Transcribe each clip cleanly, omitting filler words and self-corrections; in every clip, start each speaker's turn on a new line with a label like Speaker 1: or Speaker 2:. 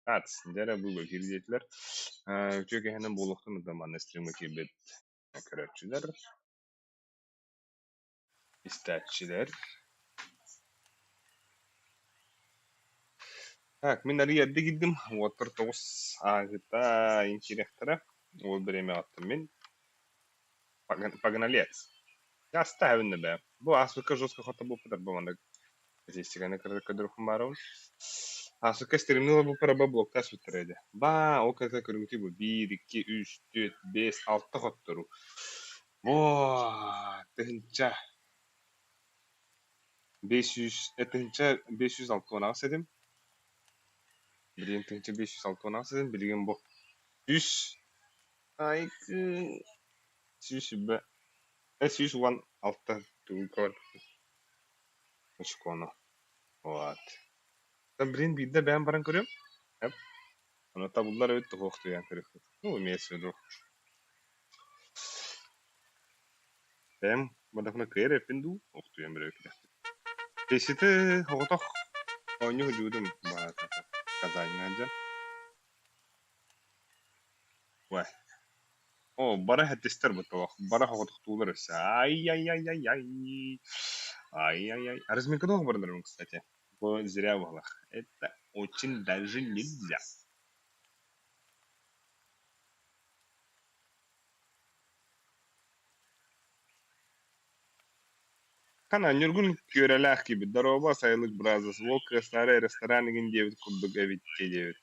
Speaker 1: Ац, дьэ эрэ бу эфир диэтилэр. Үтүө киһинэн буолуохтун да манна стримҥа киирбит көрөөччүлэр, истээччилэр. Так, мин арыый эрдэ киирдим. Уоттар 9 ааһыыта киириэхтэрэ. Ол бириэмэҕиттэн мин погналец. Оставим да бээ. Бу ааспыкка жестко хотобуппут арба маннык статистиканы көрдөрөххүн баарабын. Ааспыкка стримни ылбыппар арба блоктаас бүттэрэ этэ. Баа, ол кытта көрүҥүтүй бу биир, икки, үс, түөрт, биэс, алта хотторуу. Оо, тыһыынча 500, 1568 этим. Билигин 1568 этим, билигин бу үс, айкы, 100 116 тугу очкону. Вот. Блин, биирдэ бэйэм баран көрүөм. Эп. Ону табыллар эбит туһуох туйан көрүөхпүт. Ну, имеется в виду. Бэйэм бардахпына кыайар эппин дуу, охтуйан бэрэ кэлэхпит. Тесити оҕотох оонньуу сылдьыбытым баата Казаньҥа сылдьан. Уэ. Оо, бары хэттистэр бытылах, бары хоҕотохтуулар өссө. Ай-яй-яй-яй-яй. Ай-яй-яй. А разминка долго баранарым, кстати. Бу зря буолах. Это очень даже нельзя. Хана Ньургун күөрэлээх киирбит. Дорообо, сайылык бразос. Уол кыастаары ресторан игин диэбит курдук эбит диэбит.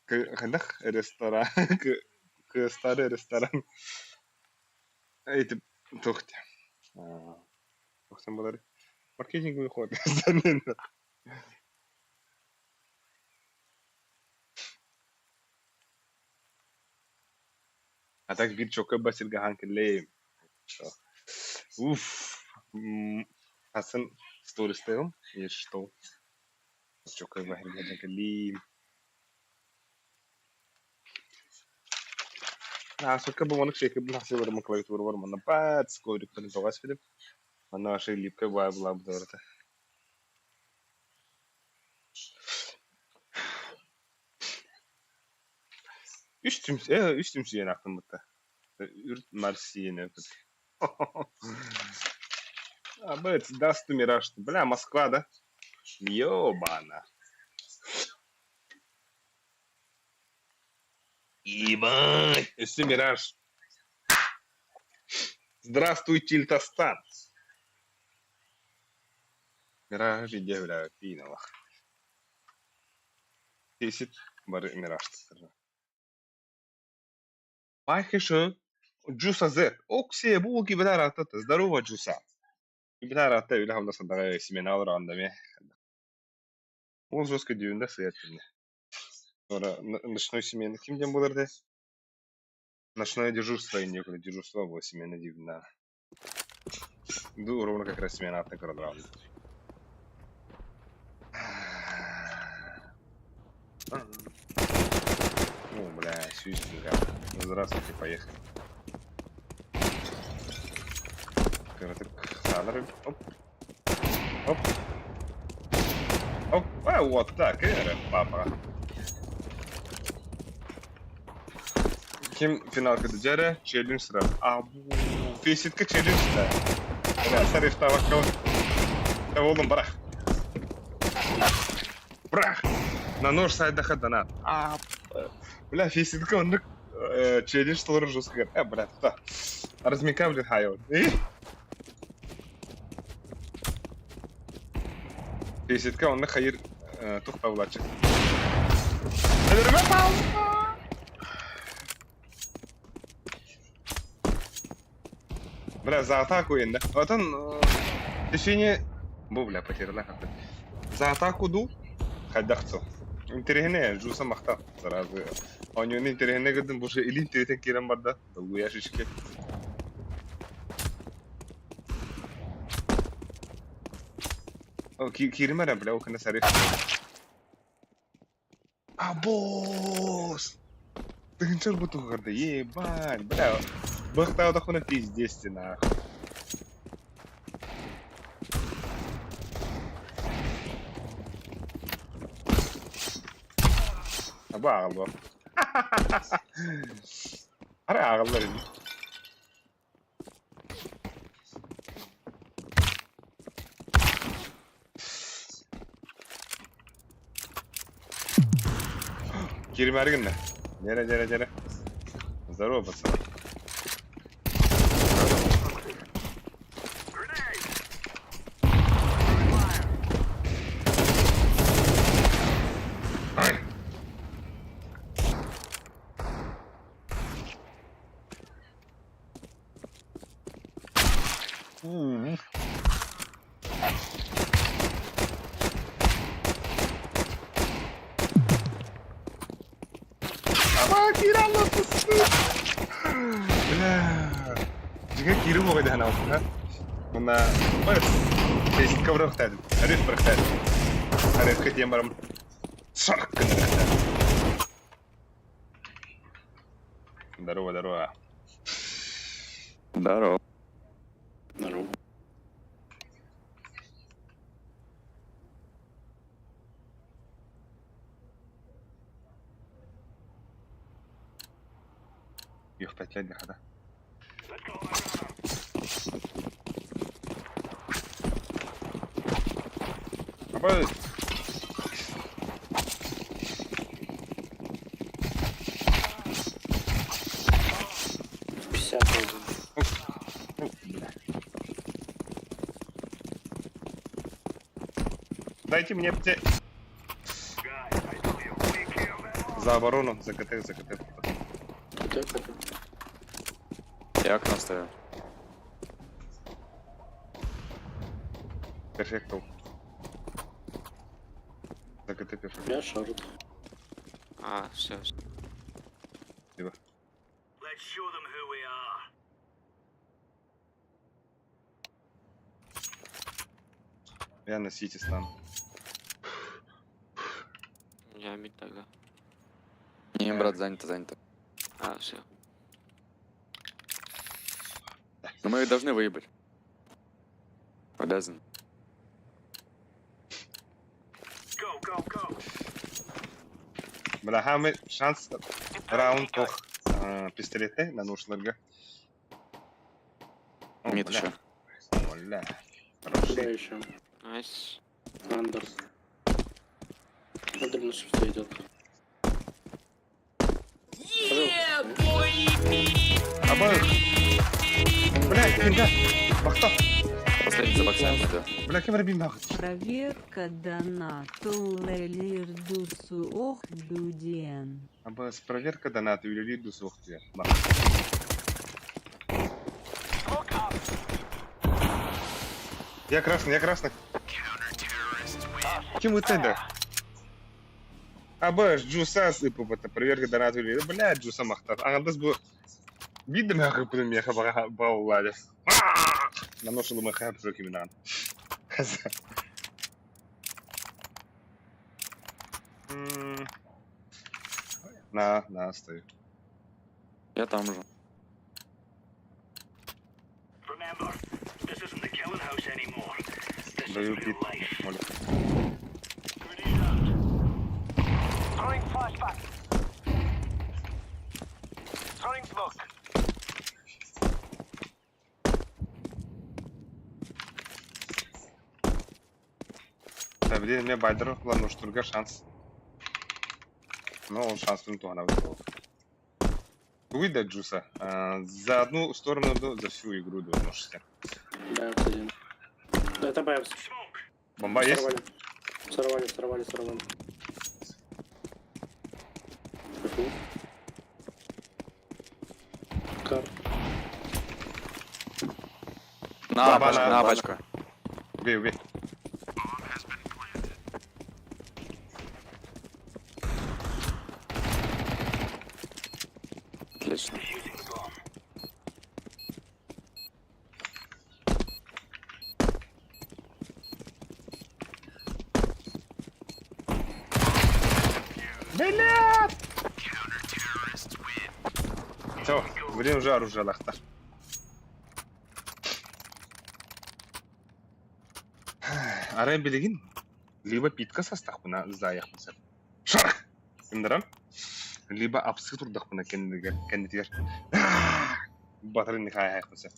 Speaker 1: Хайдах ресторан кыастаары ресторан эти туох диэн туох буолар маркетинговый ход. А так биир чокка басирга хаан кэллэйим. Уф, хасан стористайым, и что? Чокка басирга кэллиим. Ааспыкка бу маннык шейкербин тахсыыларым клавиатурабар манна пац ковриктарын тоҕо эспитим. Манна вообще липкэй баай булаабыта барыта. Үс түмс үс түмсүйэн аахтыммыта. Үрт Марсиен эбит. Абыт, даст мираж. Бля, Москва, да? Ёбана. Ебать! Өссө Мираж. Здравствуй, Тильтостан! Мираж идея бля, пиналах. Тесит бары Миражтар. Майхишы Джуса Z. Оксе, бу кибелер атат. Здорово, Джуса. Кибелер атта үлэ хамнас садаҕа семена андаме. Ол жестко дүүндэ сыйат кинне. Ночной смены ким диэн буолар да? Ночное дежурство инньэ дежурство буо смена диибин Ду ровно как раз смена аттан көрө О, бля, сүүс Здравствуйте, поехали. Кыратык саалар оп. Оп. Оп. А, вот так, эрэ, папа. Ким финалга дьэрэ, челлендж сырар. А, бу фейситка челлендж да. Бля, тарифтаабакка Оҕолум барах. Брах! На нож сайдаха донат. А, бля, фейситка оннук челлендж толору жестко. Э, бля, туда. Разминка, блин, хайо. Фейситка оннук хайыр тух табылаччы. Бля, за атаку енді. Отон течение... Бу, бля, потеряла как-то. За атаку ду, хайдахцу. Интэриэһинэй, жуса махтал. Сразу. Оонньууну интэриэһинэй гырдым, бу илин тиэтэн киирэн барда. Долгуйа шишки. О, кииримэ эрэ, бля, ол кэннэ сарыы. Абоос! Тыһыынча ырбытыгар да, ебать, бля, быахтаатахпына пиздец нахуй. Аба ааҕыллыбат. Арай ааҕыллар ини. Кииримээри гынна. Дьэрэ, дьэрэ, дьэрэ. Здорово, пацаны. Ама киирэ аллаппыспыт. Бля. Дьиҥэ киирим оҕо дэһэн аҕалбыта. Уонна Фейсбукка бырахтаатым. Арыых бырахтаатым. Арыыкка тиийэн баран сарк гыннарыахтаатым. Здорово, здорово.
Speaker 2: Здорово.
Speaker 3: Здорово.
Speaker 1: Үөхпэттэр хата. Абы
Speaker 3: 51.
Speaker 1: Ну, бля. Дайте мне те... За оборону, за КТ, за КТ.
Speaker 3: КТ, КТ.
Speaker 2: Я окно ставлю.
Speaker 1: Перфектал. За КТ перфект.
Speaker 3: Я шорт.
Speaker 4: А, все.
Speaker 1: Спасибо. Я на сити стану.
Speaker 4: Я мид тогда.
Speaker 2: Не, брат, занято, занято.
Speaker 4: А, все.
Speaker 2: Но мы их должны выебать. Обязан.
Speaker 1: Бля, хамы шанс раунд ох пистолеты на нужларга. О,
Speaker 2: Мид
Speaker 1: бля.
Speaker 2: еще.
Speaker 1: Бля.
Speaker 3: Куда
Speaker 1: Хороший.
Speaker 3: еще?
Speaker 4: Nice.
Speaker 3: Under. Under на шифте идет.
Speaker 1: Аба. Бля, кимда? Бахта.
Speaker 2: Последний за боксами, да.
Speaker 1: Бля, кем рабим нахуй?
Speaker 5: Проверка донату лелирдусу ох дуден.
Speaker 1: Аба, с проверка доната или лиду сухтия. Я красный, я красный. Кем вы тогда? Аба, джуса сыпу, это проверка доната или... Бля, джуса махтар. Аңдас бу... Видно, как буду меха бауладе. Наношил меха прокиминан. На, на, стою.
Speaker 2: Я там же.
Speaker 1: Даю пит. Молю. Да, блин, мне Байдер ладно, штурга шанс. Но он шанс не то, она выпала. Выдать Джуса. За одну сторону, да, за всю игру, да, можете.
Speaker 3: Да, один. Да, это Бэпс.
Speaker 1: Бомба есть?
Speaker 3: Сорвали. Сорвали, сорвали, сорвали. Фу. Кар.
Speaker 2: На,
Speaker 1: Баба
Speaker 2: пачку,
Speaker 1: на-
Speaker 2: на пачку.
Speaker 1: Убей, убей.
Speaker 2: Отлично.
Speaker 1: Блядь! Все, блин, уже оружие лахта. Арай билигин, либо питка состав на заехался. Шарх! Гыннаран, либо апсы турдахпына кэннигэр, кэннитигэр батарын нихайхайхпын сөп.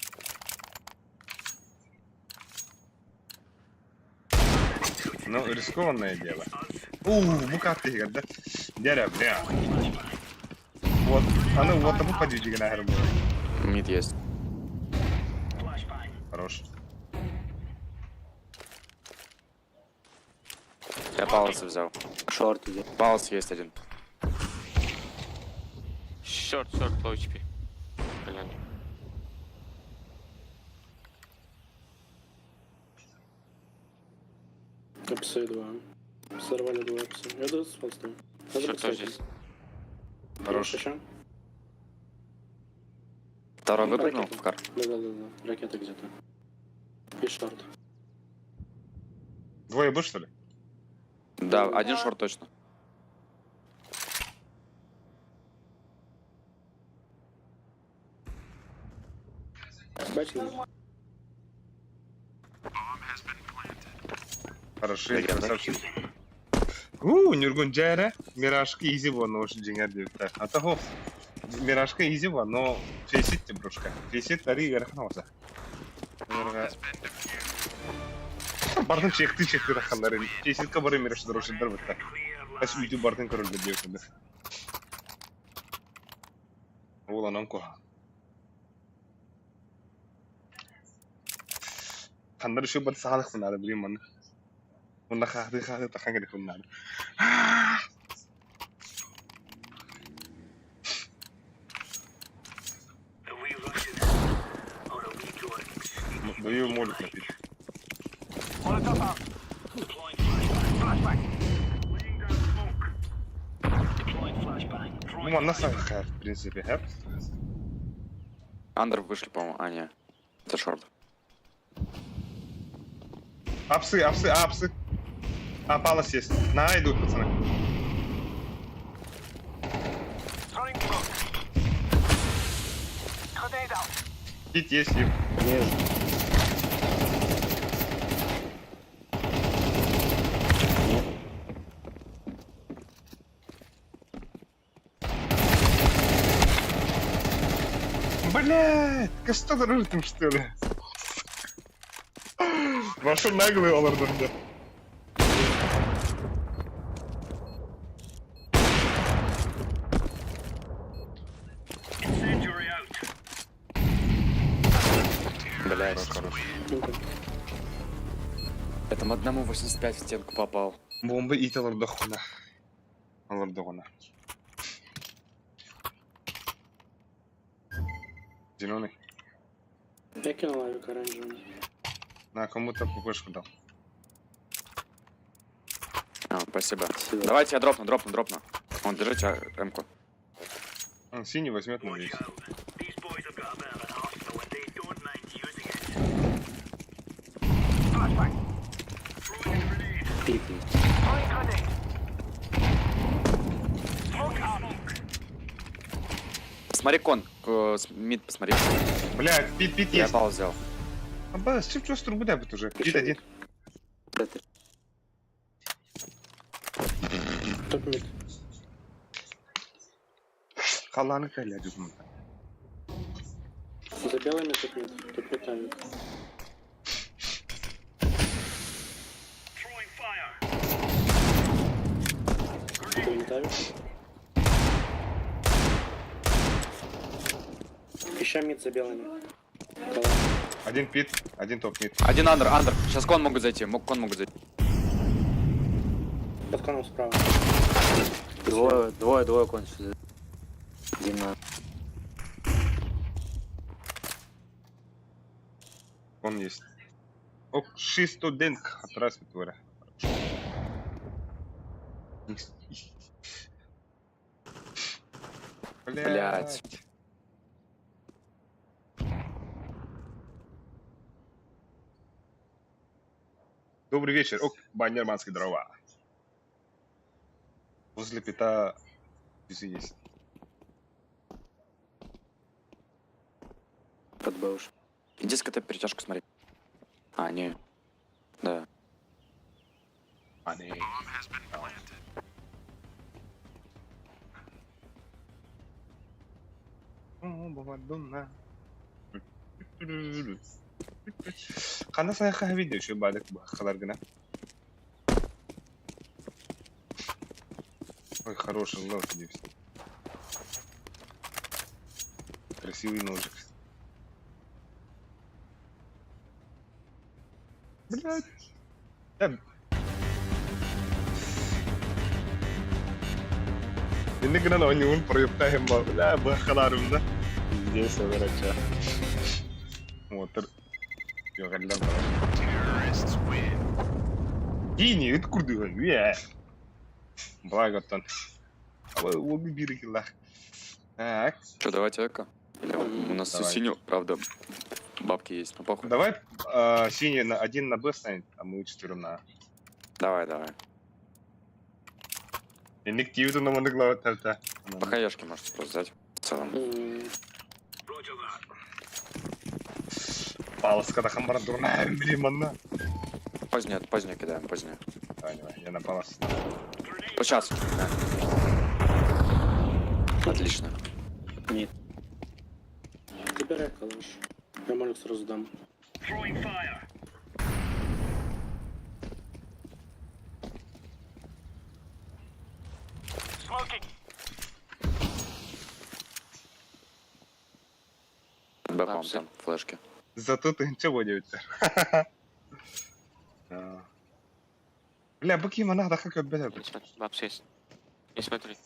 Speaker 1: Ну, рискованное дело. У, бу каттыгар да. Дяря, бля. Вот, аны вот бу подвижигин ахыр буолар.
Speaker 2: Мид есть.
Speaker 1: Хорош.
Speaker 2: Я палас взял.
Speaker 6: Шорт идет.
Speaker 2: Палас есть один.
Speaker 4: Short, short, low HP. Блин.
Speaker 3: Псы два. Сорвали два пса. Я даю спонсор. Надо
Speaker 4: Шорт тоже
Speaker 3: подсадить.
Speaker 4: есть.
Speaker 1: Хорош.
Speaker 3: Еще?
Speaker 2: Второй
Speaker 3: Ну,
Speaker 2: выпрыгнул
Speaker 3: ракету.
Speaker 2: в кар.
Speaker 3: Да-да-да, ракета где-то. И шорт.
Speaker 1: Двое бы, что ли?
Speaker 2: Да, один шорт точно.
Speaker 3: Бачили?
Speaker 1: Хороши,
Speaker 2: Легенда.
Speaker 1: красавчик. У, Нюргун Джайра, Миражка изи но очень деньги дают. А того, Миражка изи но фейсит тебе, брушка. Фейсит тари верхнался. Бардын чекти чекти раханнары. Фейситка бары мираш дрошыдар бытта. Әс үйді бардын көрілді дейсіңді. Ол анам коха. Ханнары şu бар сағалық мынары білейін маны. Онда қағды қағды тақан керек мынары. Даю молик напить. Ну, манна сағық, в принципе, хэп.
Speaker 2: Андер вышли, по-моему. А, не. Это шорт.
Speaker 1: Апсы, апсы, апсы. А, палас есть. На, идут, пацаны. Хит есть, хит.
Speaker 6: Ниже.
Speaker 1: Блядь, что там, что ли? Ваши наглые оларды.
Speaker 2: Блять.
Speaker 3: Ну-ка.
Speaker 2: Я там одному 85 в стенку попал.
Speaker 1: Бомба ит аларды хуна. Аларды хуна. Зеленый.
Speaker 3: Я кинул авик оранжевый.
Speaker 1: На кому-то пупышку дал.
Speaker 2: А, спасибо.
Speaker 6: Спасибо.
Speaker 2: Давайте я дропну, дропну, дропну. Вон, держите М-ку.
Speaker 1: Он синий возьмет, надеюсь.
Speaker 6: Пик есть.
Speaker 2: Посмотри кон. Мид посмотри.
Speaker 1: Блядь, пит, пит
Speaker 2: Я
Speaker 1: есть.
Speaker 2: пал взял.
Speaker 1: А, ба, с чем чувствую, трубы быть уже? Пит один.
Speaker 6: Это
Speaker 3: Топ мид.
Speaker 1: Халаны кайля жүзім.
Speaker 3: За белыми топ мид. Топ мид авик. Это мид авик. Еще мид за белыми. Кала.
Speaker 1: Один пит, один топ мид.
Speaker 2: Один андер, андер. Сейчас кон могут зайти. Мог, кон могут зайти.
Speaker 3: Под коном справа.
Speaker 6: Двое, двое, двое кончились. Один на.
Speaker 1: Он есть. Ок, шистуденк от раз твора.
Speaker 2: Блядь.
Speaker 1: Добрый вечер. Ок, баннерманские дрова. Возле пита везде есть.
Speaker 6: Под Б уж.
Speaker 2: Иди с КТ перетяжку смотри. А, не. Да.
Speaker 1: А, не. Мадонна. Ханна сайахха видео еще бадык бахалар гына. Ой, хороший лов здесь. Красивый ножик. Блядь. Да. Инник гынан оонньуун проектаһым ба, бля, быһахалаарым да. Здесь врача. Мотор. Йогаллар Гений, ыт курдуга, үе. Благоттан. Уолу биир киллах. Так.
Speaker 2: Что, давайте эко? Или у нас
Speaker 1: Давай.
Speaker 2: синю, правда, бабки есть, но похуй.
Speaker 1: Давай синий на один на Б станет, а мы четвером на А.
Speaker 2: Давай, давай.
Speaker 1: Инник тиюту на глава тарта.
Speaker 2: По хаешке можете просто взять. В целом.
Speaker 1: Паласка да хамбара дурная, блин, манна.
Speaker 2: Позднее, позднее кидаем, позднее.
Speaker 1: Давай, давай, я на палас.
Speaker 2: Вот сейчас. Да. Отлично.
Speaker 3: Забирай калаш. Я молик сразу дам.
Speaker 2: Б, по
Speaker 4: Лапсы.
Speaker 2: там, флешки.
Speaker 1: Зато ты ничего не у Бля, быки манах да как бля.
Speaker 4: Не смотри, Бабс есть. Не смотри.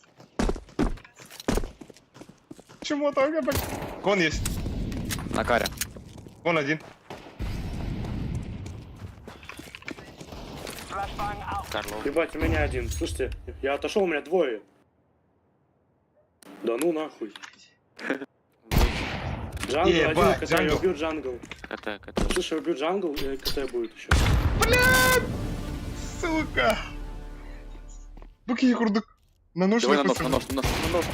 Speaker 1: Чему так, бля? Кон есть.
Speaker 2: На каре.
Speaker 1: Кон один.
Speaker 4: Карлов.
Speaker 3: Ебать, у меня один. Слушайте, я отошел, у меня двое. Да ну нахуй. Jungle, один
Speaker 1: Ебать,
Speaker 3: КТ, я
Speaker 1: jungle.
Speaker 3: убью jungle.
Speaker 4: КТ, КТ.
Speaker 3: Слушай, убью jungle, и КТ будет еще.
Speaker 1: Сука. Быки курдук. На нож
Speaker 2: Давай на нож, на нож, на нож, на нож.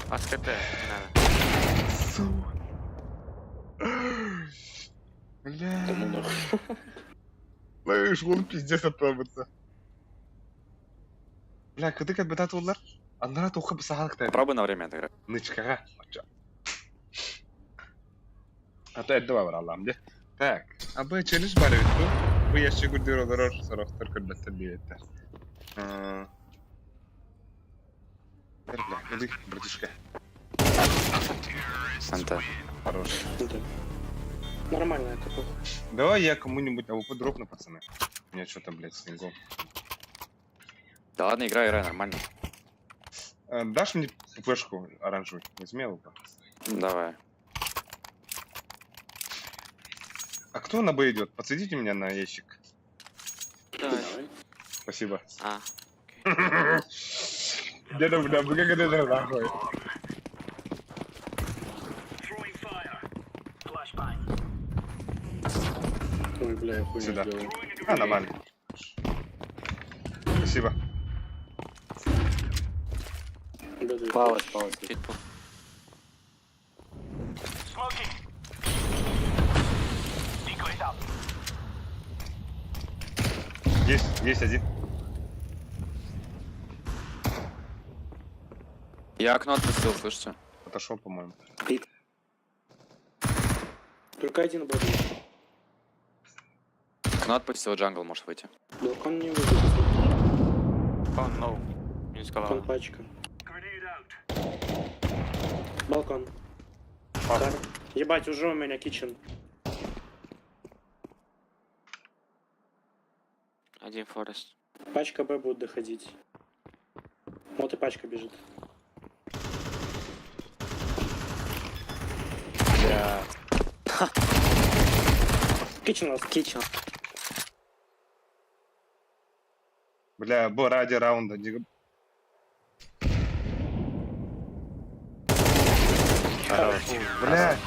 Speaker 4: А с КТ, не надо.
Speaker 1: Сука. Бля.
Speaker 3: Да ну нахуй.
Speaker 1: Слышь, он пиздец отправится. Бля, кыды как бетат олар? Аннара тоқы бісағалықтар.
Speaker 2: Попробуй на время отыграть.
Speaker 1: Нычкаға. А то это бар Аллам, де. Так, а б челлендж бар бит бу. Бу ящик күрдүр олорор сорохтор көрбөттөр диэттер. Бля, иди, братишка.
Speaker 2: НТ.
Speaker 1: Хорош.
Speaker 3: Ну так. Нормально это похуй.
Speaker 1: Давай я кому-нибудь АВП дропну, пацаны. У меня что-то, блядь, с нингом.
Speaker 2: Да ладно, играй, играй, нормально.
Speaker 1: Дашь мне флешку оранжевую? Возьми АВП.
Speaker 2: Давай.
Speaker 1: А кто на Б идет? Подсадите меня на ящик.
Speaker 4: Давай.
Speaker 3: Давай.
Speaker 1: Спасибо.
Speaker 4: А,
Speaker 1: Деда, бля, бля, как это нахуй?
Speaker 3: Ой, бля, я хуйню
Speaker 1: Сюда.
Speaker 3: сделал.
Speaker 1: А, нормально. Спасибо.
Speaker 3: Да, да.
Speaker 6: Палас, палас.
Speaker 4: чуть по.
Speaker 1: Есть, есть один.
Speaker 2: Я окно отпустил, слышите?
Speaker 1: Отошел, по-моему.
Speaker 6: Пик.
Speaker 3: Только один был.
Speaker 2: Окно отпустил, jungle может выйти.
Speaker 3: Балкон не выйдет.
Speaker 4: Con, no. Минус
Speaker 3: Кон
Speaker 4: голова.
Speaker 3: пачка. Балкон.
Speaker 1: Пас.
Speaker 3: Кар. Ебать, уже у меня kitchen.
Speaker 4: Один forest.
Speaker 3: Пачка Б будет доходить. Вот и пачка бежит.
Speaker 2: Бля.
Speaker 3: Kitchen ласт.
Speaker 6: Kitchen.
Speaker 1: Бля, бо ради раунда.
Speaker 2: Хорош.
Speaker 1: Бля,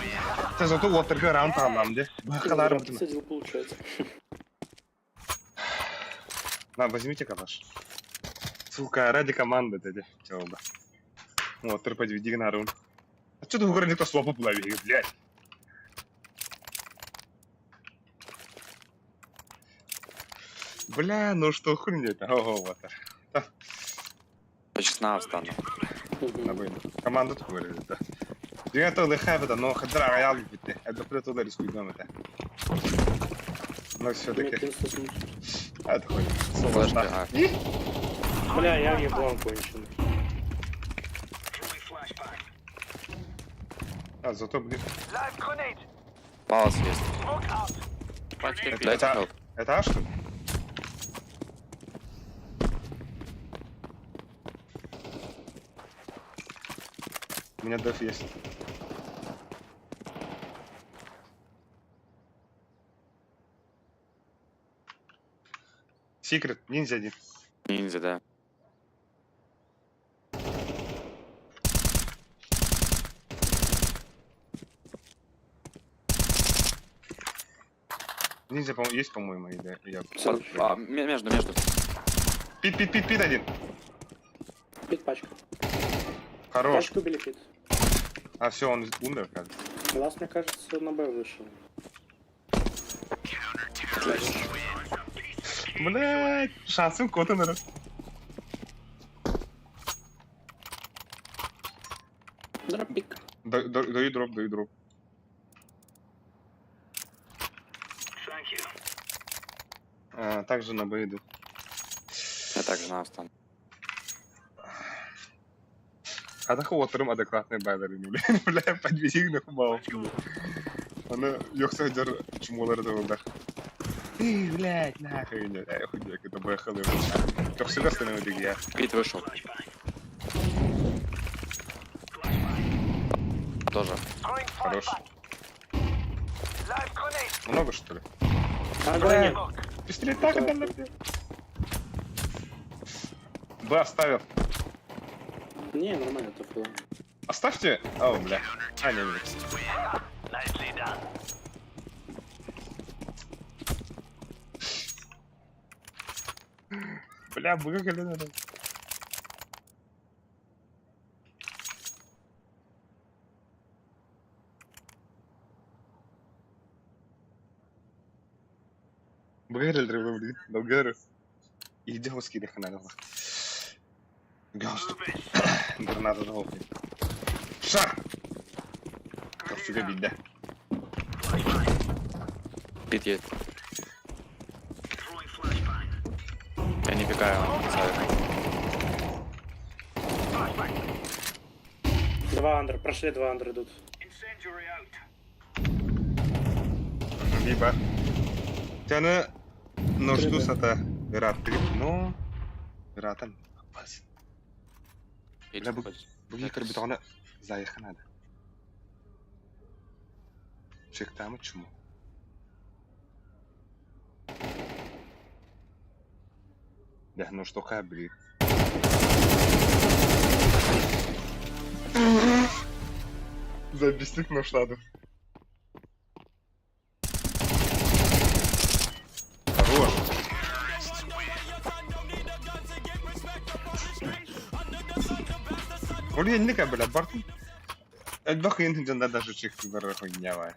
Speaker 1: ты зато вот только раунд там, где? Бахаларым.
Speaker 3: Садил, получается.
Speaker 1: На, возьмите калаш. Сука, ради команды тогда. Чего бы. Вот, терпеть, веди на раунд. А что ты в городе никто слопу плавит, блядь? Бля, ну что хуйня это? Ого, вот.
Speaker 2: Я сейчас на А встану.
Speaker 3: Мгм.
Speaker 1: Команда тут говорит, да. Дьиҥэ тылы но хаддар аҕайаал бүттэ. Элбэхтэ тылы рискуйдуом этэ. Но все-таки
Speaker 3: Нет, 98.
Speaker 1: это хуй.
Speaker 2: Флешка, а.
Speaker 3: Бля, я еблан конченый.
Speaker 1: А, зато, блин.
Speaker 2: Палас есть.
Speaker 4: Пачка пи.
Speaker 2: Дайте
Speaker 1: Это,
Speaker 2: хелп.
Speaker 1: это А, что ли? У меня деф есть. Секрет, ниндзя один.
Speaker 2: Ниндзя, да.
Speaker 1: Ниндзя, по есть, по-моему, или я...
Speaker 2: Под- а, между, между.
Speaker 1: Пит, пит, пит, пит один.
Speaker 3: Пит пачка.
Speaker 1: Хорош.
Speaker 3: Пачку убили пит.
Speaker 1: А, все, он умер, кажется.
Speaker 3: Лас, мне кажется, на Б вышел.
Speaker 2: Отлично.
Speaker 1: Блять, шансым коты, наверное.
Speaker 3: Дропик.
Speaker 1: Даю дроп, даю дроп. А, также на Б иду.
Speaker 2: Я также на встану.
Speaker 1: А такого отрым адекватный байлар бля, бля, подвези на хумау. Аны юкса жар чумолар да булдар. Эй, блядь, нахуй, не, я хуй, это бэхалы. Токсига становится я.
Speaker 2: Пит вышел. Тоже.
Speaker 1: Хорош. Много, что ли?
Speaker 3: А, да, нет.
Speaker 1: Пистолет так, да, да. Б оставил.
Speaker 3: Не, нормально, это фул.
Speaker 1: Оставьте. О, бля. А, не, не. Бля, выгоняли надо. Бгэрэл блин, долгэрэл. Идиотский дыханал. Гаст. Граната долгий. Шар! Как бить, да?
Speaker 2: Пит есть. Я не пикаю, он ставит.
Speaker 3: Два андер, прошли два андер идут.
Speaker 1: Либо. Тяны нужду сата верат но вератан опасен.
Speaker 4: Пит
Speaker 1: Бля,
Speaker 4: выходит.
Speaker 1: Бүгін кірбит оны заеханады. Чектамы чуму. Да, ну что блин. Забесник нашла. Хорош. Блин, не бля, Бартон. Элбэх хин даже чихти бар хуйня.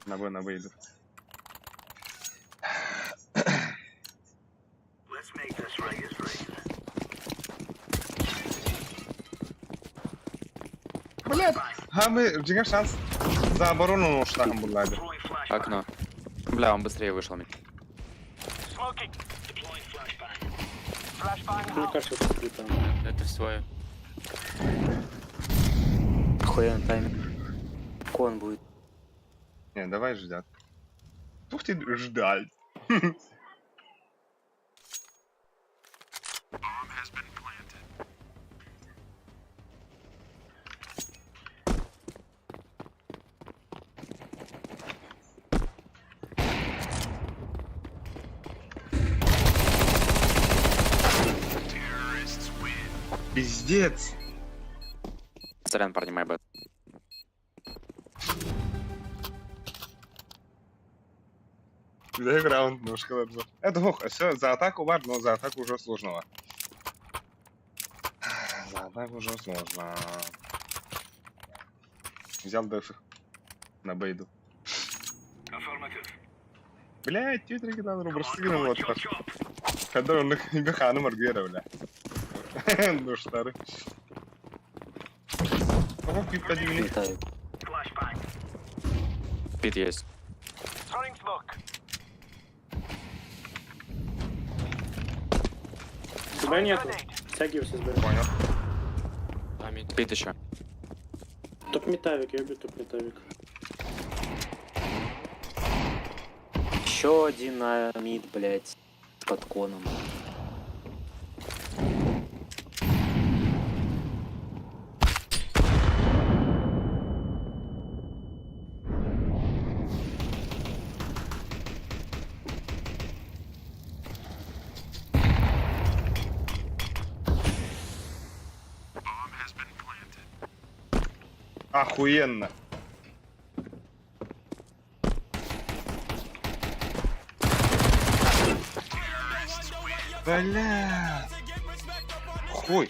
Speaker 1: На Б, на Б иду. Блядь, а мы дигән шанс за оборону уштаган булады.
Speaker 2: Окно. Бля, он быстрее вышел.
Speaker 3: Мне кажется, это сплит там.
Speaker 4: Это свое.
Speaker 6: Охуенный тайминг. Кон будет.
Speaker 1: Не, давай ждать. Ух ты, ждать. Пиздец.
Speaker 2: Сорян, парни, my bad.
Speaker 1: Дай раунд немножко ладно. Это ох, все за атаку бар, но за атаку уже сложного. За атаку уже сложно. Взял деф на бейду. Блядь, түөрт оригинал бырастыы гынан Хаддар оннук би хааным аргыйар бля. Душтары. Тоҕо күүппэтибиний?
Speaker 6: Летаю.
Speaker 2: Пит есть.
Speaker 3: Тебя нету. Стягивайся с Б.
Speaker 1: Понял.
Speaker 4: А, мид.
Speaker 2: Пит еще.
Speaker 3: Топ метавик, я убью топ метавик.
Speaker 6: Еще один на мид, блядь, под коном.
Speaker 1: Охуенно. Бля. Хуй.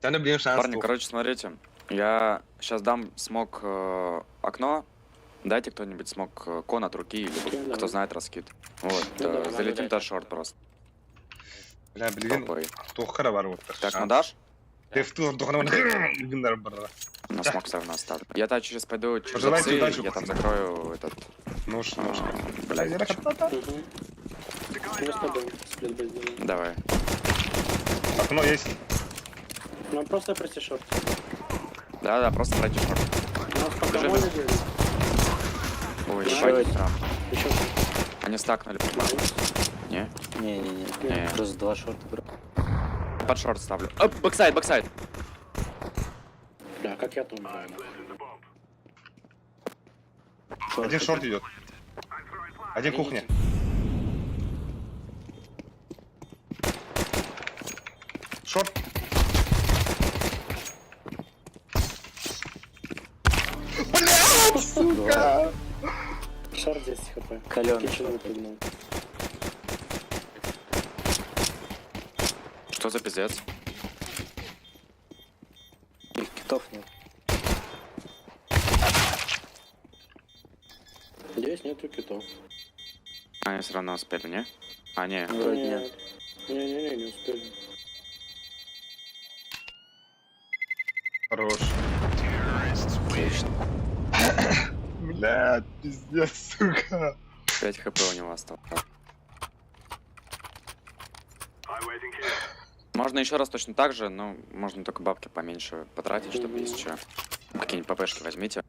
Speaker 1: Та блин, шанс.
Speaker 2: Парни, короче, смотрите. Я сейчас дам смог окно. Дайте кто-нибудь смог кон от руки или
Speaker 3: Окей,
Speaker 2: кто
Speaker 3: давай.
Speaker 2: знает раскид. Вот,
Speaker 3: Ну да,
Speaker 2: залетим
Speaker 4: давай.
Speaker 2: до шорт просто.
Speaker 1: Бля, блин,
Speaker 2: Топовый.
Speaker 1: туох бар вот.
Speaker 2: Так, ну дашь?
Speaker 1: Гыннар барра.
Speaker 2: На смог все равно оставлю. Я та через пойду через
Speaker 1: Пожелайте
Speaker 2: апсы,
Speaker 1: удачи,
Speaker 2: я там
Speaker 1: пацаны.
Speaker 2: закрою этот...
Speaker 1: Нож, нож.
Speaker 2: Бля,
Speaker 1: Бля,
Speaker 3: Угу. Мы с тобой сплит Б сделаем.
Speaker 2: Давай.
Speaker 1: Окно есть.
Speaker 3: Нам просто пройти шорт.
Speaker 2: Да-да, просто пройди шорт.
Speaker 3: У нас пока
Speaker 2: Бежи,
Speaker 3: море
Speaker 2: бежи.
Speaker 3: делит.
Speaker 2: Ой,
Speaker 6: Еще
Speaker 2: ебать,
Speaker 6: один.
Speaker 2: прям.
Speaker 3: Еще
Speaker 2: Они стакнули.
Speaker 3: Nice.
Speaker 2: Не?
Speaker 6: Не-не-не.
Speaker 2: Не.
Speaker 6: Просто два шорта брал.
Speaker 2: Под шорт ставлю. Оп, backsite, backsite.
Speaker 3: Бля, как я-то умираю. нахуй.
Speaker 6: Шорт
Speaker 1: Один шорт идет. Один кухня. Шорт. Бля, сука!
Speaker 3: Шорт 10 хп.
Speaker 6: Калёный
Speaker 3: Kitchen
Speaker 6: шорт.
Speaker 3: выпрыгнул.
Speaker 2: Что за пиздец?
Speaker 6: Их китов нет.
Speaker 3: Здесь нету китов.
Speaker 2: Они все равно успели, не? А, не.
Speaker 6: Вроде нет.
Speaker 3: Не-не-не, не успели.
Speaker 1: Хорош.
Speaker 2: Отлично.
Speaker 1: Бля, пиздец, сука.
Speaker 2: 5 хп у него осталось. Можно еще раз точно так же, но можно только бабки поменьше потратить, чтобы
Speaker 3: Мгм.
Speaker 2: если что. Какие-нибудь ППшки возьмите.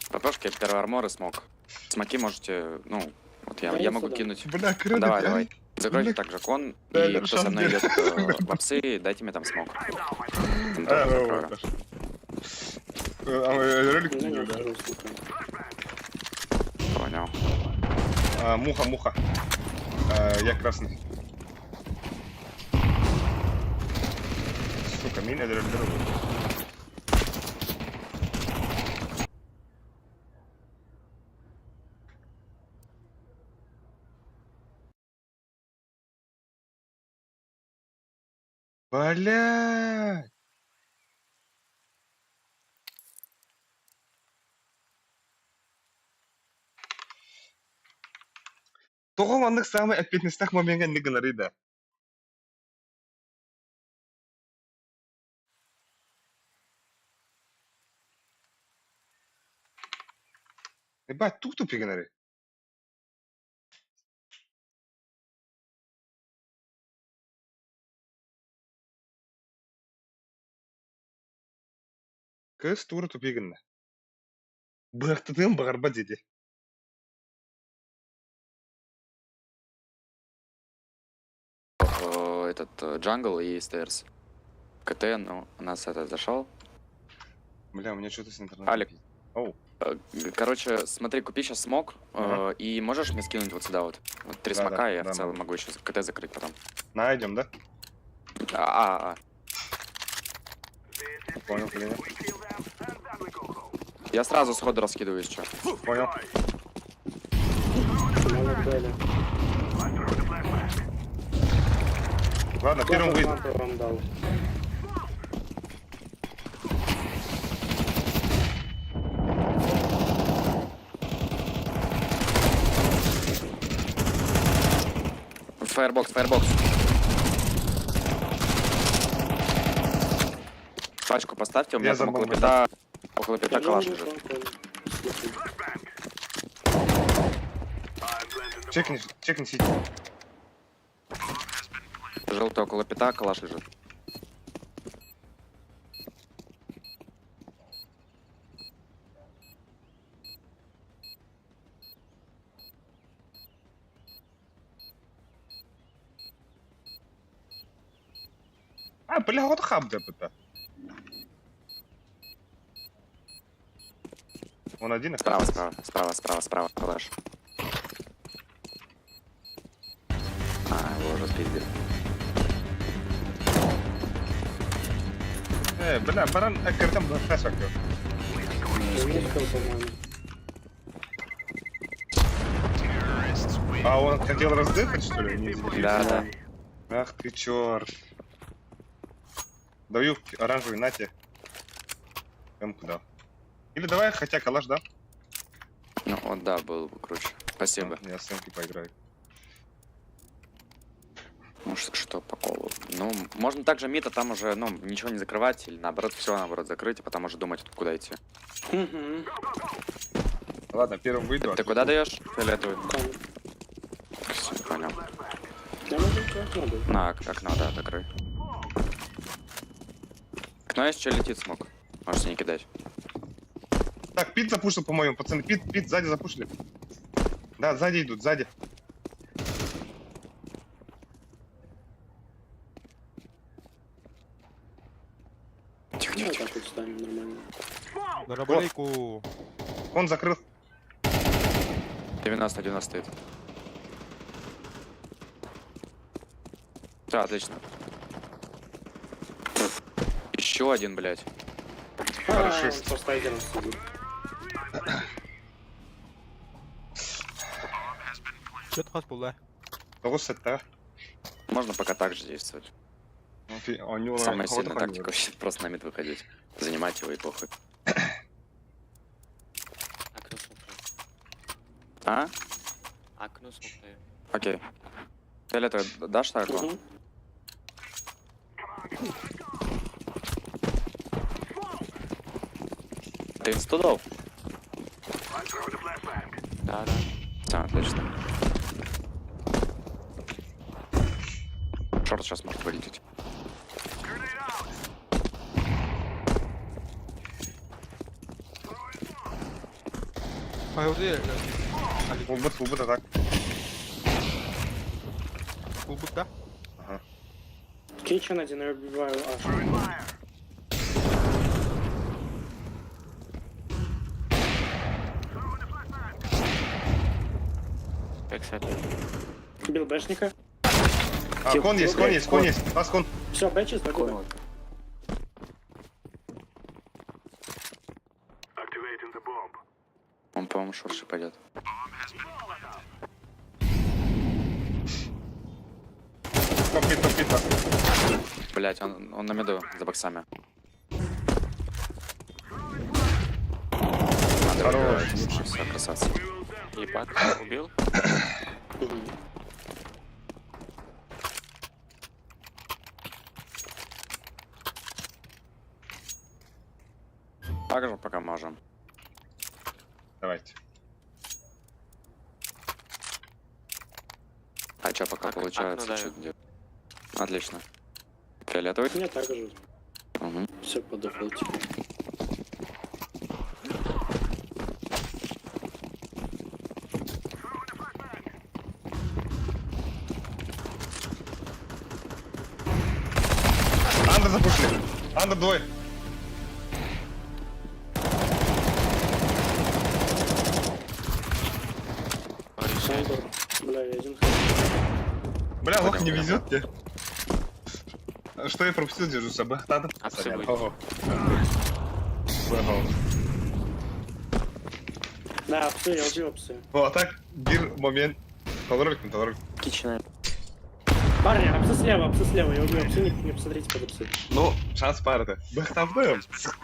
Speaker 2: ППшки, первый армор и смог. Смоки можете, ну, вот я,
Speaker 3: Да,
Speaker 2: я
Speaker 3: я
Speaker 2: могу
Speaker 3: сюда.
Speaker 2: кинуть.
Speaker 1: Бля, кредит.
Speaker 2: Давай, давай. Закройте
Speaker 1: Бля.
Speaker 2: также кон,
Speaker 1: Да,
Speaker 2: и
Speaker 1: да,
Speaker 2: кто со мной
Speaker 1: шанс
Speaker 2: идет в апсы, дайте мне там смог. Там
Speaker 1: А,
Speaker 2: тоже
Speaker 1: ну,
Speaker 2: закрою.
Speaker 1: вот, А, ролик
Speaker 3: У меня
Speaker 1: видео,
Speaker 3: нет
Speaker 1: да.
Speaker 3: второго смока.
Speaker 2: Понял.
Speaker 1: А, муха, муха. А, я красный. Сука, мина Бля! Тоҕо маннык саамай эппиэтинэстээх момеҥҥа инник гынарый да? Ебать, тук тупи гынарый. Кыыс туура тупи гынна. Быһахтытыан баҕарбат дии.
Speaker 2: Этот jungle и stairs. КТ, ну, у нас этот зашел.
Speaker 1: Бля, у меня что-то с интернетом.
Speaker 2: Алик.
Speaker 1: Оу.
Speaker 2: Короче, смотри, купи сейчас смок,
Speaker 1: Ага.
Speaker 2: и можешь мне скинуть вот сюда вот? Вот три
Speaker 1: Да,
Speaker 2: смока,
Speaker 1: да,
Speaker 2: я
Speaker 1: да,
Speaker 2: в целом
Speaker 1: могу.
Speaker 2: могу еще КТ закрыть потом.
Speaker 1: Найдем, да?
Speaker 2: А, а,
Speaker 1: Понял, принял.
Speaker 2: а. Я сразу сходу раскидываю еще.
Speaker 1: Понял.
Speaker 3: Мало дали.
Speaker 1: Ладно, первым
Speaker 3: Тоже
Speaker 1: выйду.
Speaker 3: гранату вам дал.
Speaker 2: Фаербокс, фаербокс. Пачку поставьте, у меня
Speaker 1: Я
Speaker 2: там
Speaker 1: за
Speaker 2: около
Speaker 1: бомбой.
Speaker 2: пята, около пята
Speaker 3: Я
Speaker 2: калаш
Speaker 3: думаю,
Speaker 2: лежит.
Speaker 3: что он слепый.
Speaker 1: Чекни, чекни сити.
Speaker 2: Желтый около пята калаш лежит.
Speaker 1: А, бля, вот хаб да Он один
Speaker 2: Справа,
Speaker 1: остался.
Speaker 2: справа, справа, справа, справа, калаш. А, его уже спиздили.
Speaker 1: Бля, баран эккертем флеш актер.
Speaker 3: Я не успел, по-моему.
Speaker 1: А он хотел раздыхать, что ли? Не забили.
Speaker 2: Да, да.
Speaker 1: Ах ты черт. Даю оранжевый, нате. М-ку дал. Или давай хотя калаш, да?
Speaker 2: Ну, вот да, было бы круче. Спасибо.
Speaker 1: Я с м поиграю.
Speaker 2: Ну, что по колу? Ну, можно также мид, а там уже, ну, ничего не закрывать, или наоборот, все наоборот закрыть, а потом уже думать, куда идти.
Speaker 3: Угу.
Speaker 1: Ладно, первым выйду.
Speaker 2: Ты куда даешь? Фиолетовый.
Speaker 3: Там.
Speaker 2: Все, понял.
Speaker 3: Я могу окно дать.
Speaker 2: На, окно, да, закрой. Окно есть, что летит смог. Можете не кидать.
Speaker 1: Так, пит запушил, по-моему, пацаны. Пит, пит, сзади запушили. Да, сзади идут, сзади.
Speaker 2: Тихо,
Speaker 3: Ну,
Speaker 2: тихо, тихо.
Speaker 3: так вот станем нормально.
Speaker 7: Дарабалейку.
Speaker 1: Он закрыл.
Speaker 2: 90, 90 стоит. Все, отлично. Еще один, блядь.
Speaker 3: А,
Speaker 1: Хорошо.
Speaker 3: он со стайгером сидит.
Speaker 7: Что ты була?
Speaker 1: Того сетта.
Speaker 2: Можно пока так же действовать. Самая сильная тактика вообще просто на мид выходить. Занимать его и похуй.
Speaker 4: Окно смок
Speaker 2: А?
Speaker 4: Окно смок даю.
Speaker 2: Окей. Фиолетовый, дашь так?
Speaker 3: Угу.
Speaker 2: Ты инсту дал?
Speaker 4: Да, да.
Speaker 2: Все, отлично. Шорт сейчас может вылететь.
Speaker 7: Пайоды.
Speaker 1: Улбыт, улбыт, а так.
Speaker 7: Улбыт, да?
Speaker 1: Ага.
Speaker 3: Kitchen один, я убиваю Ашу.
Speaker 4: Backside.
Speaker 3: Бил бэшника.
Speaker 1: А,
Speaker 6: Тихо,
Speaker 1: кон есть, кон
Speaker 6: блядь,
Speaker 1: есть, кон
Speaker 6: кон.
Speaker 1: есть. Лас кон.
Speaker 3: Все, Б чисто,
Speaker 6: Кон
Speaker 3: Б.
Speaker 6: вот.
Speaker 2: Он, по-моему, шорше пойдет.
Speaker 1: Топ мид, топ мид, лас.
Speaker 2: Блять, он на миду за боксами. Надо
Speaker 1: Хорош.
Speaker 2: выбирать. Все, красавцы.
Speaker 4: Ебать, убил?
Speaker 3: Мгм.
Speaker 2: Так же пока можем.
Speaker 1: Давайте.
Speaker 2: А чё пока получается?
Speaker 4: окно
Speaker 2: Чё
Speaker 4: даю.
Speaker 2: делать? Отлично. Фиолетовый?
Speaker 3: У меня так же.
Speaker 2: Угу.
Speaker 3: Все по дефолту.
Speaker 1: Андер запушили. Андер двое.
Speaker 3: Сандер. Бля, я один хп.
Speaker 1: Бля, лох
Speaker 2: Понял,
Speaker 1: не
Speaker 2: понял.
Speaker 1: везет тебе. Что я пропустил, держу с собой. Надо.
Speaker 4: А всё
Speaker 1: Сорян.
Speaker 4: будет.
Speaker 1: Ого. Ого.
Speaker 3: Да, псы, я убил псы.
Speaker 1: Ну, а так, гир, момент. Толролик, не толролик.
Speaker 6: Kitchen.
Speaker 3: Парни, апсы слева, апсы слева. Я убью апсы, не посмотрите под апсы.
Speaker 1: Ну, шанс баар этэ. Быһахтаабытым.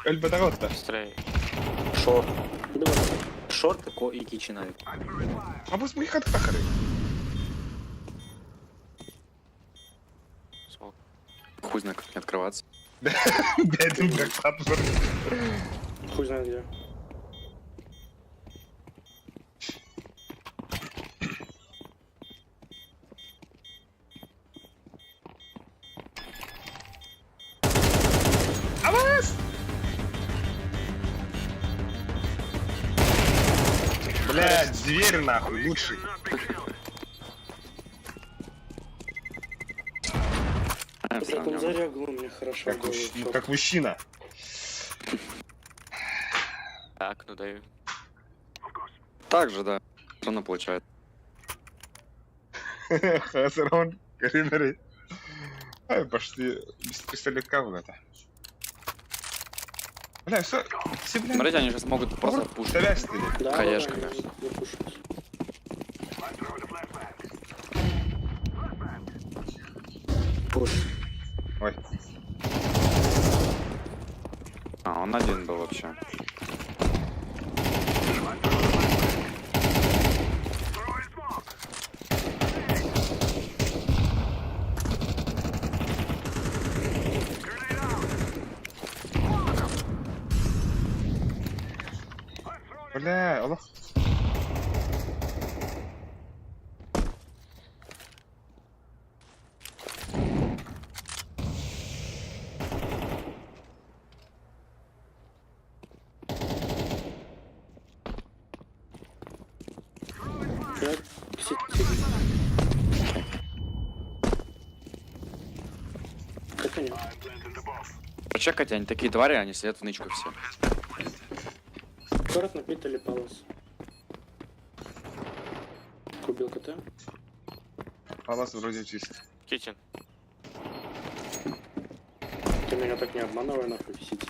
Speaker 1: Өлбөтөҕө отта.
Speaker 4: Быстрее.
Speaker 6: Шорт.
Speaker 3: Давай.
Speaker 6: Шорт и ко- и кичен авик.
Speaker 1: Абыс мыйхат тахары.
Speaker 4: Смок.
Speaker 2: Хуй знает, как не открываться.
Speaker 1: Бэдин быһахтаабытым.
Speaker 3: Хуй знает где.
Speaker 1: Абыс! Блядь, зверь нахуй, лучший.
Speaker 2: А, всё
Speaker 3: Блядь, он
Speaker 2: равно.
Speaker 3: зарягнул мне хорошо.
Speaker 1: Как,
Speaker 3: в голову,
Speaker 1: мужч- ну,
Speaker 3: шорт.
Speaker 1: как мужчина.
Speaker 4: Окно даю.
Speaker 2: Так же, да. Все равно получает.
Speaker 1: Хазарон, Каримери. Ай, пошли без пистолетка в это. Бля, все, все, бля,
Speaker 2: Смотрите, они сейчас могут просто пушить.
Speaker 1: стрелять стали.
Speaker 3: Да, да,
Speaker 2: Хаешками.
Speaker 3: да, они запушат.
Speaker 6: Пуш.
Speaker 1: Ой,
Speaker 2: А, он один был вообще.
Speaker 1: бля, аллах.
Speaker 3: Я к сети. Как они?
Speaker 2: Прочекайте, они такие твари, они сидят в нычках все.
Speaker 3: Аккуратно Пит или Палас. Убил КТ.
Speaker 1: Палас вроде чист.
Speaker 4: Kitchen.
Speaker 3: Ты меня так не обманывай, нахуй, в сети.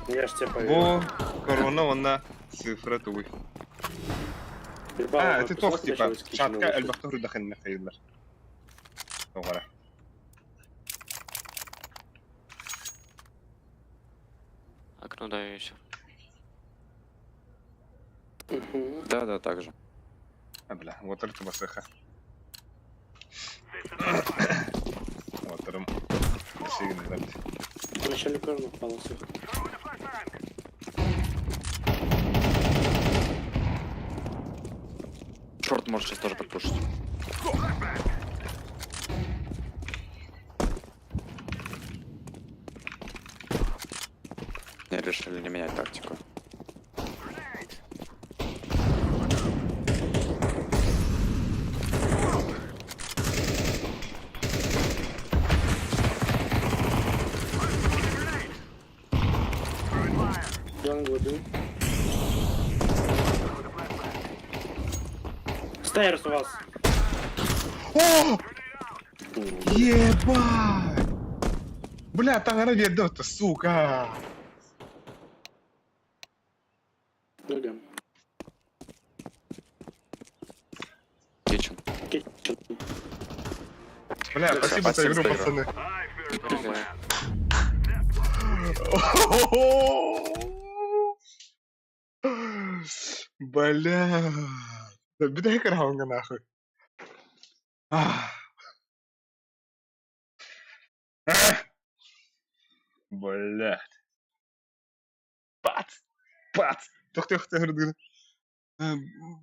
Speaker 3: Я ж тебе поверил.
Speaker 1: Бо корона онна цифра тугуй.
Speaker 3: Ебало,
Speaker 1: А,
Speaker 3: он
Speaker 1: это
Speaker 3: писал,
Speaker 1: тох типа.
Speaker 3: скачивать, скичи
Speaker 1: Чатка
Speaker 3: научил.
Speaker 1: элбахтор дахын нахайднар. Тоҕора.
Speaker 4: Окно даю еще.
Speaker 3: Мгм.
Speaker 2: Да, да, так же.
Speaker 1: А, бля, вот это басыха. Вот это.
Speaker 3: Вначале корону в паласах.
Speaker 2: Шорт может сейчас тоже подпушить. Не решили не менять тактику.
Speaker 3: Long убил. Stairs у вас.
Speaker 1: О! Ебать! Бля, таҥара биэрдэ сука!
Speaker 3: Друга.
Speaker 2: Kitchen.
Speaker 3: Kitchen.
Speaker 1: Бля, спасибо за
Speaker 2: спасибо
Speaker 1: игру,
Speaker 2: за игру.
Speaker 1: пацаны. Бля. Беда краунга нахуй. Ах. Ах. Бля. Пац. Пац. Тохтох тохтох.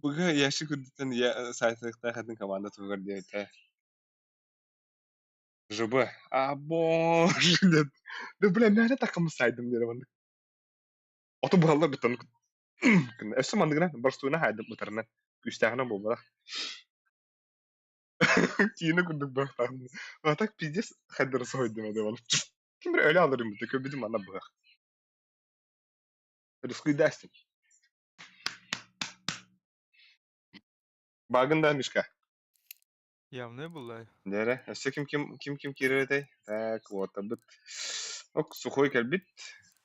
Speaker 1: Быга ящик үрдүттэн я сайтыктаах команда тугар диэбитэ. ЖБ. А боже, нет. Да бля, мээнэ такам сайдым диэн маннык. Ото быһаллар бүтэн өссө манныгынан борстуйна хайдым бытарынан күүстээҕинэн буолбатах. Киинэ курдук быһахтаахпын. А так пиздец хайдары соһуйдум этэ маннык. Ким эрэ өлө алырым бүтэ көрбүтүм манна быһах. Рискуйдастым. Багын да Мишка.
Speaker 7: Явный был,
Speaker 1: Дээрэ, өссө ким ким ким ким киирэр этэй? Так, вот, быт. Ок, сухой кэлбит.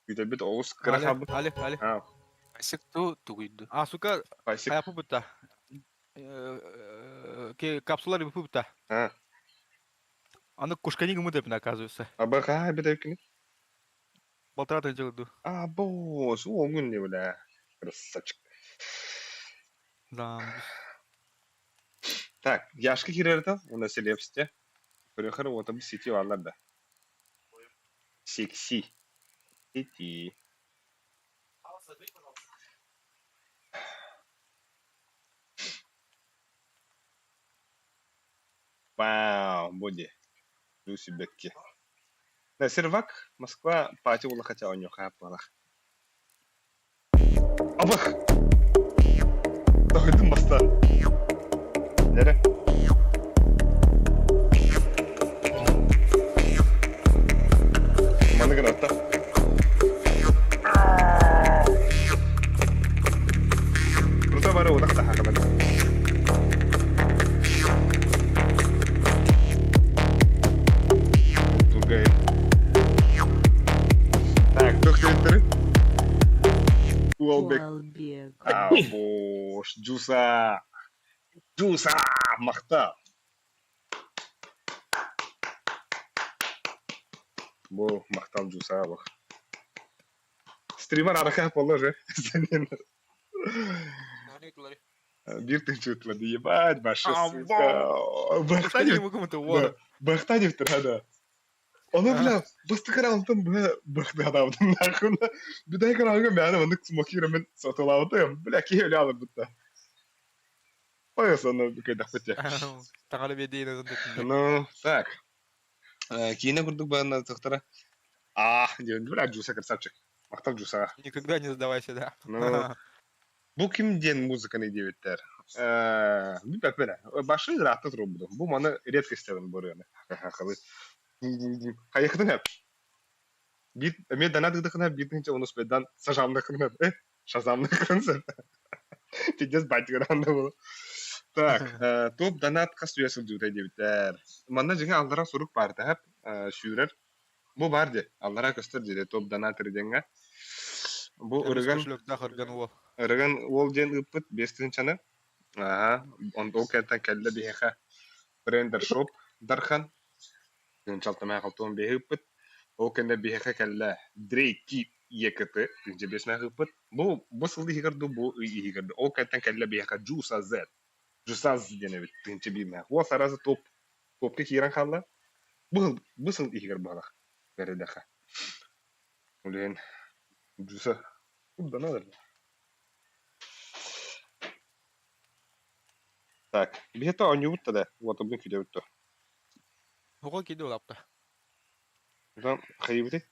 Speaker 1: Күүтэрбит оҕус кыра
Speaker 7: Али,
Speaker 1: хаалбыт.
Speaker 7: Али, Али.
Speaker 1: А,
Speaker 8: Асик ту тугуйду.
Speaker 7: А, сука,
Speaker 1: Пасик.
Speaker 7: хайапы бутта. Капсулар выпыта.
Speaker 1: А.
Speaker 7: Аны кушкани гымы деп оказывается.
Speaker 1: А баха бит
Speaker 7: Полтора тысячи году.
Speaker 1: А, босс, о, не бля. Красавчик.
Speaker 7: Да.
Speaker 1: Так, Яшка кирерді, у нас Лепсте. Көрөхөр ота бу сети алар да. Секси. Сети. Вау, боди. Люси Бекки. Да, сервак, Москва, пати ула хотя у него хапалах. Абах! Тохойдун баста. Нере? Маны гынатта. Круто бары удах тахаканан. Тугай. Так, тохтеттери. Уолбек.
Speaker 5: Уолбек.
Speaker 1: А, бош, Джуса. Джуса, махта. Бу махтал Джуса бах. Стример араха положи. Биир тыһыынча ебать, башы сука. Бахтанев. Бахтанев да. Ону бля, бастакы раундтан бля бахтаабытым нахуй. Бүтэһик раундка мээнэ маннык смокирамын сотолаабытым. Бля, киһи өлө алырбыт да. Ой, соны кыйдахпыт
Speaker 7: Таҥара биэдиин
Speaker 1: Ну, так. Киинэ курдук баана тохтара. А, диэн, бля, Джуса красавчик. Махтал Джуса.
Speaker 7: Никогда не сдавайся, да.
Speaker 1: Ну, бу ким диэн музыканы диэбиттэр. Билбэппин ээ. Башы ыраатта турбутум. Бу маны редкостьтэн барыаны. Хахалы. Хайыхтын эп. Бит, эмиэ донат ыдыхына биир тыһыынча онус бэйдан сажамныкын эп. Шазамныкын сөп. Пиздец байтыгыран да было. Так, топ донат хас үйэ сылдьыбытай диэбиттэр. Манна дьиҥэ аллара сурук баар тэһэп сүүрэр. Бу баар дии, аллара көстөр диэри топ донатор диэҥҥэ. Бу ырыган
Speaker 7: ырыган уол.
Speaker 1: Ырыган уол диэн ыыппыт 5 тыһыынчаны. Аха, ол кэнтэн кэллэ биһиэхэ Брендер Шоп Дархан. 16 605-и ыыппыт. Ол кэннэ биһиэхэ кэллэ Дрейки ЕКТ 1005 ыыппыт. Бу сыл иһигэр дуу, бу ый иһигэр дуу. Ол кэнтэн кэллэ биһиэхэ Джуса Z. Джусаз диэн эбит 1001. Уол сразу топ топка киирэн хаалла. Бу сыл иһигэр буолах. Бэрэдэхэ. Блин, Джуса. Куда надо? Так, биһиэхэ оонньуубут да, вот обын күүтэбит то.
Speaker 7: Оҕо киди улапта.
Speaker 1: Онтон хайыбыты?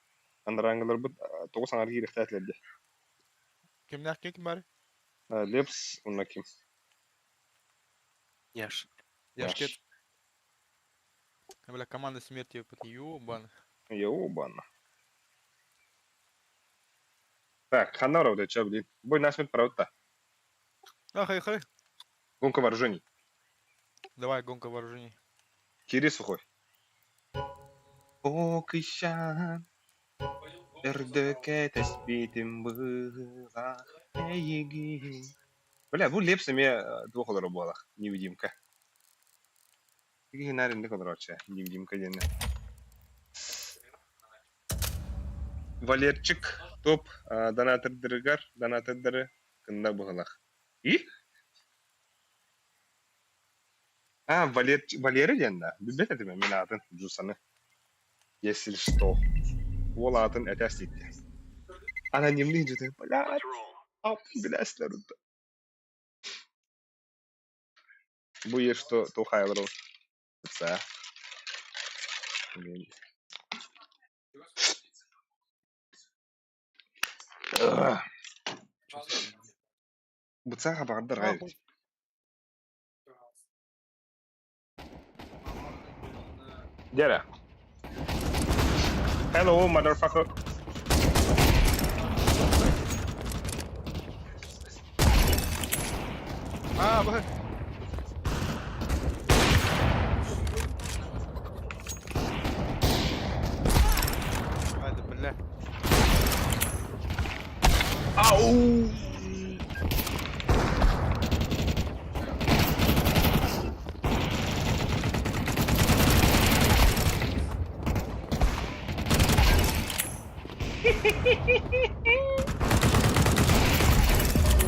Speaker 1: Андараангыларбыт тоҕус аҥар киириэхтээтилэр дии.
Speaker 7: Кимнээх ким бар?
Speaker 1: Лепс уонна ким?
Speaker 4: Яш.
Speaker 7: Яшкет. Бля, команда смерти ёбан.
Speaker 1: Ёбана. Так, ханна барабыт чё, блин. Бой насмерть барабыт
Speaker 7: А, хай, хай.
Speaker 1: Гонка вооружений.
Speaker 7: Давай, гонка вооружений.
Speaker 1: Кири сухой. О, кыщан, өрдөкө тэспитим быһах эйигин. Бля, бу Лепс эмиэ туох олоро буолах, невидимка. Киһи наар инник олорочу, невидимка диэн. Валерчик топ донатордарыгар, донатордары кынна быһылах. И? А, Валер, Валера диэн да. Билбэт этим мин аатын, Джусаны. Если что. Уол аатын этээс диэтэ. Анонимный жыты. Блядь. Ап, билээсилэр Бу ер что тухайлар. Са. Блин. Ugh. Бутсаха баҕардар эбит. Дьэрэ. Hello, motherfucker.
Speaker 7: А, б. Ай, да бля.
Speaker 1: Ау!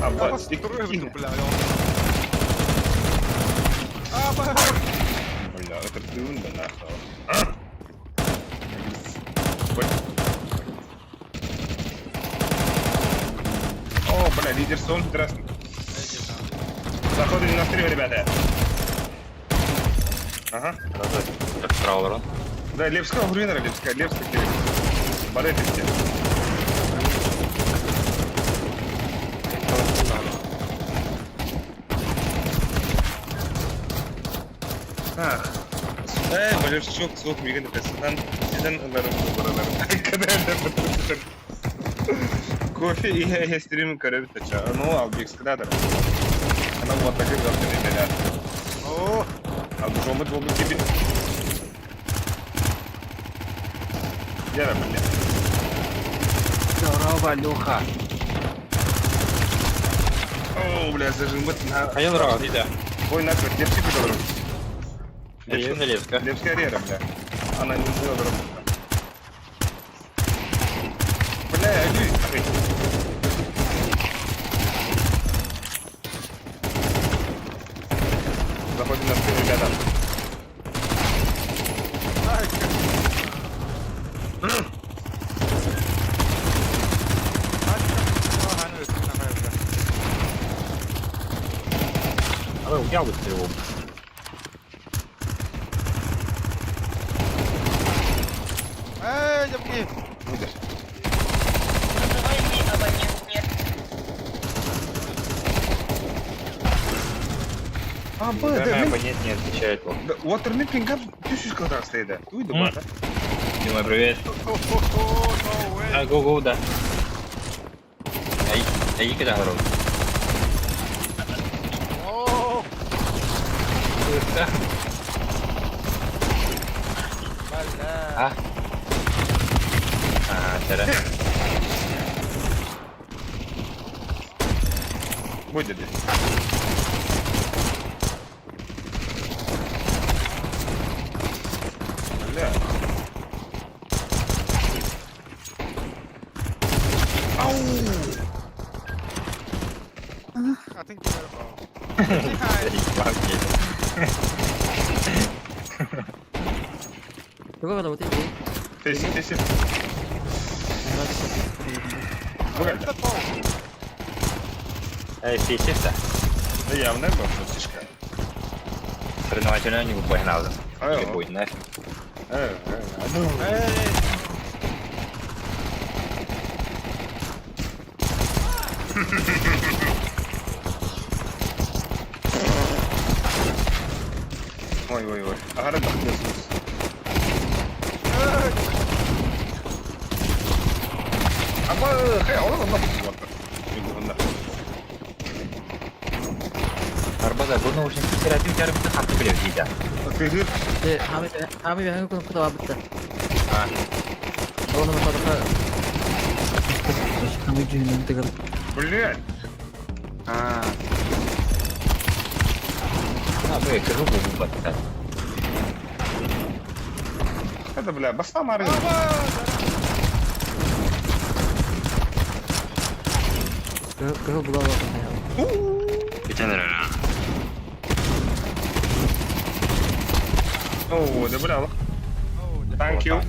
Speaker 1: Абба,
Speaker 7: Построил, бля, Аба!
Speaker 1: Бля, это ты да нахуй. О, бля, лидер сон, здравствуйте. Заходим на стрим, ребята. Ага.
Speaker 8: Так, траулер.
Speaker 1: Да, Левского Грунера, Левская, Левская, Бары все. Ах. Эй, Валерчук, звук миган песадан, сидан ыларым бараларым. Кадр Кофе и я стрим көрөбүт тача. Ну, албекс кадр. Она вот такой завтра ребят.
Speaker 7: О,
Speaker 1: Ал жомут болбут тебе. Яра, бля.
Speaker 9: Здорово, Люха.
Speaker 1: О, бля, зажимут на...
Speaker 8: А я нрав, иди.
Speaker 1: Ой, нахуй, лепси куда
Speaker 8: Я на Левска.
Speaker 1: Левская арена, бля. Она не сделала работу. Бля, иди. Заходим на стрим, ребята.
Speaker 7: ай, как.
Speaker 8: А вы я выстрелил.
Speaker 7: Эй, девки!
Speaker 1: Выйдешь.
Speaker 10: Называемый абонент не
Speaker 1: А, б, да,
Speaker 8: Наверное,
Speaker 1: мен...
Speaker 8: абонент не отвечает.
Speaker 1: Water пингап түсүс кылдырак стоит. Туйду ба, да?
Speaker 8: Дима, привет.
Speaker 7: Хо-хо-хо, no way.
Speaker 8: А, го-го, да. Ай, ай, когда говорю.
Speaker 7: О,
Speaker 8: Да.
Speaker 7: бля.
Speaker 8: А? А, тара.
Speaker 1: Будет. Бля. Ау!
Speaker 7: I think we're
Speaker 1: Теси, теси.
Speaker 7: Это пол.
Speaker 8: Эй, фисится.
Speaker 1: Да явно был, братишка.
Speaker 8: Соревновательно не погнал.
Speaker 1: А,
Speaker 8: Не будет, нафиг.
Speaker 1: Ну.
Speaker 7: Эй,
Speaker 1: Ой, ой, ой. Ага, да, Аба, хай, он на вот.
Speaker 8: Арбаза, бұл наушник терапия жарымды хатты біліп дейді. А,
Speaker 1: Блять.
Speaker 8: а. А, вы, кажу, буду батта.
Speaker 1: Это, бля, баста мары. О, да, бля. Thank you.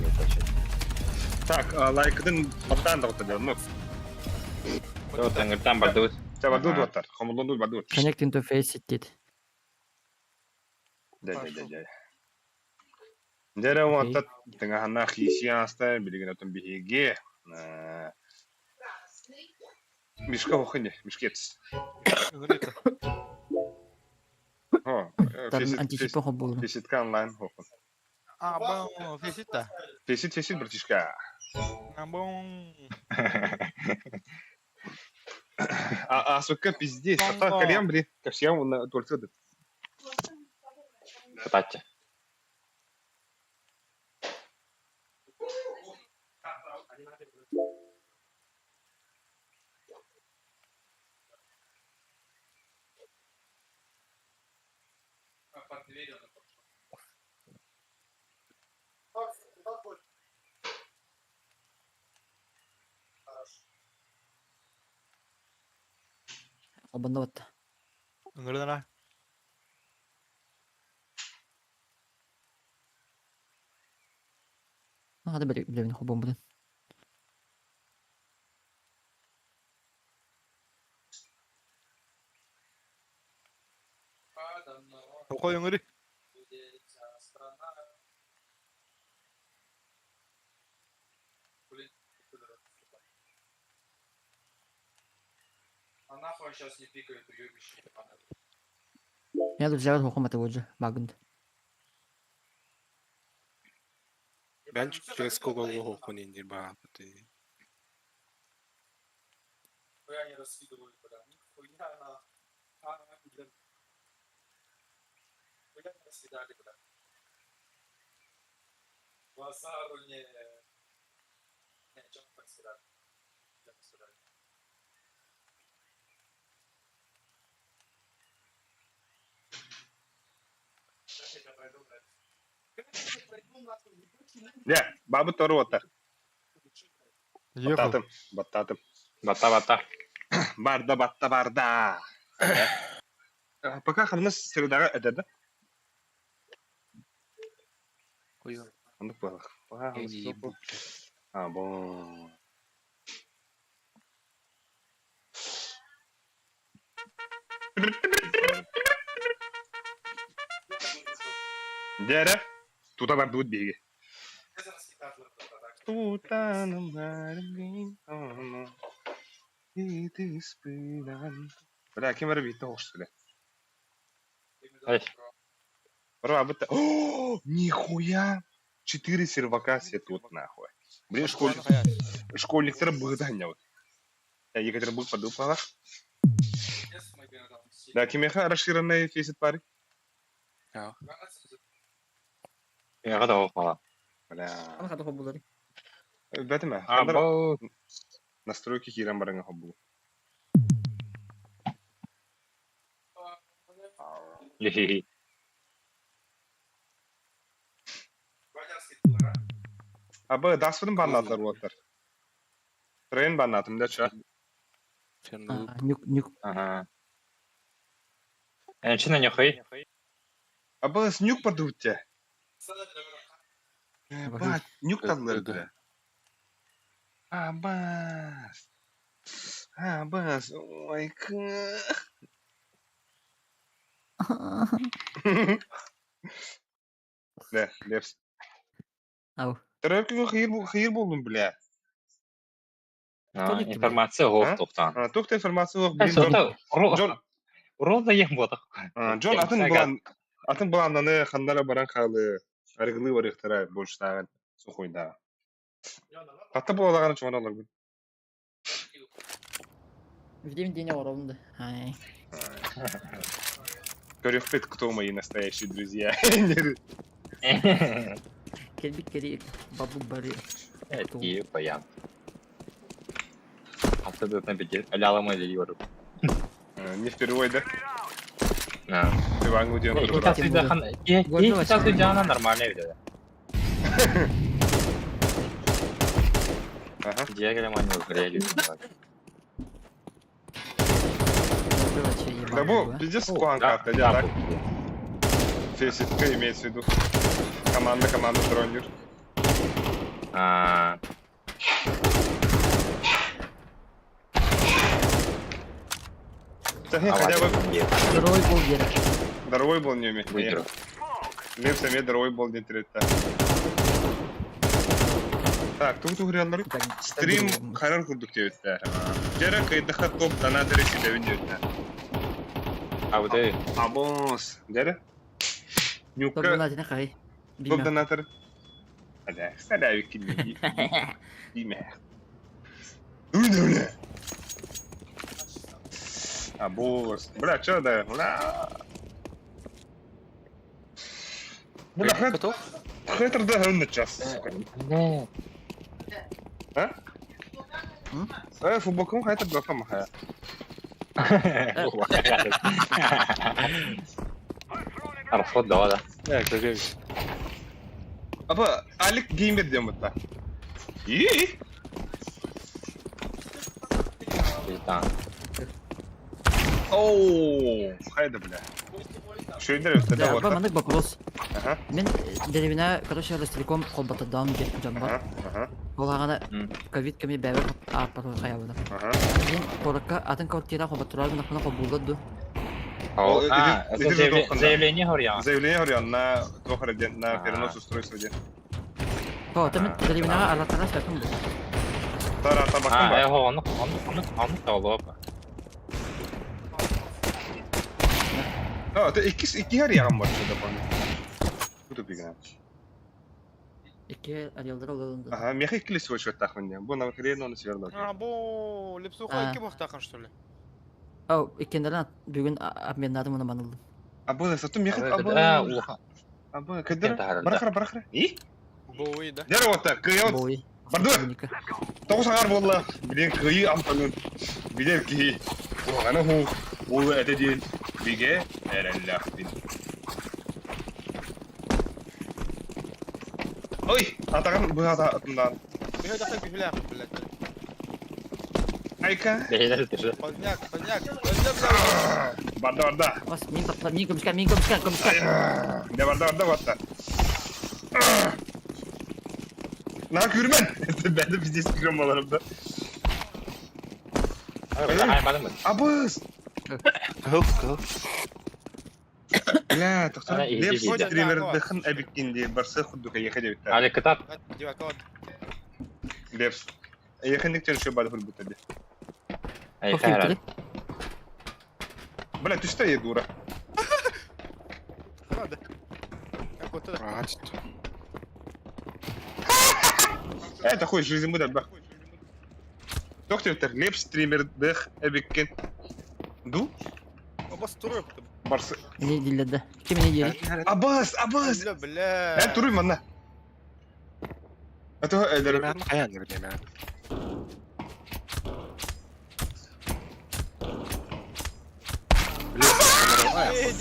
Speaker 1: Так, лайкдын баттан да отыр, ну.
Speaker 8: Там бардут.
Speaker 1: Та бардут оттар. Хомолонду бардут.
Speaker 9: Connect interface did.
Speaker 1: Да, да, да, да. Дәрә ватта тыңаһана хисияста билеген отын биһиге. Мишка хохыне, мишкец. О, Фиситка онлайн хохын.
Speaker 7: А, бом, фисита.
Speaker 1: Фисит, фисит, братишка.
Speaker 7: А, бом.
Speaker 1: А, а, сука, пиздец. А так, кальян, блин, кашьям на только.
Speaker 8: Татча.
Speaker 9: Холбонно батта.
Speaker 7: Ыҥырын
Speaker 9: Хата билэбин холбоммутун.
Speaker 7: Токой ыҥыры.
Speaker 9: Я тут взял хохом это вот же, багынд.
Speaker 10: Бен CSGO хохун инdir баапыты.
Speaker 1: Дьэ, бабыт торуота.
Speaker 7: Ехал.
Speaker 1: Баттаатым, баттаатым.
Speaker 8: Батта батта.
Speaker 1: Барда, батта, барда. Пока хамнас средаҕа этэ да? Оннук буолар. Пока хамнас суох. А, бо. Дьэ тута бардыбыт биһиги. Тутаным Бля, ким эрэ биирдэ оҕусту
Speaker 8: Эй.
Speaker 1: Бра, О, нихуя! Четыре сервака все тут, нахуй. Блин, школьниктар быһыта вот. Екатеринбург подупала. Да, кимиэхэ расширенный фейсит пари?
Speaker 8: Я да мала.
Speaker 1: Бля.
Speaker 9: Аны хата холбулары.
Speaker 1: Бэтимэ.
Speaker 8: А бу
Speaker 1: Настройки киирэн бараҥа хоббу.
Speaker 8: Хи-хи.
Speaker 1: Абы даспытын баннаатылар уолаттар. Трен баннаатым да ча.
Speaker 9: Нюк, нюк.
Speaker 8: Ага. Энчина нюхай.
Speaker 1: Абы с нюк продукте. Бать, нюк таллар бля. Абас. Абас. Ой, Да, Лепс.
Speaker 9: Ау.
Speaker 1: Төрөкүгө хыйыр болдум, бля.
Speaker 8: Информация гоп тоқтан.
Speaker 1: Тухта информация гоп. Блин, Джон. Джон.
Speaker 8: Рол да ем бодақ.
Speaker 1: Джон атын булан атын буланнаны ханнара баран халы аргылы барыктара больше тагын сухойда. Хатта буолаганы чоңон олар бу.
Speaker 9: Видим день оромды. Ай.
Speaker 1: Көрөкпет, кто мои настоящие друзья.
Speaker 9: Келбик кери бабу бары.
Speaker 8: Типа я. Абсолютно беде. Аляла мой дели
Speaker 1: Не впервой, да?
Speaker 8: Да.
Speaker 1: Ты вангу делал.
Speaker 8: Сейчас идеально нормально видео.
Speaker 1: Ага.
Speaker 8: Диаграмма не
Speaker 1: Да бу, пиздец куан карта, да, так? Фейситка имеется в виду. Команда, команда, дронер.
Speaker 8: А.
Speaker 1: Хотя бы...
Speaker 9: Здоровый был Гера.
Speaker 1: Здоровый был не умеет.
Speaker 8: Выиграл.
Speaker 1: Лепс эмиэ здоровый был не третта. Так, тут угряллар. Стрим харар курдук диэбиттэр. Дьэрэ кыйдаха топ донатор ситэбин диэбиттэр.
Speaker 8: А вот и...
Speaker 1: Абос. Дьэрэ?
Speaker 9: Топ
Speaker 1: Нюка.
Speaker 9: донатор хай.
Speaker 1: Топ донатор. Аля, сталяю кини. Имя. Уй, Абос. Бля, чё да? Бля. Бля,
Speaker 6: Готов?
Speaker 1: Хэтер да на час, сука.
Speaker 8: Не.
Speaker 1: А? Футболкам хэтер да фама хая.
Speaker 8: Арфот да, да.
Speaker 10: Да, кстати.
Speaker 1: Апа, Алик геймер диэн бытта. И?
Speaker 8: Да.
Speaker 1: Оу, хайда, бля. Шөйдер өттө
Speaker 9: Да,
Speaker 1: да
Speaker 9: маннык вопрос.
Speaker 1: Ага.
Speaker 9: Мин деревина, короче, Ростелеком холбатырдаам диэн дьон бар.
Speaker 1: Ага.
Speaker 9: Ол аҕана ковид кэми бэйэбэр ааппар хайабына.
Speaker 1: Ага.
Speaker 9: Мин куоракка атын квартира холбаттырар гынахпына холбууллар ду.
Speaker 8: А, это заявление хорьян.
Speaker 1: Заявление хорьян на туох эрэ диэн, на перенос устройства диэн.
Speaker 9: То, мен деревинаҕа араттара сөпүм бу.
Speaker 1: Тара табакын
Speaker 8: бар. А, ону, ону, ону, ону толуоп.
Speaker 1: А, ты иккис икки харьян бар что-то помню. Бу тупиган.
Speaker 9: Икки арыалдара олорунда.
Speaker 1: Ага, меха иккилис вочуоттаахпын диэн. Бу навыкырыйын оны свердло.
Speaker 11: А, бу лепсуха икки буохтаахын, что ли?
Speaker 9: Ау, иккиэннэрин бүгүн обменнаатым уонна маныллым.
Speaker 1: А бу сатым меха
Speaker 8: А,
Speaker 1: абы. Абы кыдыр. Барахара барахара. И?
Speaker 11: Боуи, да?
Speaker 1: Дэр ота, кыйы
Speaker 9: Боуи.
Speaker 1: Барды. Тоҕус аҥаар буолла. Билин кыйы амтанын билэр киһи. Куһаҕана суох уолу этэ диэн бигэ эрэллээхпин. Ой, атаҕын быһа атыннаан.
Speaker 11: Быһа тахсан күһүлээх, блядь.
Speaker 1: Айка.
Speaker 11: Поздняк, поздняк, поздняк, блядь.
Speaker 1: Барда, барда.
Speaker 9: Бас, мин тапта, мин көмүскэ, мин көмүскэ, көмүскэ.
Speaker 1: Да, барда, барда, барда. На күрмэн. Бәді пиздец күрмэн баларым да. Абыс!
Speaker 10: Кыһыл, кыһыл.
Speaker 1: Бля, тоқтар. Лепс стримердыхын әбиккин дии барсы худдука ехе дебиттер.
Speaker 8: Али кытат.
Speaker 1: Лепс. Ехенник чен шо бады хурбута ди. Бля, ты что е дура?
Speaker 11: Рада.
Speaker 1: Это хуй жизнь будет бах. Доктор, лепс стримердых әбиккин. Ду?
Speaker 11: Абас туруп.
Speaker 1: Барсы.
Speaker 9: Не дилерде. Ким не дири?
Speaker 1: Абас, абас.
Speaker 11: Бля, бля.
Speaker 1: Мен туруйм манна. А то элер.
Speaker 10: Хайан билемен.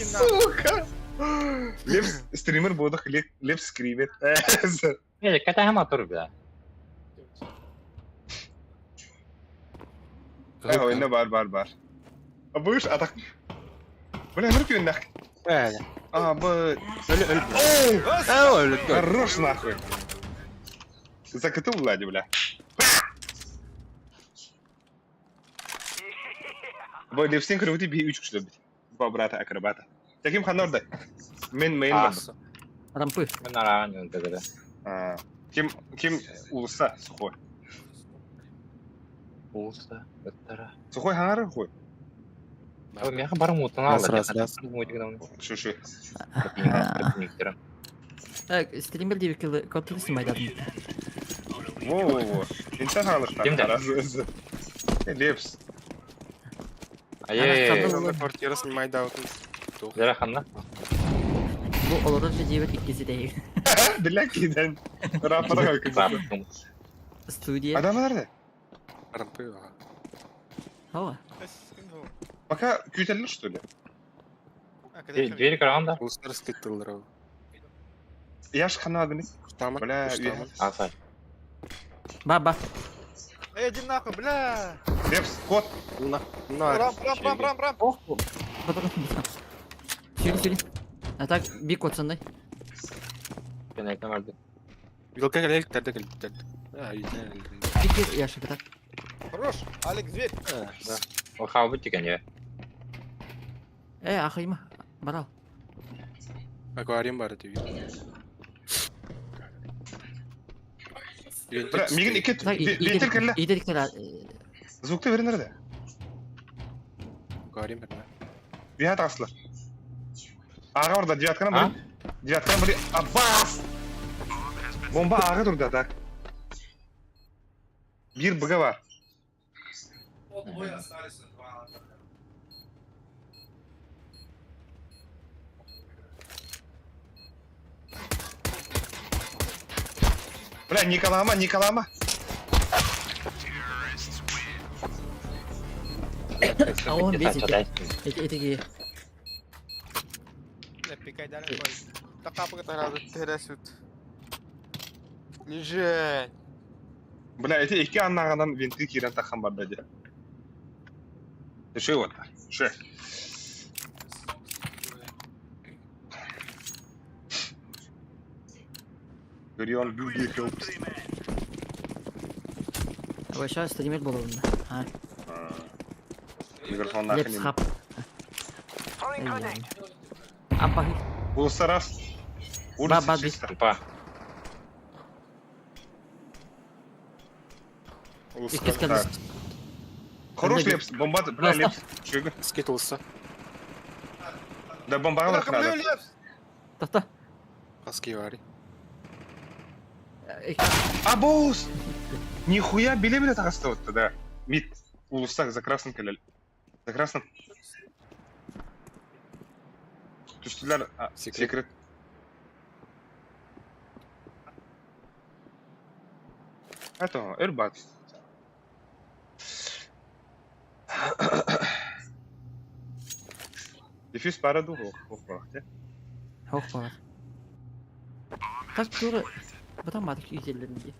Speaker 1: Сука! Лепс стример бодох лепс скример.
Speaker 8: Не, ката тур бля.
Speaker 1: Э, ойна бар бар бар. Абыш атак. Бля, нұрк юннах. А, б.
Speaker 10: Өлө өлө.
Speaker 1: О! Хорош нахуй. Закатил Влади, бля. Бо лепсин көрүбүтү би үч күчлө бит. Ба брата акробата. Таким ханорда. Мен мейн бар.
Speaker 9: Рампы.
Speaker 8: Мен араган юнтегеде.
Speaker 1: А, ким ким улуса сухой.
Speaker 8: Улуса, ыттара.
Speaker 1: Сухой хаңары хуй.
Speaker 8: Меха бар мутун алды.
Speaker 10: Раз, раз, раз.
Speaker 1: Шу шу.
Speaker 9: Стример диби квартира снимайдадым.
Speaker 1: Во во во. Инта халыктар.
Speaker 8: Кимде?
Speaker 1: Лепс.
Speaker 8: Ае.
Speaker 10: Квартира снимайда.
Speaker 8: Зара ханна.
Speaker 9: Бу олорор же диэбит иккиси дейг.
Speaker 1: Бля киден. Рапора как.
Speaker 9: Студия.
Speaker 1: Адам nerede?
Speaker 10: Рампы.
Speaker 9: Хава.
Speaker 1: Пока күүтэллэр что ли?
Speaker 8: Дверь караганда.
Speaker 10: Улусларский тыллар.
Speaker 1: Яш ханагыны.
Speaker 10: Штаман.
Speaker 1: Бля,
Speaker 8: Асай.
Speaker 9: Ба ба.
Speaker 11: Эй, иди нахуй, бля.
Speaker 1: Лепс, кот.
Speaker 10: На. На.
Speaker 11: Рам, рам, рам, рам, рам.
Speaker 9: Ох. Сюри, сюри. А так би котсындай.
Speaker 8: Мен айтам алды.
Speaker 10: Вилка келек терде келек терде. А, үйден.
Speaker 9: Пики яшик так.
Speaker 11: Хорош, Алекс, дверь.
Speaker 8: Да. Ол хабы тикен я.
Speaker 9: Э, ахыйма. Барал.
Speaker 10: Аквариум бар деп.
Speaker 1: Бля, мигин икки вентиль келле.
Speaker 9: Идер
Speaker 1: Звукты бери nerede?
Speaker 10: Аквариум бар.
Speaker 1: Виһат аслар. Ага орда девятканы бери. Девятканы бери. Аббас! Бомба ага турда так. Бир быга бар. Бля, Николама, Николама.
Speaker 9: А он бесит. Эти эти
Speaker 11: Бля, пикай дали. Такапы Лежать.
Speaker 1: Бля, эти икки аннағанан винты кирен тахан бар деді. Шö вот. Шö. Грион Бюги Фелпс.
Speaker 9: Вообще стример буолабын. А,
Speaker 1: Микрофон нахрен.
Speaker 9: Лепс хап. Апа.
Speaker 1: Улуса раз.
Speaker 9: Ба,
Speaker 1: Улица
Speaker 9: ба,
Speaker 1: чисто.
Speaker 8: Тупа.
Speaker 9: Иккис кэлдис.
Speaker 1: Хорош Лепс, бомба, бля, Лепс. Чуга.
Speaker 10: Скит улуса.
Speaker 1: Да бомба
Speaker 11: Бля,
Speaker 1: надо.
Speaker 11: Лепс!
Speaker 9: Тохто.
Speaker 10: Хаски вари.
Speaker 1: Абоус! Нихуя биле биле тағасты вот да. Мид. Улуса за красным кэлэл. За красным. Түстүлэр а,
Speaker 10: Секрет.
Speaker 1: секрет. Это Эрбат. Дефьюз пара ду хох хох те.
Speaker 9: Хох бар. Так тура. Батам матык үйделерин ди.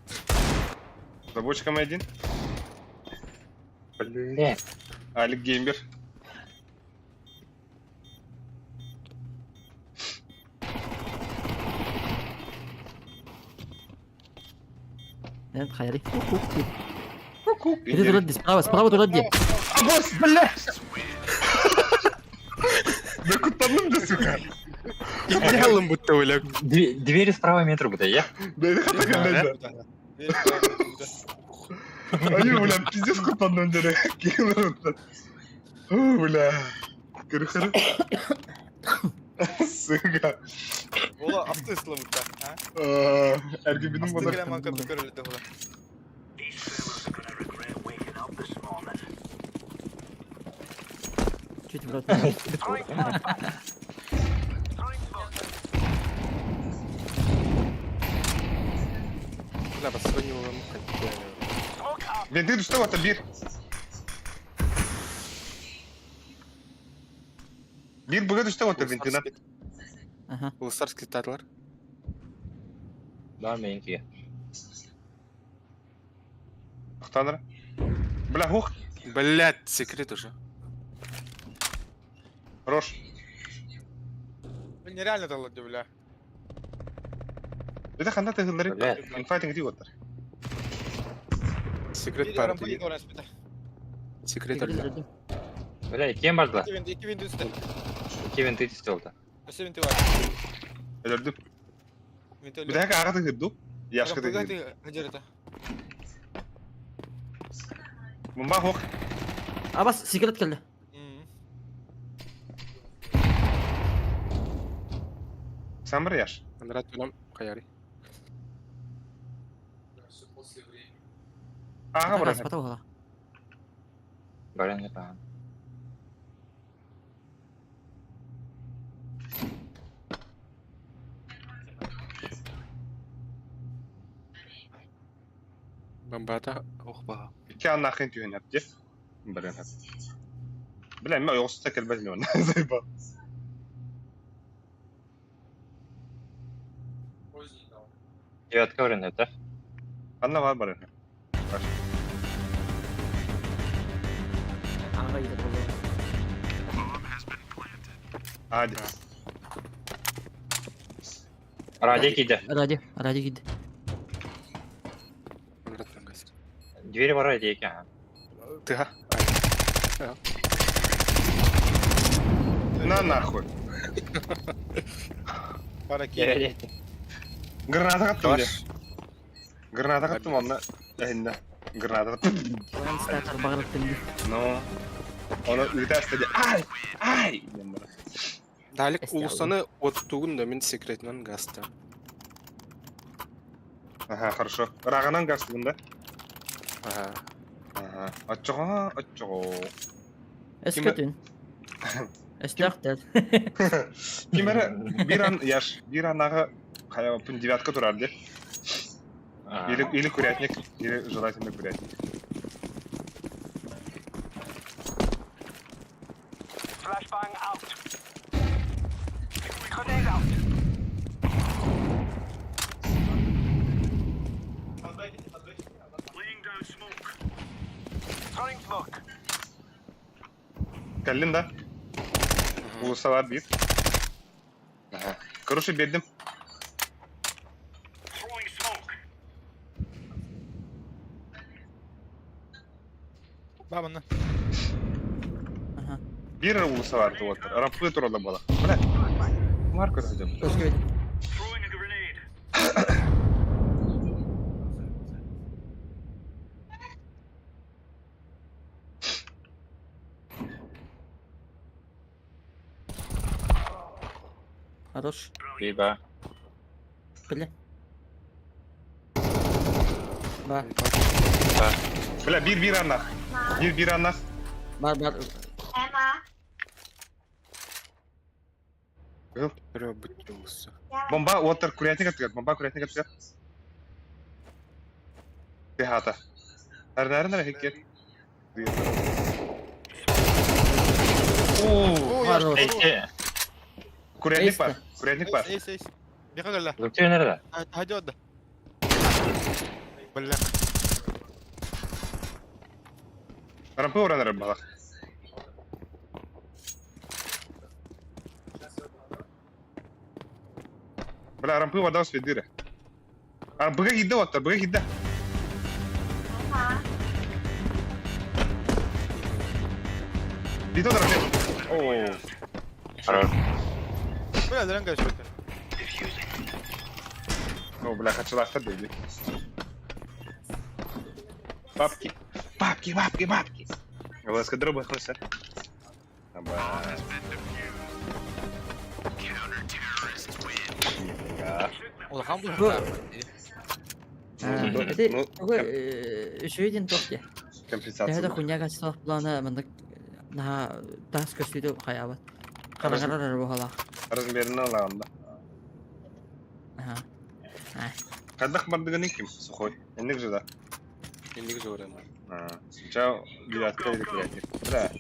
Speaker 1: За бочками один.
Speaker 8: Блядь.
Speaker 1: Алик Геймбер.
Speaker 9: Нет, хайри. Иди туда, справа, справа туда, где?
Speaker 1: Абос, блядь! Да кутанным да, сука!
Speaker 10: Идеалым будто өлөк.
Speaker 8: Двери справа метр будто, я?
Speaker 1: Да это хата калле. Аю, бля, пиздец кутанным дере. О, бля. Кыры-хыры. Сука.
Speaker 11: Ола асты ысылыбытта.
Speaker 1: Эргибинин
Speaker 11: Асты
Speaker 1: болар.
Speaker 11: кэлэн манка көрөлүдэ ола.
Speaker 9: Чуть в рот.
Speaker 10: Бля, бассонивым хотя.
Speaker 1: Венты что вот бир. Бир быга түштө вот вентина.
Speaker 9: Ага.
Speaker 10: Улусарский тарлар.
Speaker 8: Да, меньки.
Speaker 1: Ахтаныр. Бля, хух.
Speaker 10: Блять, секрет уже.
Speaker 1: Хорош.
Speaker 11: Блин, нереально талады, бля.
Speaker 1: Это ханда тыгылдары.
Speaker 8: Блядь.
Speaker 1: Инфайтинг ди оттар.
Speaker 10: Секрет
Speaker 11: Bir рампа
Speaker 10: пар.
Speaker 11: екі оран спита.
Speaker 10: Секрет өлді.
Speaker 8: Бля, кем барды?
Speaker 11: Екі винт, екі винт үсті.
Speaker 8: Кем винты түстөлді?
Speaker 11: Өсі винті бар.
Speaker 1: Өлөрдүм.
Speaker 11: Винт өлді.
Speaker 1: Бир ага тыгырду. Яшка тыгырду.
Speaker 11: Хажарата.
Speaker 1: Мумба хух.
Speaker 9: Абас, секрет келді.
Speaker 1: Самыр яш.
Speaker 10: Андрат өлөм каяри.
Speaker 1: Ага
Speaker 9: Раз,
Speaker 1: бар.
Speaker 9: потом гола.
Speaker 8: Барен не пам.
Speaker 10: Бомбата охба.
Speaker 1: Ики аннахын түйін әпте. Барен әп. Бля, мен оғыз тәкел бәзін оны. Зайба.
Speaker 8: Девятка барен это?
Speaker 1: Анна бар барен.
Speaker 9: Ага, иди гола.
Speaker 1: Hadi.
Speaker 8: Ради киді.
Speaker 9: Ради, ради киді.
Speaker 10: Андрат өлөм.
Speaker 8: Двери бар ради екен.
Speaker 10: Тыга.
Speaker 1: На нахуй.
Speaker 11: Пара кири.
Speaker 1: Граната каттым бля. Граната каттым онна. Энне. Граната каттым.
Speaker 9: Оған статар бағырып тілді.
Speaker 1: Но. Оны үтәсті де. Ай! Ай! Дем бар.
Speaker 10: Далик
Speaker 9: Эсте
Speaker 10: улусаны оттугун да мен секретинен гаста.
Speaker 1: Ага, хорошо. Рағынан газ да?
Speaker 10: Ага.
Speaker 1: Ага. Отчого, отчого.
Speaker 9: Эскөтін. Эстәқтер.
Speaker 1: Кимере бир ан яш, бир анағы қая пүн девятка турар де. Или или курятник, или желательно курятник. Кэллин да? Улуса бар бир. Ага. Короче, бердим.
Speaker 11: Бабаны.
Speaker 9: Ага.
Speaker 1: Биир эрэ уулусса баар уолаттар. Рампы тураллар буолар. Бля. Марк көрсөтөм.
Speaker 9: Точка видим. Хорош.
Speaker 8: Либо.
Speaker 9: Бля. Бар.
Speaker 1: Бля, биир биир аннах. Биир биир аннах.
Speaker 9: Бар бар.
Speaker 1: Бомба уоттар курятник аттыгар. Бомба курятник аттыгар. Тыһаата. Арнарын эрэ хиккер.
Speaker 11: Оо,
Speaker 9: Хорош.
Speaker 8: Эйсе.
Speaker 1: Курятник бар. Курятник бар.
Speaker 11: Эйс, эйс. Беха кэллэ.
Speaker 8: Зуктю nerede?
Speaker 11: Hadi отда. Бля.
Speaker 1: Рампы уранар балах. Бля, рампы вода свидыра. А быга гидде оттар, быга гидде. Бито дорогой. О,
Speaker 8: Хорош.
Speaker 11: Бля, дыран кэлбит.
Speaker 1: О, бля, хочу лахта дейди. Бабки. Бабки, бабки, бабки. Ласка дроба хоса. Аба. Нифига.
Speaker 7: Улахан
Speaker 9: Бу-
Speaker 7: бу.
Speaker 9: Это
Speaker 1: Ну,
Speaker 9: такой еще один топ.
Speaker 1: Компенсация.
Speaker 9: Это хуйня качество плана мындык на тас көстүдү хаябат. Карагарар бухала.
Speaker 1: Размерін алағында.
Speaker 9: Ага.
Speaker 1: Қайдақ бардыгын ким? Сухой. Энник же да.
Speaker 10: Инник же вариант.
Speaker 1: Чао, девятка или курятник. Бля.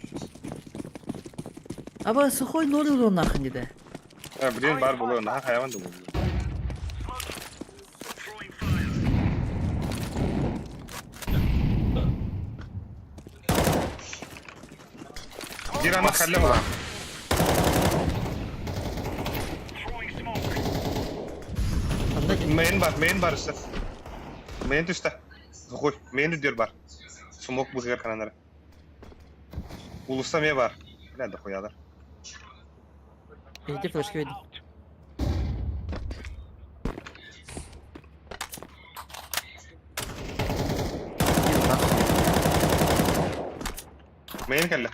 Speaker 9: Аба сухой ноль урон нахын деди.
Speaker 1: А, блин, бар болу, наха хайван да болу. Дирана халева.
Speaker 9: Анда
Speaker 1: Мейн бар, мейн бар үсті. Мейн түсті. Сухой, мейн үдер бар. Сумок бузгар кананары. Улуста ме бар. Бля, да хуядар.
Speaker 9: Иди флешка видим.
Speaker 1: Мейн кәлі.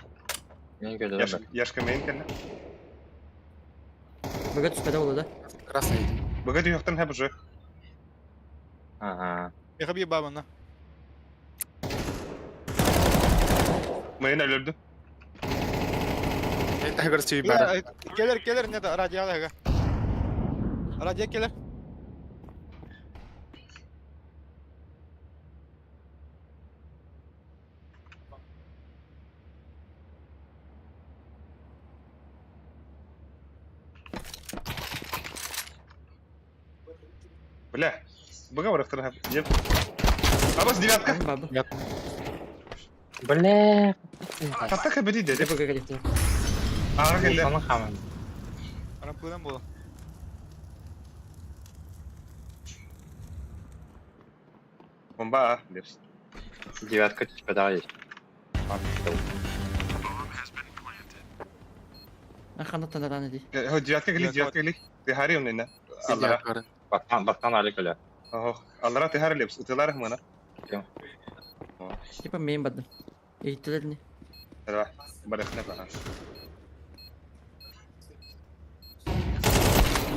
Speaker 8: Мен көрдüm.
Speaker 1: Яшка мейн кәлі.
Speaker 9: Бага түспәдә булды да.
Speaker 10: Красный.
Speaker 1: Бага дүйіқтан хәп уже.
Speaker 8: Ага.
Speaker 11: Беха бие бабаны.
Speaker 1: Мейн өлірді.
Speaker 10: Это говорит, бара.
Speaker 11: Келер, келер, нет, радио Радио келер.
Speaker 1: Бля. Бага барақтан хәп. Еп. Абас девятка.
Speaker 9: Баба.
Speaker 8: Бля.
Speaker 1: Хатта хәбеди деді.
Speaker 9: Бага калифта.
Speaker 1: Аға кәлі.
Speaker 8: Улахан хамын.
Speaker 11: Рампыдан болу.
Speaker 1: Бомба, лепс.
Speaker 8: Девятка типа да есть.
Speaker 9: Ахана танараны ди.
Speaker 1: Девятка кәлі, девятка кәлі. Тихари онына. Аллара.
Speaker 8: Бактан, бактан али кәле.
Speaker 1: Аллара тихари лепс. Утылар мына.
Speaker 9: Типа мейн бадым. Иттелерни.
Speaker 1: Давай. Барахна баха.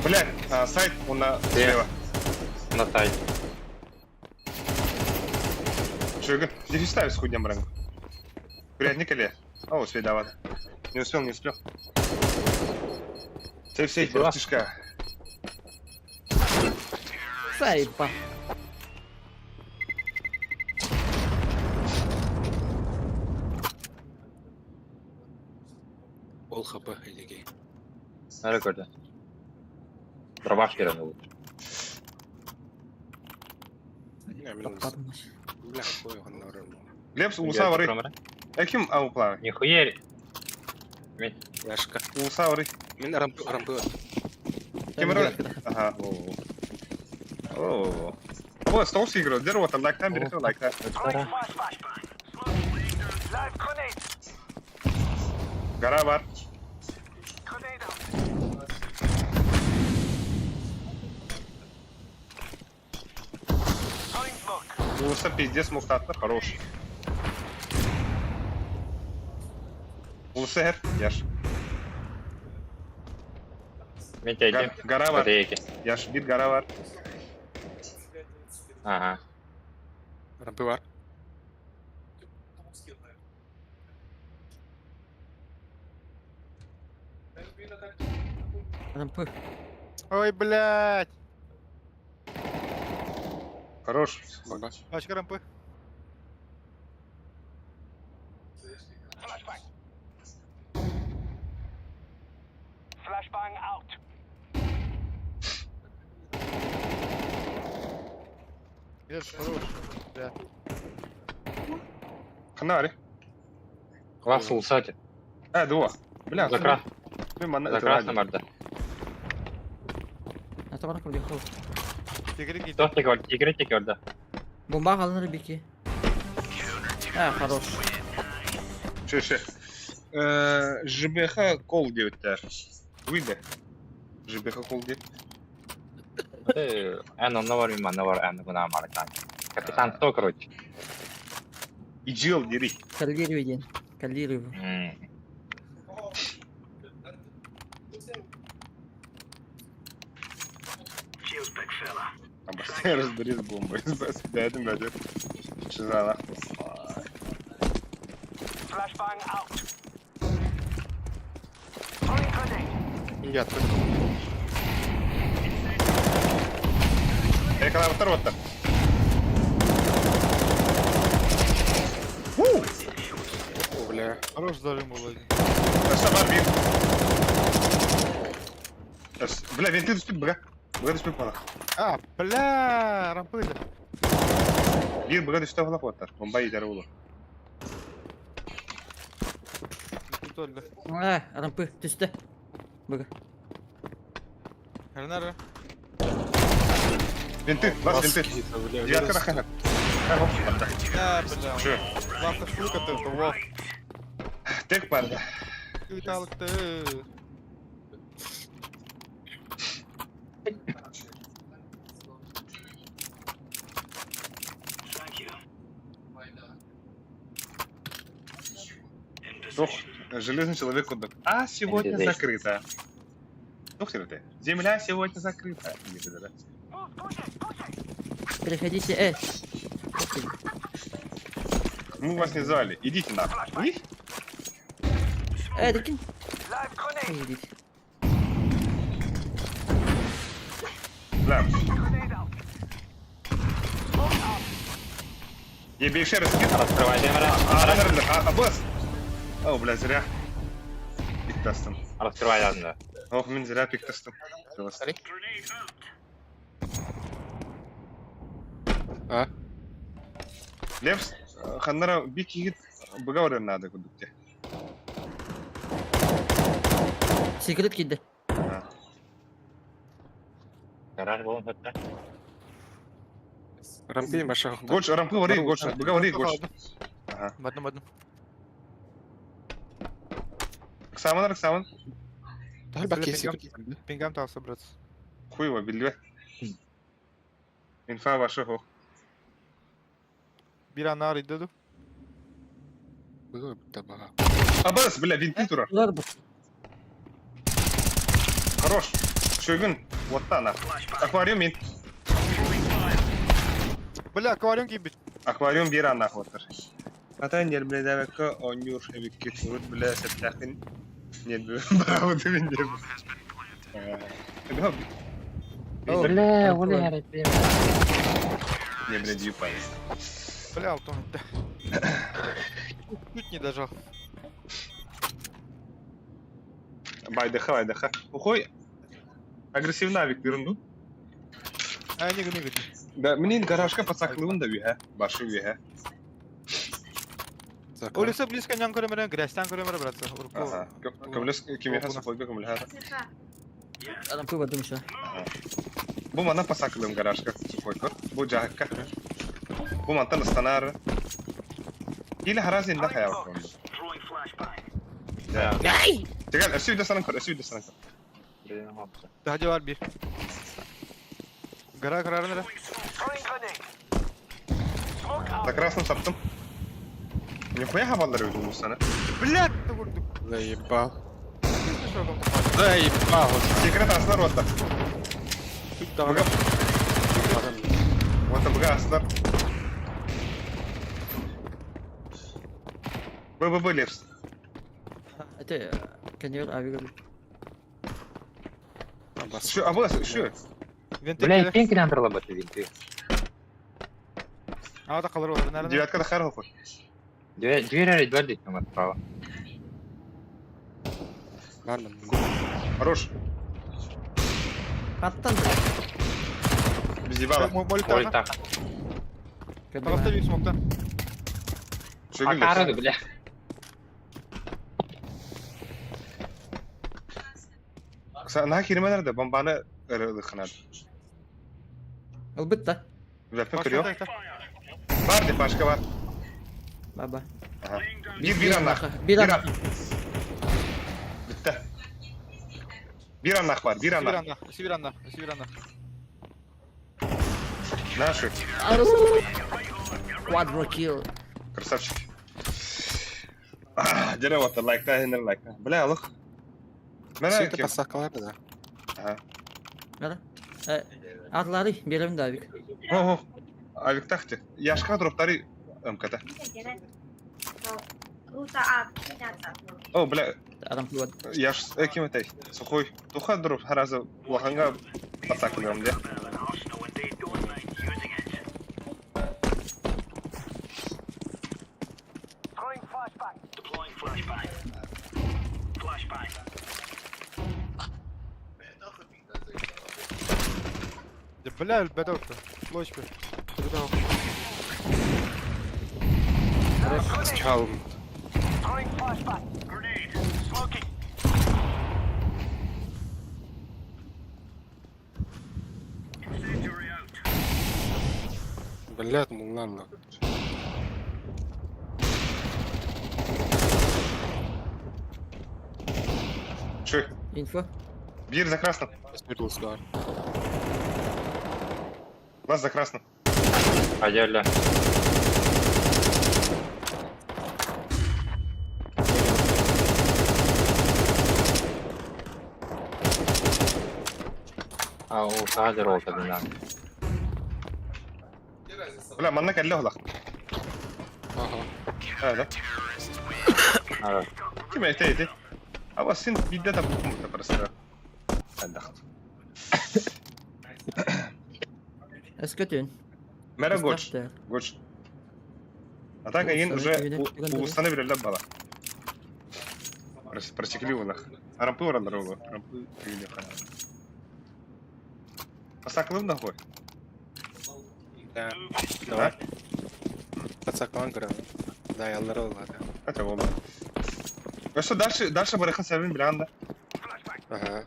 Speaker 1: Бля, сайт он на слева.
Speaker 8: На сайт.
Speaker 1: Чего? Здесь ставь с худнем ранг. Приятник или? О, успей давать. Не успел, не успел. Сейф, сейф, братишка.
Speaker 9: Сайпа.
Speaker 10: Ол хп или
Speaker 8: Nerede gördün? Дробаш керен ол.
Speaker 10: Бля, хуй он
Speaker 1: Лепс, улуса вары. Эким ауплары?
Speaker 8: Нихуя.
Speaker 10: Яшка.
Speaker 1: Улуса вары.
Speaker 10: Мен рампы рампы.
Speaker 1: Кемер? Ага. О. О, стол сыграл. Дерево там лайк там, берет лайк там. Гора бар. Уулусса пиздец мухтааттар хорош. Уулусса иһэр, Яш.
Speaker 8: Мен тейдим.
Speaker 1: Гора бар.
Speaker 8: Көтейки.
Speaker 1: Яш, бир гора бар.
Speaker 8: Ага.
Speaker 10: Рампы бар.
Speaker 9: Рампы.
Speaker 11: Ой, блядь.
Speaker 1: Хорош.
Speaker 10: Бомба.
Speaker 11: Пачка рампы. Лепс, хорош. Бля.
Speaker 1: Ханна бары.
Speaker 8: Класс улсати.
Speaker 1: Э, дуо. Бля,
Speaker 8: За крас.
Speaker 1: Мен манна
Speaker 8: За красным барда.
Speaker 9: А то барак уехал.
Speaker 11: Тигри киди.
Speaker 8: Тох тек бар, тигре тек барда.
Speaker 9: Бомба алыныр бики. А, хорош.
Speaker 1: Шö, шö. ЖБХ кол диэбиттэр. Выйды. ЖБХ кол диэт.
Speaker 8: Эн онно бар, мен манна бар, эн гына маркан. Капитан кто, короче?
Speaker 1: Идел дери.
Speaker 9: Каллирую день. Каллирую.
Speaker 1: Абастай разбери с бомбой. Бәдім бәдім. Шизалах.
Speaker 11: Я открыл.
Speaker 1: Экран оттар.
Speaker 10: О, бля.
Speaker 11: Хорош зажим был один.
Speaker 1: Өссө бар бир. Бля, винты түспүт быга. Быга түспүт бала.
Speaker 11: А, бля, рампы да.
Speaker 1: Бир быга түстө бала оттар. Бомба итере болу.
Speaker 11: Тут өлді.
Speaker 9: А, рампы түсті. Быга.
Speaker 11: Ренара.
Speaker 1: Винты, лас винты.
Speaker 10: Бля,
Speaker 1: Девятка рахана.
Speaker 11: Да, бля.
Speaker 1: Шö.
Speaker 11: Ласта штука ты, это во.
Speaker 1: Тек бар.
Speaker 11: Ты ты.
Speaker 1: Ох, железный человек кудак. А сегодня
Speaker 8: Интересно.
Speaker 1: закрыто. Ух ты, Земля сегодня закрыта. Или да,
Speaker 9: Переходите, э.
Speaker 1: Мы вас не звали. Идите нахуй. И?
Speaker 9: Э, докинь. Идите.
Speaker 1: Да. Я бейшер раскид.
Speaker 8: Раскрывай земля.
Speaker 1: А, а, а, босс. О, бля, зря. Пиктастым.
Speaker 8: Раскрывай ладно.
Speaker 1: Ох, мен зря пиктастым.
Speaker 10: А?
Speaker 1: Левс, ханнара бик егит быга надо кудукте.
Speaker 9: Секрет киді.
Speaker 8: Гараж болон хөттө.
Speaker 10: Рампы баша.
Speaker 1: Гоч, рампы вари, гоч, быга вари, гоч. Ага.
Speaker 7: Бардым, бардым.
Speaker 1: Роксаман, Роксаман.
Speaker 10: Тахал бак кеси.
Speaker 11: Пингам там собраться.
Speaker 1: Хуево, билбе. Инфа ваша хох.
Speaker 11: Бир анар иди
Speaker 10: Быга таба.
Speaker 1: Абас, бля, винты тура.
Speaker 9: Улар бу.
Speaker 1: Хорош. Шөгін, отта на. Аквариум мин.
Speaker 11: Бля, аквариум кибит.
Speaker 1: Аквариум бир анна отыр. Ата нербледәвәккә онюр эбикки турут бля сәптәхин. Нербе браво дебин деб.
Speaker 8: Бля, оля,
Speaker 1: Не, бля, дюпай.
Speaker 11: Бля, алтон. Чуть не дожал.
Speaker 1: Байдыха, байдыха. Ухой. Агрессивно авик бирунду.
Speaker 11: А, не, не, не.
Speaker 1: Да, мне гаражка подсаклыын да бихә, башы бихә.
Speaker 11: Улица близко нян көрөмөрө, грязьтан көрөмөрө, братцы.
Speaker 1: Ага. Көмлес кимеха сухойга көмләһә.
Speaker 9: Рампы бардым еще.
Speaker 1: Бу мана пасаклым гаражка сухойка. Бу жахка. Бу мантан станар. Или харазин да хаял конду. Тигэн, өссө үйдө санан көр, өссө үйдө санан көр.
Speaker 11: Daha var bir. Гора kararı nere?
Speaker 1: За красным саптым. Нихуя хабаллар öldü bu sana.
Speaker 11: Блядь, vurduk.
Speaker 10: Заебал.
Speaker 11: Чувствуешь, что там
Speaker 10: Заебал.
Speaker 1: Секрет аслар вот так.
Speaker 10: Тут давай.
Speaker 1: Вот бга аслар. Б, Б, Б, Левс.
Speaker 9: Это конвейер авиа.
Speaker 1: Şu, а bu şu.
Speaker 8: Бля, кем киландырла баты винты.
Speaker 11: А, да kalır olur. Nerede?
Speaker 1: Девятка да хар хохой.
Speaker 8: Дверь или дверь здесь справа.
Speaker 10: Нормально.
Speaker 1: Хорош.
Speaker 9: Аттан.
Speaker 1: Без ебала.
Speaker 11: Молик
Speaker 8: Ой, так.
Speaker 11: Tarafta bir smokta.
Speaker 1: Şu
Speaker 8: А
Speaker 1: Левс.
Speaker 8: кары, бля.
Speaker 1: Sen ha kelime nerede? Bombanı ılıkınad.
Speaker 9: Ылбыт да.
Speaker 1: Вепе kırıyor. Var de başka var.
Speaker 9: Баба.
Speaker 1: Aha. Bir bir anlah.
Speaker 9: Bir anlah.
Speaker 1: Bitti. Bir anlah var, bir
Speaker 11: Bir
Speaker 1: anlah.
Speaker 11: anda. Bir anda. Bir anda.
Speaker 1: Наши.
Speaker 9: Quadro kill.
Speaker 1: Красавчик. Дерево вот лайк, да, хенер лайк. Бля, алых.
Speaker 10: Все
Speaker 1: Мена
Speaker 10: это
Speaker 1: кем?
Speaker 10: посакалар, да.
Speaker 1: Ага.
Speaker 9: Бара. Атлары берем да авик.
Speaker 1: О, Авик тахте. Яшка дроптары МКТ. О, бля,
Speaker 9: Адам плюват.
Speaker 1: яш, кем это? Сухой. Туха дроп, хараза, лоханга подсакиваем, да?
Speaker 11: Бля, бедовка. Лочка. Бедовка.
Speaker 10: Чал. Блядь, ну ладно.
Speaker 1: Чё?
Speaker 9: Инфо.
Speaker 1: Бир за красным.
Speaker 10: Свернулся, да.
Speaker 1: Глаз за красным.
Speaker 8: А я, бля. А, у Кадр ол тогда.
Speaker 1: Бля, манна кэллэ олах.
Speaker 10: Ага.
Speaker 1: А, да?
Speaker 8: Ага.
Speaker 1: Ким это эти? А вас сын бидде да букум да просто. Отдохнуть.
Speaker 9: Эскөтүн.
Speaker 1: Мера гоч. Гоч. А так один уже установили бала. Просекли у них. Рампы уралар Рампы или Посаклым нахуй.
Speaker 10: Да.
Speaker 1: Давай.
Speaker 10: Подсаклан кыра. Да, яллар олар.
Speaker 1: Это оба. Ну что, дальше, дальше барахан сабин биланда.
Speaker 10: Ага.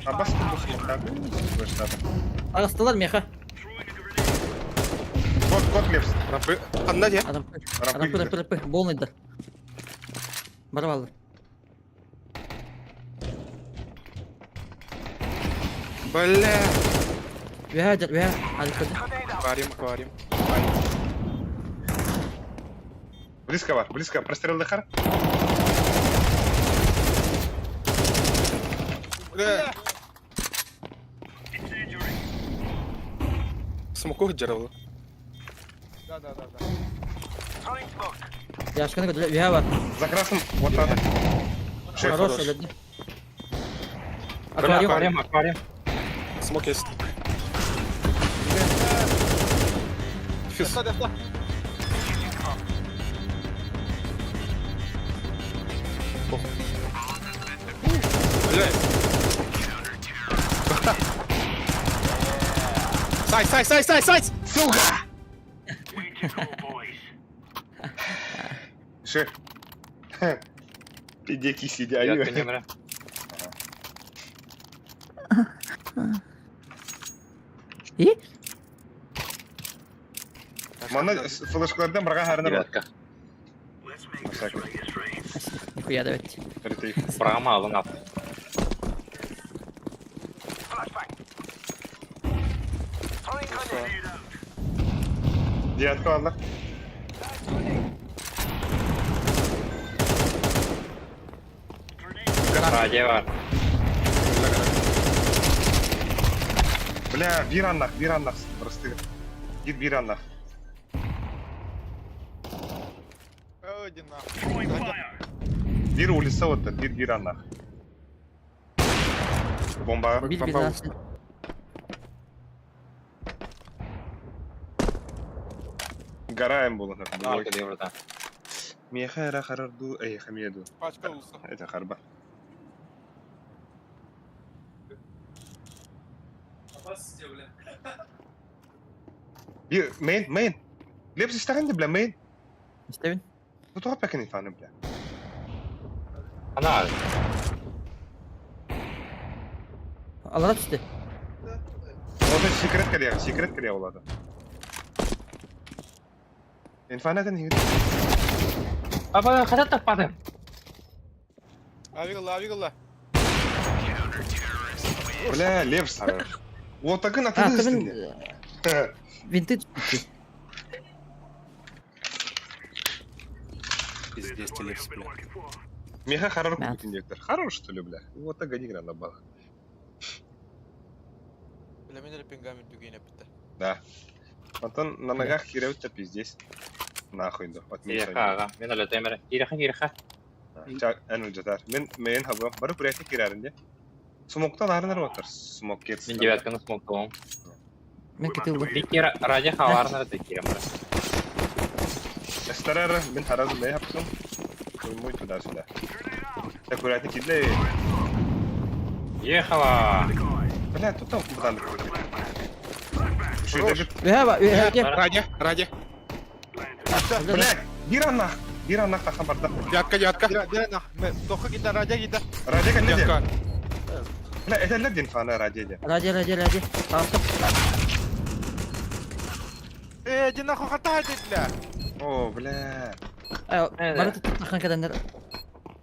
Speaker 1: Абас
Speaker 9: Арастылар меха.
Speaker 1: Кот, кот лепс.
Speaker 10: Рампы. Анна де?
Speaker 9: Адам. Рампы, рампы, рампы. Болныйдар. Барвалар.
Speaker 10: Бля.
Speaker 9: Вәдер, вә. Алькады.
Speaker 10: Аквариум, аквариум.
Speaker 1: Близко бар, близко. Прострел дыхар.
Speaker 10: Бля. Смоку жаралы.
Speaker 11: Да, да, да, да.
Speaker 9: Яшканы көтүлө вә бар.
Speaker 1: За красным вот надо. Шеф,
Speaker 9: Хорош,
Speaker 10: хорош.
Speaker 9: өлөдү.
Speaker 8: Бля,
Speaker 9: Аквариум.
Speaker 8: аквариум, аквариум.
Speaker 10: Смок есть. Физ.
Speaker 11: Дефта, дефта.
Speaker 10: Бля. Сай, сай, сай, сай, сай!
Speaker 1: Сука! Шеф. Пидеки сидя.
Speaker 8: Я не бля.
Speaker 9: И?
Speaker 1: Мана флешкалардан барға харына бар.
Speaker 8: Девятка.
Speaker 1: Всякий.
Speaker 9: Нихуя давайте.
Speaker 1: Ретейк.
Speaker 8: Программа алын ап.
Speaker 1: Девятка ладно.
Speaker 8: Радио бар.
Speaker 1: Бля, бир аннах, бир аннах, просты. Гид бир аннах.
Speaker 11: Иди нахуй.
Speaker 1: Бир улица вот бир бир аннах. Бомба.
Speaker 9: Бил
Speaker 10: Бомба
Speaker 9: бил
Speaker 1: Гораем было.
Speaker 8: Нарко деврата.
Speaker 1: Меха эра харарду, эй, хамеду.
Speaker 11: Пачка улса.
Speaker 1: Это харба. Бир, мейн, мейн. Лепс истаган бля, мейн.
Speaker 9: Истебин.
Speaker 1: Ну то опять не фаны, бля.
Speaker 8: Ана.
Speaker 9: Алара түсті.
Speaker 1: Ода секрет калия, секрет калия олады. Инфанатын хигит.
Speaker 8: Аба, хата таппадым.
Speaker 11: Авигла, авигла.
Speaker 1: Бля, лев сарар. Вот так и на
Speaker 9: А,
Speaker 1: ты
Speaker 9: кыбын винты түсті.
Speaker 10: Пиздец, ты лепс, бля.
Speaker 1: Меха харар
Speaker 9: Да.
Speaker 1: купит инъектор. Хорош, что ли, бля? Вот так гони грана бах.
Speaker 11: Бля, мен эле пингами дүгейін әппіті.
Speaker 1: Да. Антон на ногах херевит пиздец. Нахуй, да. От меня.
Speaker 8: Иреха, ага. Мен әлі темір. Иреха, иреха.
Speaker 1: Ән үлжатар. Мен мен хабы барып курятник кирәринде. Смоктан арынар отыр. Смок кетсин.
Speaker 8: Мен девятканы смоктуым.
Speaker 9: Мен кетілді.
Speaker 8: Бикер радио халарнар да кирем.
Speaker 1: Эстарар мен харазы не яптым. Мой туда-сюда. Так курятник кидле.
Speaker 8: Ехала.
Speaker 1: Бля, тут там куда Что это?
Speaker 9: Үһә ба, үһә.
Speaker 10: Радио, радио.
Speaker 1: Бля, бир аннах. Бир аннах тахан барда.
Speaker 10: Девятка, девятка.
Speaker 11: Бира, бира нах. Тоқы гита, радио гита.
Speaker 1: Радио кәлле де.
Speaker 10: Девятка.
Speaker 1: Бля, это ле дин фана радио де.
Speaker 9: Радио, радио, радио. Тағыстық.
Speaker 11: Э, иди нахуй, хата бля.
Speaker 1: О, бля.
Speaker 9: Бары тұттақан кәдендер.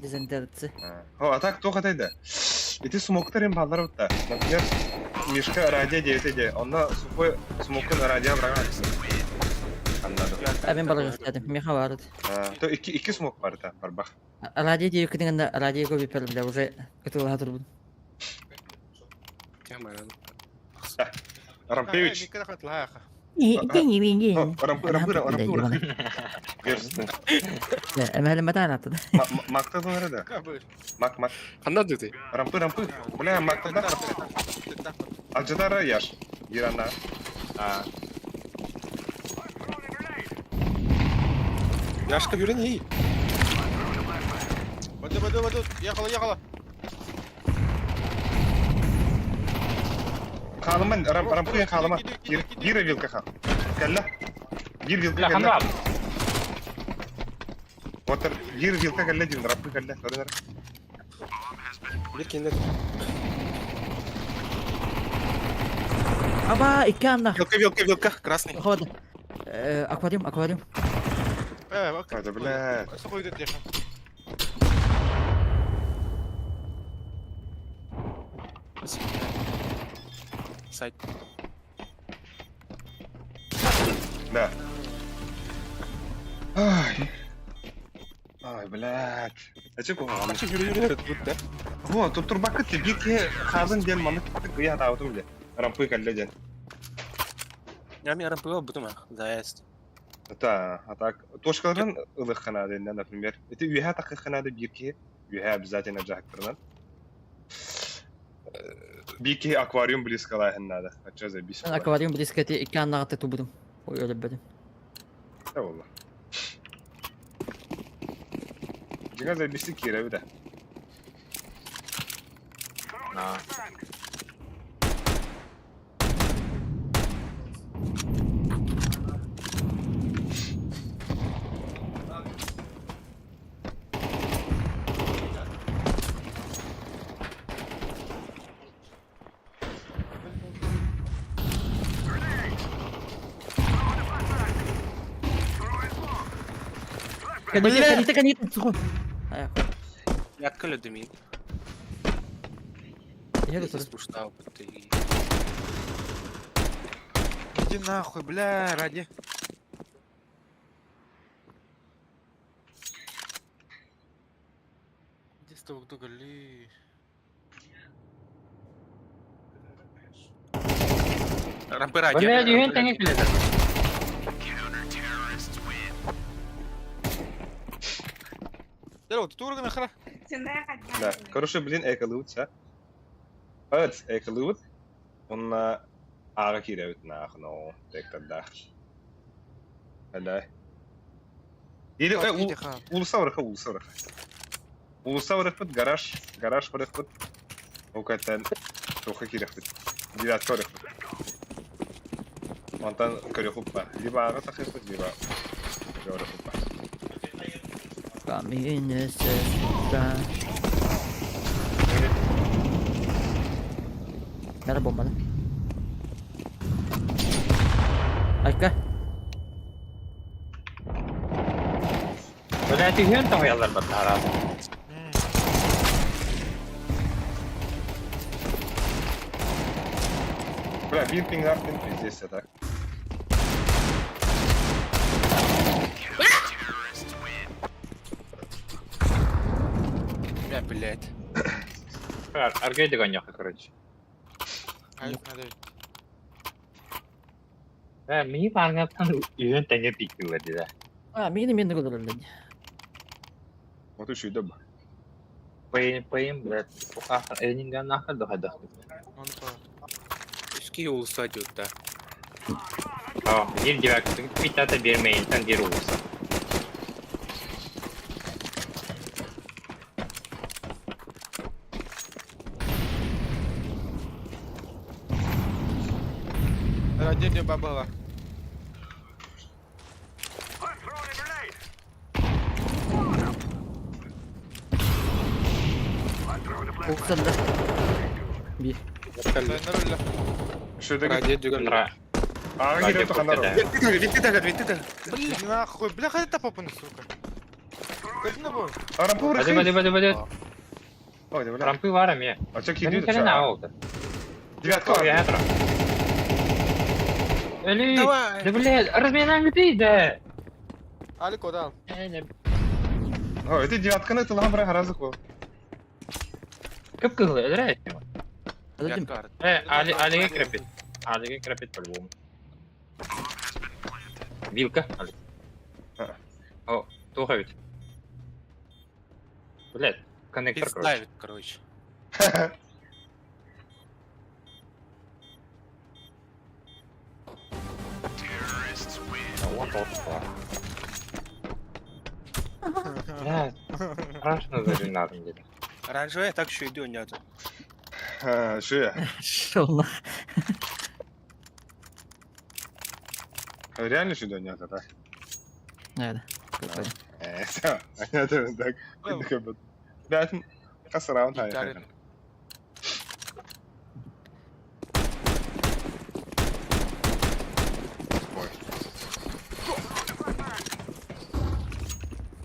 Speaker 9: Дизендерці.
Speaker 1: О, а так тоқ атайды. Ити смоктар им балдар бутта. Например, Мишка радио девять де. Онда сухой смокын радио браган. Аннады.
Speaker 9: Ә, мен бары істедім. Меха барды.
Speaker 1: То iki iki смок бар та, барбах.
Speaker 9: Радио дейі күдінгенде радио көп епер бля, уже күтілі тұрбын.
Speaker 10: Тема,
Speaker 1: Рампевич.
Speaker 11: Микро хатла,
Speaker 1: О, рампы, рампы, рампы, Версты.
Speaker 9: Әмәлі мәтән атты.
Speaker 1: Макта да. Мак, мак.
Speaker 10: Ханда ты?
Speaker 1: Рампы, рампы. Бля, макта да. Алжадара яш. Ирана.
Speaker 8: А,
Speaker 10: Яшка юрен ей.
Speaker 11: Баду, баду, баду. Ехала, ехала.
Speaker 1: Халыман, рампы халыма. Гира вилка ха. Калла. Гир вилка
Speaker 8: бля,
Speaker 1: калла.
Speaker 8: ханда.
Speaker 1: Отыр, гир вилка калла дим, рампы калла. Көрінер.
Speaker 10: Бир кенде.
Speaker 9: Аба, екі анна.
Speaker 10: Вилка, вилка, вилка. Красный.
Speaker 9: Ходы. Аквариум, аквариум.
Speaker 11: Э, бак.
Speaker 1: Это, бля.
Speaker 11: Сухой идет, ехал.
Speaker 10: Сайт.
Speaker 1: Да. Ай. Ай, блядь. А че куға?
Speaker 10: Качы юрен юрен тут, да?
Speaker 1: Вот, тут турбакы тебе хазын ден маны я таутум де. Рампы калла ден.
Speaker 10: Я ми рампы бутума. Заест.
Speaker 1: Да, а так точкаларын ылыхханады, например. Это үйә тақыхханады бирки, үйә обязательно жактырынан. Бики аквариум близко лайханнады. А чё за бис?
Speaker 9: Аквариум близко те екі аннаға тутубудум. Ой, өліп бәдім.
Speaker 1: Да والله. Жига за биси кире да.
Speaker 8: На.
Speaker 9: Каните, каните, каните, сухой.
Speaker 10: Ятка Людмил.
Speaker 9: Я готов.
Speaker 10: Слушал, ты.
Speaker 11: Иди нахуй, бля, ради. Иди с того, кто гали.
Speaker 10: Рампы ради.
Speaker 8: Бля, дүйен теңе келеді.
Speaker 11: Здорово, ты тургана хра?
Speaker 1: Да. Короче, блин, эколут, а. Öt, эколут. Онна ара киребит нахно, тектада. Ада. Или улуса барыха, улуса барыха. Улуса барыхпыт, гараж, гараж барыхпыт. Окаттан тоха кирехпит. Девятка барыхпыт. Онтан көрөхуппа. Либо ага тахыппыт, либо көрөхуппа.
Speaker 9: Каминесesta. Nerede bombanı? Ayka.
Speaker 8: Бля, түйен тоңялар баттара.
Speaker 1: Бля, бир пингартын пиздец это.
Speaker 10: Бля, блядь.
Speaker 8: Аргей деген яқы, короче.
Speaker 11: Айып надо ведь.
Speaker 8: Ә, мені барғаптан үйен теңе пикті деді.
Speaker 9: А, мені мені öldürdün.
Speaker 1: Вот еще и доба.
Speaker 8: Пейн, пейн, блядь. Ухаха, энинга нахар дохадах.
Speaker 11: Он по.
Speaker 10: Üski улуса диyor да.
Speaker 8: А, bir девятка, питата бермейін, тан бер улуса.
Speaker 11: Ради не бабала.
Speaker 9: Oksana. Bir.
Speaker 11: Сайнар
Speaker 1: Еще да.
Speaker 10: Ради деген.
Speaker 8: Ра.
Speaker 1: Ага киребит ханар.
Speaker 10: Винты да, винты да.
Speaker 11: Иди нахуй, бля, ходи топопы, сука. Ходи на бой.
Speaker 1: Рампы
Speaker 8: Бады, бады, бады, бады.
Speaker 1: Ой, бля.
Speaker 8: Рампы бар эме.
Speaker 1: А чё
Speaker 8: Мен
Speaker 1: кидают?
Speaker 8: келен ауылды.
Speaker 1: Девятка.
Speaker 8: Я тұра. Эли,
Speaker 10: Давай.
Speaker 8: да блядь, разминан дейді.
Speaker 11: Алико, да.
Speaker 1: Ой, это девятка на это ламбра гораздо хол.
Speaker 8: Көп кызыл, эдірә.
Speaker 9: Öldüm.
Speaker 8: Э, Али, Алиге крепит. Алиге крепит по-любому. Вилка, Али.
Speaker 1: А.
Speaker 8: О, туха ведь. Блядь, коннектор, короче.
Speaker 10: Ставит, короче.
Speaker 8: Вот, вот, вот. Блядь, страшно заринарым где-то.
Speaker 10: Оранжевая так еще идет, нет.
Speaker 1: Что я?
Speaker 9: Шола.
Speaker 1: Реально сюда нет, да?
Speaker 9: Nerede?
Speaker 1: Э, это так. Бля, хас раунд хай.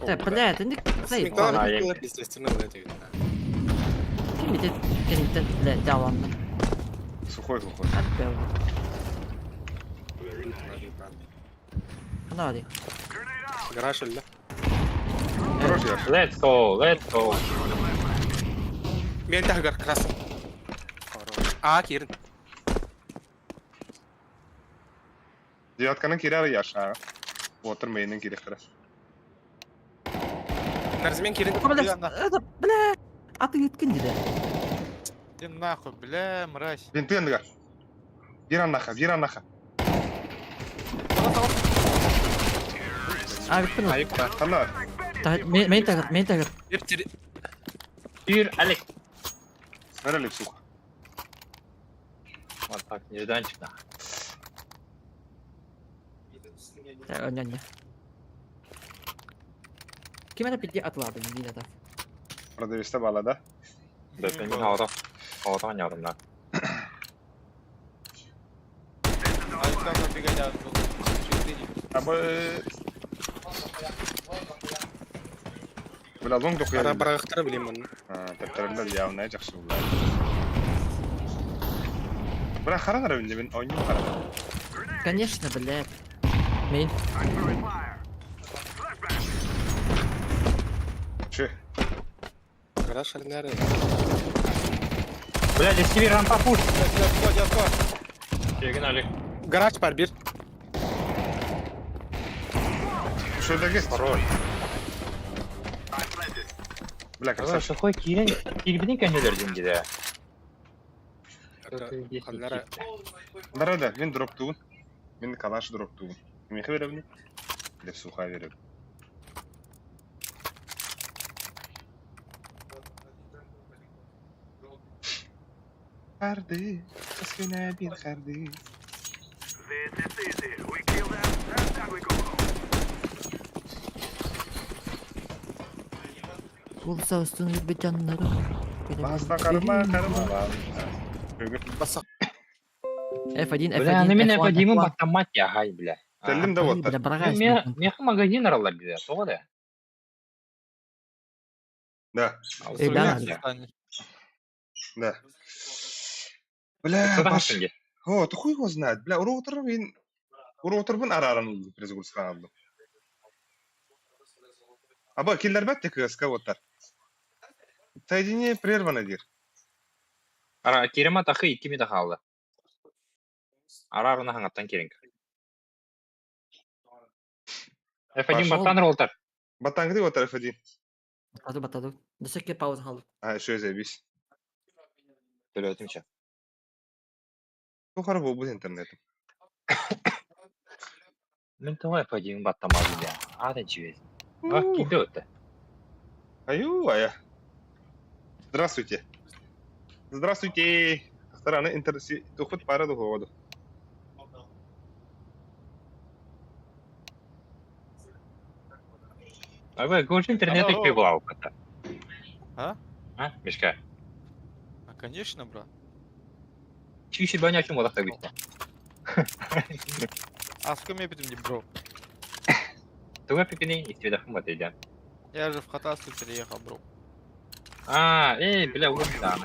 Speaker 9: Да, блядь, не
Speaker 10: Смекал,
Speaker 8: Ладно.
Speaker 10: было пиздец, стены вот эти.
Speaker 9: Kim bilir kentten блядь, devamlı.
Speaker 1: Сухой глухой.
Speaker 9: Hadi be. Ana hadi.
Speaker 10: Гараж или?
Speaker 1: Хорош я.
Speaker 8: Let's go, let's go.
Speaker 10: Мен тагар красный. Хорош. А, Кирин.
Speaker 1: Девятканы кирер яша. Отыр мейнен кирехтер.
Speaker 10: Нарзмен Кирин.
Speaker 9: Бля, это, бля. Atın yetkin dedi.
Speaker 11: Иди нахуй, бля, мразь.
Speaker 1: Винтендга. Бир аннаха, бир аннаха.
Speaker 9: Abi bittin mi?
Speaker 10: Айып
Speaker 1: Ханар.
Speaker 9: Men takip, men takip.
Speaker 10: Бир
Speaker 8: Түйір, Алик.
Speaker 1: Нерелик сухо.
Speaker 8: Вот так, нежданчик нахуй.
Speaker 9: Önemli. Kime de bilgi atlardı yine de.
Speaker 1: Продависта бала, да?
Speaker 8: Да, это не аура. Аура не аура, да.
Speaker 11: Александр бегать был.
Speaker 1: Абы... Бля, лонг дохуя.
Speaker 10: Ара барахтара билим онно.
Speaker 1: Таптарылар явно жакшы булар. Бля, харан ара мен ойнум харан.
Speaker 9: Конечно, блядь. Мейн.
Speaker 1: Че?
Speaker 10: Гараж арнары.
Speaker 8: Бля, здесь тебе рампа пуш.
Speaker 11: Девятка, девятка.
Speaker 8: Перегнали.
Speaker 10: Гараж бар бир.
Speaker 1: Что это есть?
Speaker 8: Пароль.
Speaker 1: Бля, красавчик.
Speaker 8: Сухой кирин, кирбини конелер деньги, да.
Speaker 10: Ханнара.
Speaker 1: Нарада, мен дроп тугун. Мен калаш дроп тугун. Меха беребни? Деп суха береб. Харды, каскына бир харды.
Speaker 9: Улса үстін bir canları.
Speaker 1: Баста карма, карма лан.
Speaker 10: Басак.
Speaker 9: F1, F1,
Speaker 8: Бля, на меня
Speaker 9: F1,
Speaker 8: по Диму
Speaker 9: F1.
Speaker 8: батамать я, гай, бля.
Speaker 1: Теллим да вот.
Speaker 9: Бля, барагайсың.
Speaker 8: Мех магазин аралар, бля, тоға да.
Speaker 1: Да,
Speaker 9: Эй, да,
Speaker 1: да. Бля, баш. О, ты хуй его знает. Бля, уроутер мен уроутербын арарын презгурскан алдым. Аба, киллер бәтте КСК оттар. Соединение прервано дир.
Speaker 8: Ара, керема тахы икки ми алды. Ара арына хаңаттан керенк. F1 баттан ролтар.
Speaker 1: Батаңгы оттар F1.
Speaker 9: Батады, батады. Дөсөкке пауза алды.
Speaker 1: А, еще заебись.
Speaker 8: Төлөтүмче.
Speaker 1: Ну, хорошо, будет интернет.
Speaker 8: Мен тоға F1 баттамады бля. Ада жібез. Бак киді өтті.
Speaker 1: Аю, ая. Здравствуйте. Здравствуйте. Стороны интернет. Тухут пара духоду.
Speaker 8: Абы, көрші интернет
Speaker 11: Алло.
Speaker 8: екпей була оқыта.
Speaker 7: А?
Speaker 8: А, Мишка.
Speaker 7: А, конечно, брат.
Speaker 8: Чүйші бәне açым олақта күйтті.
Speaker 7: А с кем я пидем, бро?
Speaker 8: Туға пекіне истебеді қымбат еді.
Speaker 7: Я же в Хатасу переехал, бро.
Speaker 8: А, эй, бля, урын да.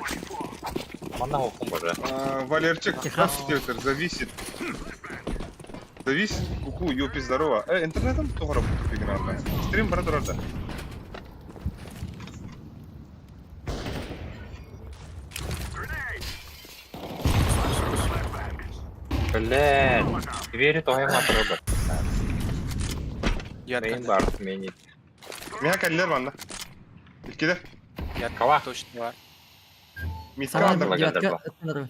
Speaker 8: Манна оқым боже.
Speaker 1: А, Валерчик,
Speaker 9: Техас.
Speaker 1: здравствуйте, зависит. Зависит, куку, ёпи, здорово. Интернетом тоже работает игра. Стрим, брат, рада.
Speaker 8: Бля, двери тоғай матыры бар.
Speaker 10: Ярка.
Speaker 8: Мейн бар, мейн.
Speaker 1: Меня каллер ванна. Иккиде.
Speaker 10: Ярка.
Speaker 8: Кала.
Speaker 10: Точно бар.
Speaker 1: Митка
Speaker 9: Саман
Speaker 1: андыр.
Speaker 9: девятка аттаныр.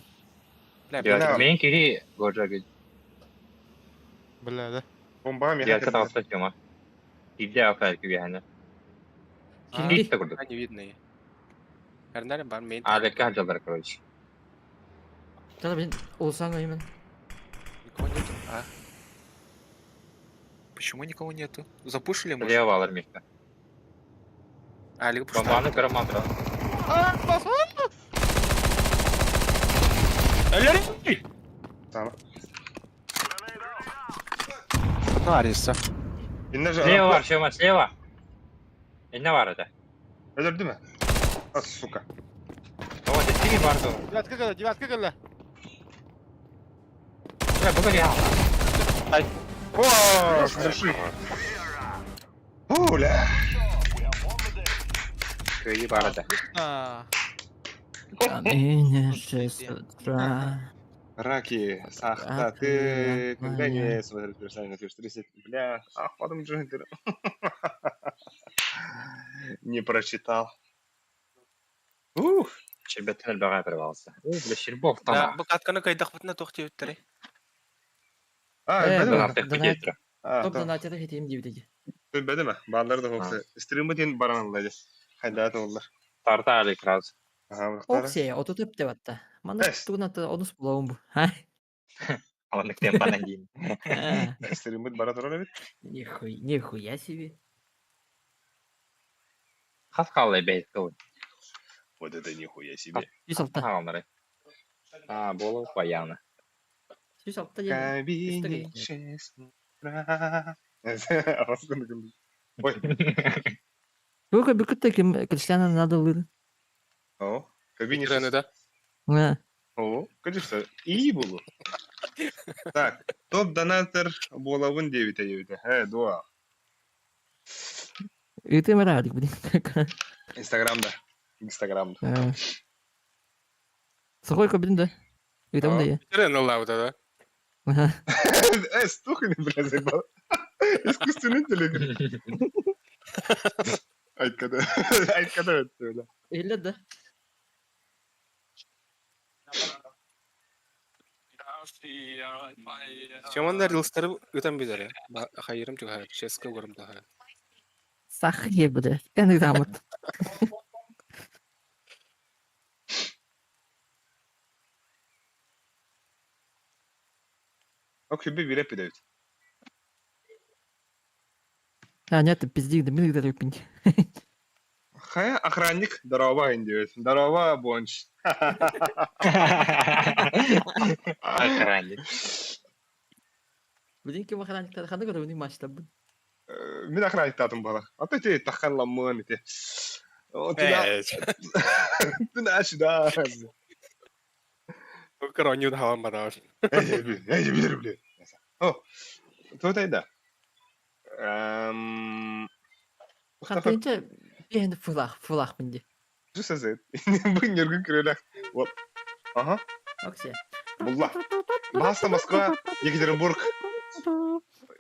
Speaker 10: Бля,
Speaker 1: Бля.
Speaker 8: Мейн кири гожа
Speaker 7: Бля, да.
Speaker 1: Бомба меха
Speaker 8: Ярка
Speaker 1: каллер.
Speaker 8: тағыста тема. Киде ақай күйәні.
Speaker 9: Кирди.
Speaker 8: Кири көрдік.
Speaker 10: Не видно. Арнары бар мейн.
Speaker 8: Адекке хаджалар, короче.
Speaker 9: Тада мен улсан оймен.
Speaker 10: Никого нету. А. Почему никого нету? Запушили, может?
Speaker 8: Лево алар мешка.
Speaker 10: А, либо пушта.
Speaker 8: Бомбаны көрім матыры.
Speaker 1: Сама.
Speaker 10: Ариса.
Speaker 1: Инна же.
Speaker 8: Слева бар, Шема, слева. Не бар это.
Speaker 1: Өлөрдү ме? А, сука.
Speaker 8: О, десеги бар ду.
Speaker 11: Девятка кэллэ, девятка кэллэ.
Speaker 8: Бля, бүгін я.
Speaker 1: О, хороши. О, бля.
Speaker 8: Көйі бар это.
Speaker 7: А,
Speaker 9: Камине 6 утра.
Speaker 1: Раки, сахта, ты когда не смотришь персонально на 30, бля, ах, потом джойнтер. Не прочитал. Ух,
Speaker 8: Щербеттен баға прорвался. О, бля, Щербов
Speaker 10: Да,
Speaker 8: там.
Speaker 10: бу катканы кайдах бутна тохти өттери.
Speaker 1: а,
Speaker 9: Э,
Speaker 1: бәдеме?
Speaker 9: да.
Speaker 8: Донат.
Speaker 1: А,
Speaker 9: Топ
Speaker 1: то,
Speaker 9: донатер хетим дивдеги.
Speaker 1: бәдеме? Баллар да хокса. Стримы ден баран алды. Хайда олар.
Speaker 8: Тарта алик раз.
Speaker 1: Ага, бұқтары.
Speaker 9: Оксия, оту төп деп атта. Манда
Speaker 1: Эс.
Speaker 9: тугната онус булауым бу. Ха?
Speaker 8: Аландық темпанан дейін.
Speaker 1: Стримы бара тұрар бит.
Speaker 9: Нихуя, нихуя себе.
Speaker 8: Хас қалай бәйт қыл.
Speaker 1: Вот это нихуя себе.
Speaker 9: 106.
Speaker 8: Қалнары. А, болу баяны.
Speaker 9: 106 дедим.
Speaker 1: Кабине 6 утра. Ой,
Speaker 9: Только бүкүт ким Криштиану Роналду ылыр.
Speaker 1: О,
Speaker 10: Кабинет да?
Speaker 9: Да.
Speaker 1: О, конечно, и булу. Так, топ-донатор буолабын диэбитэ диэбитэ. Э, дуа.
Speaker 9: Ыытым эрэ блин.
Speaker 1: Инстаграмда. Инстаграмда.
Speaker 9: Сухой блин да. Ыытабын да я.
Speaker 10: Терен ыллаабыта да?
Speaker 1: Э, стухни, бля, заебал. Искусственный интеллект. Айткада. Айткада өттө, бля.
Speaker 9: Илле да.
Speaker 10: Чамандар рилстары ытан билэр. Хайырым чугаһар, ческа угарым таһар.
Speaker 9: Сах ебде. Эн ыытамыт.
Speaker 1: Ок, хүбби бире пидебит.
Speaker 9: А, нет, пиздик, да мин ыытар
Speaker 1: Хайа охранник здорово индиец. Здорово, Бонч.
Speaker 8: Охранник.
Speaker 9: Блин, ким охранниктар ханна көрөбүн матчтабын.
Speaker 1: Мин охранниктаатым буолар. Ата ти таххан ламмыан ити. Туда туда сюда.
Speaker 10: Короню хаалан барар.
Speaker 1: Эй, билер билер. О, туотайда.
Speaker 9: Хантынча биһин фулах, фулахпын ди.
Speaker 1: Жүсәзет. Бу нергүн күрелек. Вот. Ага.
Speaker 9: Оксе.
Speaker 1: Булла. Баста Москва, Екатеринбург,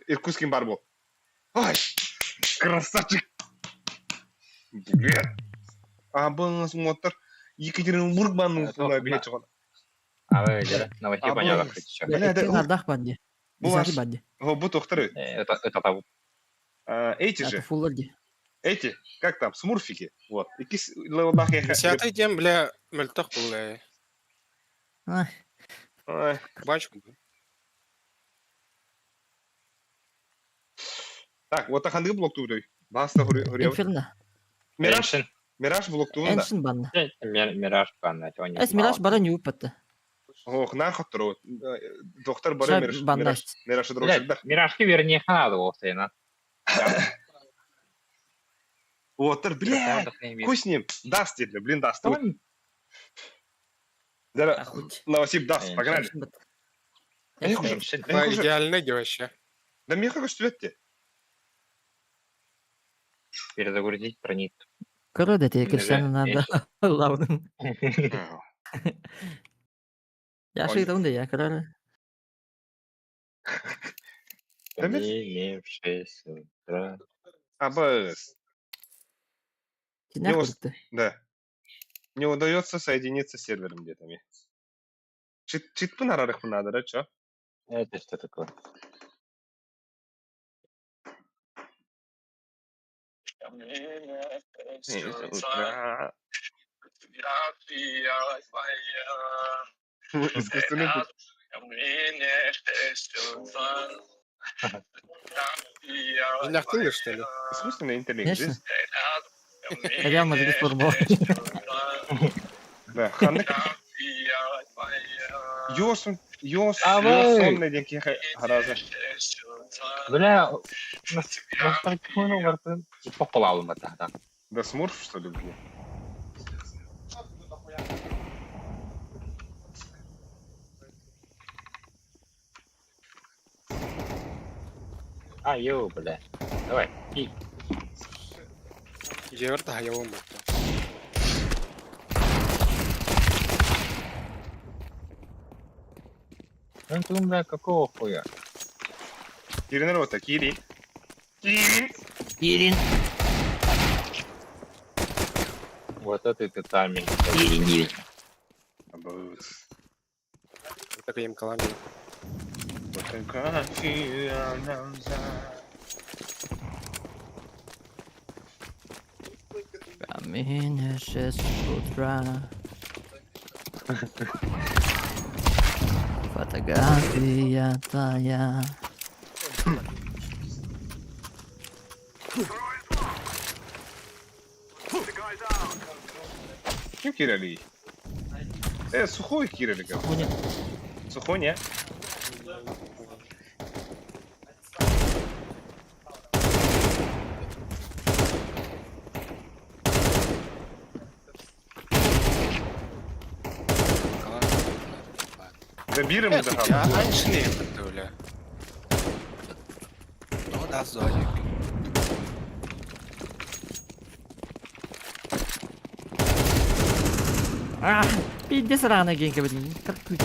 Speaker 1: Иркутский бар был. Ай, красавчик. Блин. А был смотр. Екатеринбург бану фула билет чыган.
Speaker 8: А вы где? Новости
Speaker 1: А,
Speaker 8: поняла,
Speaker 1: бұл-
Speaker 8: еще.
Speaker 1: Бля, да,
Speaker 9: Ардах банди.
Speaker 1: Бу
Speaker 9: Десятый банди.
Speaker 1: О, бу тохтары.
Speaker 8: Это того.
Speaker 1: Эти
Speaker 9: Это
Speaker 1: же,
Speaker 9: фуллар ди.
Speaker 1: эти, как там, смурфики. Вот. Икис левелах
Speaker 10: Десятый день, бля, мөлтөх булла.
Speaker 9: Ай,
Speaker 1: Ай.
Speaker 10: Бач.
Speaker 1: Так, вот таханды блок туруй. Баста хури.
Speaker 9: Инферно.
Speaker 1: Мираж,
Speaker 8: Эншин.
Speaker 1: Мираж блок туун да.
Speaker 9: Эншин банна.
Speaker 8: Мираж банна.
Speaker 9: Эс Мираж бара не упатты.
Speaker 1: Ох, на хоттору. Доктор бары
Speaker 9: Ша
Speaker 1: Мираж.
Speaker 9: банна.
Speaker 1: Мираж. Мираж дрожждар.
Speaker 8: Миражки вернее ханады олсайна.
Speaker 1: Вот, бля, хуй с ним. Даст тебе, блин, даст. Да,
Speaker 9: Ахуть.
Speaker 1: Новосиб даст, погнали.
Speaker 9: Эншин бат.
Speaker 1: Я хуже.
Speaker 8: Эншин.
Speaker 1: Я хуже.
Speaker 10: Идеальный де вообще.
Speaker 1: Да мне хочешь цвет
Speaker 8: Перезагрузить проник.
Speaker 9: Короче, тебе Криштиану надо. Лавным. Я
Speaker 1: Ой.
Speaker 9: шыйтым да я, короче.
Speaker 1: Да мне-
Speaker 8: Не, в 6 утра.
Speaker 1: Абс.
Speaker 9: Кинях
Speaker 1: Не ус-
Speaker 9: куртты.
Speaker 1: Да. Не удается соединиться с сервером где-то. мне. Чит, читпын арарых надо, да, чё?
Speaker 8: Это что такое?
Speaker 1: Утра. Искусственный интеллект.
Speaker 10: Жинақтың что ли?
Speaker 1: Искусственный интеллект.
Speaker 9: Конечно.
Speaker 1: Здесь-
Speaker 9: Реал Мадрид футбол.
Speaker 1: Да, ханнык. Йоsun, йос,
Speaker 8: А вы-
Speaker 1: йосон деген харазы.
Speaker 8: Бля, Попалалым это, да.
Speaker 1: Да смурф, что ли, блин?
Speaker 8: А, ё, бля. Давай. И.
Speaker 10: Жевер тахайабын бутта.
Speaker 8: Ну, ты, бля, какого хуя?
Speaker 1: Кирин рота, Кирин. Кирин.
Speaker 9: Кирин.
Speaker 8: Вот это ты тайминг.
Speaker 9: Кирин.
Speaker 1: Абс.
Speaker 10: Так им калами.
Speaker 9: Камине 6 утра. Фотография твоя.
Speaker 1: Ким Кирили? Сухой Кирили.
Speaker 9: Сухоня.
Speaker 1: Сухой, не? Да биир эмэ да
Speaker 10: Я аншыны кытта бля. Тоҕо да зоалик.
Speaker 9: А, пиздец рано генка блин. Как ты?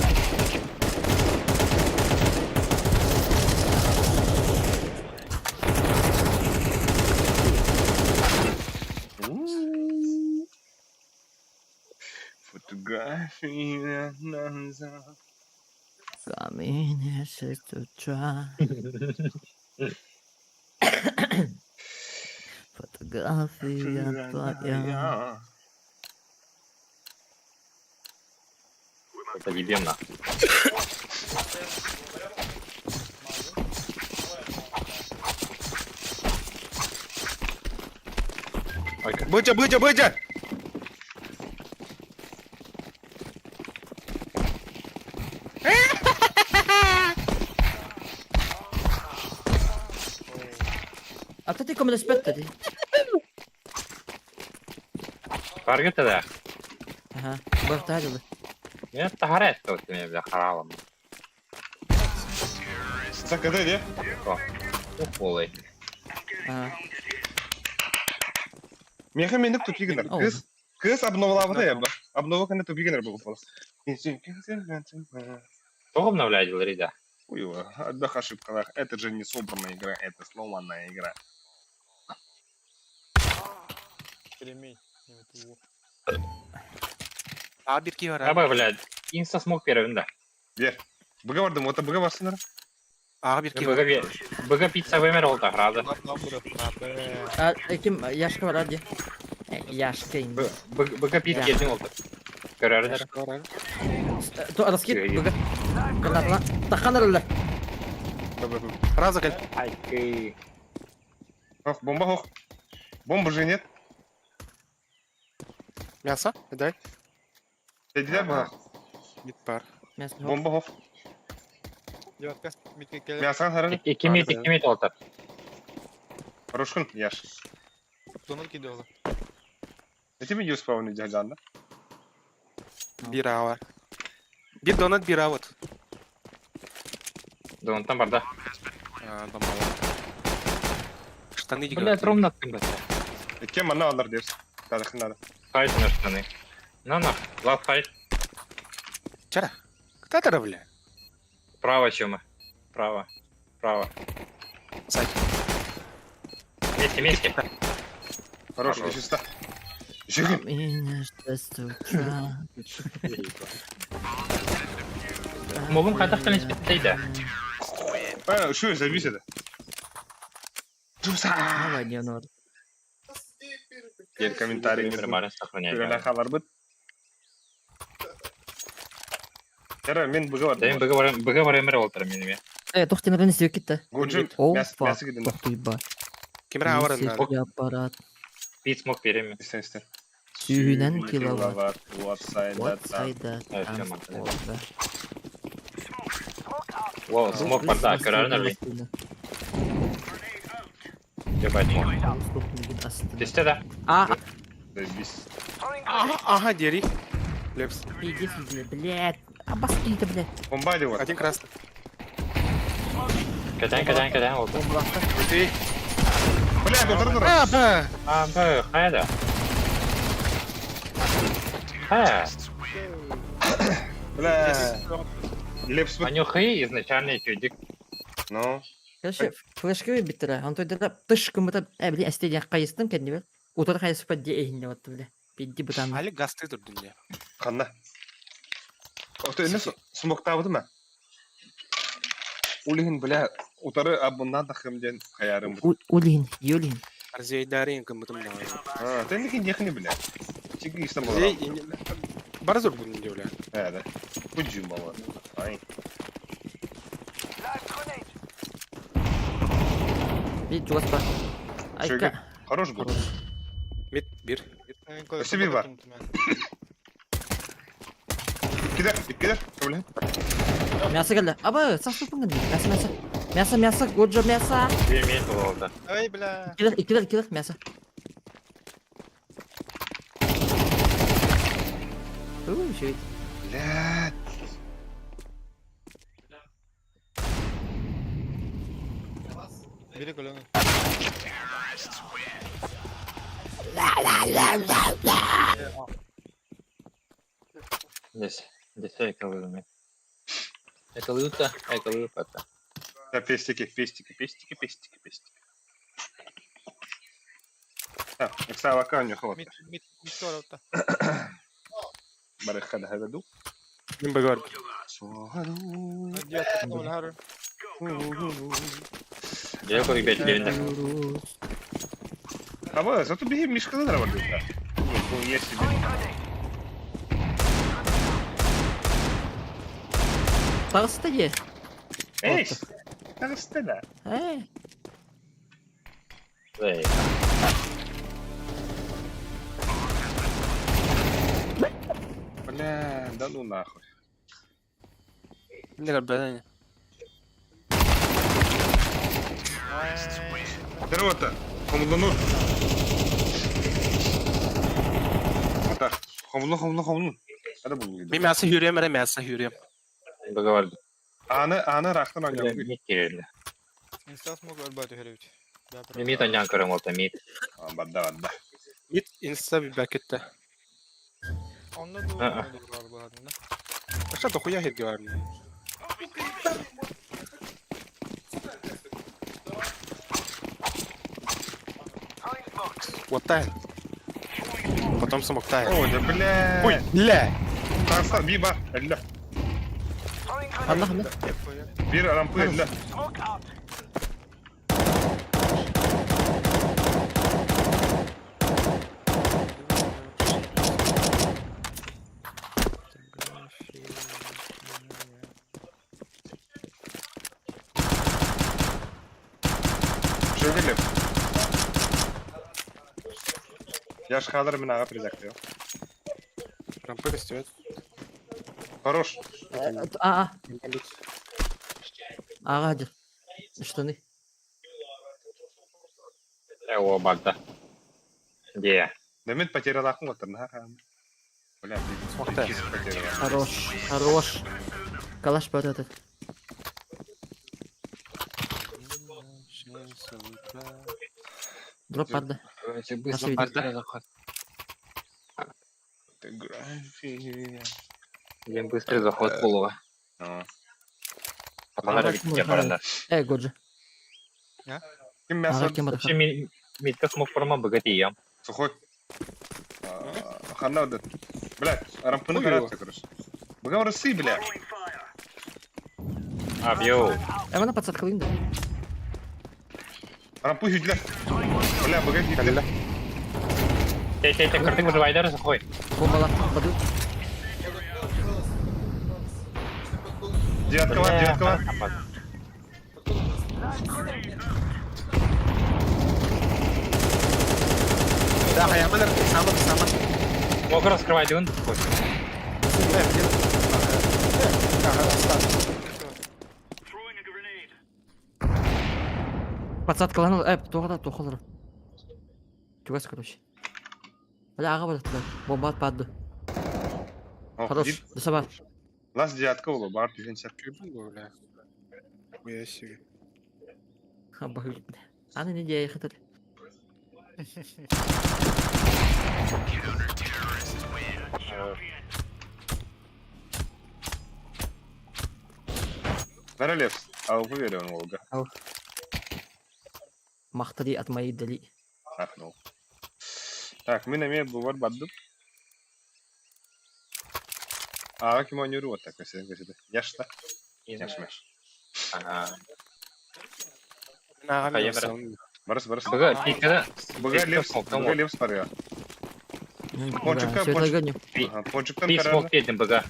Speaker 1: Фотография назад.
Speaker 9: Камень с утра. Фотография твоя.
Speaker 8: Это ебем нахуй.
Speaker 10: Быдьа, быдьа, быдьа!
Speaker 9: А ты come aspettati?
Speaker 8: Таргет да.
Speaker 9: Ага, бартарилы.
Speaker 8: Мен тахара этти мен бля харалым.
Speaker 1: Закадай, де?
Speaker 8: Ух,
Speaker 9: Ага.
Speaker 1: Меха меник тупигнер.
Speaker 9: О.
Speaker 1: Кыз, кыз обновлавы я ба. Обнова кана тупигнер был голос.
Speaker 8: Кто обновляет Ларида?
Speaker 1: Ой, одна ошибка. Это же не собранная игра, это сломанная игра.
Speaker 10: А бир ки бар.
Speaker 8: Аба, блядь, инста смог первым, да.
Speaker 1: Бер. Быга бардым, ота быга барсынар.
Speaker 10: А бир ки бар.
Speaker 8: БГ БГ пицца вымер ол тахрады.
Speaker 9: А, ким Яшка бар ади. Яшка им.
Speaker 8: БГ пит келдин ол. Көрәрдер.
Speaker 9: То раскид бага. Граната. Таханар үле.
Speaker 10: Раза кел.
Speaker 8: Ай, ты.
Speaker 1: Ох, бомба, ох. Бомбы же нет.
Speaker 10: Мясо? Дай.
Speaker 1: Дедилер бага.
Speaker 10: Мид бар.
Speaker 9: Мясо.
Speaker 1: Бомба хох. Мясан харан.
Speaker 8: Икки мит, икки мит ол тар.
Speaker 1: Хорошкун, яш. Эти видео спавны дядя,
Speaker 10: Бир ава. Бир донат бир ават.
Speaker 8: Да он там барда.
Speaker 10: А, домала. Штаны
Speaker 8: Блядь, ровно ты, блядь.
Speaker 1: Кем она алар дерс. Тарихын надо.
Speaker 8: Хайт на штаны. На на, лав хайт.
Speaker 10: Чара. Кто это, бля?
Speaker 8: Право чем? Право. Право.
Speaker 10: Сайт.
Speaker 8: Вместе, вместе.
Speaker 1: Хорош,
Speaker 8: Хорош.
Speaker 1: чисто. Жигун.
Speaker 9: Меня с утра.
Speaker 8: Могум хатах талин спитейда.
Speaker 1: А, что зависит? Джуса.
Speaker 9: Давай, не надо.
Speaker 1: Gel комментарий.
Speaker 8: Нормально сохраняй.
Speaker 1: Көрәлә халар бит. Яра, мен быга
Speaker 8: Да,
Speaker 1: бардым.
Speaker 8: БГ бар, БГ бар эмер ол тар менеме.
Speaker 9: Э, тохтен рен сүйек кетті.
Speaker 1: Годжи,
Speaker 9: О,
Speaker 1: мяс,
Speaker 9: фак,
Speaker 1: мясы киден.
Speaker 9: тохты ба.
Speaker 10: Кемера авар надо.
Speaker 9: аппарат.
Speaker 8: Пит смог переме.
Speaker 1: Истен, истен.
Speaker 9: Сүйінен киловатт.
Speaker 1: Вот сайда
Speaker 9: Вот
Speaker 1: там.
Speaker 9: сайда
Speaker 8: Э, всё, мат.
Speaker 9: транспорта.
Speaker 8: Во, смог барда, көрәрнер ли? Ебать мог. Тесте да.
Speaker 9: А,
Speaker 1: Заебись.
Speaker 10: Ага, ага, дери. Лепс.
Speaker 9: иди сюда, блядь. Обоски ты, блядь.
Speaker 1: Бомба вот.
Speaker 10: Один красный.
Speaker 8: Катан, катан, катан ол.
Speaker 10: Ты.
Speaker 1: Бля, тут тут
Speaker 10: А, ба.
Speaker 8: А, Б, хайда. Ха.
Speaker 1: Бля. Лепс.
Speaker 8: Они хи изначально чудик.
Speaker 1: Ну.
Speaker 9: Короче, флешка биттера. Он тойдера тыш кымыта, э, блин, әсте кайыстым кәдне бер. Утыр кайысы па де эхинде вот, бля. Пидди бутан.
Speaker 10: Али гасты тур дүнье.
Speaker 1: Ханна. Ото эне смоктабыды ма? Улихин, бля, утары абуннан тахым ден хаярым.
Speaker 9: Улин, юлин.
Speaker 10: Арзейдарин кымытым да.
Speaker 1: А, ты не нехни, бля. Чиги истен
Speaker 10: Зей,
Speaker 1: була.
Speaker 10: Барзур будем бля.
Speaker 1: Э, да. Куджим бала. Ай.
Speaker 9: Би жуаспа. Айка.
Speaker 1: Хорош был.
Speaker 10: Мид бир.
Speaker 1: Спасибо, бар. Кидер, кидер, бля.
Speaker 9: Мясо келді. Аба, сасып күн Мясо, мясо. Мясо, мясо, годжо мясо.
Speaker 8: Бир мит ол да.
Speaker 11: Ай, бля.
Speaker 9: Кидер, кидер, кидер, мясо. У, еще
Speaker 1: Бля.
Speaker 11: Biri көлөҥ.
Speaker 8: Здесь. Здесь эколыгами. Эколыта, эколыпата.
Speaker 1: Да, пестики, пестики, пестики, пестики, пестики. Так, Оксана Нюхова.
Speaker 11: Мид мид мид туоралта.
Speaker 1: Барыхада хагаду.
Speaker 10: Мин бөгөр.
Speaker 11: Диэт олар.
Speaker 8: Я курик бет левинде.
Speaker 1: А вот, зато беги Мишка на Ну, я себе.
Speaker 9: Таҕыста дии.
Speaker 1: Эй, таҕыста да.
Speaker 9: Ээ.
Speaker 8: Эй.
Speaker 1: Бля, да ну нахуй.
Speaker 10: Не көрбөтөн.
Speaker 1: Здорово-то, хомулланур. Так, хомулну, хомулну, хомулну. Hadi buldu.
Speaker 10: Мин мясо хүрүөм эрэ мясо хүрүөм.
Speaker 8: Договор.
Speaker 1: Аны, аны рахтан ойнап.
Speaker 8: Мид кирилли.
Speaker 11: Инста смог өлбөт үһөрүбүт.
Speaker 8: Мид анян көрөм олта мид.
Speaker 1: Бадда, бадда.
Speaker 10: Мид инста бибэкетте.
Speaker 11: Онно дуу,
Speaker 8: А-а.
Speaker 11: онно дуу буолар да.
Speaker 10: Аша дохуя хирге бар. Вот так. Потом смоктает.
Speaker 1: Ой, да бля.
Speaker 10: Ой, бля.
Speaker 1: Таста, би бар. Элле.
Speaker 9: Ханна ханна.
Speaker 1: Bir ramпы элле. Шөгелеп. Яш хадыр мен аға призактıyor.
Speaker 10: Рампы растет.
Speaker 1: Хорош.
Speaker 9: Аа. Аҕа дьэ. Штаны.
Speaker 8: Э, о, багда. Где?
Speaker 1: Демет потерял ахын отыр. Бля,
Speaker 10: Смоктай.
Speaker 1: потерял.
Speaker 9: Хорош. Хорош. Калаш бар этот. Дроп барда.
Speaker 8: Давайте
Speaker 9: Наши
Speaker 8: быстро
Speaker 9: видят.
Speaker 8: быстро заход.
Speaker 1: Фотография.
Speaker 8: Блин, быстрый заход полова.
Speaker 1: А.
Speaker 8: Паталар
Speaker 9: Ага,
Speaker 8: бит
Speaker 9: ким
Speaker 8: барандар.
Speaker 9: Э, Годжи.
Speaker 1: Ким
Speaker 9: Ага,
Speaker 1: мясо?
Speaker 9: кем
Speaker 8: Вообще мидка смог форма богатеем.
Speaker 1: Сухой. Ханна вот Бля, рампыны
Speaker 10: Ой,
Speaker 1: караться, короче. Богам рысы, бля.
Speaker 8: А, бьёу.
Speaker 9: Э, мана подсадкалыйын да.
Speaker 1: Рампы хүдле. Бля, богам хүдле.
Speaker 8: Те, те, те, картын выживайдар сухой.
Speaker 9: Бомбалар баду.
Speaker 1: Девятка бар, девятка бар.
Speaker 10: Да, хаяманар, сама, сама.
Speaker 8: Мог раскрывать он?
Speaker 9: Подсадкалан э, тоғда тохолор. Чугас, короче. Бля, аға бар туда. Бомба атпады.
Speaker 1: О,
Speaker 9: Хорош.
Speaker 1: дип-
Speaker 9: Досаба.
Speaker 1: Лас девятка болу, бар түхен сәп.
Speaker 10: Бля. Хуя себе.
Speaker 9: Бля. Аны не дей хатыр.
Speaker 1: Королевс. А уверен, Волга.
Speaker 9: Махтари от моей дали.
Speaker 1: Ахнул. Так, мы на ме бувар бадду. А, ким они вот так, если если. Яшта. Яшмеш.
Speaker 8: Ага.
Speaker 10: Ага,
Speaker 8: Хаямара.
Speaker 1: Барыс, барыс.
Speaker 8: Бага, пикада.
Speaker 1: Бага левс, бага левс паря. Пончика,
Speaker 9: Все это
Speaker 1: пончик.
Speaker 9: гоню.
Speaker 1: Ага, пончиктан
Speaker 8: Пик
Speaker 1: карар.
Speaker 8: смог петим, бага.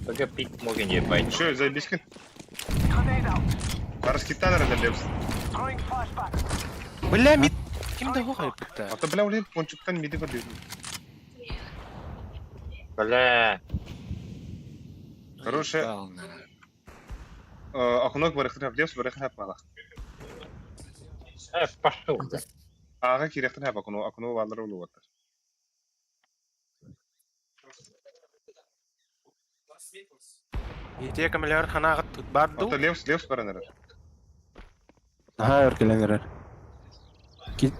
Speaker 8: Бага пик мог не ебать.
Speaker 1: Еще заебись. Барыс киттан рада левс.
Speaker 10: Бля, мид. Ким да хохай бітті?
Speaker 1: А то бля, улин пончиктан миди көрдү.
Speaker 8: Бля.
Speaker 1: Короче, окунок барыхтын левс барыхтын хапмалах.
Speaker 8: Э, пошел.
Speaker 1: Ага, кирехтин хап окуну, окуну валдыр улу оттар.
Speaker 10: Ите камеляр ханагат барду.
Speaker 1: Ото левс, левс бараныр.
Speaker 10: Наһаа өр кэлэн эрэр.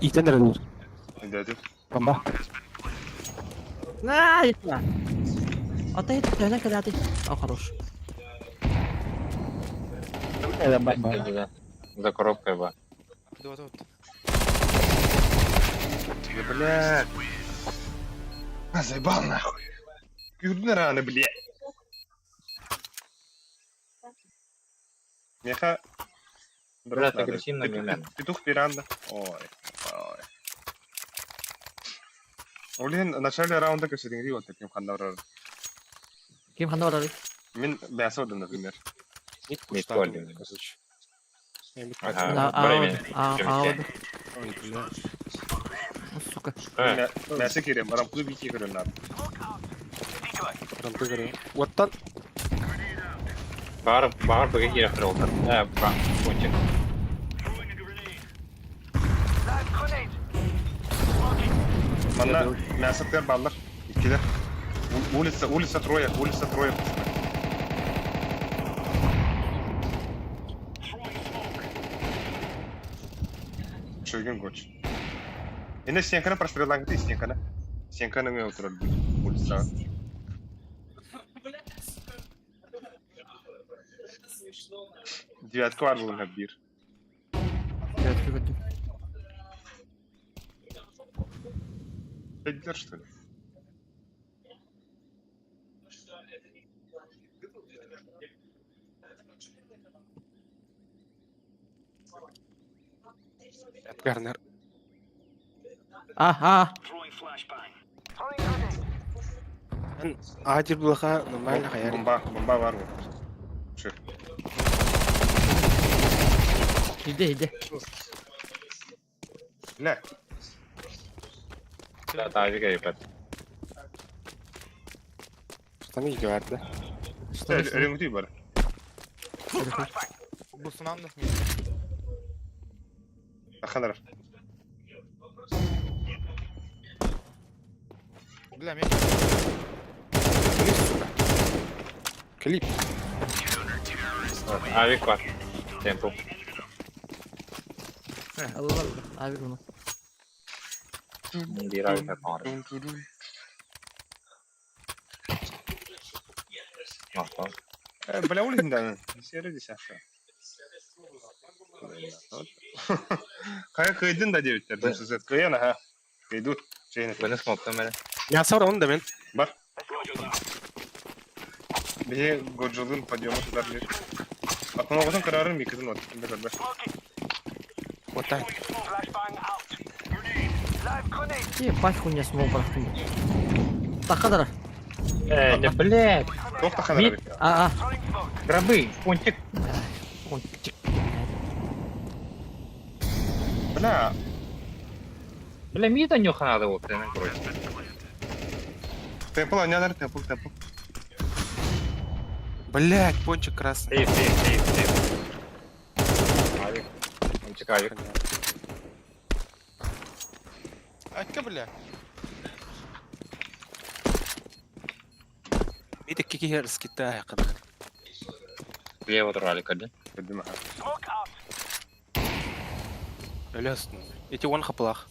Speaker 10: Иитэн эрэллэр.
Speaker 1: Дядя.
Speaker 10: Бомба.
Speaker 9: На, А ты это когда ты? О, хорош.
Speaker 8: Да, За коробкой ба.
Speaker 11: Два тут.
Speaker 1: Да, блядь. А, заебал нахуй. Күйдүн раны, блядь. Меха...
Speaker 8: Блядь, агрессивно меня.
Speaker 1: Петух пиранда. Ой, ой. Блин, в начале раунда кэсэриҥри вот таким ханнарар.
Speaker 9: Ким ханна барарый?
Speaker 1: Мин мясо например.
Speaker 10: Мид
Speaker 8: Мид
Speaker 10: пуштаду,
Speaker 8: один.
Speaker 10: короче. Я мид
Speaker 8: Ага.
Speaker 9: Да,
Speaker 8: Время.
Speaker 9: а, а,
Speaker 8: Время.
Speaker 10: Ой, бля.
Speaker 9: сука.
Speaker 1: Мясо кирем, рампы бики көрөн
Speaker 10: Рампы көрө. Оттан
Speaker 8: Бар, бар быга киирэр олдар. Э, ба, пончик.
Speaker 1: Манна мясо тер баллар. Иккилер. Улица, улица трое, улица трое. Шойгун гоч. Эне стенканы простреллаҥҥыт стенканы. Стенканы ҥэ отырар улицаҕа. Девятка бар булун бир.
Speaker 9: Девятка көрдүм.
Speaker 1: Пять что ли?
Speaker 10: Гарнер.
Speaker 9: Ага.
Speaker 10: Адир булаха нормально хаяр.
Speaker 1: Бомба, бомба бар вот. Чё?
Speaker 9: Иди, иди.
Speaker 1: Бля,
Speaker 8: Да, да, авика ебать.
Speaker 10: Что там говорят, да?
Speaker 9: Что
Speaker 1: Реңути бар.
Speaker 11: Бусунан да.
Speaker 1: Аханар.
Speaker 11: Бля, мен
Speaker 10: Клип, сука. Клип.
Speaker 8: Авик бар. Темпл.
Speaker 9: Алла, авик bunu.
Speaker 8: Бир авик бар. Махтал.
Speaker 1: Бля, улица, серый десятка. Хайа кыйдын да девяттер, сызет кыйын, аха. Кыйдут.
Speaker 8: Быны смоктым әле.
Speaker 10: Мясо бар он да мен.
Speaker 1: Бар. Бе годжолун подъема туда бир. Акмалгытын карарын микидин от. Кимде көрбө.
Speaker 10: Вот так.
Speaker 9: Ебать хуйня смог барахтым. Тахадара.
Speaker 8: Э, да блядь.
Speaker 1: Тохта ханар.
Speaker 9: А, а.
Speaker 8: Гробы, пончик.
Speaker 9: Пончик.
Speaker 1: Бля.
Speaker 8: Бля, мида нюха надо вот, короче.
Speaker 1: Темпл, анядар, темпл, темпл.
Speaker 10: Блять, пончик красный.
Speaker 8: Сейф, сейф, сейф, сейф. Авик. Пончик, авик.
Speaker 11: Акка, бля.
Speaker 10: Мид кики скита кадar.
Speaker 8: Лево тралик один.
Speaker 1: Кыдым, аха.
Speaker 10: Өлөстүн. Эти он хаплах.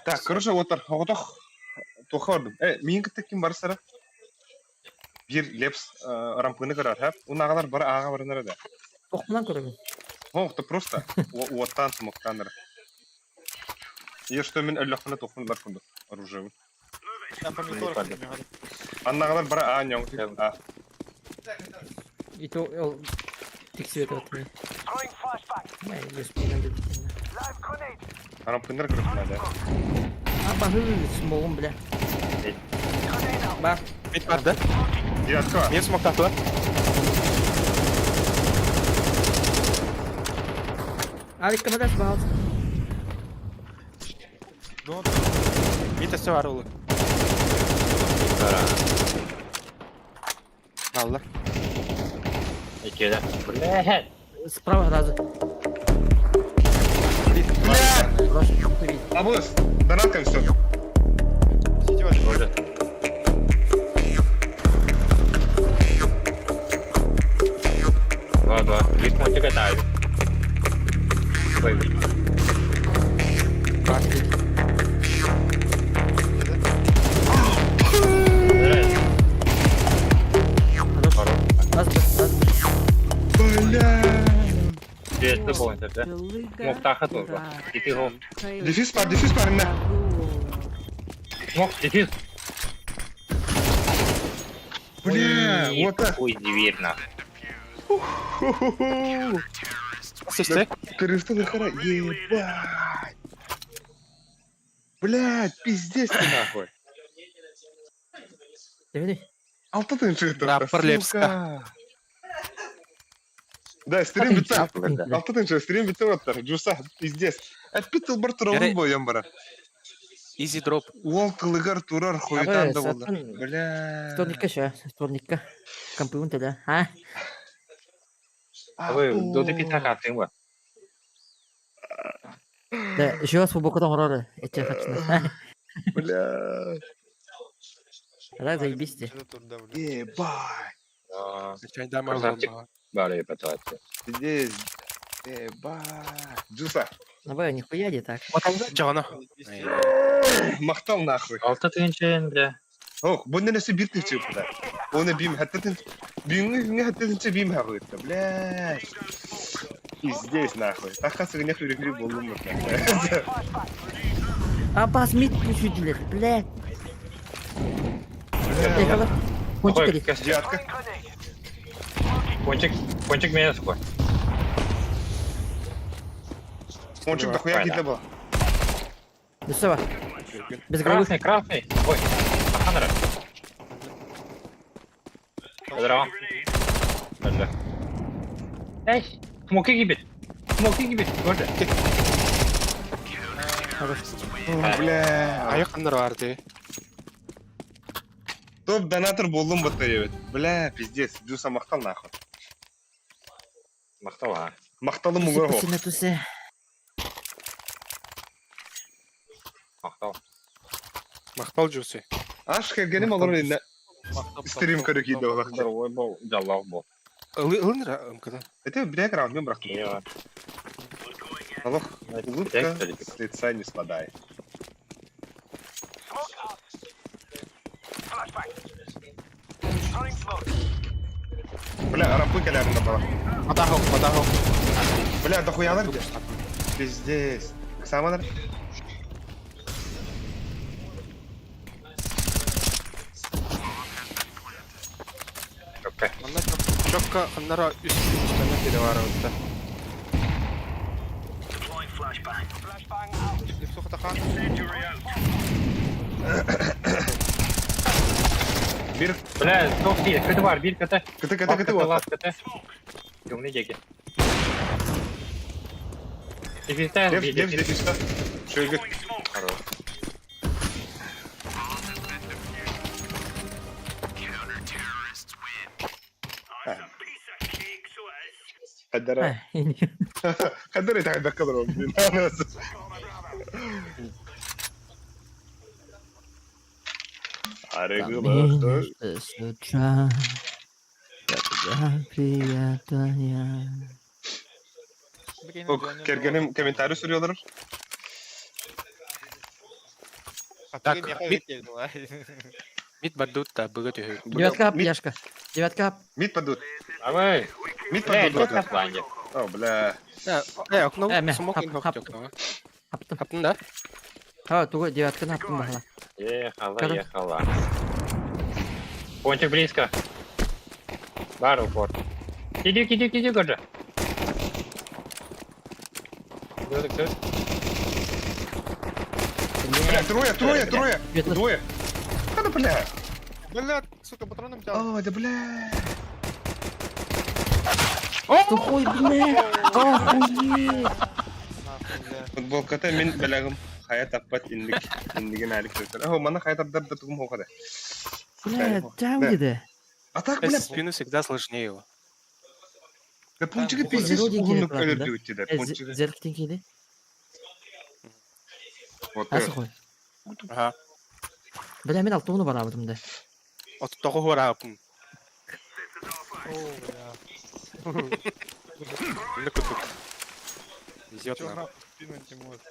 Speaker 1: Так, короче, отар, оғытох, тоха бардым. Э, миин кытта ким барсара? Бир лепс рампыны көрөр, хэп. Унагалар бар ага барынара да.
Speaker 9: Тохмунан көрөбүн.
Speaker 1: Оғыты просто уоттан смоктаныр. Е, что мен өллөхүнө тохун бар кунду оружие.
Speaker 11: Я помидор.
Speaker 1: Аннагалар бар а няң. А.
Speaker 9: И то ол тиксибет өтмей. Май, өспеген деп.
Speaker 1: Рампындар көрөп да.
Speaker 9: А, бахы, смогум, бля. Бар.
Speaker 10: Мид бар да?
Speaker 1: Девятка.
Speaker 10: Мен смоктатылар.
Speaker 9: Авик кымадаш баалыс.
Speaker 10: Мид өсө бар олы. Алла.
Speaker 8: Иккиде. Блядь.
Speaker 9: Справа сразу.
Speaker 1: Бля!
Speaker 9: Хорош, убить.
Speaker 1: Абыс, донатком все.
Speaker 11: Сити бар.
Speaker 8: Тоже. Два, два. Лишь мультик это авик. Ой,
Speaker 9: Хорош. Раз, раз,
Speaker 1: Бля!
Speaker 8: Это был это, да? Муфтаха тоже. И ты гол.
Speaker 1: Дефис пар, дефис пар, на.
Speaker 8: Мог, дефис.
Speaker 1: Бля, вот так.
Speaker 8: Ой, дверь нахуй.
Speaker 1: Ху-ху-ху.
Speaker 10: Сесте.
Speaker 1: Перестал хара. Ебать. Блядь, пиздец ты нахуй.
Speaker 9: Давай.
Speaker 1: Алтатын шықты.
Speaker 10: Раппор Лепска.
Speaker 1: Да, стрим бітті.
Speaker 8: Да.
Speaker 1: Алтатын шықты, стрим бітті оттар. Жуса, пиздец. Әтпі тылбар тұрауын бойым бара.
Speaker 10: Изи дроп.
Speaker 1: Ол қылығар турар хуйтан да болды.
Speaker 9: сатын-
Speaker 1: Бля.
Speaker 9: Вторникка ща, вторникка. Компьютер, да? А?
Speaker 8: А вы до ты картын ба.
Speaker 9: Да, еще раз футболкадан хорроры. Эти хочу.
Speaker 1: Бля.
Speaker 9: Раз заебись ты.
Speaker 1: Ебать.
Speaker 8: Красавчик. Бары потратил.
Speaker 1: Пиздец. Ебать. Жуса.
Speaker 9: Давай, нихуя не так.
Speaker 10: Жана.
Speaker 1: Мақтал нахуй.
Speaker 8: Алты тыгынчын, бля.
Speaker 1: Ох, бұл нәрсе бір тынчы буда. Оны бим хаттатын. Бимге күнгө хаттатынчы бим хагытта. Бля. Пиздец нахуй. Тақа сыгыня хүрүгүрү болдум бу.
Speaker 9: Аббас мид пушудилер, бля.
Speaker 1: Бля.
Speaker 9: Кончик или?
Speaker 1: Девятка.
Speaker 8: Кончик, кончик меня такой.
Speaker 1: Кончик дохуя китле был.
Speaker 9: Ну все, без головы.
Speaker 8: Красный, красный. Ой, Аханара. Здорово. Бля. Эй, смоки гибет. Смоки гибет. Боже.
Speaker 1: Бля.
Speaker 10: Аяқ қандар бар де.
Speaker 1: Топ донатор болдум бу evet. Бля, пиздец. Жуса мақтал нахуй.
Speaker 8: Мақтал, а.
Speaker 1: Мақталы мугар хо.
Speaker 9: Тусы, тусы.
Speaker 8: Мақтал.
Speaker 10: Мақтал жусы.
Speaker 1: Аш кергеним алыр менен стрим көрө кийде болак.
Speaker 8: Ой, бол, жаллах бол.
Speaker 10: Ылыныр мкдан.
Speaker 1: Это бля раунд мен брактым.
Speaker 8: Я.
Speaker 1: Аллах, улыбка с лица не спадает. Бля, рампы калярында была.
Speaker 10: Атахок, атахок.
Speaker 1: Бля, дохуялар где? Пиздец. Саманар.
Speaker 8: Окей.
Speaker 10: Манна чокка қандара үстіне бере бар өтті.
Speaker 1: Бир.
Speaker 8: Бля, топ дейді, кіті бар, бир кіті.
Speaker 1: Кіті, кіті, кіті бар.
Speaker 8: Лас, кіті. Темный деки. Дефиста,
Speaker 1: Деф, деф, дефиста. Шөйгіт.
Speaker 8: Хорош.
Speaker 1: Хадара. Хадара это хадара кадр.
Speaker 9: С утра, когда приятная.
Speaker 1: Ок, кергеним комментарий суруялар.
Speaker 10: Так, мид. Мид бардут та быга түйі.
Speaker 9: Девятка ап, Яшка. Девятка ап.
Speaker 1: Мид падут.
Speaker 8: Давай.
Speaker 1: Мид
Speaker 8: Бля,
Speaker 1: падут.
Speaker 8: идет на фланге.
Speaker 1: О, бля.
Speaker 10: Э, окно,
Speaker 9: Э, мә,
Speaker 10: смок
Speaker 9: хап,
Speaker 10: инхок
Speaker 9: хап.
Speaker 10: тёк.
Speaker 9: Хаптым.
Speaker 10: Хаптын да?
Speaker 9: Ха, тугу девятканы хаптым бахала.
Speaker 8: Ехала,
Speaker 9: Короче.
Speaker 8: ехала. Пончик близко. Бар упор. Иди, иди, иди, Годжа.
Speaker 1: Бля, трое, трое, трое. Двое. Да, да, бля.
Speaker 11: Бля, сука, патроном взял.
Speaker 1: О, да, бля.
Speaker 9: Что хуй, бля? Охуеть!
Speaker 1: Футболката мин белагым хаят аппат инник инниген алик сөйтер. О, мана хаят апдар да тугум хокада.
Speaker 9: Бля, там где?
Speaker 1: А так, бля,
Speaker 10: Спину всегда сложнее его.
Speaker 1: Да пунчиги
Speaker 11: Там
Speaker 1: пиздец
Speaker 9: Зеро деньги
Speaker 1: уһуннук
Speaker 9: платно, да?
Speaker 1: өлөрдүбүт да, пунчиги.
Speaker 9: Зерктен кейди.
Speaker 1: Вот.
Speaker 9: Асы қой.
Speaker 10: Ага.
Speaker 9: Бля, мен алтыны барабыдым да.
Speaker 10: От того горапым.
Speaker 11: О, бля.
Speaker 10: Ну кутук. Везет
Speaker 11: Чё
Speaker 10: нам.
Speaker 11: нахуй спину не может?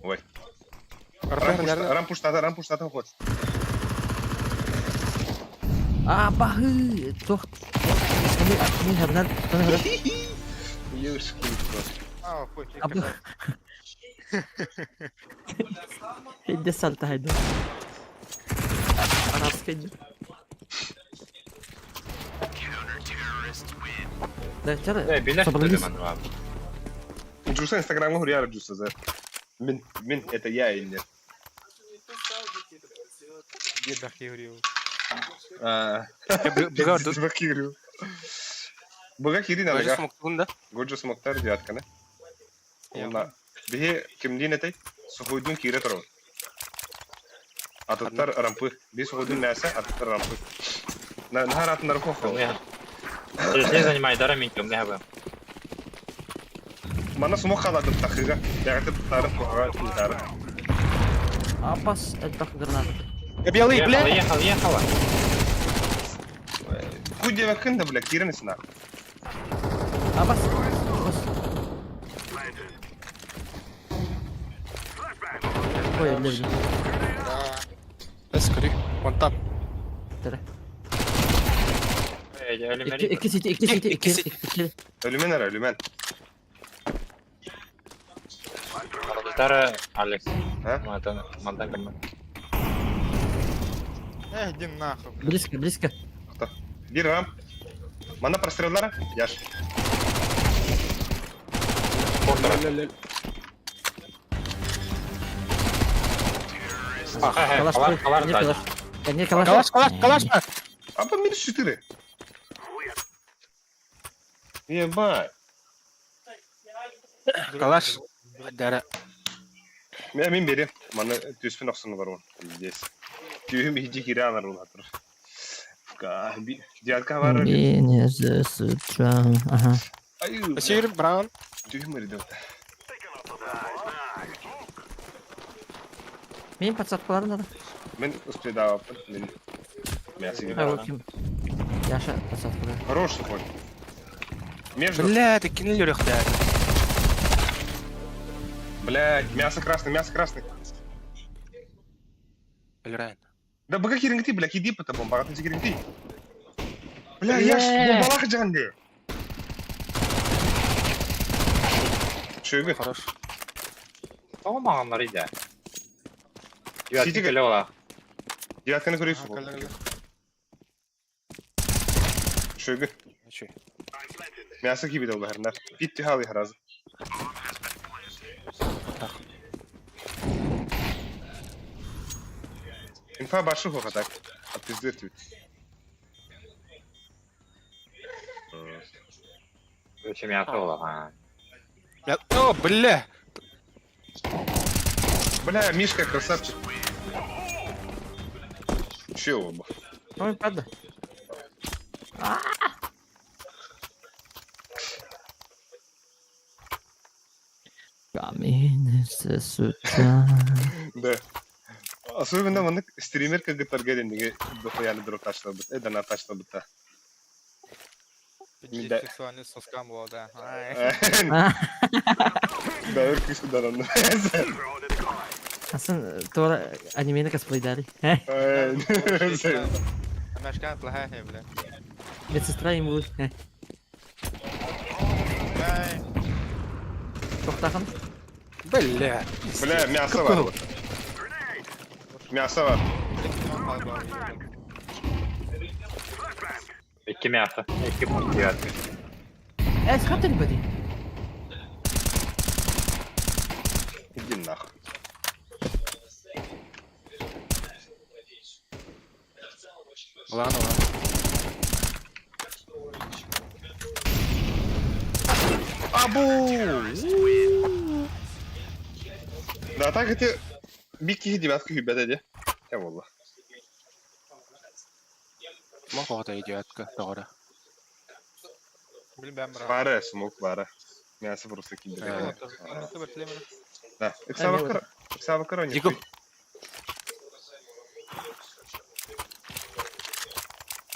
Speaker 1: Ой. Рампуштата, рампуштата ход.
Speaker 9: А, бахы! Тох. Мен хабнар, таны хабнар.
Speaker 1: Ёшкин кот.
Speaker 11: А, хуй,
Speaker 9: Абы. Хейде сальта хайде. Арабский. Да, чара.
Speaker 8: Э, билер
Speaker 9: Собрались.
Speaker 1: Джуса инстаграмга хурьяр Джуса за. Мин, мин, это я или нет?
Speaker 11: Деда Хиурил.
Speaker 1: А,
Speaker 10: Быга
Speaker 1: Быга кирю. Быга кири
Speaker 10: Быга
Speaker 1: надо.
Speaker 10: смоктун да?
Speaker 1: Годжо смоктар девятканы. Онна. Биһи кимдиин этэй? Сухуйдун киирэ турабыт. Атыттар рампы. Би сухуйдун мясо, аттар рампы. На нахар атындар кохо.
Speaker 8: Не занимай, дара мин кем не
Speaker 1: Мана сумок халадым тахыга. Ягатып тарын кохага тары.
Speaker 9: Апас, это граната.
Speaker 10: Белый,
Speaker 8: Ехала,
Speaker 10: бля!
Speaker 8: ехала, ехала.
Speaker 1: Ку девякын да бля, киирен сина.
Speaker 9: Апас. Апас. Ой, бля, бля.
Speaker 10: Скорей, вон там.
Speaker 9: Тара.
Speaker 8: Э,
Speaker 9: Икки сити, икки сити, икки икки.
Speaker 1: Ölümen ara, ölümen.
Speaker 8: Дара Алекс.
Speaker 1: А?
Speaker 8: Мантан, мантан кем.
Speaker 11: Эх, иди нахуй, бля.
Speaker 9: Близко, близко.
Speaker 1: Bir рамп. Мана простреллара? Яш.
Speaker 9: Калаш,
Speaker 8: Калаш, калаш,
Speaker 9: не
Speaker 8: калаш.
Speaker 9: калаш. Не калаш.
Speaker 10: Калаш, калаш, калаш!
Speaker 1: А по минус 4. Ебать.
Speaker 10: Калаш. Дара.
Speaker 1: Мен мен берем. Мана түспен оқсыны бар он. Здесь. Түйім иди кире алар ол атыр. Ка, би, девятка бар.
Speaker 9: Ага.
Speaker 1: Ай,
Speaker 10: Спасибо, Браун.
Speaker 1: түйім үрді.
Speaker 9: Мен подсадкаларым надо.
Speaker 1: Мен успедавапын. Мен мясо
Speaker 9: А, в общем. Яша подсадкалар.
Speaker 1: Хороший ход. Между.
Speaker 10: Бля, ты кинули рехта.
Speaker 1: Блядь, мясо красный, мясо красный.
Speaker 10: Эльрайн.
Speaker 1: Да бага кирингти, бля, киди по бомба, ты кирингти. Бля, я ж бомбалах жанды. Чөйгө.
Speaker 10: Хорош.
Speaker 8: Тоғы мағанлар иде.
Speaker 1: Сити
Speaker 8: Девятка келе ола.
Speaker 1: Девятканы
Speaker 11: Ага,
Speaker 1: көресің.
Speaker 11: коллега.
Speaker 1: Чөйгө.
Speaker 10: Чөй.
Speaker 1: Мясо кибит ол бәрінер. Бит тихалы харазы. Инфа башы хоға так. Отпиздыр түт.
Speaker 8: Өте мясо ола.
Speaker 10: Бля, о, бля!
Speaker 1: Бля, Мишка красавчик. Че оба?
Speaker 9: Ой, правда.
Speaker 1: Да. Особенно маны стример кагытарга дендеге дохуяны дроп ташлабыт. Э, дана ташлабыт та.
Speaker 11: Пиздец,
Speaker 1: Да.
Speaker 11: сексуальный соскам был, да. Ай.
Speaker 1: Да, өркүсү данан.
Speaker 9: Асын тора анимені косплейдали.
Speaker 11: Мешкан плохая, бля.
Speaker 9: Медсестра ему.
Speaker 11: Ай,
Speaker 9: Тоқтахан.
Speaker 10: Бля.
Speaker 1: Бля, мясо бар. Мясо бар.
Speaker 11: блядь, он қалды, ебать.
Speaker 8: Екі мясо. Екі девятка.
Speaker 9: Э, схатыр бади.
Speaker 1: Иди нахуй.
Speaker 10: Ладно, ладно.
Speaker 1: Абу! Да, так это бик киһи девятка хүббэтэ дии. Тэ буолла.
Speaker 10: Мох оҕото девятка тоҕоро.
Speaker 11: Блин, бэм бра.
Speaker 1: Баара, смок баара. Мясо просто киирдэ. Да. Ыксабаккар, ыксабаккар
Speaker 10: Дигл.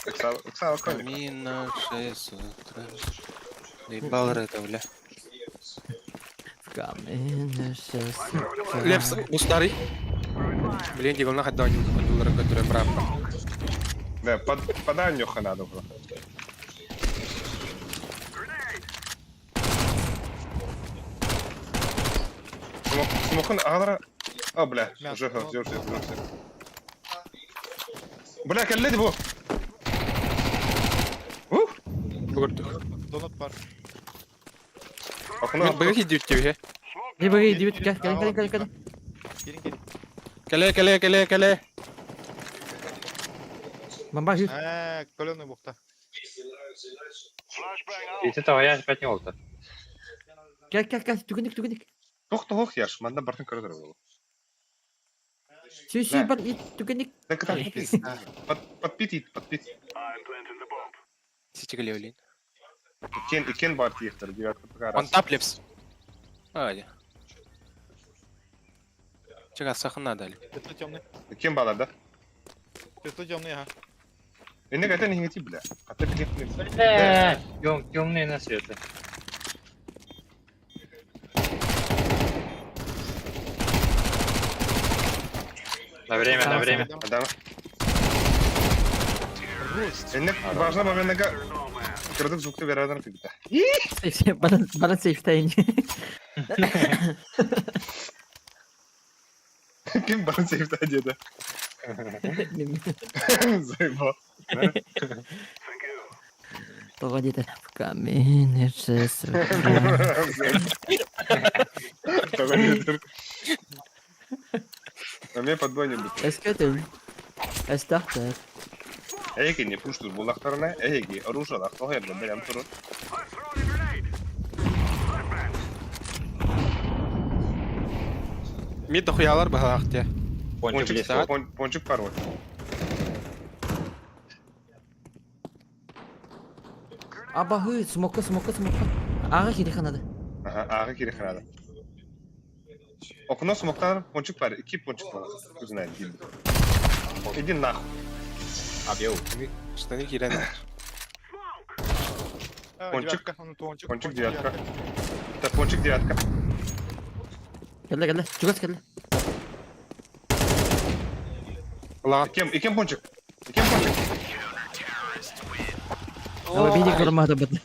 Speaker 1: Ыксабаккар.
Speaker 10: Камина, 6 утра. Заебал это, бля.
Speaker 9: Камина шесть.
Speaker 10: Лепс, устарый. Блин, дигл на хадда онюлары көтөрө браппа.
Speaker 1: Да, под, подай нюха надо было. Смохан агара. А, бля, уже, уже, уже, уже. Бля, кэллэ бу. Ух!
Speaker 10: Бүгүрдүк.
Speaker 11: Донат бар.
Speaker 1: Окно.
Speaker 10: Быгы хиддүттүбү.
Speaker 9: Не быгы дебит кел кел кел кел кел.
Speaker 11: Кирин кирин.
Speaker 10: Кэлэ кэлэ кэлэ кэлэ.
Speaker 9: Бомба жив.
Speaker 11: Э, коленный бухта.
Speaker 8: Ити тоҕойо опять не олта.
Speaker 9: Кел кел кел түгүнүк түгүнүк.
Speaker 1: Тох тох яш, манда бартын көрөр болу.
Speaker 9: Сүй сүй бар ит түгүнүк.
Speaker 1: Так так. Под подпит подпит.
Speaker 10: Сичигэлэ блин.
Speaker 1: Икен икен бар тиехтер, девятка пока
Speaker 10: Он
Speaker 1: раз.
Speaker 10: тап лепс. А, де. Чего, сахана дали.
Speaker 11: Светло темный.
Speaker 1: Икен балар да.
Speaker 11: Светло темный, ага.
Speaker 1: Энне гата не хити бля. Ата билет не.
Speaker 8: Бля, темные на свете. На время, на время.
Speaker 1: Адам. Энне важно моментга кырдык звукты берадан кыгыта.
Speaker 9: Баран баран сейфтайын.
Speaker 1: Ким баран сейфта деді. Заебал.
Speaker 9: Тоҕо диэтэр. Камина шесть.
Speaker 1: Тоҕо диэтэр. А мне подбой не будет.
Speaker 9: Эскетел. Эстахтер.
Speaker 1: Эйги не пуштур булактарына, эйги оружиялар тоһойорго берем турur.
Speaker 10: Мид дохуялар баһаах те.
Speaker 8: Пончик
Speaker 1: Пончик,
Speaker 8: лес.
Speaker 1: пончик пароль.
Speaker 9: Абаһы, смока, смока, смока. Ага кири ханады.
Speaker 1: Ага, ага кири ханады. Окно смоктар пончик бар, iki пончик бар. Знает, Иди нахуй.
Speaker 8: Объел.
Speaker 10: Штаны кирен.
Speaker 1: Пончик.
Speaker 11: Пончик.
Speaker 1: Пончик девятка. Так, пончик девятка.
Speaker 9: Кэллэ кэллэ. Чугас кэллэ.
Speaker 10: Ла.
Speaker 1: Икем, икем пончик. Икем пончик.
Speaker 9: Ала бини көрмөдө бит.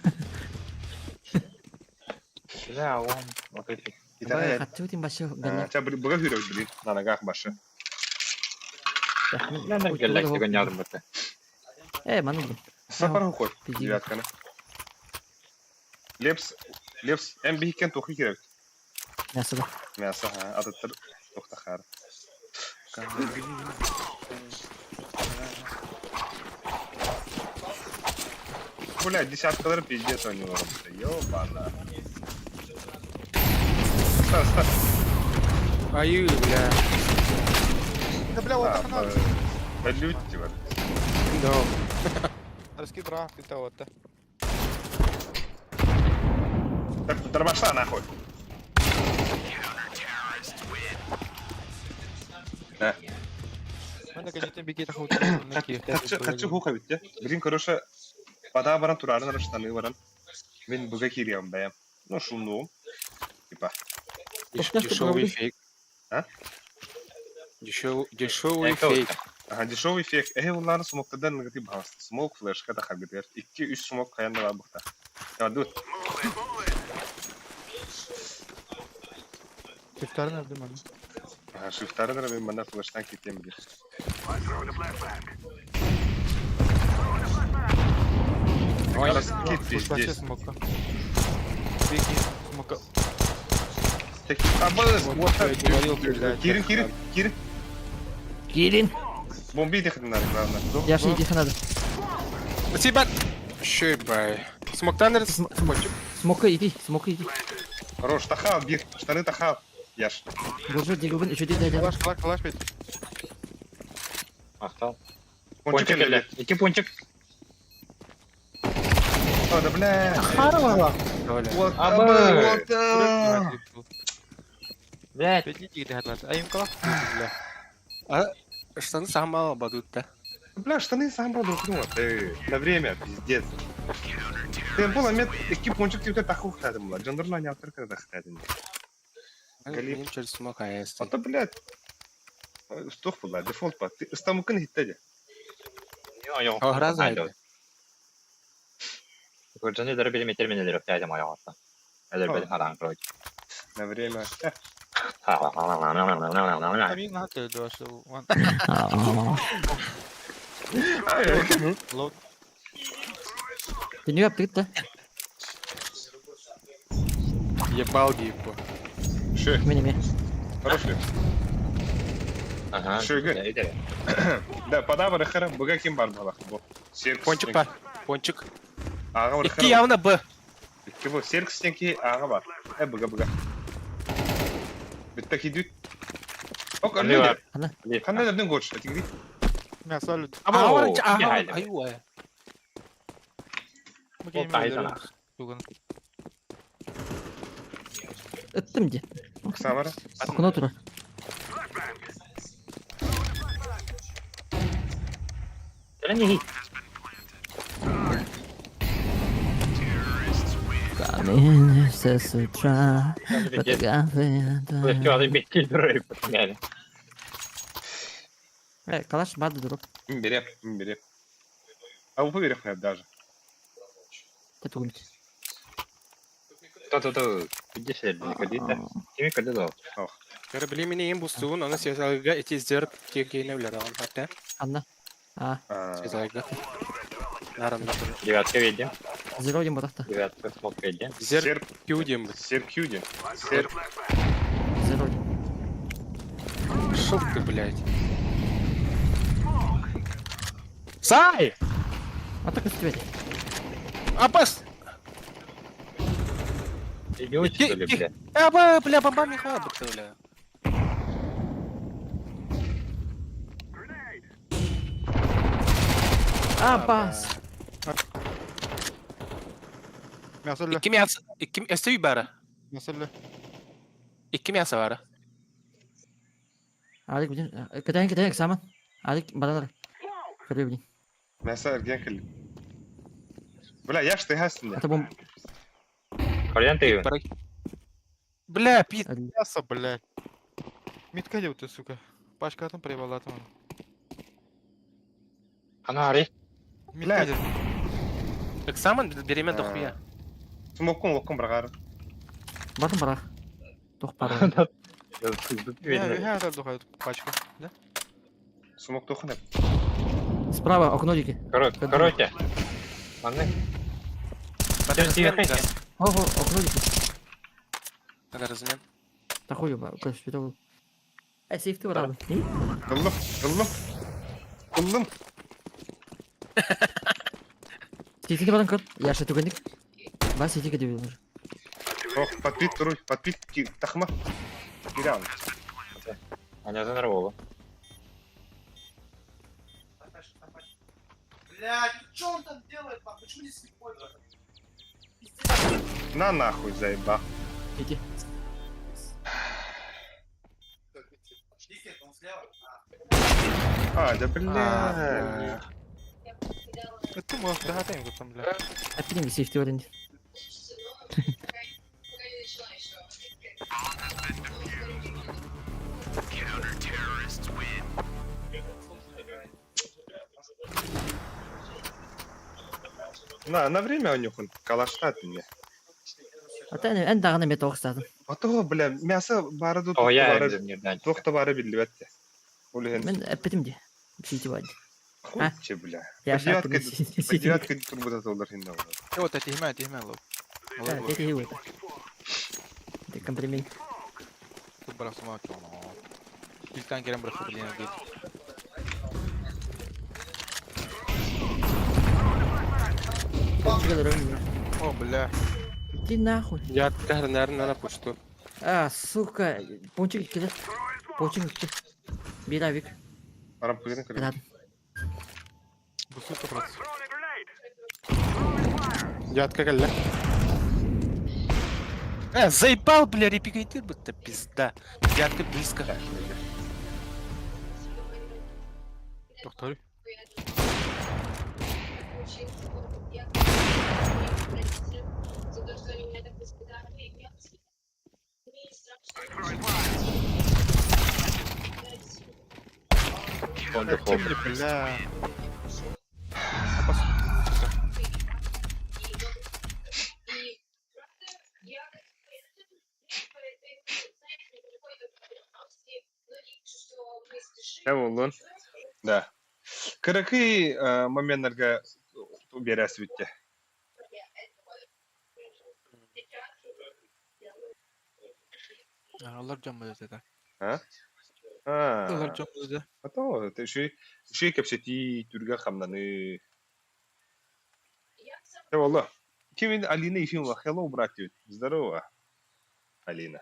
Speaker 8: Бля, он вот эти.
Speaker 1: Итана.
Speaker 9: Хатчы башы галла.
Speaker 1: Ча быга хүрөк блин, на ногах башы.
Speaker 8: Галактика не бата.
Speaker 9: Э, маны бу.
Speaker 1: Сапар хохот.
Speaker 9: Пиздец.
Speaker 1: Девятканы. Лепс, Лепс, эм бихикен тухи керек.
Speaker 9: Мясо да.
Speaker 1: Мясо, ха, атыттыр тухтахар. Бля, десяткалар пиздец они работают. Ёбана. Стар, стар.
Speaker 10: Аю, бля.
Speaker 11: Да бля, вот так надо.
Speaker 1: Да люди, типа.
Speaker 10: Да.
Speaker 11: Раскид бра, ты того то.
Speaker 1: Так, дробаша нахуй. Да.
Speaker 11: Мен конечно беги тахут.
Speaker 1: Хочу хуха ведь, Блин, короче, вода баран турарын штаны баран. Мен буга кириям бәям. Ну, шумну. Типа.
Speaker 10: Дешевый фейк.
Speaker 1: А?
Speaker 10: Дешевый фейк.
Speaker 1: Ага, дешевый фейк. Эй, улары смоктадан негатив баҕас. Смок флешка да хагытыр. 2-3 смок каян да бухта. Я ду.
Speaker 11: Шифтарын öldüm onu.
Speaker 1: Ага, шифтары да мен мана флештан кетем бир.
Speaker 10: Ой,
Speaker 1: Раскид пиздец.
Speaker 11: Смока. Беги, смока.
Speaker 1: Так, а вот так. Кирин, Кирин, Кирин.
Speaker 9: Кирин.
Speaker 1: Бомби дехтин надо, главное.
Speaker 9: Яшы иди ханады.
Speaker 10: Спасибо. Шибай. Смоктанер.
Speaker 9: Смока иди, смока иди.
Speaker 1: Хорош, тахал, бир, штаны тахал. Яш.
Speaker 9: Боже, дигубын үчүдүй дайда.
Speaker 11: Калаш, калаш, калаш бит.
Speaker 8: Махтал.
Speaker 1: Пончик
Speaker 8: Пончик
Speaker 1: кэллэ.
Speaker 8: кэллэ. Икки пончик.
Speaker 1: О, да бля. Вот,
Speaker 8: Абы.
Speaker 1: вот, а.
Speaker 8: Блядь.
Speaker 11: Айым калаш. Бля.
Speaker 10: А штаны сама бадут, да?
Speaker 1: Бля, штаны сам был ну, ты на время, пиздец. Ты был мет экип пончик тебе так ухтадым, бля. Джандерла не автор когда хтадым. Галип.
Speaker 10: Меним через смок АЭС.
Speaker 1: А то, блядь, стох была, дефолт па. Ты стамукын хиттеди.
Speaker 10: Охра знает.
Speaker 8: Көрдүнү дөрө били метерменелер өктәдем аяғатта. Әлер били харан короче.
Speaker 1: На время.
Speaker 11: Амин хатты дуашы. Лот.
Speaker 9: Ты не yaptık да?
Speaker 10: Ебал гипо.
Speaker 1: Шö,
Speaker 9: Мен эме.
Speaker 1: хороший.
Speaker 8: Ага.
Speaker 1: Шөгө. Да, подавары хара, буга ким бар балах. Бу. Серк.
Speaker 10: Пончик бар. Пончик.
Speaker 1: Ага бар.
Speaker 10: Икки явно Б.
Speaker 1: Икки бу. Серк стенки ага бар. Э, буга буга. Битта кидүт. Ок,
Speaker 8: Али
Speaker 1: аны.
Speaker 8: бар.
Speaker 1: Кандай дөрдөн гоч, тигри.
Speaker 11: Мясо алют.
Speaker 10: Ага,
Speaker 8: Ага,
Speaker 10: аюа.
Speaker 11: Туган.
Speaker 9: Ыттым ди.
Speaker 1: Самара.
Speaker 9: Окно тура. Камень с утра. Э, калаш барды дурак.
Speaker 1: Береп, береп. А упы береп даже.
Speaker 9: Ты тугумит.
Speaker 8: Ту-ту-ту. Иди сюда, ходи, да. Кими кадидал.
Speaker 10: Корабли меня им бустуун, аны сезалга эти зерк киргейне билер алам хатта.
Speaker 9: Анна. А,
Speaker 10: Сезалга. Нарам на.
Speaker 8: Девятка видим.
Speaker 9: зеро дем батахта.
Speaker 8: Девятка смок видим.
Speaker 10: Зерк кюдем.
Speaker 1: Серк кюдем. Серк.
Speaker 9: Зеро.
Speaker 10: Шел ты, блядь. Сай!
Speaker 9: А так успеть.
Speaker 10: Апас!
Speaker 8: Идиот, что ли, бля?
Speaker 10: Аба, бля, бомба меха, бля.
Speaker 9: А, бас.
Speaker 11: Мясо алют.
Speaker 10: Икки мясо, икки эсте бара.
Speaker 11: Мясо алют.
Speaker 10: Икки мясо бара.
Speaker 9: Алик, блин. Кытайын, кытайын, экзамен. Алик, бананар. Көрбей, блин.
Speaker 1: Мясо эрген кил. Бля, яш ты хастын.
Speaker 9: Это бомб.
Speaker 8: Корян ты.
Speaker 10: Бля, пи...
Speaker 11: Мясо, блядь. Митка дел ты, сука. Пашка там проебала там.
Speaker 8: Анари.
Speaker 11: Митка дел.
Speaker 10: Экзамен беремен дохуя.
Speaker 1: Смокун локун брагар.
Speaker 9: Бардым барах. Тох пара.
Speaker 11: Я я дохуя пачка. Да?
Speaker 1: Смок тохна.
Speaker 9: Справа окно дики.
Speaker 8: Короче. Манны.
Speaker 9: Ого, окно дики.
Speaker 10: Надо размен.
Speaker 9: Тахую ба, кыш бит Э, сейфти бар abi.
Speaker 1: Кыллым, кыллым. Кыллым.
Speaker 9: Сейфти баран кыр. Яша түгендик. Ба сейфти кеде бир.
Speaker 1: Ох, подпит туруй, подпит тахма. Киран.
Speaker 8: Аня занарвала.
Speaker 7: Блядь, что он там делает, пап? Почему не слепой?
Speaker 1: На нахуй заеба.
Speaker 9: Иди.
Speaker 1: А, да бля.
Speaker 11: Ты можешь догадаться там, бля.
Speaker 9: Әппеден сейфти бар инде.
Speaker 1: На, на время у них он калаштат мне.
Speaker 9: Ата эн дагына мет оқыстадым.
Speaker 1: А то, бля, мясо бары тут.
Speaker 8: О, я не
Speaker 1: Тохта бары билбетте.
Speaker 9: Мен әппетим де. Сейфти бар.
Speaker 1: Хуйче, бля.
Speaker 9: Я
Speaker 1: Девятка турбо доллар хинда.
Speaker 11: Вот, это имя, это имя, лоб.
Speaker 9: Это его это. Это комплимент.
Speaker 11: Тут брав сама Килтан керем брав блин, говорит.
Speaker 9: О,
Speaker 11: бля.
Speaker 9: Иди нахуй.
Speaker 10: Я наверное, на почту.
Speaker 9: А, сука, пончик иккилэр. Пончик икки. Биир авик.
Speaker 1: Рампыгын көрөр.
Speaker 9: Кытаат.
Speaker 11: Бу сука просто.
Speaker 10: Дядка кэллэ.
Speaker 7: Заебал, бля, репикайтыр будто пизда. Дядка близко.
Speaker 11: Доктор.
Speaker 1: Фонда
Speaker 11: Чем мне, бля? Опасно. Сука.
Speaker 1: Э боллун. Да. Кыракый моментларга берәс бүтте.
Speaker 11: Алар жаммы это.
Speaker 1: А?
Speaker 11: Алар
Speaker 1: А.
Speaker 11: жаммы да.
Speaker 1: А то это шүй кепсети түргә хамнаны. Э болла. Кимин Алина Ефимова. Hello, брат. Здорово. Алина.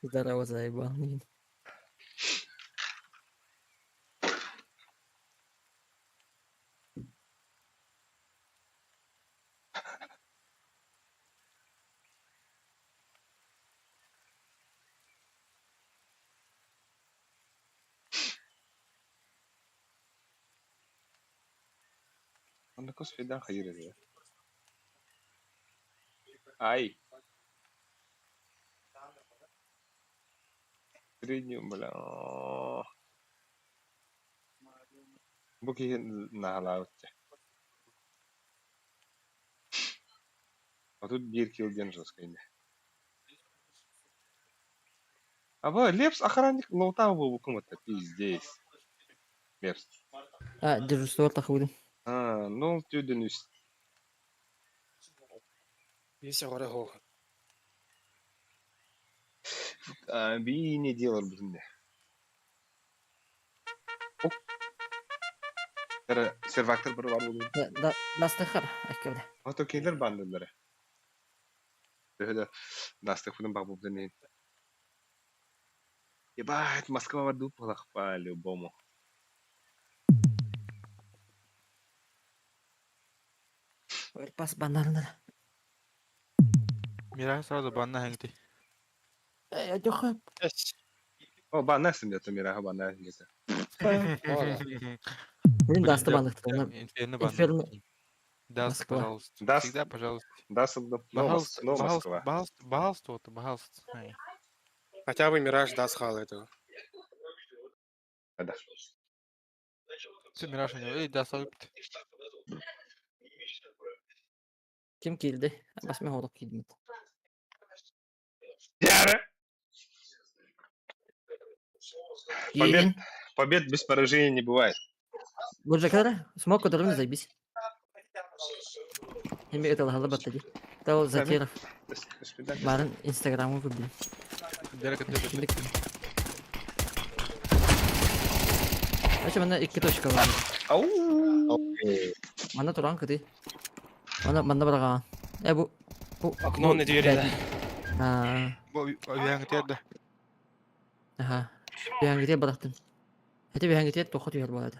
Speaker 9: Здорово, заебал. блин.
Speaker 1: Анда кос фидан хайыр эде. Ай. Среднюю, бля. Бу киһи наһалаабытча. А тут биир килл диэн жестко инде. Аба, Лепс охранник лоутау был это пиздец. Лепс.
Speaker 9: А, дежурство тахуды.
Speaker 1: А, ну тюден үс.
Speaker 10: Если гора хох.
Speaker 1: А, би не делар бүтүнде. Сервактор бір бар болу.
Speaker 9: Да, да, дастахар, аккабда.
Speaker 1: Ото кейлер бандылары. Төһөдө дастык фунун баг болду. Ебать, Москва бар дупалах по-любому.
Speaker 9: Пас банарна.
Speaker 11: Мира сразу банна хәңти.
Speaker 9: Эй, адёха.
Speaker 1: О, баннасың где-то, Мира, банна где-то.
Speaker 9: Блин, даста банных.
Speaker 11: Инферно банна.
Speaker 9: Инферно.
Speaker 11: Даст,
Speaker 9: Москва.
Speaker 11: пожалуйста.
Speaker 1: Даст.
Speaker 11: Всегда, пожалуйста.
Speaker 1: Даст, но
Speaker 11: Пожалуйста,
Speaker 1: но
Speaker 11: пожалуйста,
Speaker 1: Москва.
Speaker 11: пожалуйста, пожалуйста, вот, пожалуйста. Ай.
Speaker 10: Хотя бы Мираж даст хал этого.
Speaker 1: Да.
Speaker 11: Все, Мираж, эй, даст, алып.
Speaker 9: Ким килди? Басме хорок килдим.
Speaker 1: Яра! Побед,
Speaker 9: Киин.
Speaker 1: побед без поражения не бывает.
Speaker 9: Буржакара, смог которым заебись. Эми это лахала баттади. Тал Закиров. Барын инстаграмы выбили. Ача мана икки точка бар.
Speaker 1: Ау!
Speaker 9: Мана туран кыды. Мана мана барга. Э бу бу
Speaker 10: Окно на двери, да.
Speaker 9: А,
Speaker 11: Бу үяңгы
Speaker 9: аха. Бияңгите барактын. Эти бияңгите тохот үйөр болады.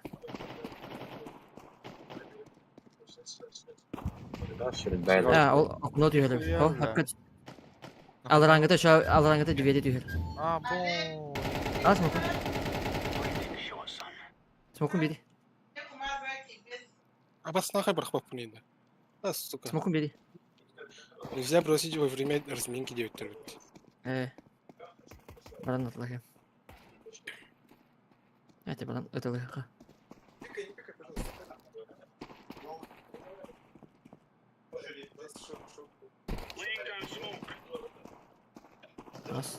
Speaker 9: А, ол окно түйөр. О, хаккат. Алараңгыта ша алараңгыта двери түйөр.
Speaker 11: А, бу.
Speaker 9: А, смоку. Смоку бири.
Speaker 10: Абас нахай барахпаппын Да, сука.
Speaker 9: Смоку бири.
Speaker 10: Нельзя бросить во время разминки 9 төрбүт.
Speaker 9: Э. Баран атлахы. Эти баран ытылыха. Раз.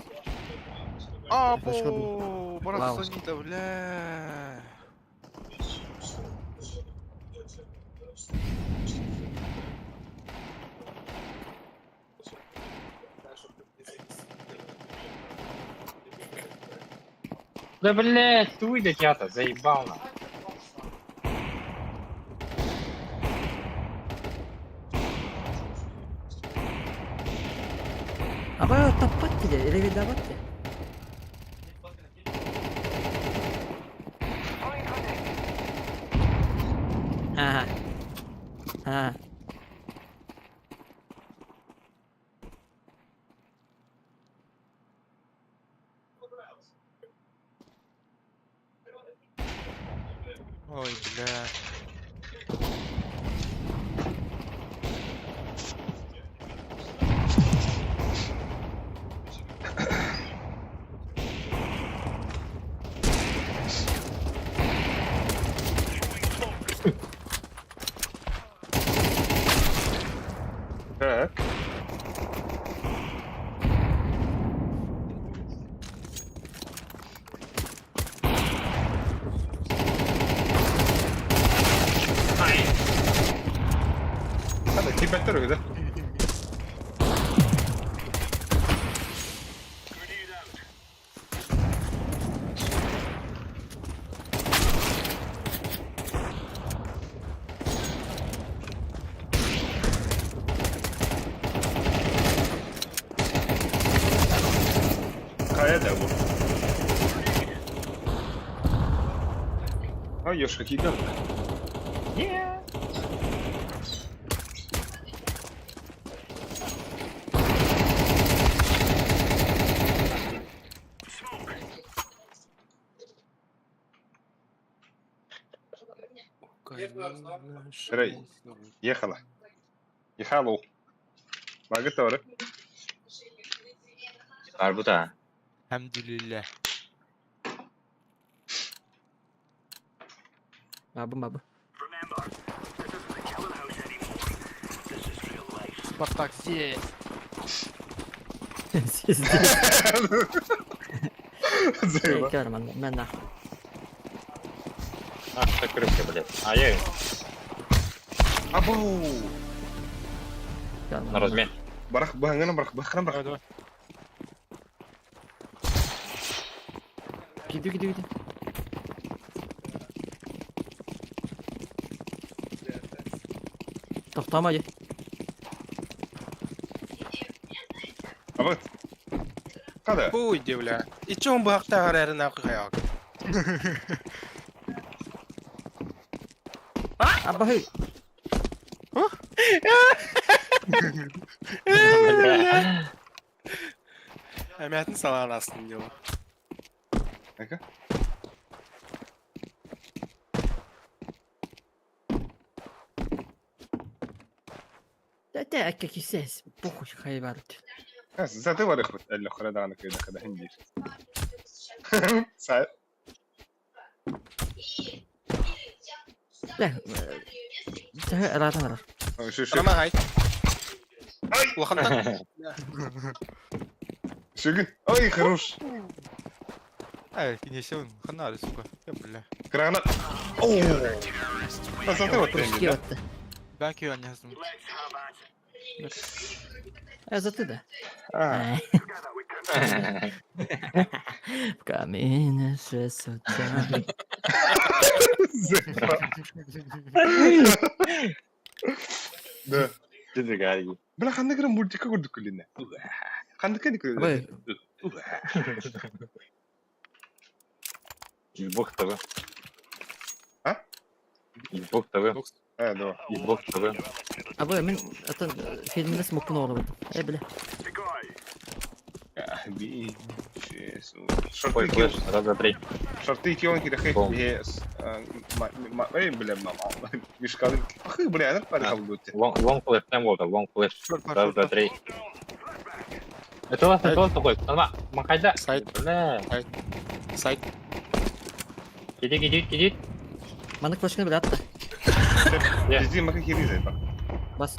Speaker 11: А,
Speaker 9: Флешка
Speaker 11: бу.
Speaker 9: Вау.
Speaker 11: Брат, Сонита, бля.
Speaker 8: Да блять, ты выйдет я-то, заебал на.
Speaker 9: Аба таппат диye, элеведабат диye. Ага. Ага.
Speaker 11: Ой, бля.
Speaker 1: Так. Hadi kibetler öyle. Kaya da bu. А, ёж, какие данные. Рэй. Ехала. Ехала. Багы doğru.
Speaker 8: Арбута.
Speaker 11: Хамдулилля.
Speaker 9: Бабы бабы.
Speaker 11: Спартак здесь.
Speaker 9: Здесь.
Speaker 1: Заеба.
Speaker 9: Көрмін, мен нахуй.
Speaker 8: А, что крышка, блядь. А я
Speaker 1: Абу.
Speaker 9: Көрмін.
Speaker 8: на размен.
Speaker 1: Барах бахангана барах бахран
Speaker 11: Давай,
Speaker 1: барах.
Speaker 11: давай.
Speaker 9: Gidiyor gidiyor gidiyor. Тоқтама е.
Speaker 1: Абы. Када.
Speaker 10: Пуй, бля. И чё он бахта гарэр нахуй хаяк?
Speaker 9: Абахы.
Speaker 10: Әмәтін салған астын дело.
Speaker 1: Ака.
Speaker 9: Тәтә әкке кисәс. Похуй хайбарт.
Speaker 1: Заты var ikhwat اللي خرا انا كده كده هندي. Са.
Speaker 9: Лә. Тәһә арадан арар.
Speaker 1: Şu şu.
Speaker 10: Рама хай. Улахантан.
Speaker 1: Şu Ой, хорош.
Speaker 11: Ай, не сел, хана, сука. Я, бля.
Speaker 1: Гранат. Оо. Заты var
Speaker 9: Прыжки атты.
Speaker 11: Бәки я не знаю.
Speaker 9: Ә заты да.
Speaker 1: А.
Speaker 9: В камине шесота.
Speaker 1: Заеба. Да.
Speaker 8: Ты
Speaker 1: Бля, ханна грам мультика көрдүк күлүнэ. Ханна кени
Speaker 9: Абай,
Speaker 8: Избог ТВ.
Speaker 1: А?
Speaker 8: Избог ТВ.
Speaker 1: Э, да.
Speaker 8: Избог ТВ.
Speaker 9: абай, мен атын фильмде смокпун оғлы. Э, бля.
Speaker 8: Ой,
Speaker 1: Шорты
Speaker 8: флеш, раз, два, три.
Speaker 1: Шорты кионки да хей.
Speaker 8: Бом.
Speaker 1: Эй, бля, мама. Мишкалын. Ахы, бля, она пари халбут.
Speaker 8: Лонг, лонг флеш, там вот, лонг флеш.
Speaker 11: Шорт,
Speaker 8: Раз,
Speaker 11: шорт.
Speaker 8: два, три. Это ласт, это ласт такой. Норма, махайда.
Speaker 10: Сайт.
Speaker 8: Бля.
Speaker 10: Сайт.
Speaker 8: Иди, иди, иди.
Speaker 9: Маны флешканы бля атты.
Speaker 1: Бизи мака хири зайба.
Speaker 9: Бас.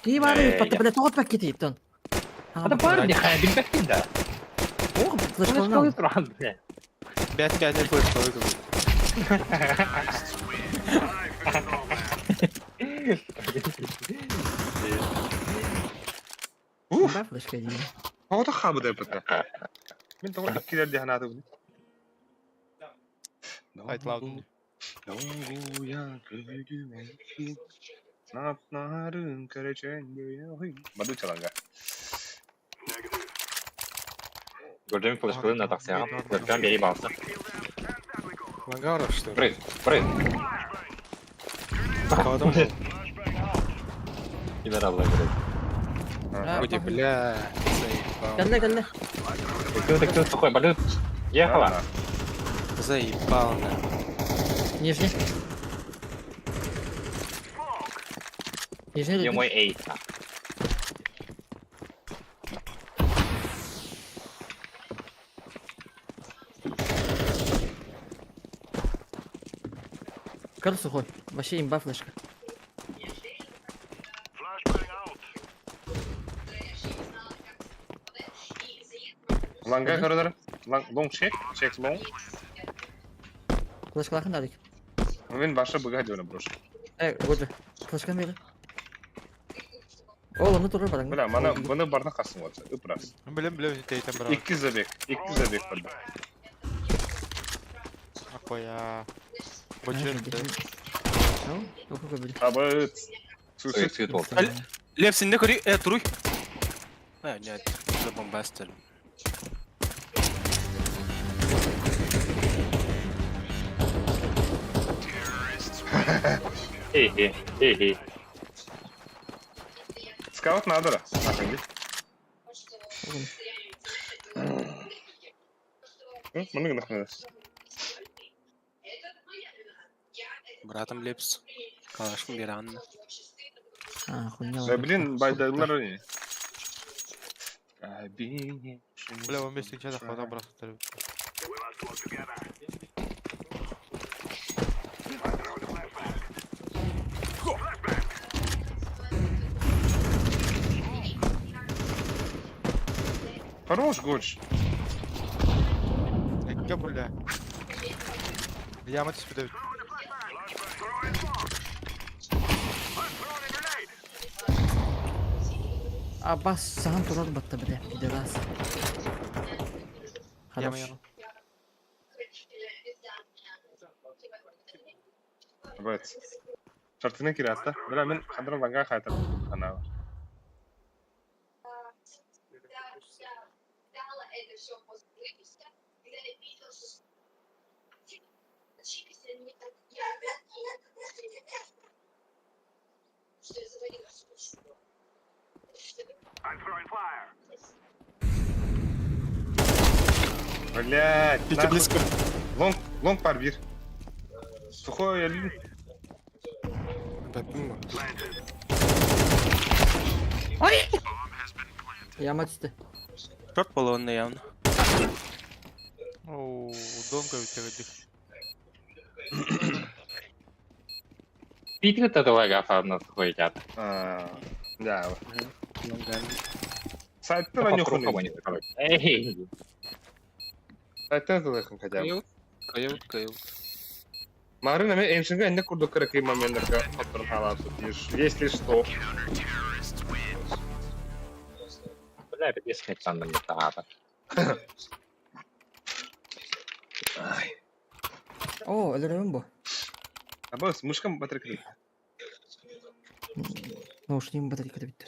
Speaker 9: Кей бары
Speaker 8: Э,
Speaker 9: патты,
Speaker 8: я-
Speaker 9: бля, тоғыт пәк кетейік тон.
Speaker 8: Это парни, хай, бигбэк да.
Speaker 9: Ох,
Speaker 8: Флеш
Speaker 9: флешканы.
Speaker 8: туран, бля.
Speaker 10: Бәт бәт флеш қойды.
Speaker 1: Уф.
Speaker 9: Ба флешка деймін.
Speaker 1: Ото хабы да пата. Мен того иккилер диханаты бу.
Speaker 11: Айт лаудын.
Speaker 1: Нап-нарын кэрэчээн бэйэҕин. Баду чаланга.
Speaker 8: Көрдүм флешкалын да тахсыаҕым. Көрдөөн биэрии баҕалса.
Speaker 10: Лангаров, что ли?
Speaker 8: Прыг, прыг.
Speaker 10: Кого был?
Speaker 8: Кимер алла прыг.
Speaker 10: Господи, бля, заебал.
Speaker 9: Кэллэ, кэллэ.
Speaker 8: Ты ты сухой, балют. Ехала.
Speaker 10: Заебал, на.
Speaker 9: Нижний. Нижний.
Speaker 8: Где мой эйс?
Speaker 9: Көр сухой. Вообще имба флешка.
Speaker 1: Ланга көрөлөр. Лонг чек, чек лонг.
Speaker 9: Флешкалахын дарик.
Speaker 1: Мен баша быга диэн брошу.
Speaker 9: Э, годжа. Флешканы бери. Ол, оны турар бараң.
Speaker 1: Бля, мана бұны барна қасым отса, ыпрас.
Speaker 11: Билем, билем, тейтен бра.
Speaker 1: Икки забег, икки забег барда.
Speaker 11: Ахуя. Бочер.
Speaker 1: Абыт. Сусит.
Speaker 8: Суицид болды.
Speaker 7: Лев, сен не көри, э, туруй. А, нет, за бомбастер.
Speaker 8: Хе-хе, хе-хе.
Speaker 1: Скаут надо да. Аханги. Маны гына
Speaker 10: Братом Лепс. Калашым бери Анна.
Speaker 9: А, хуйня.
Speaker 1: Да блин, байдайлар не. Кабине.
Speaker 11: Бля, он вместе чата хвата брат.
Speaker 1: Хорош, Гоч.
Speaker 11: Экке, бля. Яма түспүдө.
Speaker 9: Абас саған турар батта, бля, пидорас.
Speaker 11: Яма
Speaker 9: Хорош.
Speaker 11: яма.
Speaker 1: Абыт. Шартына киратта. Бля, мен хадыр ланга қайтар. Ана. Блядь,
Speaker 10: Петя
Speaker 1: нахуй.
Speaker 10: близко.
Speaker 1: Лонг, лонг парбир. Сухой я люблю.
Speaker 10: Бәпім ба?
Speaker 9: Яма түсті.
Speaker 7: Шорт полонный явно.
Speaker 11: Оу, донго өтегедик.
Speaker 8: Питер таталага фарна сухой тят.
Speaker 1: А, Да.
Speaker 10: Ланган.
Speaker 1: Сайтты нюханы.
Speaker 8: Эй,
Speaker 1: Сайтты тылыхын хотя бы.
Speaker 10: Кайут, кайут, кайут.
Speaker 1: Марын эме эншинге энде курдук кырыкый моментлерге хотторун халапсы тиеш. Если что.
Speaker 8: бля, пиздец, хэтсандым не тагата.
Speaker 9: О, өлөрөм бу.
Speaker 1: Абыс, мышкам батыркы.
Speaker 9: Наушнигим батарейка битти.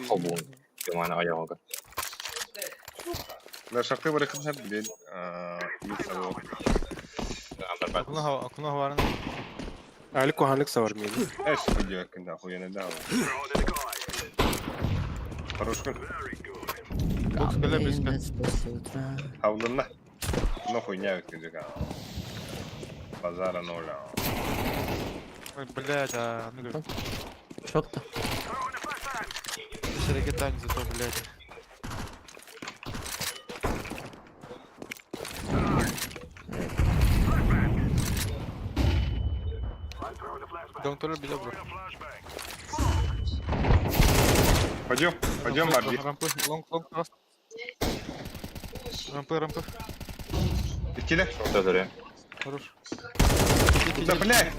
Speaker 8: Хобун. Юмана айога.
Speaker 1: Да шарты барыкын хәп блин. Мисало.
Speaker 11: Окно, окно варна.
Speaker 10: Әлі коханлык савар мені.
Speaker 1: Эш видео кында хуяны да. Хорош күн.
Speaker 11: Бокс келе близко.
Speaker 9: утра.
Speaker 1: Хавлынна. Но хуйня өткенжек. Базара ноль.
Speaker 11: Ой, блядь, а ну говорит,
Speaker 9: Шотта.
Speaker 11: шерегетань зато, блядь. Дом тоже беда, бро.
Speaker 1: Пойдем, пойдем, Барби.
Speaker 11: Рампы, лонг, лонг, раз. Рампы, рампы.
Speaker 1: Иккиле.
Speaker 8: Төзөрө.
Speaker 11: Хорош.
Speaker 1: Да, блядь.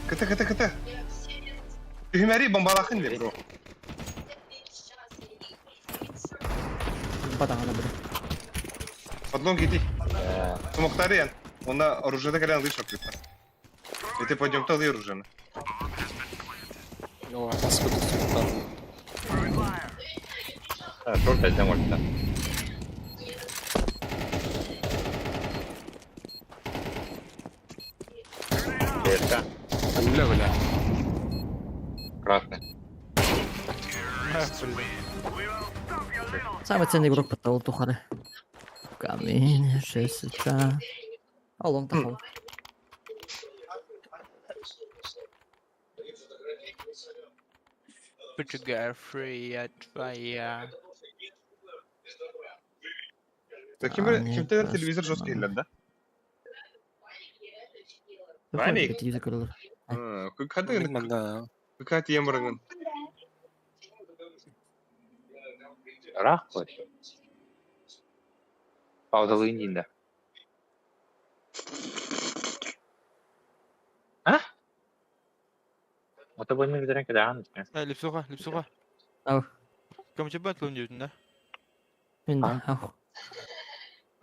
Speaker 1: КТ, КТ, КТ. Түһүмәри бомбалахын деп, бро.
Speaker 9: Бадағана бля.
Speaker 1: Подлонг иди. Сумоктары ян. Онда оружиеда кэлэн лыш өкүттэ. Это пойдем талыр уже.
Speaker 10: О, паспорт султан.
Speaker 8: А, шорт один ульта. Это
Speaker 10: Бля, бля.
Speaker 8: красный.
Speaker 9: Самый ценный игрок по талу Тухары. Камень, 6 утра. Алон тахал.
Speaker 11: Твоя.
Speaker 1: Ким
Speaker 9: А, нет,
Speaker 1: ким телевизор жесткий
Speaker 9: просто.
Speaker 1: да? Ваник.
Speaker 9: Телевизор көрөлөр.
Speaker 1: Когда
Speaker 10: Манда.
Speaker 1: какая емрагын?
Speaker 8: Рах вообще. Пауза лындин, да. А? Вот тобой мы видели, когда он.
Speaker 11: Э, Липсуха, липсуха.
Speaker 9: Ау.
Speaker 11: Кому тебе бат лун да?
Speaker 9: Мен
Speaker 8: А?
Speaker 9: ау.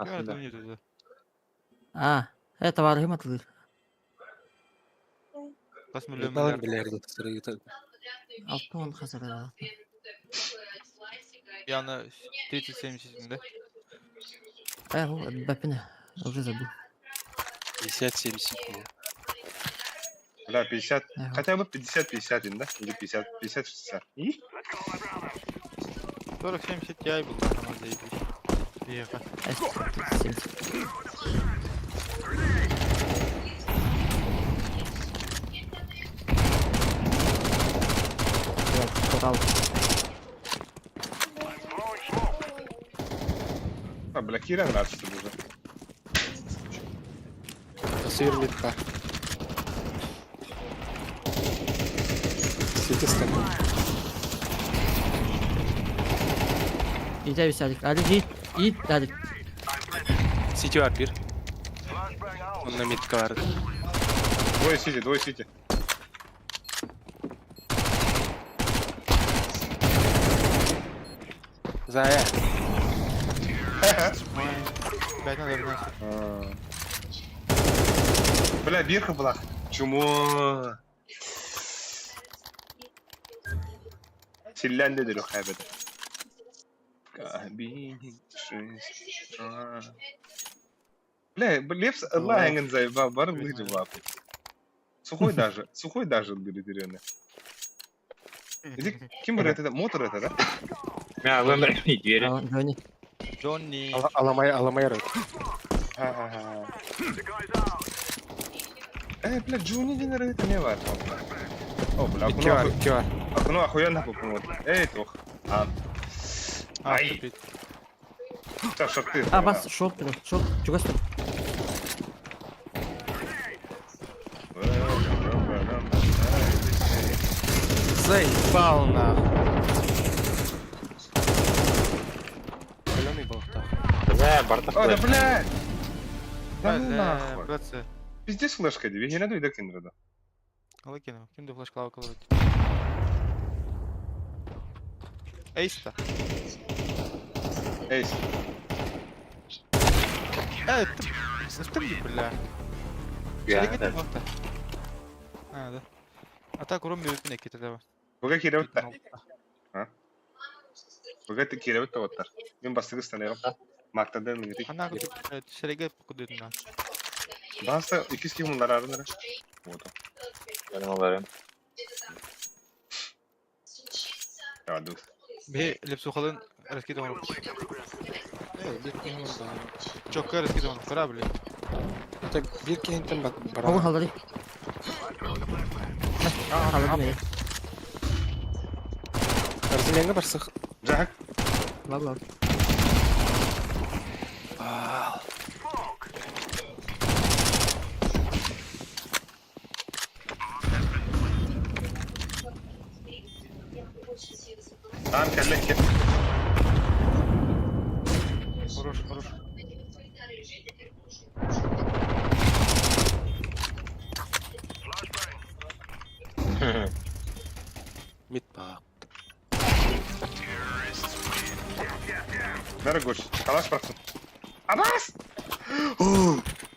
Speaker 11: Кем лун да?
Speaker 9: А, это бар ким атылыр.
Speaker 11: Тас миллион
Speaker 10: Балан
Speaker 11: миллиард.
Speaker 10: билер докторы.
Speaker 9: Алты он хазар.
Speaker 11: Я на 30-70, да?
Speaker 9: Э, бапина. Уже забыл.
Speaker 10: 50-70.
Speaker 1: Бля, 50.
Speaker 9: Ага.
Speaker 1: Хотя бы 50-50, да? Или 50, 50-60. И?
Speaker 11: 40-70 я и был, там заебись. Ехать.
Speaker 9: 70. Коралл.
Speaker 1: А, бля, Кира нравится уже.
Speaker 10: Сыр митка. Сити стакан.
Speaker 9: Иди, Алик. Алик, ит, ит, Алик.
Speaker 10: Сити арбир. Он на митка бар.
Speaker 1: Двое сити, двое сити.
Speaker 10: Зая.
Speaker 11: Блядь, надо вернуться.
Speaker 1: Бля, бирка была. Чмо. Силлян деділі хайбеде. Кабине 6 утра. Бля, Лепс Аллахingen заебал, бар лыжи лапы. Сухой даже, сухой даже были деревни. Иди, ким это, мотор это, да?
Speaker 8: А, вы двери.
Speaker 9: А, Джонни.
Speaker 11: Джонни.
Speaker 10: Аламай, аламай рот.
Speaker 1: Ха-ха-ха. Бля, Джуни не это не важно. О, бля,
Speaker 10: Икки бар, икки бар.
Speaker 1: окно охуенно попало. Эй, тох. А.
Speaker 11: А,
Speaker 1: Ай.
Speaker 11: тупит.
Speaker 1: Так, шорты.
Speaker 9: А, бас, шорт, шорт, чего стоит?
Speaker 10: Заебал нахуй. Зеленый был так.
Speaker 8: Да, бартах.
Speaker 1: О, да бля! Да ну
Speaker 11: Бля,
Speaker 1: нахуй.
Speaker 11: братцы.
Speaker 1: Пиздец флешка, тебе не надо и киндреда.
Speaker 11: Лакину, кем ты флешка лавка Эйста.
Speaker 1: Эйс.
Speaker 11: Э, ты... Что ты, бля?
Speaker 8: Я,
Speaker 11: Шарик
Speaker 8: да.
Speaker 11: это А, да. А так урон берет какие-то давай.
Speaker 1: Буга киребет Буга ты киребет тоттар. Мен бастыгы станерым. Мактада мен гитик.
Speaker 11: Она шарига покудит на.
Speaker 1: Баста икис ким мундар арыныр. Вот.
Speaker 8: Я думал, да.
Speaker 1: Я дух.
Speaker 11: Бе лепсухалын раскидывал.
Speaker 10: Э, бир кихин да.
Speaker 11: Чокка раскидывал корабль.
Speaker 10: Это бир кихинтен
Speaker 9: Могу
Speaker 10: бара.
Speaker 9: халдары. Халдары мені.
Speaker 10: Арзименге барсах.
Speaker 1: Жак.
Speaker 9: Ладно.
Speaker 1: Там келлекке.
Speaker 11: Хорош, хорош.
Speaker 10: Мид ба.
Speaker 1: Дорогой, калаш проход. Абас!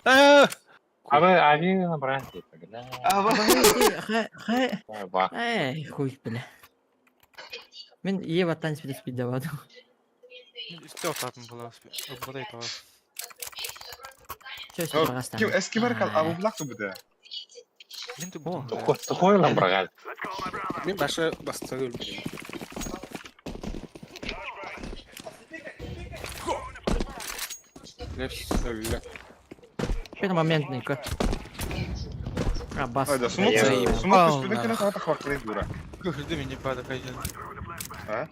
Speaker 8: А вы, а вы набрали.
Speaker 9: Хэ,
Speaker 8: Ба.
Speaker 9: Эй, хуй, бля. Мин Ева танец спидаваду.
Speaker 11: Үстэ отатын була. Ылбадай тоҕо.
Speaker 9: Чё син багастан?
Speaker 1: Ким эскибер кал абублак тубута.
Speaker 11: Мин тубутум.
Speaker 8: Тухой лам брагал.
Speaker 10: Мен башы бастығы өлдім. Лепс өллі.
Speaker 9: Теперь моментный ка. А, бас.
Speaker 1: Айда, смок
Speaker 8: Я-
Speaker 1: смок үстүнэ кэлэ хата хваклы дура.
Speaker 11: Көһүлдү мин пада кайжан.
Speaker 1: А?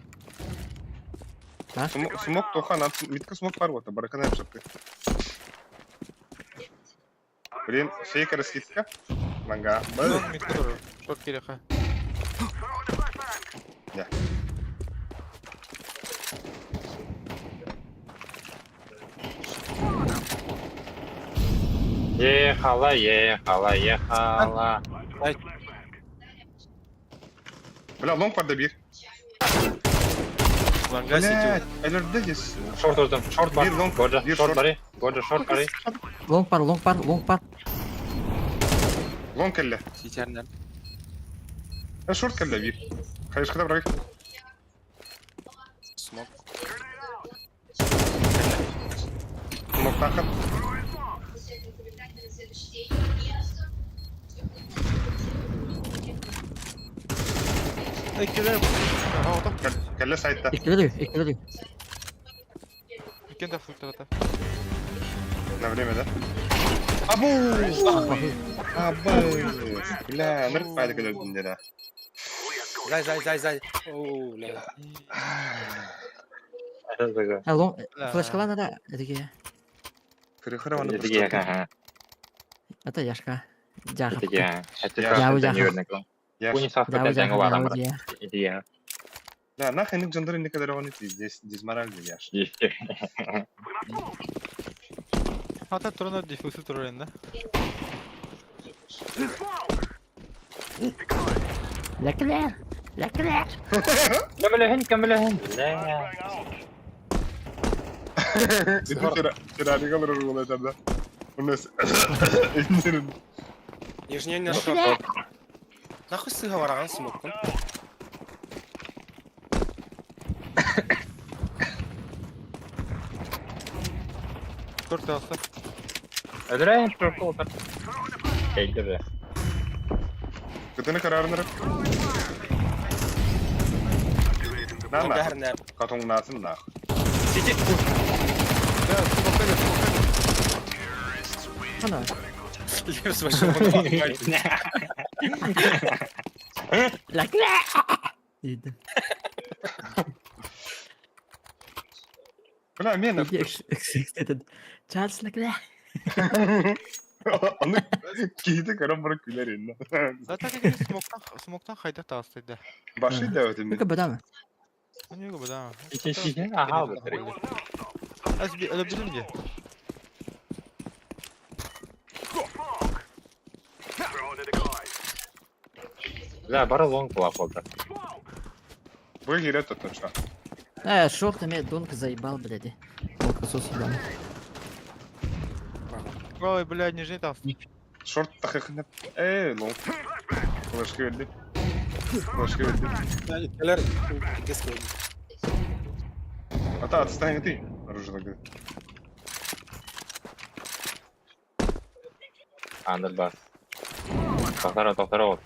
Speaker 9: А?
Speaker 1: Смок смок тоха на митка смок бар вот, баракана шапты. Блин, фейка раскидка. Манга. Б.
Speaker 11: Митка турар. Шорт киреха.
Speaker 1: Я.
Speaker 8: Ехала, ехала, ехала.
Speaker 1: Бля, лонг бар бир.
Speaker 10: Ланга сити.
Speaker 1: Блядь, элерде здесь.
Speaker 8: Шорт урдум, шорт бар.
Speaker 1: Бир лонг,
Speaker 8: Годжа,
Speaker 1: бир
Speaker 8: шорт
Speaker 1: шорт.
Speaker 8: бары. Годжа, шорт бары.
Speaker 9: Лонг пар, лонг пар, лонг пар.
Speaker 1: Лонг келле.
Speaker 10: Сити арнар.
Speaker 1: Шорт келле бир. Хайышкада брак.
Speaker 10: Смок.
Speaker 1: Смок тахат.
Speaker 11: Эккелер. Ага, отак.
Speaker 1: Келле сайтта.
Speaker 9: Иккилер, иккилер.
Speaker 11: Иккен да флуктарата.
Speaker 1: На время, да? Абу! Абу! Бля, нырк пайда келдин да.
Speaker 10: Зай, зай, зай, зай. Оу, ля.
Speaker 9: А, лонг,
Speaker 11: Бля.
Speaker 9: флешкалар надо. Такие.
Speaker 1: Кырыхыра аны
Speaker 8: Итиге, ага.
Speaker 9: Это Яшка. Жаха.
Speaker 8: Итиге.
Speaker 1: Я-
Speaker 9: Я-
Speaker 1: Я
Speaker 8: Куни сафта тәңе барам. Итиге.
Speaker 1: Да, нахуй ник жандыры никогда он здесь дизмораль яш.
Speaker 11: Ата турна диффузы турар энде.
Speaker 9: Леклер. Леклер.
Speaker 8: Кемлеһин, кемлеһин. Бля.
Speaker 1: Тирани kalır ол да. У нас
Speaker 10: Нижний не шорт. Нахуй сыға бараған смоктың?
Speaker 11: Шорт алса.
Speaker 8: Öldüreyim, шорт oldu. Geldi be.
Speaker 1: Кытыны карарыныр. На на.
Speaker 10: Бәріне.
Speaker 1: Катоңнасын нах.
Speaker 10: Сити.
Speaker 11: Да, смокка да, смокка.
Speaker 9: Ана.
Speaker 10: Лепс вообще.
Speaker 9: Леклер. Иди.
Speaker 1: Бля, мен
Speaker 9: Этот Чарльз Леклер.
Speaker 1: Аны кейде карап барып күлер енді.
Speaker 11: Зата кеге смоктан смоктан хайда таастайды.
Speaker 1: Башы да өтем.
Speaker 9: Ну-ка, бадама.
Speaker 11: Эмнеге бада?
Speaker 8: Ити ага, бытыры.
Speaker 11: Аз би эле билим де.
Speaker 8: Бля, бары лонг була болду.
Speaker 1: Бұл кере тұтынша.
Speaker 9: Э, шорт имеет донг заебал, блядь. Молокосос ебаный.
Speaker 11: Ой, бля, нижний тааст.
Speaker 1: Шорт тақықынып. Эй, лонг. Флешка берді. Флешка берді.
Speaker 10: Иккелер. Деске.
Speaker 1: Ата, отстань ты. Оружие тогда.
Speaker 8: Андыр бар. Тоқтара, тоқтара ол.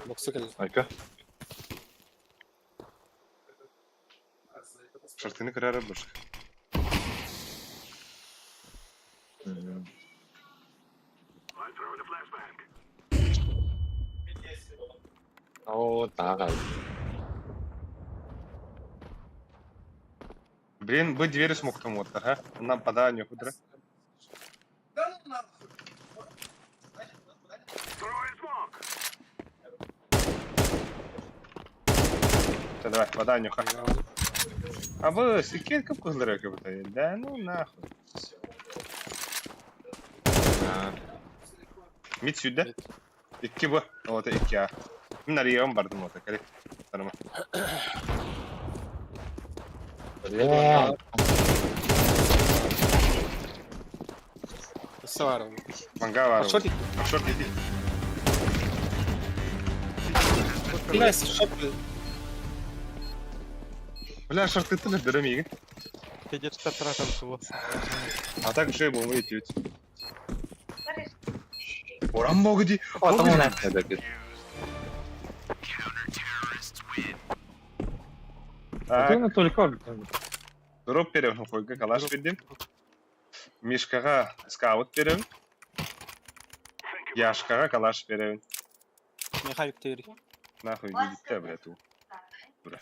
Speaker 10: Боксы кел.
Speaker 8: Ойка.
Speaker 1: Шортыны кірәрі бұш.
Speaker 8: О, тагай.
Speaker 1: Блин, бы двери смог там вот, ага. Нам пода не худра. Все, давай, вода нюха. А вы секет как козлырек Да ну нахуй. Мид сюда. Икки б. Вот икки а. Мин арыйым бардым вот, кали. Таныма.
Speaker 8: Бля.
Speaker 10: Саваров.
Speaker 1: Манга бар.
Speaker 10: А шорт
Speaker 1: А шорт иди.
Speaker 10: Найс, шорт.
Speaker 1: Бля, шорт ты не дөрөм егит.
Speaker 11: Кедет тратам сула.
Speaker 1: А так еще был выйти. Оран богди.
Speaker 8: О, там он это.
Speaker 1: Так,
Speaker 8: Ну только.
Speaker 1: дроп берем, хойга калаш бердим. Мишкага скаут берем. Яшкага калаш берем.
Speaker 10: Михайлик Тери.
Speaker 1: Нахуй гидитте, бля, ту. Бля.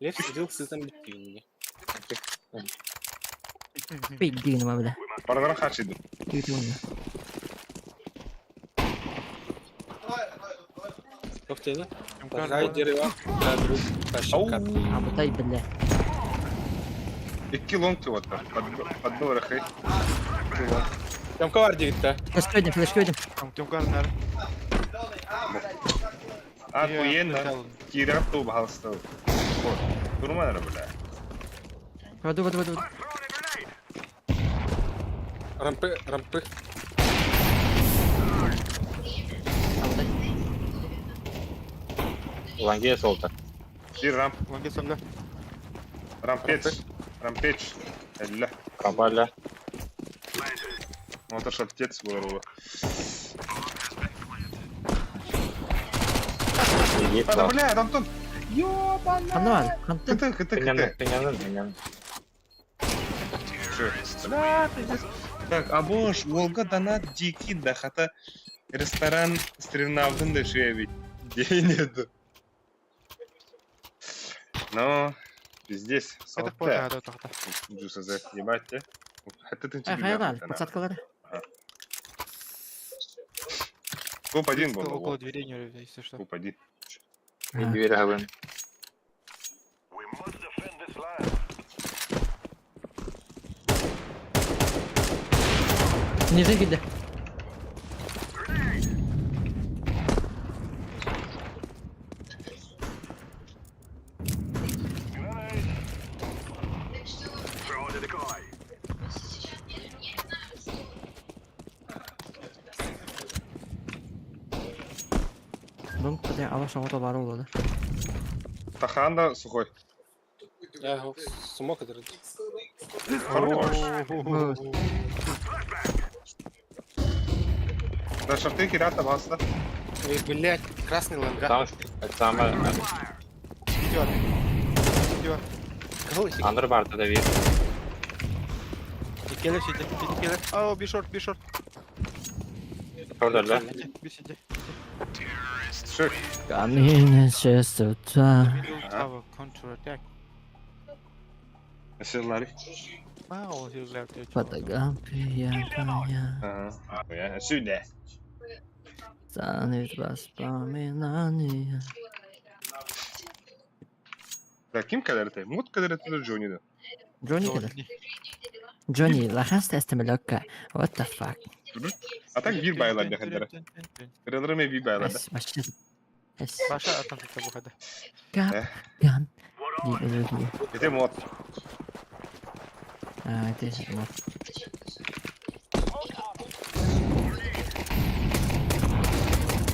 Speaker 10: Лев сидел с там битвинни.
Speaker 9: Пидди гынма, бля.
Speaker 1: Бардаран хачиды.
Speaker 9: Күйті
Speaker 10: Тоқтайды. Рай дерева. Да, друг.
Speaker 1: Ау.
Speaker 9: Абытай, бля.
Speaker 1: Икки лонг ты вот Подбил рахы.
Speaker 10: Тёмка бар дегітті.
Speaker 9: Флешка өдім, флешка өдім.
Speaker 11: Тёмка нар.
Speaker 1: А, хуена. Кира ту бахалстал. Вот. Турман, бля.
Speaker 9: Воду, воду, воду.
Speaker 10: Рампы, рампы.
Speaker 9: Абытай.
Speaker 8: Ланге солта.
Speaker 1: Кир рамп.
Speaker 11: Лонге сомда.
Speaker 1: Рампеч. Рампеч. Элля.
Speaker 8: Кабаля.
Speaker 1: Мотор шаптец был.
Speaker 8: Иди.
Speaker 1: Да, бля, Антон. Ёбана.
Speaker 9: Хануан, хантын.
Speaker 1: КТ, КТ, КТ.
Speaker 8: Пенян, пенян.
Speaker 1: Бля, пиздец. Так, а бош, Волга донат дикий да хата ресторан стрельнавдын да шея День Но, пиздец,
Speaker 11: Это пока, да, да.
Speaker 1: Джуса за ебать, те. Хата ты
Speaker 9: Э, хайрал, подсадкалары.
Speaker 1: Клуб один был.
Speaker 11: Около дверей не если что.
Speaker 1: Клуб один.
Speaker 8: И дверь гавын.
Speaker 9: Нижний күйді. Бұн құдай ала шоғыта бары болады.
Speaker 1: Тахан да сухой.
Speaker 10: Я смог это.
Speaker 1: Хорош. Да шарты кирата баста.
Speaker 10: Ой, блядь, красный ланга.
Speaker 8: Там самое.
Speaker 11: Идет. Идет.
Speaker 10: Кого
Speaker 8: Андер бар да вир.
Speaker 11: Келер сиди, сиди келер. Ау, бишорт, бишорт.
Speaker 8: Правда, да?
Speaker 11: Бисиди.
Speaker 1: Шик.
Speaker 9: Камень чистота.
Speaker 11: Middle tower counter attack.
Speaker 1: Селлари.
Speaker 11: Вау, left.
Speaker 9: Фотография твоя
Speaker 1: Ага. Я сюда.
Speaker 9: станет воспоминание.
Speaker 1: Да, ким кадерте? Мут кадерте да Джонни да.
Speaker 9: Джонни кедар. Джонни, лахан стестемелокка. What the fuck?
Speaker 1: А так бир байлар да кадер. Кадерме бир байлар да.
Speaker 9: Эс, башчы. Эс.
Speaker 11: Баша атам та бухада.
Speaker 9: Капкан.
Speaker 1: Это мод.
Speaker 9: А, это мод.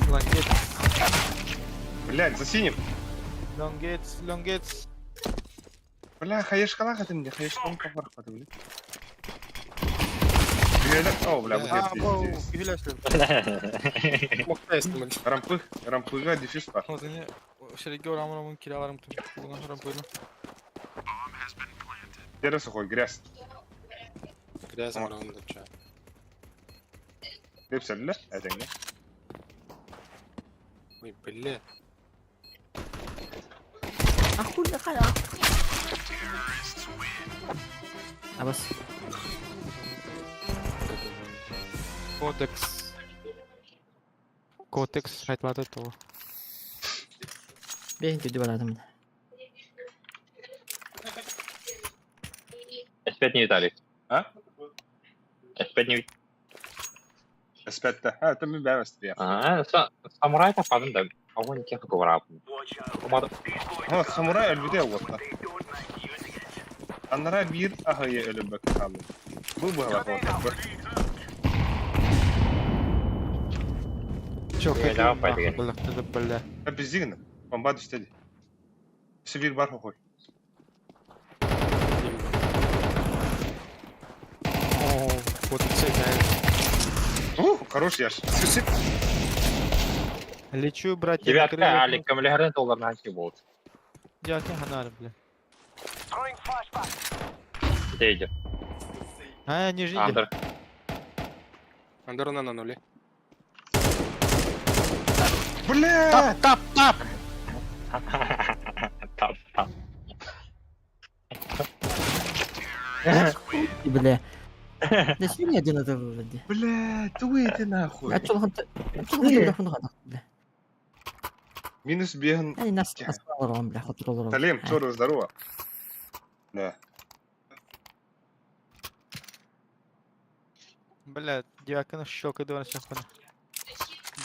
Speaker 11: Лонгет.
Speaker 1: Блядь, за синим.
Speaker 11: Лонгетс, лонгетс.
Speaker 1: Бля, хаешкалах это мне, хаешкалах кафар блядь. О, бля,
Speaker 11: А,
Speaker 1: вот здесь. Рампы, рампыга дефис па. Первый сухой, грязь.
Speaker 10: Грязь, раунд, ча.
Speaker 1: Лепсерлер, это не.
Speaker 10: Ой, бля.
Speaker 9: Ахуй, хая. Абас.
Speaker 11: Кодекс. Кодекс хайтлады то.
Speaker 9: Бен түді барадым.
Speaker 8: S5 не Виталик.
Speaker 1: А?
Speaker 8: S5 не...
Speaker 1: Aspetta, ah, tu mi beva stria.
Speaker 8: А, самурай тападым да. Огонь кеха говорапын. Умады.
Speaker 1: Ha, samuray ölbüde oldu. Anlara bir ahayı ölüm bakalım. Bu bu hava oldu.
Speaker 11: Чё,
Speaker 8: Не, давай пойду.
Speaker 11: Бля, это бля.
Speaker 1: Ha biz yine. Bomba düştü. Sivil var hoy.
Speaker 11: О, вот это
Speaker 1: Хорош яш.
Speaker 11: Лечу, братья.
Speaker 8: Девятка, Алик, камлярын доллар на болт.
Speaker 11: Девятка, ханар, бля.
Speaker 8: Дейди.
Speaker 11: А, не жди.
Speaker 8: Андер.
Speaker 10: Андер на нуле.
Speaker 1: Бля!
Speaker 7: Тап, тап, тап!
Speaker 8: Тап, тап.
Speaker 9: Бля. Да сегодня один это вроде.
Speaker 1: Бля, туй ты нахуй.
Speaker 9: А чё он бля.
Speaker 1: Минус беган.
Speaker 9: Они нас нас бля, хоть роллером.
Speaker 1: Талем, чё, здорово. Да.
Speaker 11: Бля, девятка на щелкай, давай на щелкай.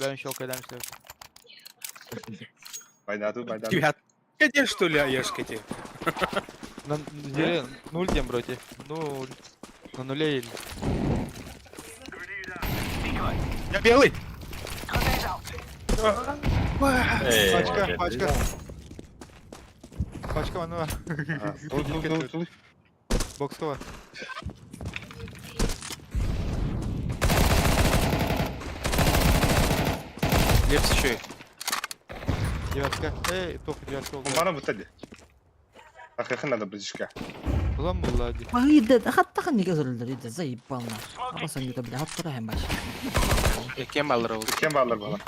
Speaker 11: Дай щелкай, дай щелкай.
Speaker 1: Байдаду, байдаду.
Speaker 10: Девятка, где что ли, Аешка тебе?
Speaker 11: На деле нуль тем, броти. Нуль. На нуле или.
Speaker 10: Я белый!
Speaker 11: Пачка, пачка. Пачка, ну.
Speaker 1: Туй, туй, туй, туй.
Speaker 11: Боксова.
Speaker 10: Лепс еще и.
Speaker 11: Девятка. Эй, только девятка.
Speaker 1: Бомбана бутади. Ахаха надо близко.
Speaker 11: Лам лади.
Speaker 9: Иди, хатта хан неге зөрүлдер, иди, заебал нах. Абасан юта, бля, хатта рахим баш.
Speaker 10: Кем алыр ол?
Speaker 1: Кем алыр бала?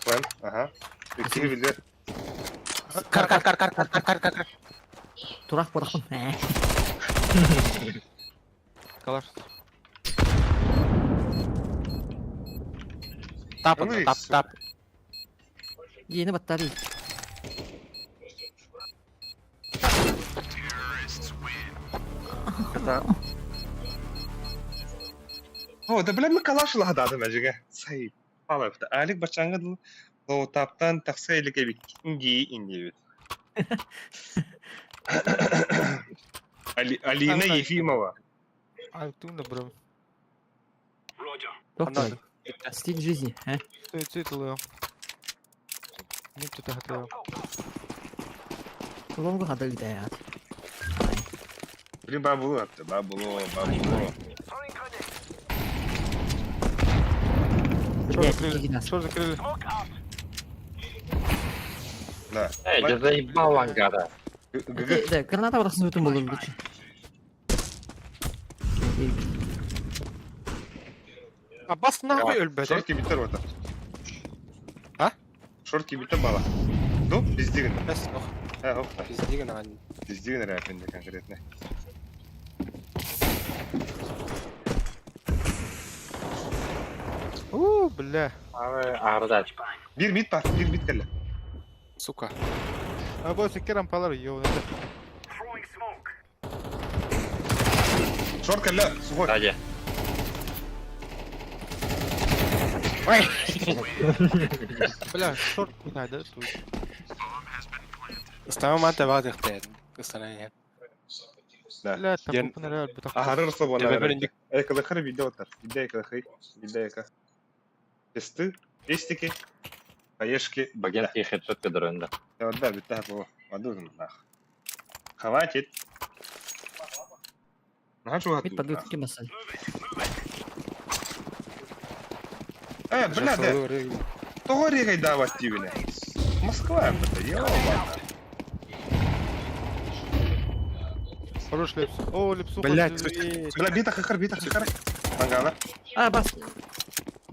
Speaker 1: План, ага. İkili bilir.
Speaker 7: Кар, кар, кар, кар, кар, кар, кар, кар.
Speaker 9: Турах барахын.
Speaker 11: Калаш.
Speaker 7: Тап, тап, тап.
Speaker 9: Yeni batarya.
Speaker 1: О, да бля, мы калаш лададым әжіге. Сай, алып. Алик бачаңы лоутаптан тақса еліке бит. Инги, инги бит. Алина Ефимова.
Speaker 11: А, ты бро.
Speaker 9: Доктор, стиль жизни, а?
Speaker 11: Стой, цитл. Не тут готово.
Speaker 9: Лонгу хадал да.
Speaker 1: Блин, бабуло, бабуло, бабуло.
Speaker 11: Что закрыли? Что закрыли?
Speaker 1: Да.
Speaker 8: Эй, я заебал ангара.
Speaker 9: Да, граната барахсын өтін болur лучше.
Speaker 10: Абас нахуй өлбәді.
Speaker 1: Шортки битер вот.
Speaker 10: А?
Speaker 1: Шортки битер бала. Ну, биздигин.
Speaker 10: Бәс, ох.
Speaker 1: Ә, ох.
Speaker 10: Биздигин аған.
Speaker 1: Биздигин рэпинде конкретно.
Speaker 11: У, бля.
Speaker 8: Ардат.
Speaker 1: Bir bit бар, bir bit келі.
Speaker 10: Сука.
Speaker 11: А босс, керам палар, ёу, это.
Speaker 1: Шорт келі, сухой.
Speaker 8: Сзади.
Speaker 10: Ой!
Speaker 11: Бля, шорт куда, да, тут?
Speaker 10: Ставим мата бадых дедим. Ыстана
Speaker 1: Да.
Speaker 11: Бля, там попынарар, бутах.
Speaker 1: Ахарыр собона.
Speaker 10: Я бәрін
Speaker 1: Экалыхыр видео отар. Видео экалыхы. Видео эка. Тесты, тестики, хаешки.
Speaker 8: Багентский хедшот кыдырында.
Speaker 1: Да, да, бит бу. Мадурн нах. Хватит. Ну,
Speaker 9: Мид подует кем басай.
Speaker 1: Бля, да. Того регай давать тебе. Москва, это, ёба.
Speaker 11: Хорош лепс. О, лепсу.
Speaker 10: Блядь,
Speaker 1: Бля, бита хахар, бита хахар. Мангала.
Speaker 9: А, бас.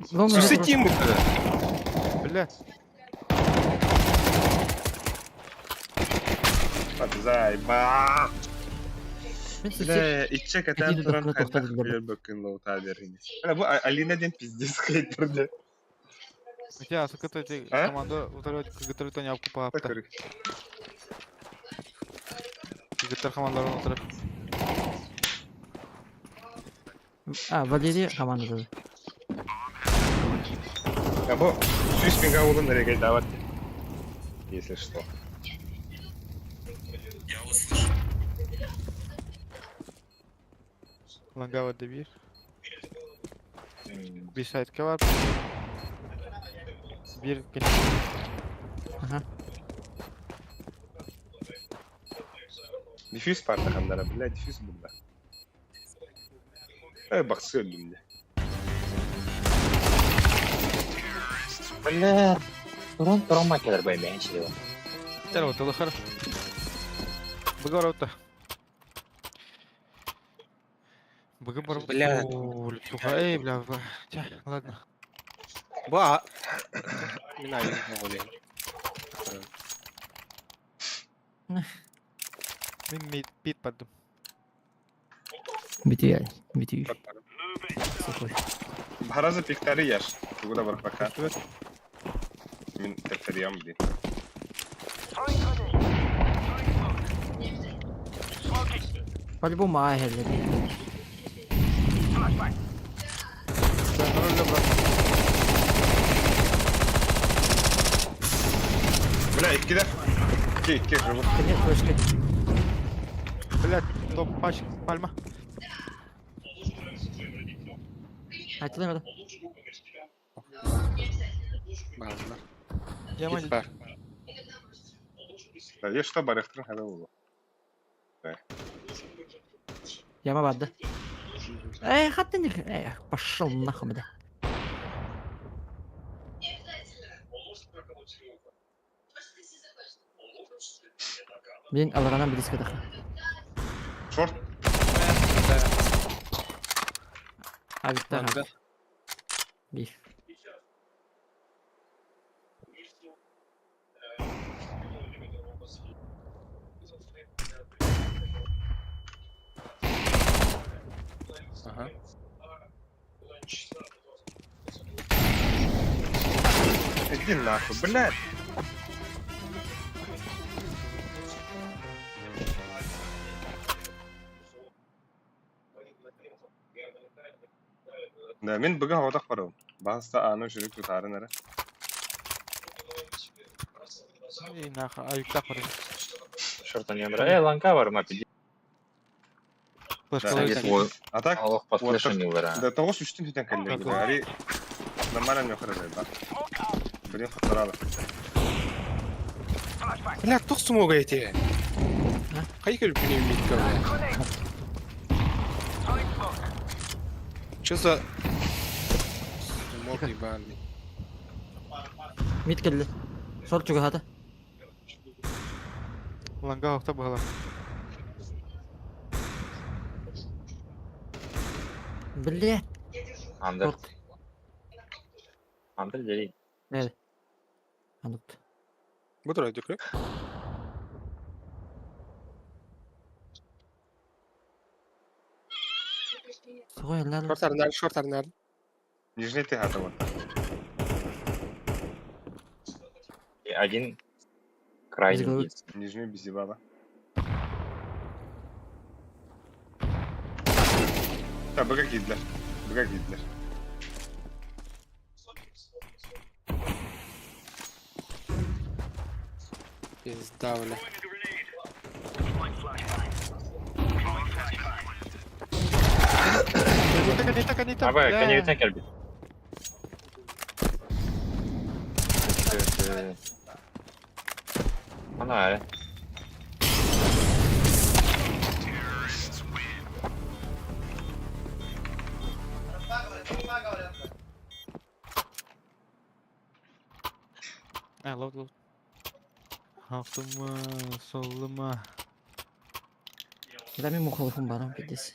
Speaker 10: Сусы тиму
Speaker 11: Бля.
Speaker 1: Зайба.
Speaker 9: Бля,
Speaker 1: Ичек этен туран хайдах лоута берини. Бля, бу Алина ден пиздец хейтерде.
Speaker 11: Хотя, сука, то эти команда утарать, который то не обкупа. Гитар командаларын утарар.
Speaker 9: А, Валерий командада.
Speaker 1: А бу 100 мега улун регайдават. Если что.
Speaker 11: Лангава Дебир. Bir site'ke var. Bir
Speaker 9: Ага.
Speaker 1: Диффюз партахандара, бля, диффюз буда. Э, бахсы өлдүм де.
Speaker 8: Бля, туран туран келер бай мен чили.
Speaker 11: Тер вот алахар. Быгар ота. Быгы бар.
Speaker 10: Бля.
Speaker 11: О, Эй, бля, Тя, ладно.
Speaker 10: Ба. Мин айым оҕолен.
Speaker 11: Мин мид пит паддым.
Speaker 9: Битүй, битүй. Сухой.
Speaker 1: Харазы пиктары яш. Тугуда бар пока. Мин тәптәрям ди.
Speaker 9: По-любому агелли.
Speaker 11: Ben ролле брат.
Speaker 1: Бля, иккиде. Икки, икки живут.
Speaker 9: Нет, флешка.
Speaker 11: Блядь, топ пач, пальма.
Speaker 9: Айтылар надо.
Speaker 10: Баалар.
Speaker 11: Яма
Speaker 10: Кит бар.
Speaker 1: Да, я что барыхтырын хада болу.
Speaker 9: Яма барды. Эй, хатты не. Эй, пошел нахуй, бля. Блин, аларанан близко даха.
Speaker 1: Шорт.
Speaker 9: Авикта.
Speaker 10: Ланга.
Speaker 9: Биф.
Speaker 10: Ага.
Speaker 1: Иди нахуй, блядь. Да, мин бүгін аудақ барым. Баста аны жүріп тұтарын әрі.
Speaker 11: Эй, нахуй, авикта бар.
Speaker 8: Шорта не Э, ланка бар ма пиди.
Speaker 11: Флешка
Speaker 1: Да,
Speaker 11: ловит.
Speaker 1: А так,
Speaker 8: Аллах
Speaker 1: вот
Speaker 8: подслышан
Speaker 1: Да, тоғыз үштің түтен кәлі. Ари нормально не оқыры да. Блин, хатаралы.
Speaker 10: Бля, тух смога эти. Кай келип митка, бля. Чё за... Смог ебаный.
Speaker 9: Мид келди. Сор чуга хата.
Speaker 11: Ланга охта была.
Speaker 9: Бля.
Speaker 8: Андер. Андер дери.
Speaker 9: Анут.
Speaker 10: Бу турай дүкрө.
Speaker 9: Сухой, ладно.
Speaker 10: Шорт арнар, шорт арнар.
Speaker 1: Нижний ты хата вот.
Speaker 8: Один крайний.
Speaker 9: Без головы.
Speaker 8: есть.
Speaker 1: Нижний без ебала. Да, быга кидлер. Быга кидлер.
Speaker 10: Пизда, бля.
Speaker 11: Канита, канита,
Speaker 8: Давай,
Speaker 11: бля.
Speaker 8: коневитен келбит. Ана, э.
Speaker 11: А, ловт, ловт. Алтыма, солыма.
Speaker 9: Да мен мухалыхым барам, пиздец.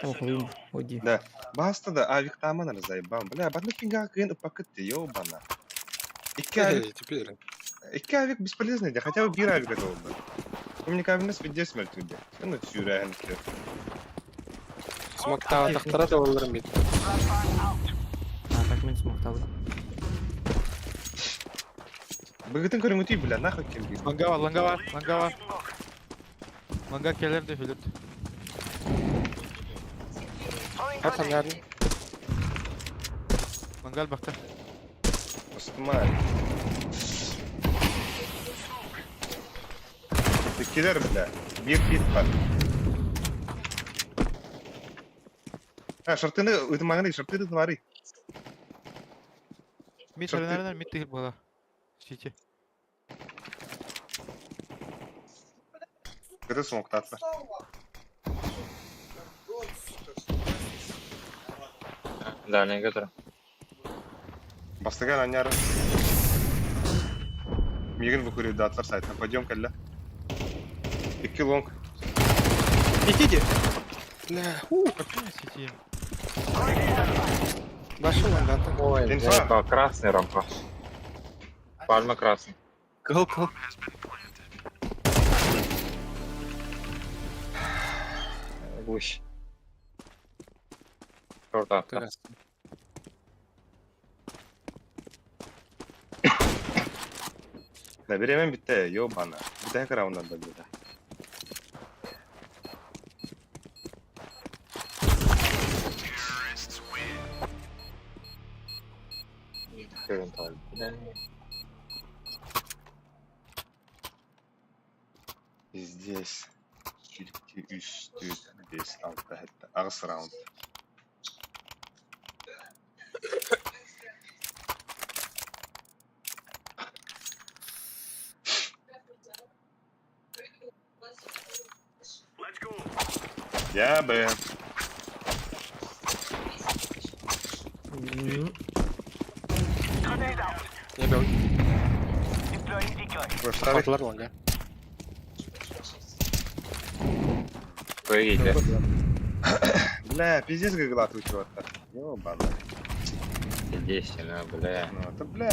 Speaker 9: Там мухалыхым, оди.
Speaker 1: Да. Баста да авик таман заебал. Бля, бадны пинга кын упакыты, ёбана. Икки авик,
Speaker 10: Эй, теперь.
Speaker 1: икки авик бесполезный, да хотя бы бир авик это был. У меня кабинет везде смерть люди. Ну, сюрен.
Speaker 10: Смог та тахтара да боларым бит.
Speaker 9: А, так мен смокталды.
Speaker 1: Быгытын көрүңүтүй, бля, нахуй келди.
Speaker 11: Ланга бар, ланга бар, ланга бар. Ланга келер де өлөт.
Speaker 10: Атанарын.
Speaker 11: Мангал бахта.
Speaker 1: Устумай. Иккилэр, бля. Биир пит бар. А, шортыны ытымаҥны, шортыны ытымары.
Speaker 11: Мид
Speaker 1: Шорты.
Speaker 11: наверное, мид тыгыр буола. Сити.
Speaker 1: Кыты смоктатта.
Speaker 8: Дальний готов.
Speaker 1: Бастыган аннары. Мигин выкурит сайтан. Пойдем, кэллэ. Икки лонг.
Speaker 10: Идите. Бля, у,
Speaker 11: Сити.
Speaker 10: башыл андата.
Speaker 8: Ой,
Speaker 1: Инфа.
Speaker 8: бля, это красный рампа. Пальма красный.
Speaker 10: Кыл кыл.
Speaker 8: Гусь. Шорт авто.
Speaker 1: Да, беремен битте, ёбана. Битте раунддан да битте. Здесь. 2, 3, 4, 5, 6, 7, 8 раунд. Я бы.
Speaker 10: Не бил.
Speaker 1: Прошлый.
Speaker 10: Хатлар лонга.
Speaker 8: Погодите.
Speaker 1: Бля, пиздец как глаз у чего-то. Ёбана.
Speaker 8: Здесь, ну, бля.
Speaker 1: Ну, это, бля.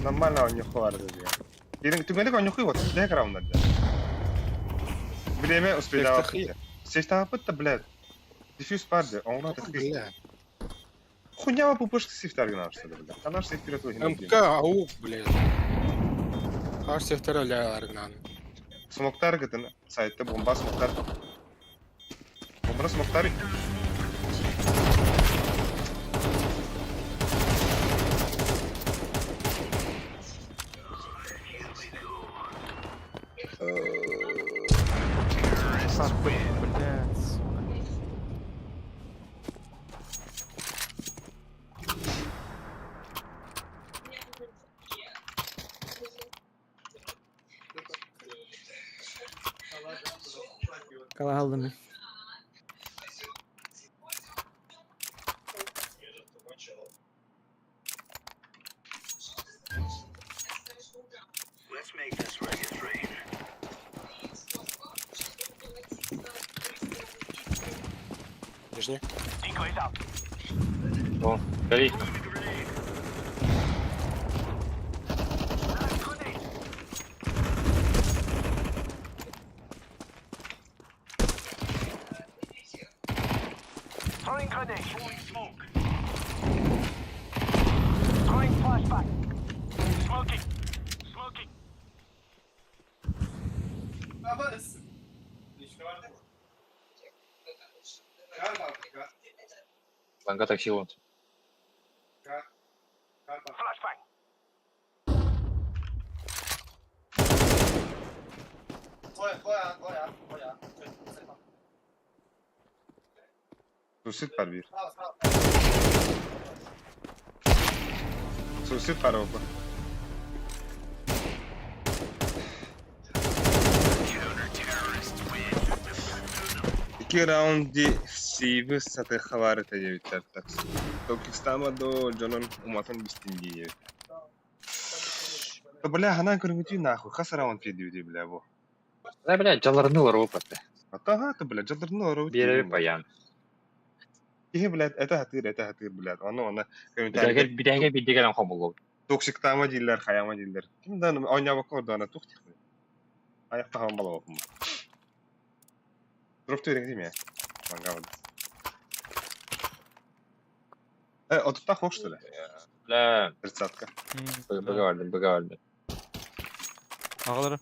Speaker 1: Нормально он не хуард. Ты говоришь, он не вот, дай раунд надо. Время успел. Сефтапы-то, блядь. Дефьюз парды, он рад
Speaker 10: Бля.
Speaker 1: Хуйня пупышка сефтар гнав, что ли, блядь. А наш сефтар вперед
Speaker 10: МК, аук, блядь. Аш сефтар ля аргнан.
Speaker 1: Смоктар гытын сайтта бомба смоктар. Бомба смоктар.
Speaker 11: Блядь, сука.
Speaker 9: Калагалдым.
Speaker 10: Нижний.
Speaker 8: О, горит. Ланга такси вот.
Speaker 1: Сусид бар bir. Сусид бар опа. Ики раунди сибы саты хавары тәжебиттер такс. Токистама до жонон уматын бистинди. Бля, ханан көрүнгүтүй нахуй, хас раунд педиби бля бу.
Speaker 8: Да, блядь, жаларныл ропоты.
Speaker 1: Ата ты, бля, жаларныл ропот.
Speaker 8: Береби баян.
Speaker 1: Киһи, блядь, это хатыр, это хатыр, блядь. Ону, оны
Speaker 8: Бидәгә бидәгә бидәгә хомулу.
Speaker 1: Токсиктама дииллэр, хайама дииллэр. Ким да оонньообокко ордоона тух тихми. Аяқта хаан балабаппын. Дроп түөрүҥ дии Мангабын. Отуттаах хуох что ли?
Speaker 8: Бля,
Speaker 1: Тридцатка.
Speaker 8: быга барды, быга барды.
Speaker 11: Ағалары.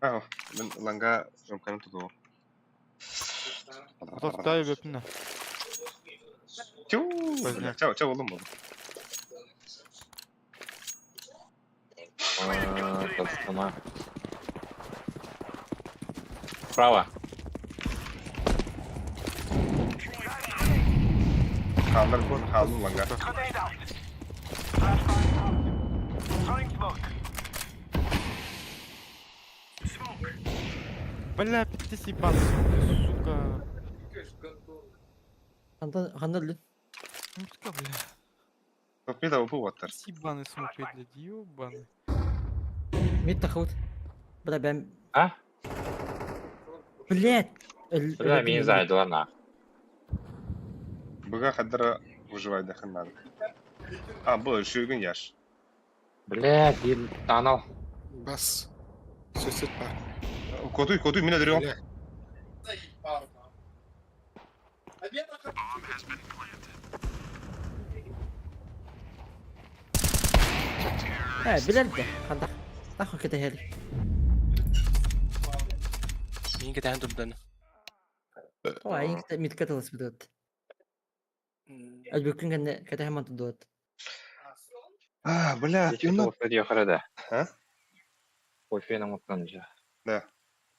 Speaker 1: А, мен ланга өмканы туту.
Speaker 11: Ототтаа бөпүнэ.
Speaker 1: Тю,
Speaker 11: Поздняк.
Speaker 1: чао, чао, болдум болдум.
Speaker 8: Пацана. Право.
Speaker 1: Қалдыр, қалдым ланга.
Speaker 11: Бля, пиздец ебаный, сука.
Speaker 9: Хантан ханна өллүн.
Speaker 11: Ну сука, бля.
Speaker 1: Топпида опу оттар.
Speaker 11: Ебаный смок, блядь, ебаный.
Speaker 9: Мид тахут. Бля, бэм.
Speaker 8: А?
Speaker 9: Блядь.
Speaker 8: Бля, меня зайдла нах.
Speaker 1: Бұға қадыра выживайды ханнан. А, бұл шүйгін яш.
Speaker 8: Бля, бил анал.
Speaker 10: Бас. Сөсет бар.
Speaker 1: Котуй, котуй, мен өдірем.
Speaker 10: Бля.
Speaker 9: Э, билэр да. Ханда. Нахуй кэтэһэри.
Speaker 7: Мин кэтэһэн турдан.
Speaker 9: О, айын мид кэтэлэс бит. Өлбүккүн кэннэ кэтэһэн манту дуот.
Speaker 1: А, бля, тюна. А?
Speaker 8: Кофе нам уткан же.
Speaker 1: Да.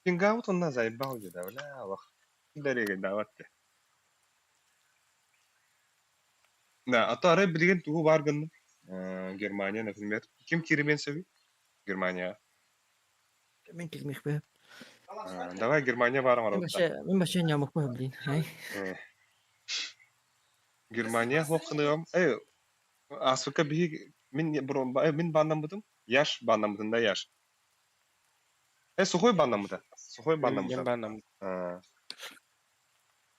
Speaker 1: Пингаут он на заебал да, бля, лох. Дорога, давайте. Да, а то ары билген тугу бар гын. Германия, например. Ким киримен севи? Германия.
Speaker 9: Мен килмих бе.
Speaker 1: Давай Германия барым
Speaker 9: Мен
Speaker 1: арабыта.
Speaker 9: вообще, мен вообще не мог блин. Ай.
Speaker 1: Германия хокыныгам. Эй, асыка биһи мин бұрын мин баннаммытым. Яш баннаммытым да яш. Э, сухой баннаммыта. Сухой
Speaker 10: Мен
Speaker 1: баннаммыта.
Speaker 10: баннам.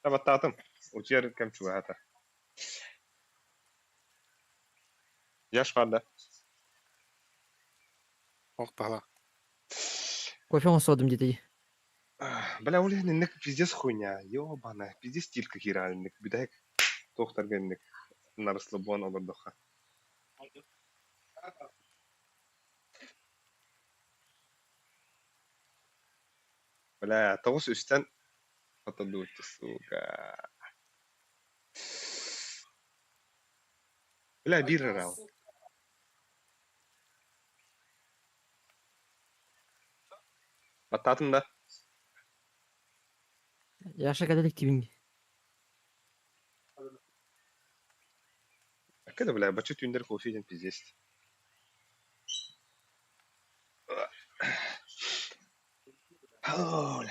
Speaker 1: Табаттаатым. Утер кем чугата. Яш бар да.
Speaker 10: Ох, бала.
Speaker 9: Кофе он содым деди.
Speaker 1: Бля, ол инник пиздец хуйня. Ёбана, пиздец стилька киралник. Бидайк тохтаргенник. На расслабон олордоха. Бля, тоғыз үстен атады өтті, сука. Бля, бир раунд. Баттатын да.
Speaker 9: Яша кэдэлик тибин.
Speaker 1: Когда, бля, бачу тюндер кофе пиздец. Оля.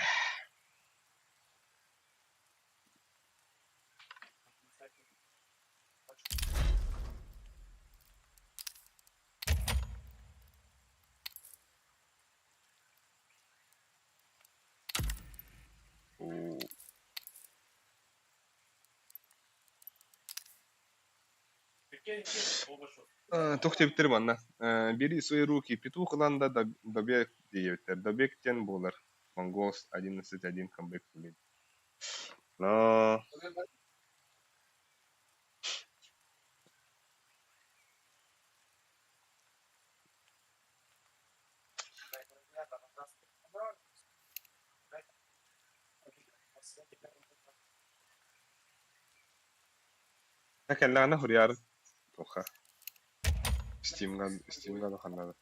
Speaker 1: У. Тух тебиттер манна. Бери свои руки. Петух ланда добег диэбиттер. Добегтен буолар. Монгол 11-1 камбэк блин. Но... Кэллэҕинэ хуруйаарын. Туохха. Стимҥа Стимҥа улаханнаах.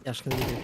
Speaker 9: Яшкин видео.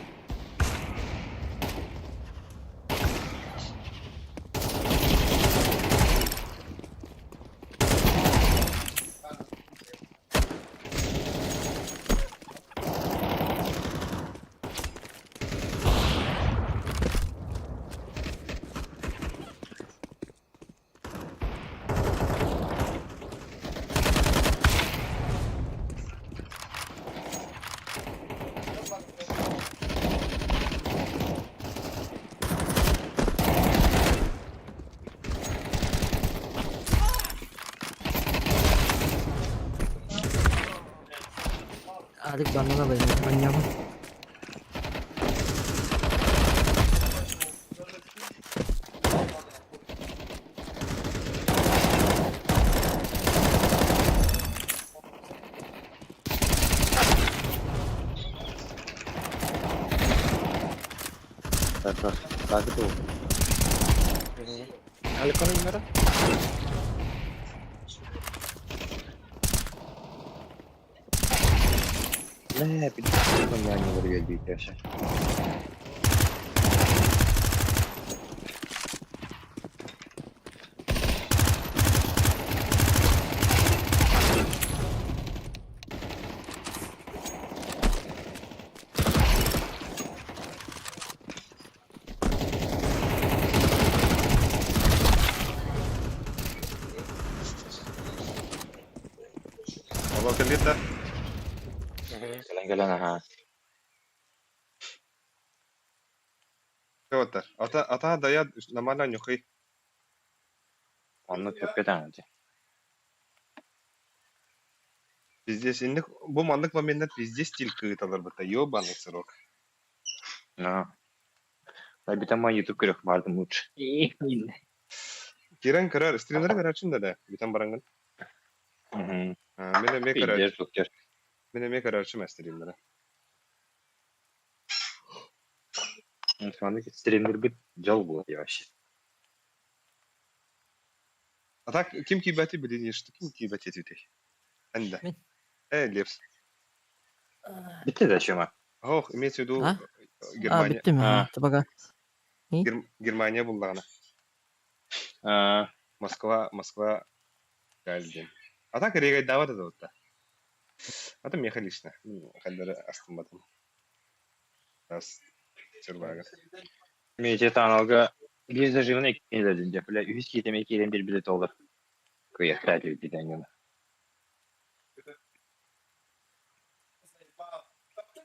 Speaker 9: Алик баннан алайын. Анньабын.
Speaker 10: Аликоны номера?
Speaker 1: Алло, кэлбит да?
Speaker 8: Кэлэн кэлэн аха.
Speaker 1: Оттар. Ата ата дая нормально нюхай.
Speaker 8: Онно төппетаҥ дии.
Speaker 1: Пиздец, инник бу маннык моменттар пиздец стиль кыыталар быта, ёбаный сырок.
Speaker 8: Ну. Битама YouTube көрөх бардым лучше.
Speaker 1: Кирен көрөр, стримнер көрөрчүн да да, бүтэн барангын. Мен эме көрөр,
Speaker 8: Пиздец, доктор.
Speaker 1: мен эме көрөрчүм стримнери.
Speaker 8: Смотри, стример бит жол было вообще.
Speaker 1: А так ким кийбэти билин что ким кийбэти этүтэй? Анда.
Speaker 9: Мен.
Speaker 1: Лепс.
Speaker 8: Битте зачем? а?
Speaker 1: Ох, имеется в виду
Speaker 9: А? А,
Speaker 1: Германия.
Speaker 9: бүттүм.
Speaker 8: А.
Speaker 9: Табага.
Speaker 1: Германия буллагана.
Speaker 8: А,
Speaker 1: Москва, Москва, Гальдин. А так регайдават это вот. Это меха лично. Хаддары астымбатым. Раз. Чурбага.
Speaker 8: Мечет аналга bir заживны кенде деп, бля, үс кетеме келем бир билет олды. Кыяктар деден гана.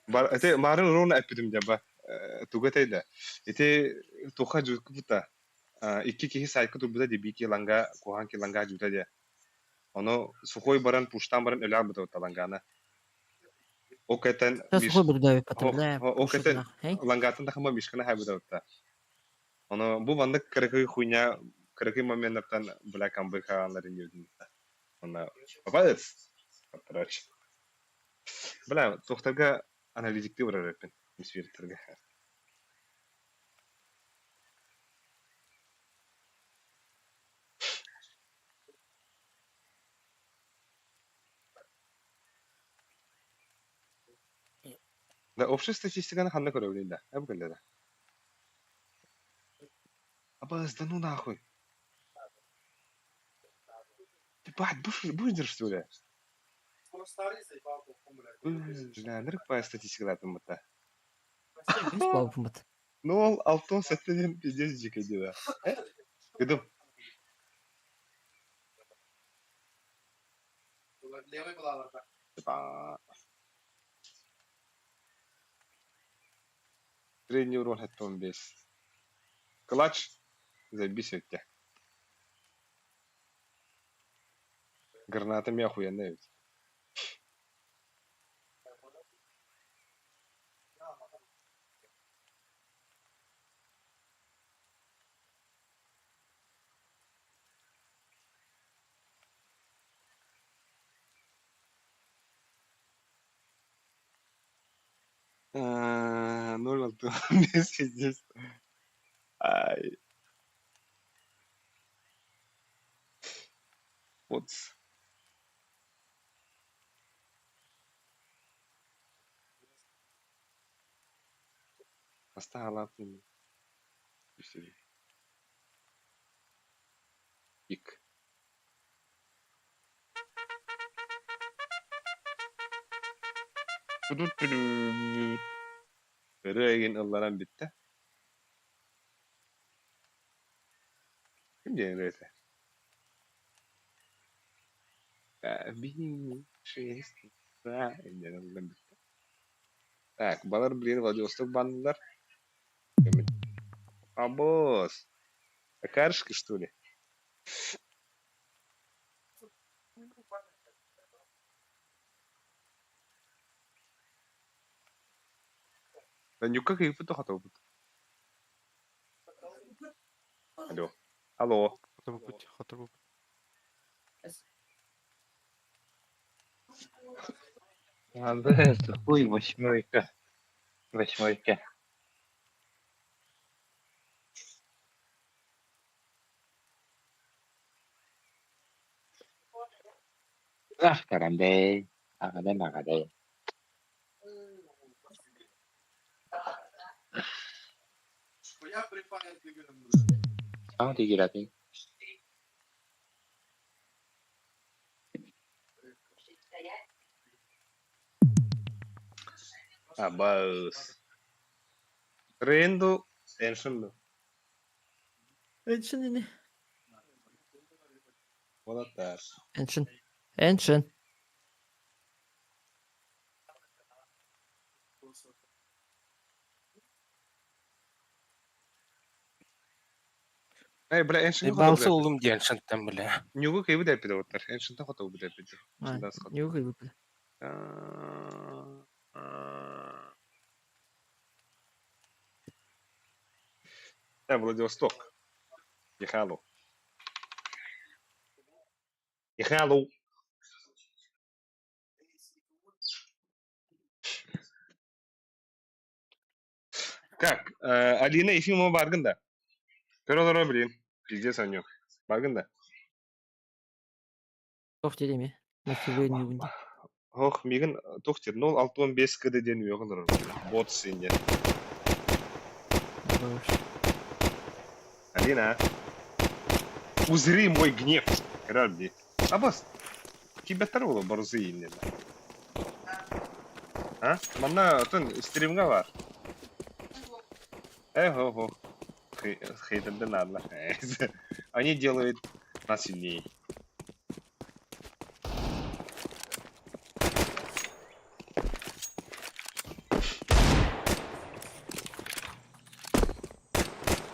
Speaker 1: Бар, это марын рона эпидем жаба. Тугатайда. Это туха жукбута. Икки кихи сайкы турбута дебики ланга, кухан ки ланга жута де. Оно сухой баран, пуштан баран öyle быта лангана. Окетен
Speaker 9: Сейчас сухой буду давить, потом, бля,
Speaker 1: О,
Speaker 9: пушу
Speaker 1: окетен
Speaker 9: туда. Эй?
Speaker 1: лангатын да хама мишкана хайбыта утта. Оно бу вандык кырыкы хуйня, кырыкы моменттан бля камбы хаанларын юдин. Она попадец. Короче. Бля, тохтарга аналитикти барар эппин. Мисвиртерге. Да, общая статистиканы ханна көрөбүн да. Эб келле да. Абаз, да ну нахуй. Ебать, будешь что ли? Бля, нырк по статистикалатын бутта.
Speaker 9: Бит.
Speaker 1: Ну, ол алтон сәттен пиздец жеке деді. Гыдым. Ба. Средний урон это 15. Клатч. Забись өтте. Гранатами охуенная ведь. 0,6 пиздец. Ай. Вот. Хаста халааппын Ик. Ырыа игин ылларан бүттэ. Ким диэн ырыа этэ? Би, шесть, два, диэн ылларан бүттэ. Так, балар блин Владивосток баннылар. Абос. Каршки, что ли? Да нюка кыйпыт тохотобут. Алло. Алло.
Speaker 11: Хотобупут, хотобупут.
Speaker 8: А, б, хуй, восьмерка. Восьмерка. Ах, карандей. Агадай, магадай. А, ты гиратын.
Speaker 1: Абас. Ренду Эншин.
Speaker 9: Эншин ини.
Speaker 1: Болаттар.
Speaker 9: Эншин. Эншин.
Speaker 1: Эй, бля, Эншин
Speaker 7: Ебался улым диэн шантан, бля.
Speaker 1: Нюгу кыйбы деп оттар. Эншинтен хоту бу деп.
Speaker 9: А, не выпили.
Speaker 1: Да, Владивосток. Михайло. Михайло. Так, Алина Ефимова баргын да. Көрө блин. Пиздец аню. Баргын да.
Speaker 9: Тох деме. На филе не унди.
Speaker 1: Ох, мигин тохтер 0.65 кд ден үйөгөн бот сенде. Алина. Узри мой гнев. Раби. Абас. Кибеттер боло борзы инне. А? Манна отын стримга бар. Эх, ох, ох. Хейтерді надо. Они делают нас сильнее.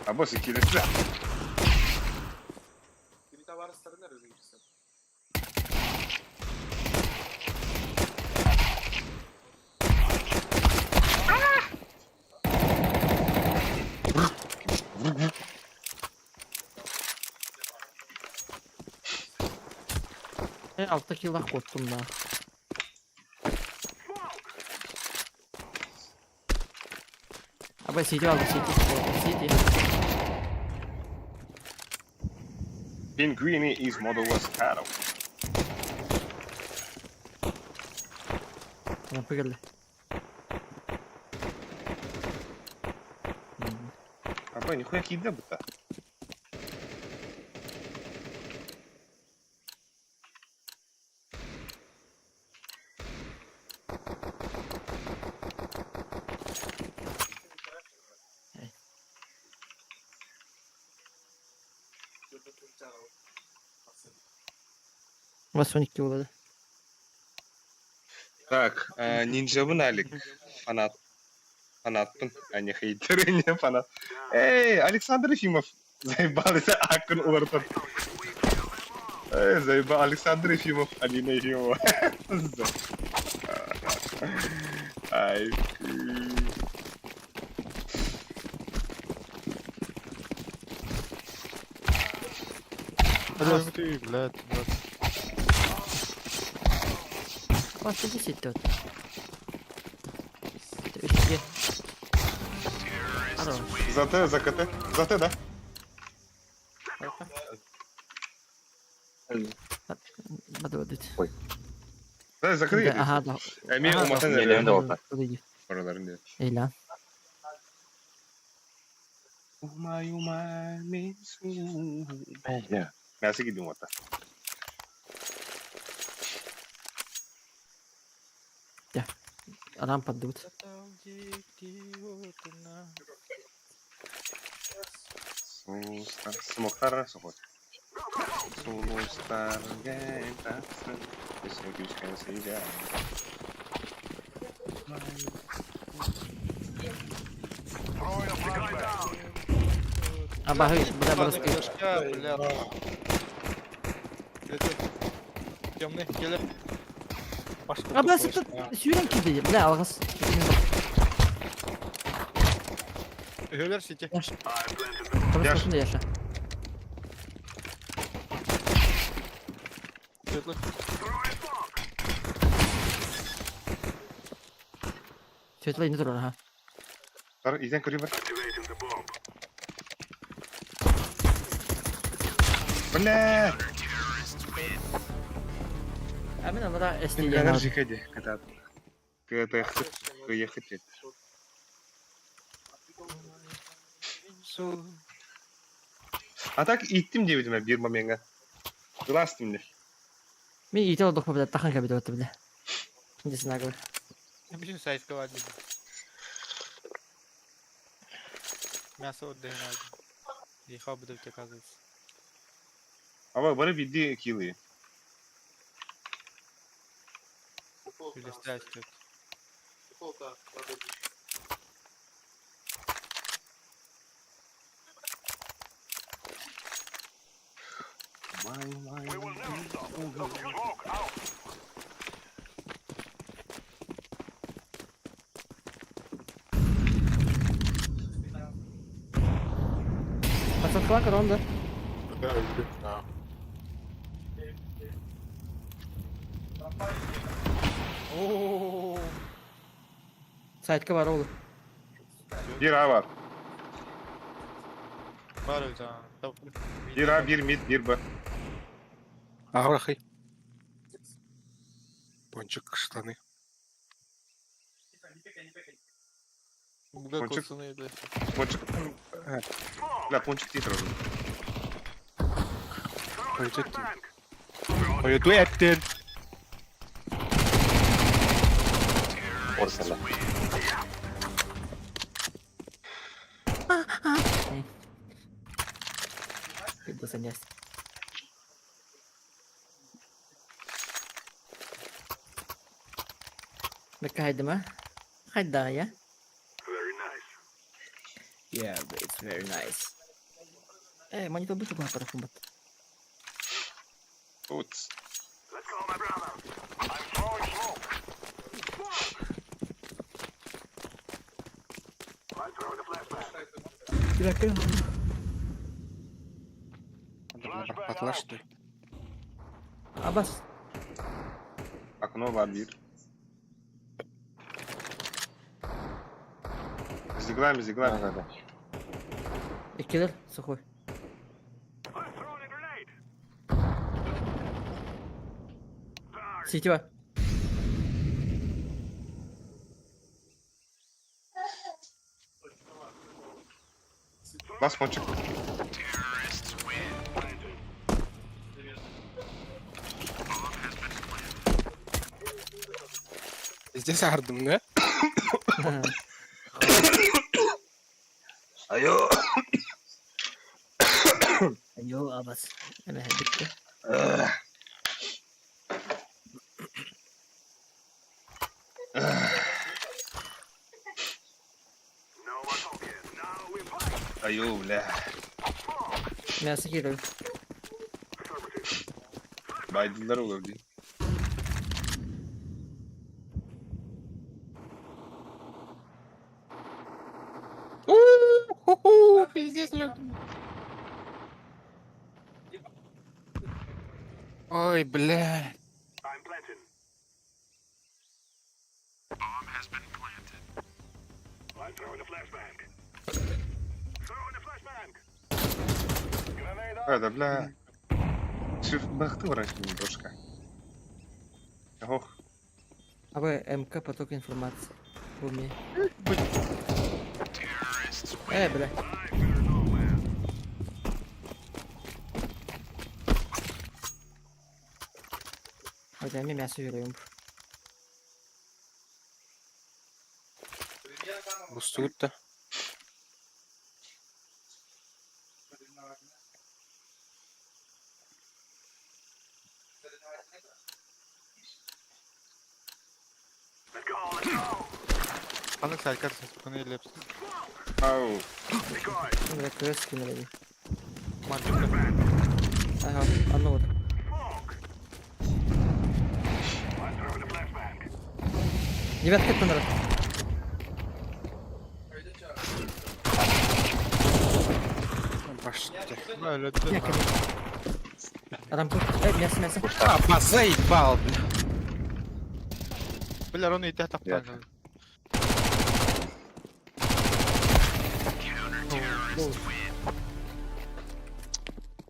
Speaker 1: Абас, келесі.
Speaker 9: Алты килла коттум да. Аба сити алды, сити, сити.
Speaker 1: Пингвины из Мадагаскара.
Speaker 9: Например.
Speaker 1: Аба, нихуя киде бұта.
Speaker 9: Вас 12 болады.
Speaker 1: Так, ниндзябын Алик. Фанат. Фанатпын, а не хейтер, не фанат. Эй, Александр Ефимов. Заебался Акын улартан. Эй, заебал Александр Ефимов, Алина Ефимова. Ай.
Speaker 11: Бля, ты, блядь, блядь.
Speaker 9: Вас 10 тут. Үске. Хорош.
Speaker 1: За Т, за КТ. За Т, да?
Speaker 9: Бады бады.
Speaker 1: Да, закрыли.
Speaker 9: Ага, да.
Speaker 1: Эми
Speaker 9: Ага,
Speaker 1: уматан
Speaker 8: Не,
Speaker 1: эле.
Speaker 8: не,
Speaker 9: Куда иди?
Speaker 1: Ораларын де.
Speaker 9: Эйла.
Speaker 1: Умай умай мин
Speaker 8: Бля.
Speaker 1: Мясо кидим вот.
Speaker 9: Адам поддут.
Speaker 1: Смоктар сохот. Сулустар
Speaker 9: Абаһы, бля, бороски.
Speaker 11: Бля. Темный, келер.
Speaker 9: А, бля, сыпты, сүүрэн киирди, бля, алҕас.
Speaker 11: Өлөр сити.
Speaker 9: Яша. Яша.
Speaker 11: Светлый.
Speaker 9: Светлый не турар, ага.
Speaker 1: Тар, изен көрүбэр. Бля!
Speaker 9: А мен анара
Speaker 1: Мен
Speaker 9: ST
Speaker 1: кадar жикеде, катат. Ката кыяхыт. А так иттим дебитим бир моментга. Класс дим.
Speaker 9: Мен ител дохпа, бля, тахан кабит өтті, бля. Десен агыл.
Speaker 11: Бүтүн сайска бар дейdi. Мясо отдыхает. Ехал бы оказывается.
Speaker 1: Аба бары бидди килы.
Speaker 11: Үлестәс тут.
Speaker 1: Май май.
Speaker 9: Подсадкалар коронда. Сайтка бар ол.
Speaker 1: Bir A var.
Speaker 11: Бар өзі.
Speaker 1: Bir A, bir mid, bir B.
Speaker 10: Аграхай. Пончик штаны.
Speaker 11: Буга
Speaker 1: Пончик.
Speaker 11: коцаны, бля.
Speaker 1: Пончик. Бля, пончик титр.
Speaker 10: Пойдет. Пойду эттен.
Speaker 8: Орсала.
Speaker 9: Иду занять. Бека хайдыма. Хайда, я. Yeah, it's very nice. Э, монитор быстро куда парахумбат.
Speaker 1: Уц.
Speaker 10: Патлаш что ли?
Speaker 9: Абас.
Speaker 1: Окно var bir. Зиглами, зиглами.
Speaker 8: Да, да, да.
Speaker 9: Иккилер, сухой. Сити бар.
Speaker 1: Бас пончик.
Speaker 10: Здесь ардым, да?
Speaker 1: Айо.
Speaker 9: Йо, Абас. Эме битти.
Speaker 1: Айо, бля.
Speaker 9: Мясо кирил.
Speaker 1: Байдылар olur değil.
Speaker 10: Пиздец, Ой, бля.
Speaker 1: Это, бля. Бахты раньше немножко. Ох,
Speaker 9: Абы МК поток информации. В уме. Э, бля. Хотя мен мясо yürüyorum.
Speaker 10: Бустугут да.
Speaker 11: Ханнык саркар саспыны лепс.
Speaker 1: Ау.
Speaker 9: Бля, квест скинули.
Speaker 11: Мальчик.
Speaker 9: Ага, одну вот. Девятка это народ.
Speaker 10: Башня.
Speaker 9: Рамку. Мясо, мясо.
Speaker 10: А, заебал, бля.
Speaker 11: Бля, Рону и тебя топтали.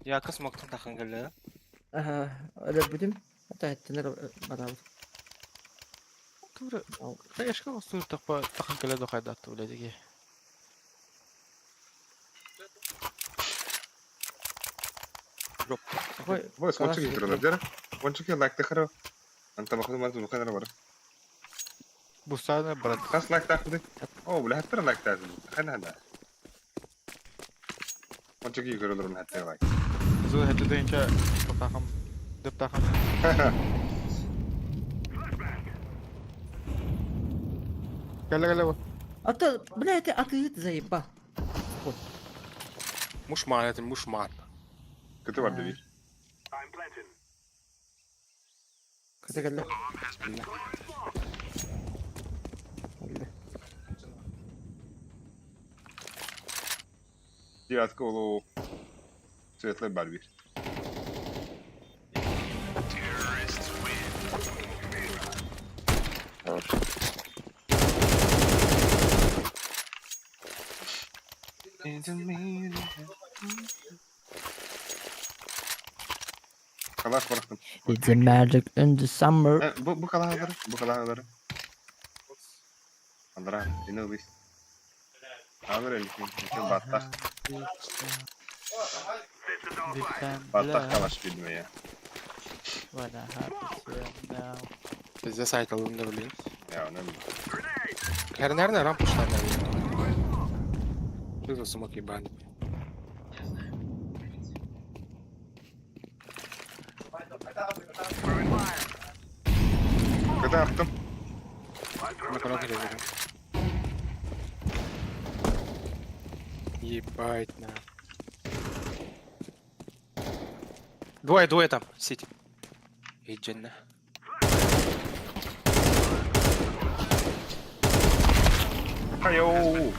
Speaker 7: Яка смоктан тахан келді.
Speaker 9: Ага, öyle будем. Это это наверное,
Speaker 11: Тура. Хаешка устур тақпа тахан келеді қайдатты, блядь, еге.
Speaker 1: Бой, смотри, интернет, дера. Вончики лайк тахара. Анта бахуду манту луканара бар.
Speaker 11: Бусаны, брат.
Speaker 1: Хас лайк тахуды. О, бля, хаттар лайк тахуды. Хана хана. Вончики көрөлөр хаттар лайк.
Speaker 11: Зу хәтті дегенше тақым деп тақым. Кәлі кәлі бол.
Speaker 9: А то, бля, это а ты это заеба.
Speaker 10: Мушман, это мушман.
Speaker 1: Көтө бар дебир.
Speaker 9: Көтө кэллэ.
Speaker 1: Девятка олу. Светлый бар бир. Калаш барахтым.
Speaker 9: It's a magic in the summer.
Speaker 1: Бу бу калаһалары, бу калаһалары. Андра, ини ылый. Алыр эликин, баттах. Баттах калаш билме я.
Speaker 10: Бізде сайт алуын да білейін.
Speaker 1: Я оны.
Speaker 10: Наверное, рампу шла, наверное. Что за смок ебаный?
Speaker 1: Көтө аттым.
Speaker 10: На коробке лежит. Ебать, на. Двое, двое там, сидь. Иди на.
Speaker 1: Хайоу.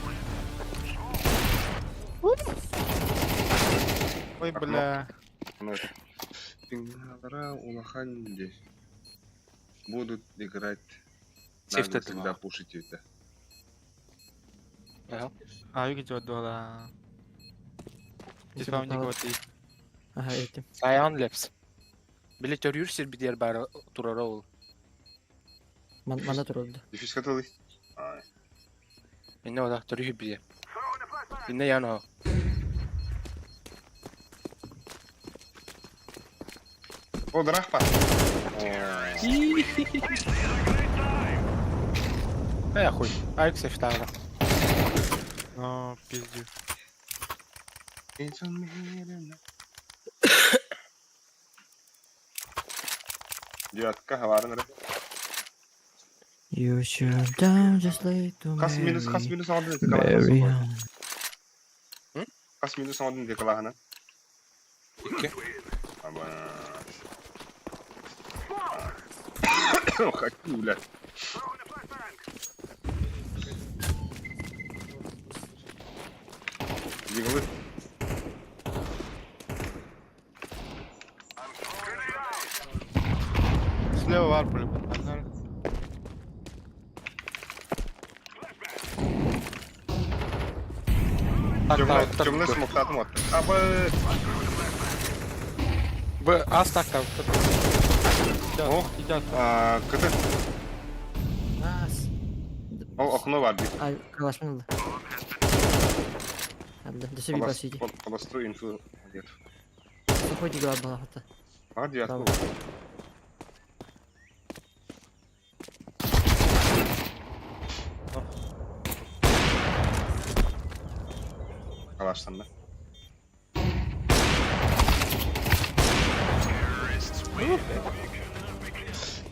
Speaker 11: Ой, бля.
Speaker 1: Пингара улахан будут играть.
Speaker 10: Сейф
Speaker 1: Надо
Speaker 10: Т2.
Speaker 1: всегда пушить это.
Speaker 10: Ага.
Speaker 11: А, юги дуала. Диспауник вот и.
Speaker 9: Ага, этим.
Speaker 10: Саян лепс. Биле төрүр сир бидер бар турара ол.
Speaker 9: Мана турулду.
Speaker 1: Дефис катылый.
Speaker 10: Инне ода төрүр биде. Инне яно.
Speaker 1: О, драх па.
Speaker 10: Э, хуй. Айк сейфтага.
Speaker 11: Ну, пизду.
Speaker 1: Девятка, хаварын
Speaker 9: You should down just lay to
Speaker 1: Хас минус, хас минус алдын ете
Speaker 9: Mary.
Speaker 1: калахана. Хас минус алдын ете калахана.
Speaker 10: Икки.
Speaker 1: Аба. Хочу, блядь. Диглы.
Speaker 11: Слева варпали, пацаны.
Speaker 10: Так, так,
Speaker 1: Темный
Speaker 10: так.
Speaker 1: смог татым от. Аба.
Speaker 10: Б, а так там.
Speaker 1: О,
Speaker 11: Идет.
Speaker 1: кыты.
Speaker 9: Нас.
Speaker 1: Ол окно бар бит.
Speaker 9: А, калаш мен алды. Алды. Дөсө би бас үйде.
Speaker 1: Холосту инфу. Нет.
Speaker 9: Сухой диге бар хата.
Speaker 1: А, девятка.
Speaker 9: Браво.
Speaker 1: Калаштанна.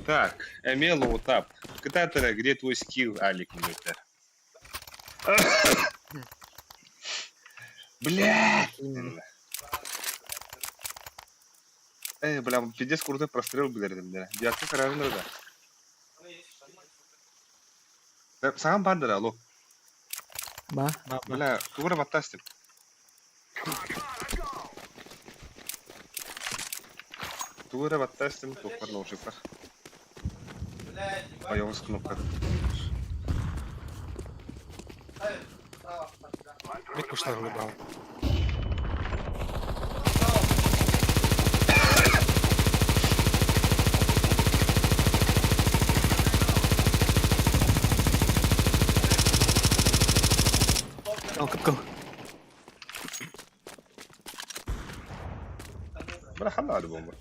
Speaker 1: Так, эмиэ лоутап. Кытаатара, где твой скилл, Алик диэтэ. Бля! Э, бля, пиздец крутой прострел билэрдим да. Девятка карабин да. Саҥам баар да, алло.
Speaker 9: Ба.
Speaker 1: Бля, тугура баттастым. Тугу эрэ баттаастым, туохпар наушниктар. Ойоҕос кнопка.
Speaker 10: Мид пуштар улыбал.
Speaker 6: Ал кыпкыл.
Speaker 1: Бля, ханна али бомба.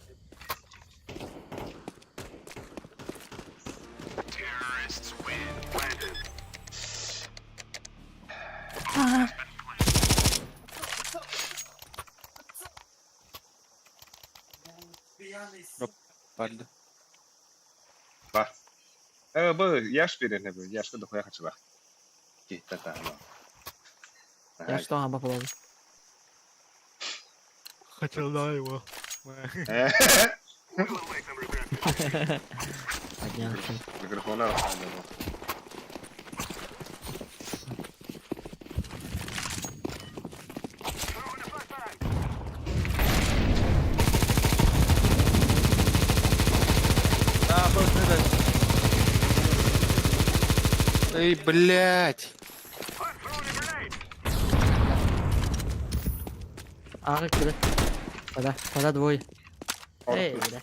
Speaker 7: Барды.
Speaker 1: Бар. Э, бу яш берен бу, яшка дохуя хачылах. Киһитэ таһына.
Speaker 9: Я что, аба буолабын.
Speaker 11: Хотел да его.
Speaker 9: Поднялся.
Speaker 1: Микрофона арахсаан.
Speaker 11: А, был дать.
Speaker 10: Эй, блядь!
Speaker 9: Ағы кірі. Пода, пода двое. Эй, бля.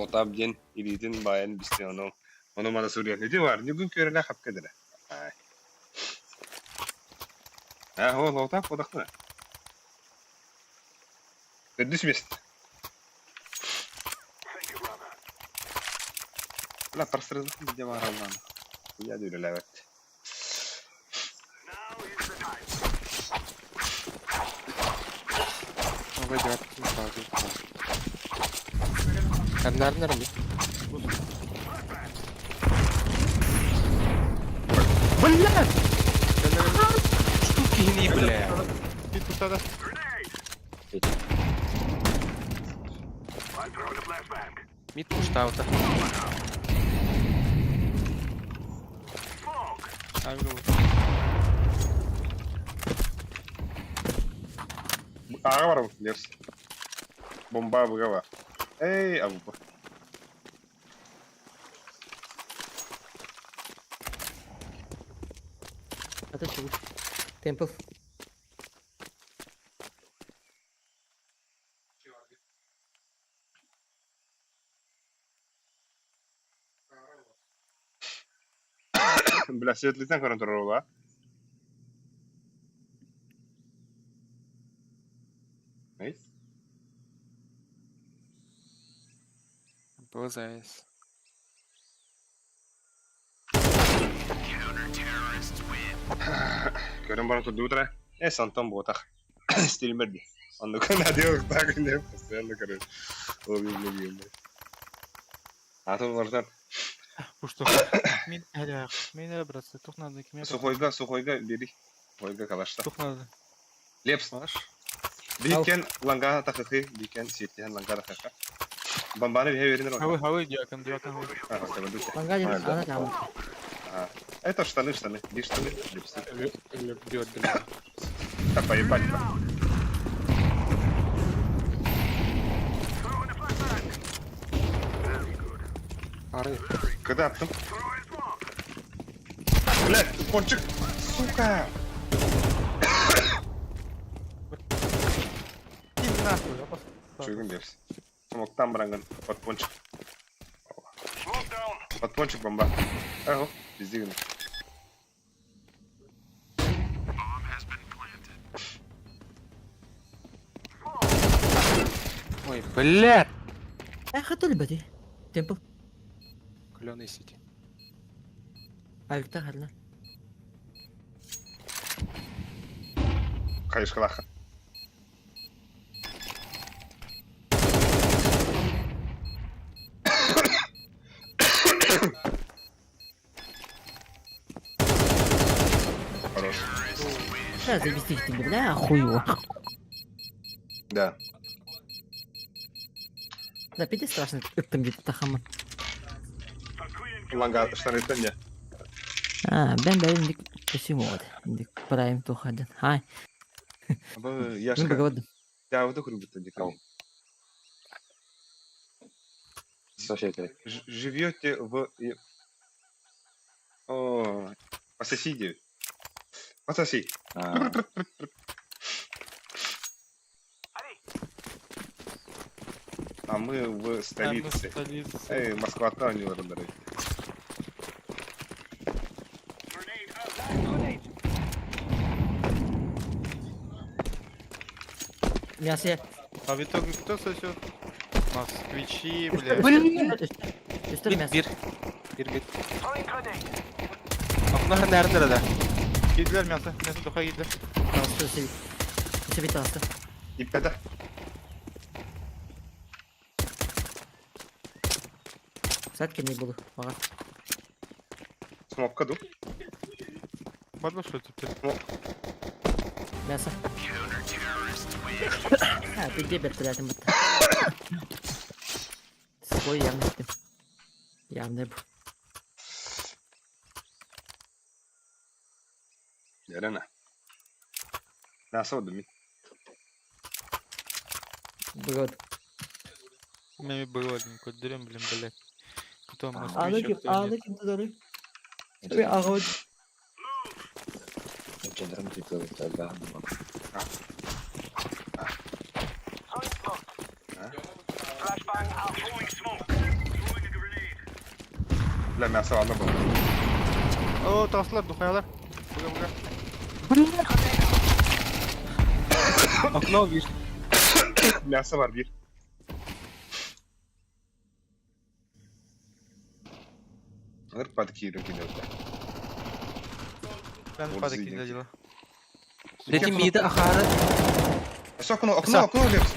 Speaker 1: Лоутап диэн илиитин баайан бистэ ону ону маны суруйан ити бар бүгүн көрөлө хапка дere. А, о, лоутап одахтына. Төрдүс мест. Бля, прострелдым где бар алланы. Я дүреләбәт.
Speaker 10: Ага, девятка сразу. Nerede mi? Бля! Что кини, бля?
Speaker 11: Ты тут тогда.
Speaker 10: Мид пуштаута.
Speaker 1: Аға бар лес. Бомба бұға бар. Эй, абу.
Speaker 9: Это чего? Темпл.
Speaker 1: Бля, светлитен көрін тұрыр ола. Эй,
Speaker 10: Был заяц.
Speaker 1: көрін барын тұрды утра. Э, сантон ботах. Стример ди. Онды күн адио так не постоянно короче. Ол мен Атын бардан
Speaker 11: Что? Мин, мин, братцы, тух надо, киме.
Speaker 1: сухойга, сухойга бери. Сухойга калашта.
Speaker 11: Тух надо.
Speaker 1: Лепс. Бикен ланга тахыхы, бикен сеттен ланга тахыхы. Бомбаны бихе верин
Speaker 11: Хавы, хавы, диакон, диакон.
Speaker 9: Ланга ана там.
Speaker 1: Это штаны, штаны, би штаны, лепсы.
Speaker 10: Бьет, бля.
Speaker 1: Да поебать.
Speaker 10: Ары.
Speaker 1: Когда аттым? Блядь, кончик! Сука! Чугун берс. Смоктан барангын подпончик. Подпончик бомба. Ага, везде гына.
Speaker 10: Ой, блядь!
Speaker 9: Эх, это любви. Темпл.
Speaker 10: Кленый сити.
Speaker 9: Авикта харна.
Speaker 1: Хайышкалаха. Хорош.
Speaker 9: Да, завести тебе, бля, хуево.
Speaker 1: Да.
Speaker 9: Да, пиздец страшно, там где-то тахама.
Speaker 1: Ланга штаны не.
Speaker 9: А, бен бен дик посимод. Дик прайм тухаден. Хай.
Speaker 1: Я
Speaker 9: Я
Speaker 1: ж
Speaker 9: поговорим.
Speaker 1: Я вот такой люблю дик.
Speaker 8: Слушайте,
Speaker 1: Живете в... О, по соседи. По соседи.
Speaker 8: а,
Speaker 1: А мы в столице.
Speaker 11: Столице.
Speaker 1: Эй, Москва там не дорогие.
Speaker 9: Мясо я.
Speaker 11: А в итоге кто сосет? Москвичи, блядь.
Speaker 10: Блин!
Speaker 9: Үстер мясо.
Speaker 10: Bir. Bir bit. Окно nerede да?
Speaker 11: Киделер мясо. Мясо духа киделер.
Speaker 9: Алысты себит. Себит алысты.
Speaker 1: Иппеда.
Speaker 9: Сәт не буду. Ага.
Speaker 1: Смокка ду.
Speaker 11: Падла что теперь?
Speaker 9: Мясо. А, ты где бертілятин бітті. Свой явно бітті. Явно бу.
Speaker 1: Ярена. Насо дumi.
Speaker 9: Бүгін.
Speaker 11: У меня было один кот дырем, блин, блядь. Кто
Speaker 9: Аны
Speaker 11: москвич, а
Speaker 9: ким,
Speaker 11: кто
Speaker 9: аны
Speaker 11: нет.
Speaker 9: ким тудары. Ага.
Speaker 8: Чендром типа, да.
Speaker 1: Бля, мясо ладно было.
Speaker 11: О, таслар, духаялар. Буга, буга.
Speaker 10: Окно bir.
Speaker 1: Мясо var bir. Алыр подкиду кидет.
Speaker 11: Ben
Speaker 1: Вот
Speaker 11: пада
Speaker 1: зиденький.
Speaker 11: кидела.
Speaker 10: Дети мида ахары.
Speaker 1: Окно, окно, окно, Лепс.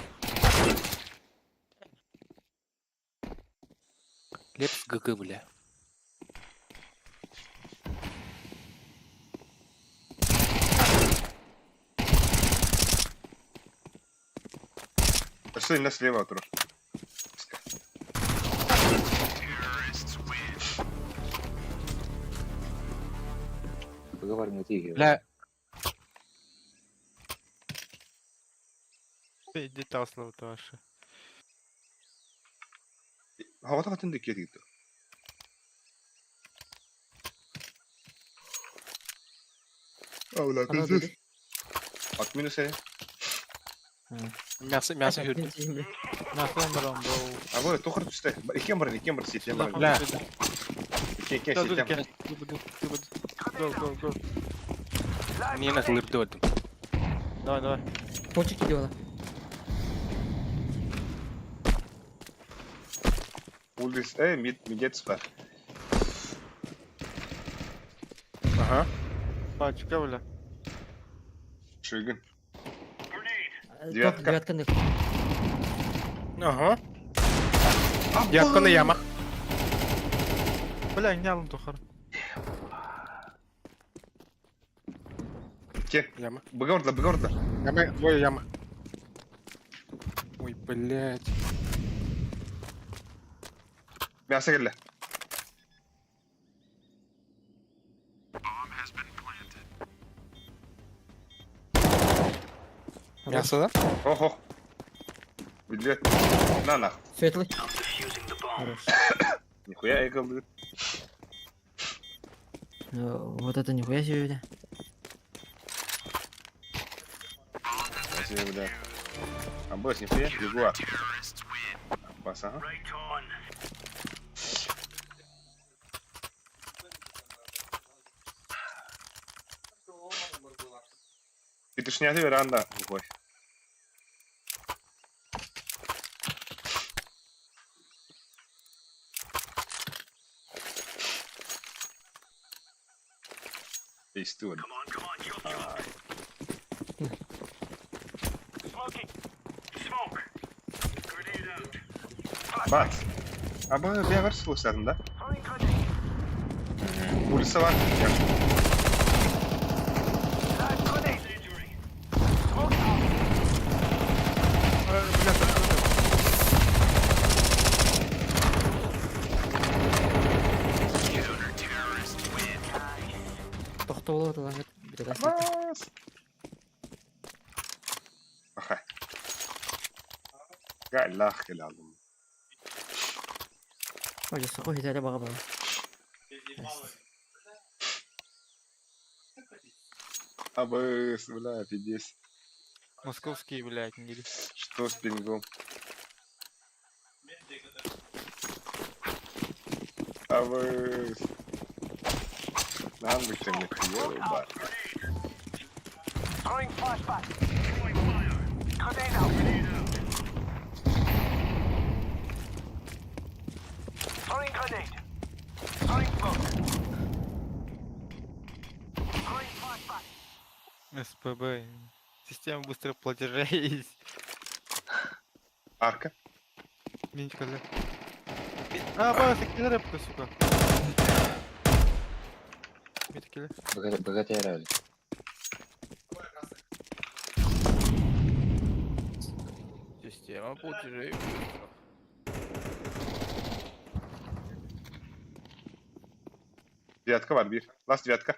Speaker 10: Лепс ГГ, бля.
Speaker 1: Что именно слева тур.
Speaker 8: Поговорим на
Speaker 10: Бля,
Speaker 11: Иди таслар ваши.
Speaker 1: Havada katın da gitti. Avla
Speaker 9: Ана dedi.
Speaker 1: At minus e.
Speaker 10: мясо, мясо hürdü.
Speaker 11: Мясо умрам, бро.
Speaker 1: А вот тухар түсте. Икен бар, икен бар, сетен бар.
Speaker 10: Бля.
Speaker 1: Икен, икен,
Speaker 11: Да,
Speaker 1: сетен.
Speaker 11: дудки. Го, го, го.
Speaker 10: Niye nasıl hürdü öldüm?
Speaker 11: Давай, давай.
Speaker 9: Пончик кидела.
Speaker 1: Улис, э, мид, мидец бар. Ага,
Speaker 11: Пачка, бля.
Speaker 1: шуйгын. Девятка.
Speaker 9: Девятка.
Speaker 10: Ага. Девятка на яма.
Speaker 11: Бля, не алым тухар.
Speaker 1: Ке,
Speaker 10: Яма.
Speaker 1: бігорда, бігорда.
Speaker 10: Яма, двое яма. Ой, блядь.
Speaker 1: Мясо келді.
Speaker 10: Мясо, да?
Speaker 1: Ох, ох. Билет. На нах.
Speaker 9: Светлый. Хорош.
Speaker 1: Нихуя эгл.
Speaker 9: Ну, Вот это нихуя себе, бля.
Speaker 1: Бля. Аббас, нихуя, Ягуар. Аббас, ага. Петушняты веранда, глухой. Эй, Стюарт. Бац! Аба, бэҕэр сылыстатын да? Улица бар.
Speaker 9: Тохтоболо тылаҥыт бүтэ
Speaker 1: Бас! Аха. Галлах кэлалым.
Speaker 9: Ой, сохо хитәрэ баҕа баҕа.
Speaker 1: Абыс, бля, пиздец.
Speaker 11: Московские, блядь, не
Speaker 1: Что с пингом? Абыс. Нам бы не хуёвый бар.
Speaker 11: СПБ. Система быстрых платежей.
Speaker 1: Арка.
Speaker 11: Минчика, да. А, бас, киллер, сука. Мид киллер.
Speaker 8: БГТ эрэ.
Speaker 11: Система платежей.
Speaker 1: Девятка бар, бир. Ласт девятка.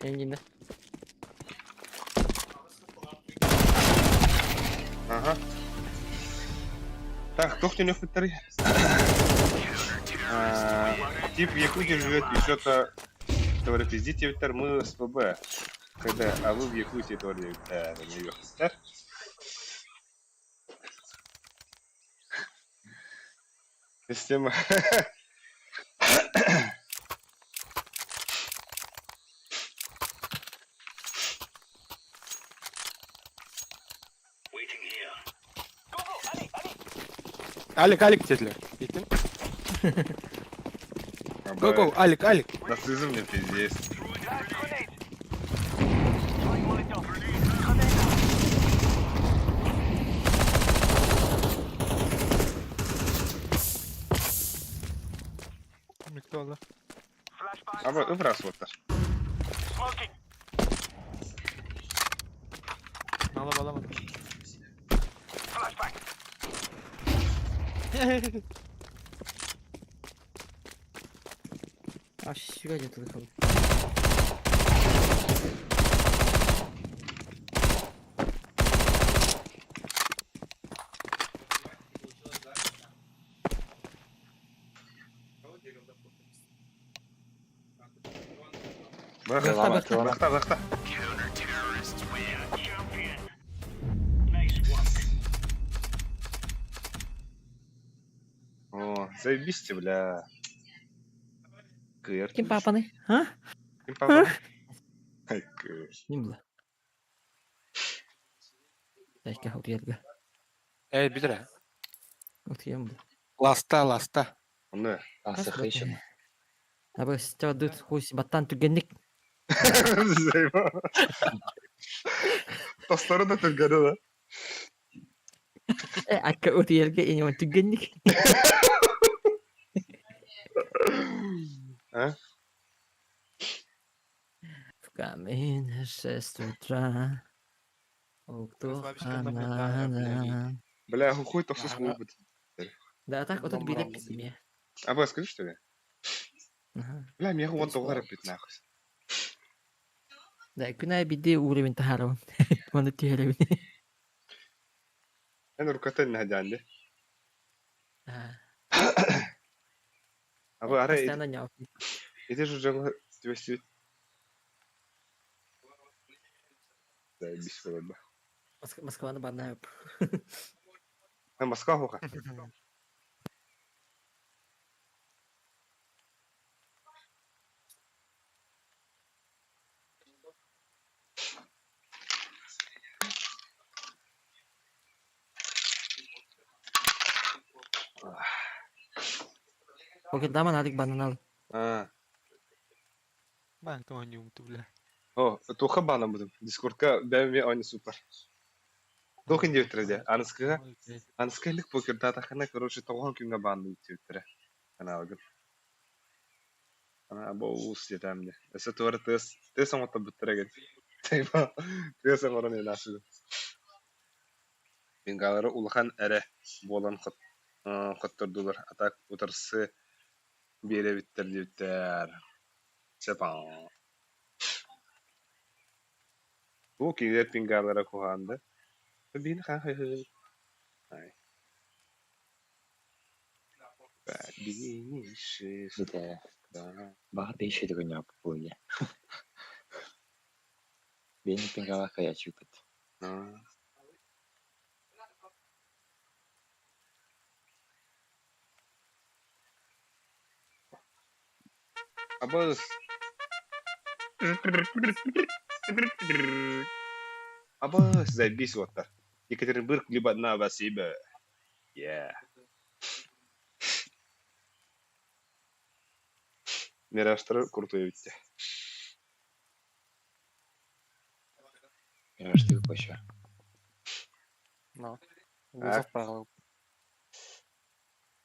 Speaker 9: Энгинде.
Speaker 1: Ага. Так, кто не второй? Тип в Якутии живет и что-то говорит, пиздите, Виктор, мы СПБ. Когда, а вы в Якутии тоже, да, не Система.
Speaker 10: Алик, Алик тетлер. Иттим. Го, го, Алик, Алик.
Speaker 1: Нацизм мне пиздец.
Speaker 11: Никто, да?
Speaker 1: А вы выброс вот так.
Speaker 11: Мало, мало, мало.
Speaker 9: Аж сюда где-то выход.
Speaker 1: Бахта,
Speaker 9: Бахта,
Speaker 1: бахта, бахта. О, заебись, бля. Кыр.
Speaker 9: Ким папаны? А?
Speaker 1: Ким папаны? Ай, кыр.
Speaker 9: Ним было. Дайка утуярга.
Speaker 10: Эй, битре.
Speaker 9: Утуям было.
Speaker 10: Ласта, ласта.
Speaker 1: Оны.
Speaker 8: Асыхы еще.
Speaker 9: Абы стядут хусь баттан түгенник.
Speaker 1: Заебал. Тостары да түлгәне да.
Speaker 9: Э, акка утуярга инеман түгенник.
Speaker 1: А?
Speaker 9: В камине 6 утра.
Speaker 11: Бабочка наблюдаю, блядь.
Speaker 1: Бля, хуй тохсус будет.
Speaker 9: Да, так вот тут билет себе.
Speaker 1: А вы скажи, что ли?
Speaker 9: Ага.
Speaker 1: Бля, мне вон доллары пить нахуй.
Speaker 9: Да, күнә биде уровень тахарабын. Маны тиһэребин.
Speaker 1: Эн рукатын нахадянды.
Speaker 9: А,
Speaker 1: А вы ара
Speaker 9: постоянно няу.
Speaker 1: иди же жаңы твести. Заебись буолар.
Speaker 9: Москваны баннаап.
Speaker 1: Москва хуха.
Speaker 9: Покердаман алик бананал.
Speaker 1: А.
Speaker 11: Банк оонньуубут бля.
Speaker 1: О, туха баана будум. Дискордка бэм они супер. Туох индиэбиттэрэ дии. Аныскыга аныска илик покердаатахына, короче, тоҕоон күҥҥэ баанна диэбиттэрэ. Аналгын. Ана бу уус диэтэм дии. Өссө туора тыас тыас оҥотторбуттара эҥин. Тыас оҥорон иһэн Бенгалары улахан эрэ буолан хоттордулар, а так утарсы биэрэбиттэр диэбиттэр. Сөп аа. Бу кинилэр пингалара куһаҕан да? Биһини хаһан хайыһыыбыт? Ай.
Speaker 8: Бите баҕар бэйши дөгөнньөп буолуо. Бэйэни пингала хайачыыппыт.
Speaker 1: Абыс. Абыс, заебись уоттар. Екатеринбург либо Новосибирск. Yeah. Миражтары крутой эбит.
Speaker 8: Миражты вообще.
Speaker 10: Но. Вызов правил.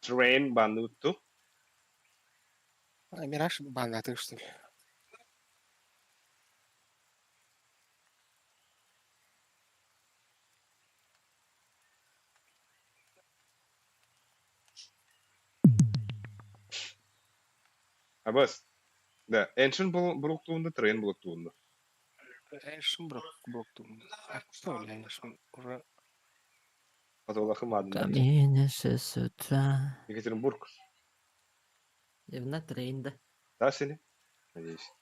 Speaker 1: Train бануту.
Speaker 10: А, Мираж баннатыр, что ли?
Speaker 1: Абас. Да, Эншин блоктуунда, Трейн блоктуунда.
Speaker 10: Эшин блок блоктуун. А что, бля, Эшин уже
Speaker 1: Атолахым адында.
Speaker 9: Каменеше с утра.
Speaker 1: Екатеринбург.
Speaker 9: Евна трейнда.
Speaker 1: Да, сени? Надеюсь.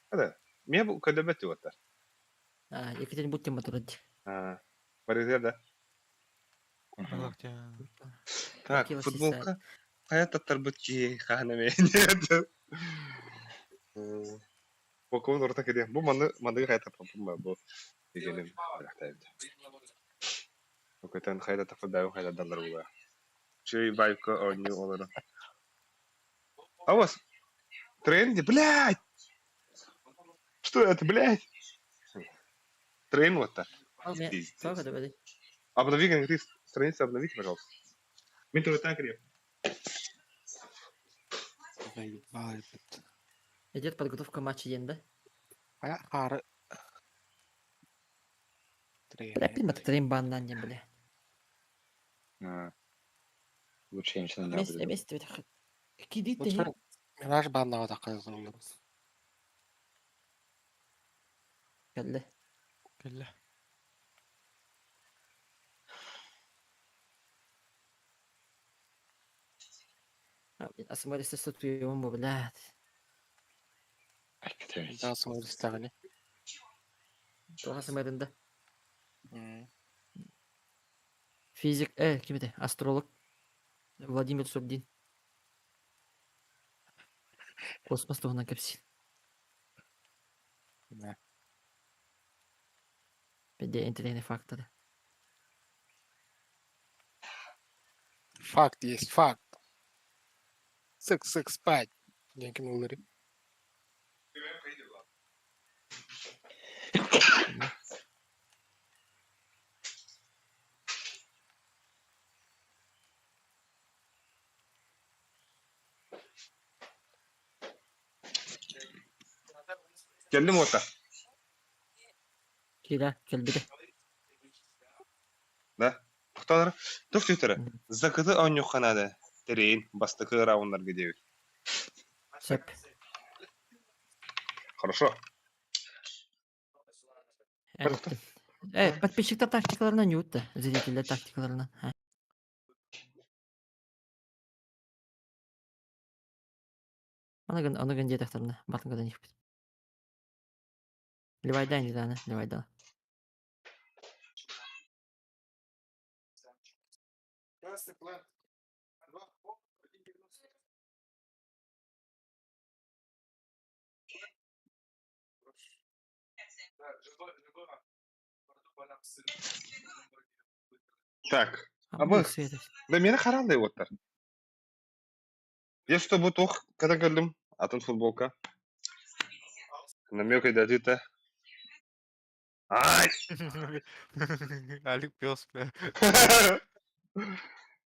Speaker 1: А да. Меня бу кадабет уоттар.
Speaker 9: А, Екатеринбург тема турад.
Speaker 1: А, барыгар да. Так, футболка. Хайа таттарбыт киһи хаһан эмэ Бокуон орто кириэ. Бу манны манныгы хайа таппаппын ба бу дегеним бэлэхтээбит. Окутан хайа таппа бэйэм хайа даллар була. Чүй байка оонньуу олоро. Авас! Тренди, блядь! Что это, блядь? Трейн вот так. Обнови, говорит, страницу обновите, пожалуйста. Мин тоже так креп.
Speaker 10: заебал этот.
Speaker 9: Идет подготовка матча день, да?
Speaker 10: А ар. Трейн.
Speaker 9: Бля, пин трейн баннан дем, бля.
Speaker 8: Лучше женщина
Speaker 9: Мест, мест, Киди ты.
Speaker 10: Мираж баннага такайзың.
Speaker 9: Кэллэ.
Speaker 11: Кэллэ.
Speaker 9: Асмарис статуем, блядь.
Speaker 10: Да, смотри,
Speaker 9: Тоха сымарында. Физик, ким это? Астролог. Владимир Сурдин. Космос туһунан кэпсиир.
Speaker 10: Да.
Speaker 9: Бэдэ интеллектный факторы.
Speaker 10: Факт есть факт. Сык, сык, спать. Диэн ким ылларый?
Speaker 1: Кэллим уота.
Speaker 9: Киирэ, кэлбитэ.
Speaker 1: Да? Тохтолор. Тух түтөрө. Закыты оонньуохха Трейн бастакы рауннарга диэбит.
Speaker 9: Сөп.
Speaker 1: Хорошо.
Speaker 9: Подписчиктар тактикаларынан ньуутта. Зрительдер тактикаларынан. Аныгын, аныгын диэтэхтэринэ, бартын көтөн иһиппит. Левайда не дана, левайда.
Speaker 1: Так, Абы. Да мені харалдай оттар. Я что бу туох когда көрдүм атын футболка. Намек это. Ай!
Speaker 11: Алик пес, бля.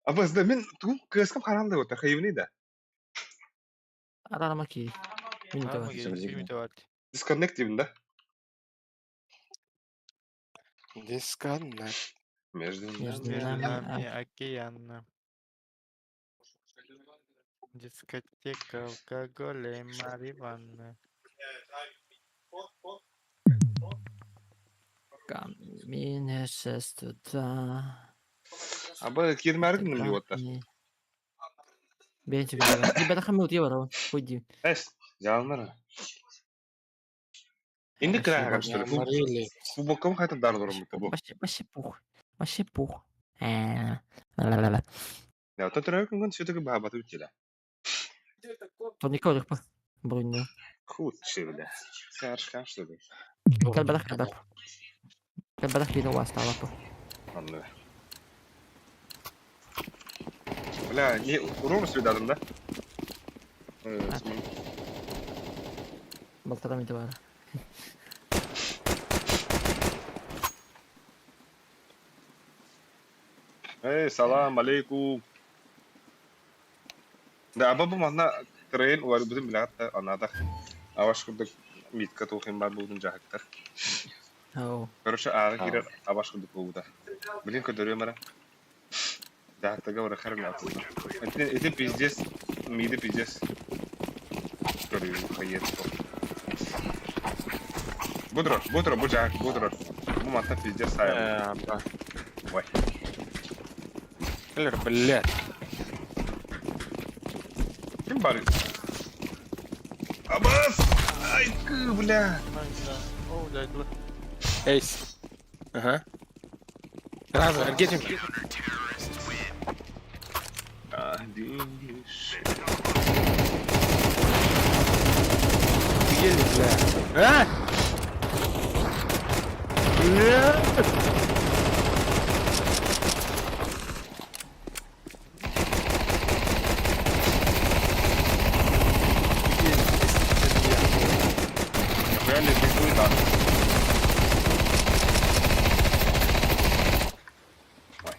Speaker 1: Абы да мен тугум кыскам харалдай оттар хайыбыны да.
Speaker 9: Арарама ки. Минута бар.
Speaker 1: Дисконнект деймін да.
Speaker 10: Дисконнект.
Speaker 1: Между
Speaker 9: Между
Speaker 11: Между
Speaker 9: нами
Speaker 11: нами океан. Дискотека, алкоголь и марихуана.
Speaker 9: Камина
Speaker 1: Абы кирмәрдин ним оттар.
Speaker 9: Бенчик. Ребята, хамил я барон. Хуйди.
Speaker 1: Эс, жалынар. Инде кыра что ли? Футболкам хайтан дар дором бу.
Speaker 9: Вообще, вообще пух. Вообще пух. Ла-ла-ла.
Speaker 1: Я то төрөк күн все-таки баабаты үтеле.
Speaker 9: Турника олық па? Броню.
Speaker 1: Худший, бля. Карш, что ли?
Speaker 9: Калбадах калбадах. Калбадах бина уастала по.
Speaker 1: Анны. Бля, не урон себе дадым, да?
Speaker 9: Балтарам ити бар.
Speaker 1: Эй, салам алейкум. Да, аба бу манна трейн улар бүтүн билат анада. Аваш курдук митка тухин бар будун жахактар.
Speaker 9: Ау.
Speaker 1: Короче, ага кирер аваш курдук болуда. Блин, көдөрү мара. Жахактага бара харым атты. Это это пиздец, миди пиздец. Көрү хайет. Будро, будро, бу жахак, будро. Бу манта пиздец сайым. Ой.
Speaker 10: Киллер, блядь.
Speaker 1: Ким бар? Абас! Ай, кы, бля.
Speaker 11: О, блядь,
Speaker 10: Эйс. Ага. Сразу, get him.
Speaker 1: Один
Speaker 10: Еле, бля. А? Бля.
Speaker 1: Нихуя не пиздуй, да. Ой.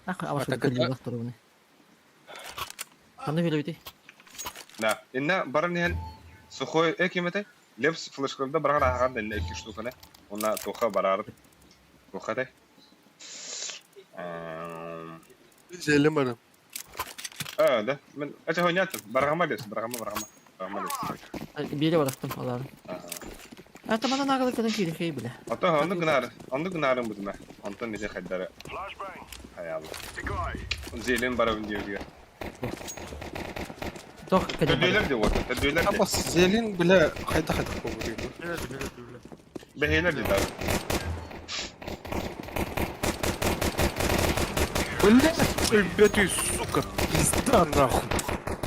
Speaker 9: Нахуй аваш
Speaker 10: так
Speaker 9: курдук
Speaker 10: это-
Speaker 9: билбах туругуны. Ханны билебити.
Speaker 1: Да, инна баран иһэн сухой экимете лепс флешкалда баран ахан инна икки штуканы. Уна туха барар. Туха де.
Speaker 10: Зелем барым.
Speaker 1: А, да. Мен это хонятым. Баргама лес, баргама, баргама. Баргама лес.
Speaker 9: Бире барахтым алар.
Speaker 1: Ага.
Speaker 9: А тамана нагалы кадан кири хей биле.
Speaker 1: Ата онды гынар, онды гынарын бутуна. Онтон несе хайдары. Хаялы. Зелен барабын диюге.
Speaker 9: Тох каден.
Speaker 1: Төдүйлер де вот, төдүйлер де.
Speaker 10: Абас зелен, бля, хайда хайда болу.
Speaker 1: Бехейлер де да.
Speaker 10: Бля, ребята, сука, пизда нахуй.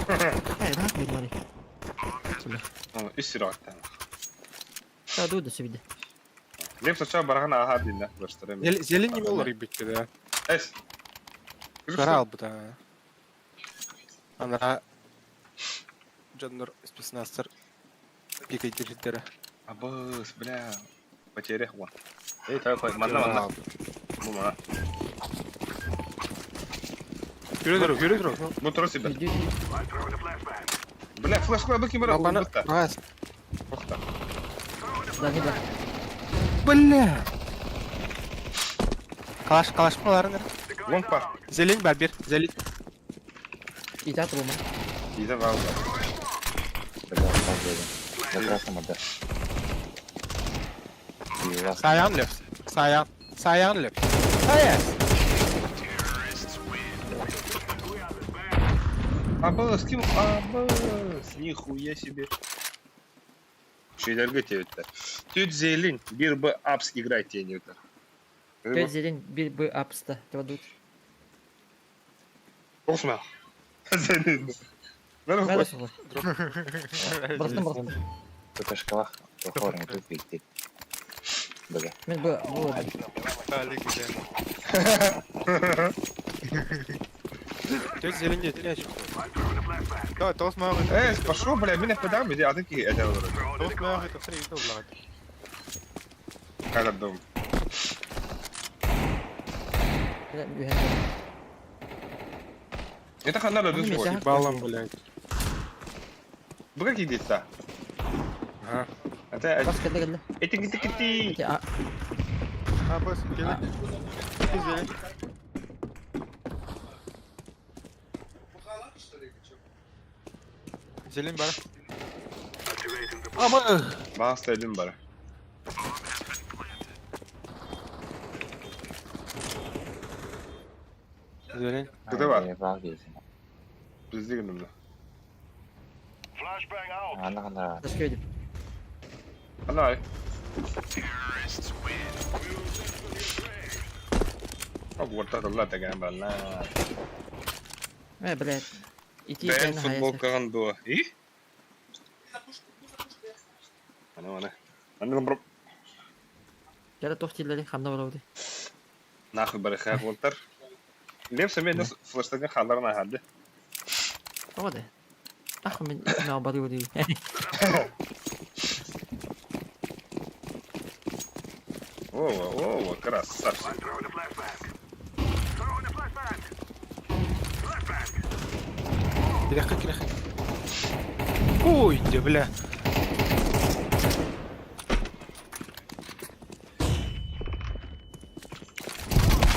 Speaker 9: Хай, рах бир мари.
Speaker 1: Үс сираттан.
Speaker 9: Та ду да себиде.
Speaker 1: Лепс ача барган аха динна баштырым.
Speaker 10: Зелен не мел ребят, да.
Speaker 1: Эс.
Speaker 10: Карал бы, да. Ана Джаннор спецназтар пикай держиттері.
Speaker 1: Абыс, бля. Потеря вон. Эй, такой, манна, манна. Бу мана.
Speaker 10: Yürü yürü yürü.
Speaker 1: Бу тура себе. Бля, флешка бу ким бара
Speaker 10: Бана,
Speaker 1: бутта.
Speaker 10: раз.
Speaker 1: Охта.
Speaker 9: Да не бар.
Speaker 10: Бля. Калаш, калаш маларыныр.
Speaker 1: Лонг пар.
Speaker 10: Зелень бар бир, зелень.
Speaker 9: Ита турума.
Speaker 1: Иде вал.
Speaker 8: За красным отдай. И ласт.
Speaker 10: Саян лев. Саян. Саян лев. Саян.
Speaker 1: Абас, ким абас, нихуя себе. Үчүгэйдэргэ диэбиттэр. Түт зелень, бир бы апс играй диэбиттэр.
Speaker 9: Түт зелень, бир бы апста дут.
Speaker 1: Осма.
Speaker 9: Бырастым бырастым.
Speaker 8: ППшкалах хорын тут бийти. Бага.
Speaker 9: Мен бу бу.
Speaker 10: Тетя зелень нет, теряешь. Давай, тоос мағы.
Speaker 1: Э, пошел, бля, меня подам, иди, а ты ки это вроде.
Speaker 10: Тоос мағы, это срей, это благ.
Speaker 1: Как дом. Это хана да дус.
Speaker 10: Балом, блядь.
Speaker 1: Бу как идет-то?
Speaker 10: Ага.
Speaker 1: Это
Speaker 9: Бас кэллэ кэллэ.
Speaker 1: Эти гити кити.
Speaker 11: А, бас, кэлэ. Зелень. Зелень бар.
Speaker 7: Аба!
Speaker 1: Бас элим бар.
Speaker 10: Зелень.
Speaker 1: Куда бар?
Speaker 8: Бар дейсің.
Speaker 1: Бізде күнімді.
Speaker 8: Ана қана.
Speaker 1: Ана ай. Огурта деген бала.
Speaker 9: Э, блядь. Ити
Speaker 1: Бен футболкаған дуа. И? Ана ана. Ана бро.
Speaker 9: Кәрі тохтиллери ханна барауды.
Speaker 1: Нахуй барыха болтар. Лев мен флештеген халдарына хады.
Speaker 9: Оды. Ах, мен мен бары ди.
Speaker 1: О, о, красавчик.
Speaker 10: Киряха, киряха. Ой, да, бля.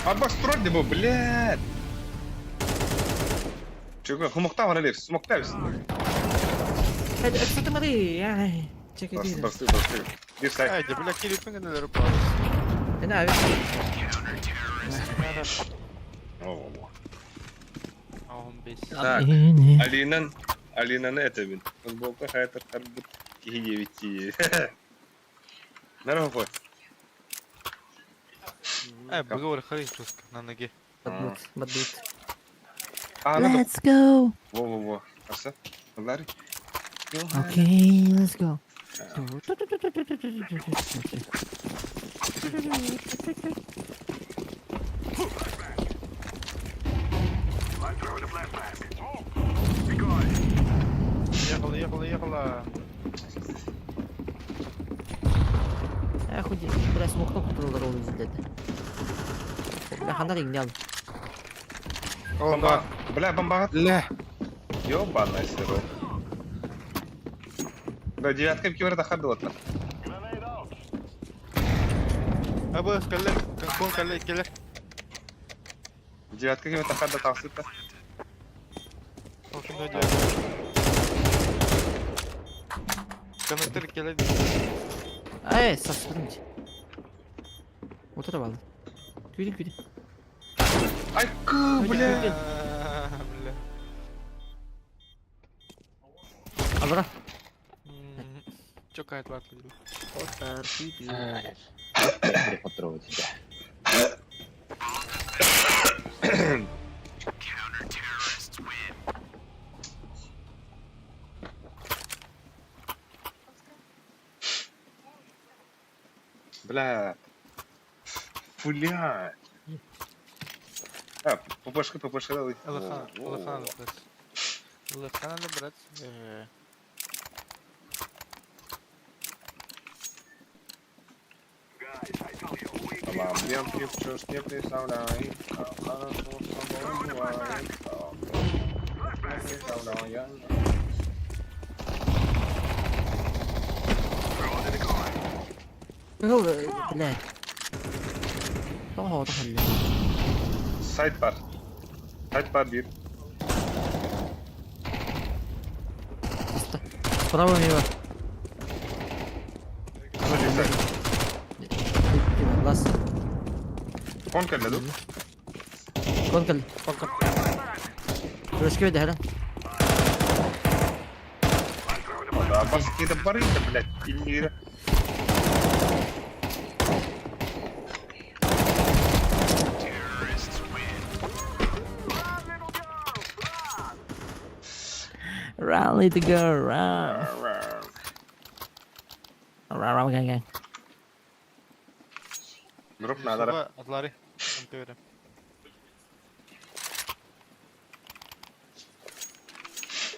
Speaker 1: Абас тролль был, блядь. Чего, хумукта вана лев, смокта вис.
Speaker 9: Это что ты Ай, чекай.
Speaker 1: Басты, басты, басты. Бир сай.
Speaker 11: Ай, да, бля, кирипин генелер палыс.
Speaker 9: Это авис.
Speaker 1: О, о,
Speaker 11: Он бес.
Speaker 1: Так, Алинан, Алинаны это бин. Футболка хайтер тарбут кихи Нархо.
Speaker 11: Ай, бугор харис жестко на ноге.
Speaker 9: Бадут, бадут.
Speaker 5: Let's go.
Speaker 1: Во, во, во. Аса? Ларри?
Speaker 5: Okay, let's go.
Speaker 11: Ехала, ехала, ехала.
Speaker 9: Э, худи, бля, смокну кутулар ол блядь. Бля, хандар игнял.
Speaker 1: Бомба. Бля, бомба.
Speaker 10: Бля.
Speaker 1: Ёбаный сырок. Да, девятка в кибер хадота.
Speaker 11: Абы, кэллэ, кон кэллэ, кэллэ.
Speaker 1: Девятка кибер хада тахсыта.
Speaker 11: Коннектор кэллэ.
Speaker 9: Эй, саспырым. Вот это валды. Күйді, күйді.
Speaker 1: Ай, ку, бля.
Speaker 11: Бля.
Speaker 9: Алра.
Speaker 11: Чё кайт ватлы?
Speaker 9: Отар, күйді.
Speaker 8: Переход тебя.
Speaker 1: Бля. Фуля. А, ППшка, ППшка дали.
Speaker 11: ЛХ, ЛХ надо брать. ЛХ надо брать.
Speaker 1: Вам Pictures не представляет, как хорошо с тобой бывает. Не представляю.
Speaker 9: Ну, блядь. Тоҕо тоҕо
Speaker 1: Сайт бар. Сайт бар bir.
Speaker 9: Справа мимо.
Speaker 1: Смотри, сайт.
Speaker 9: Лас.
Speaker 1: Кон кэллэ ду?
Speaker 9: Кон кэллэ.
Speaker 10: Кон кон.
Speaker 9: Флешка бэдэ хара.
Speaker 1: Абас кида барыта, блядь, иннигэр.
Speaker 5: Rally to go, run. Run, run, gang, gang.
Speaker 1: Дроп надо.
Speaker 11: Атлари. МТВ.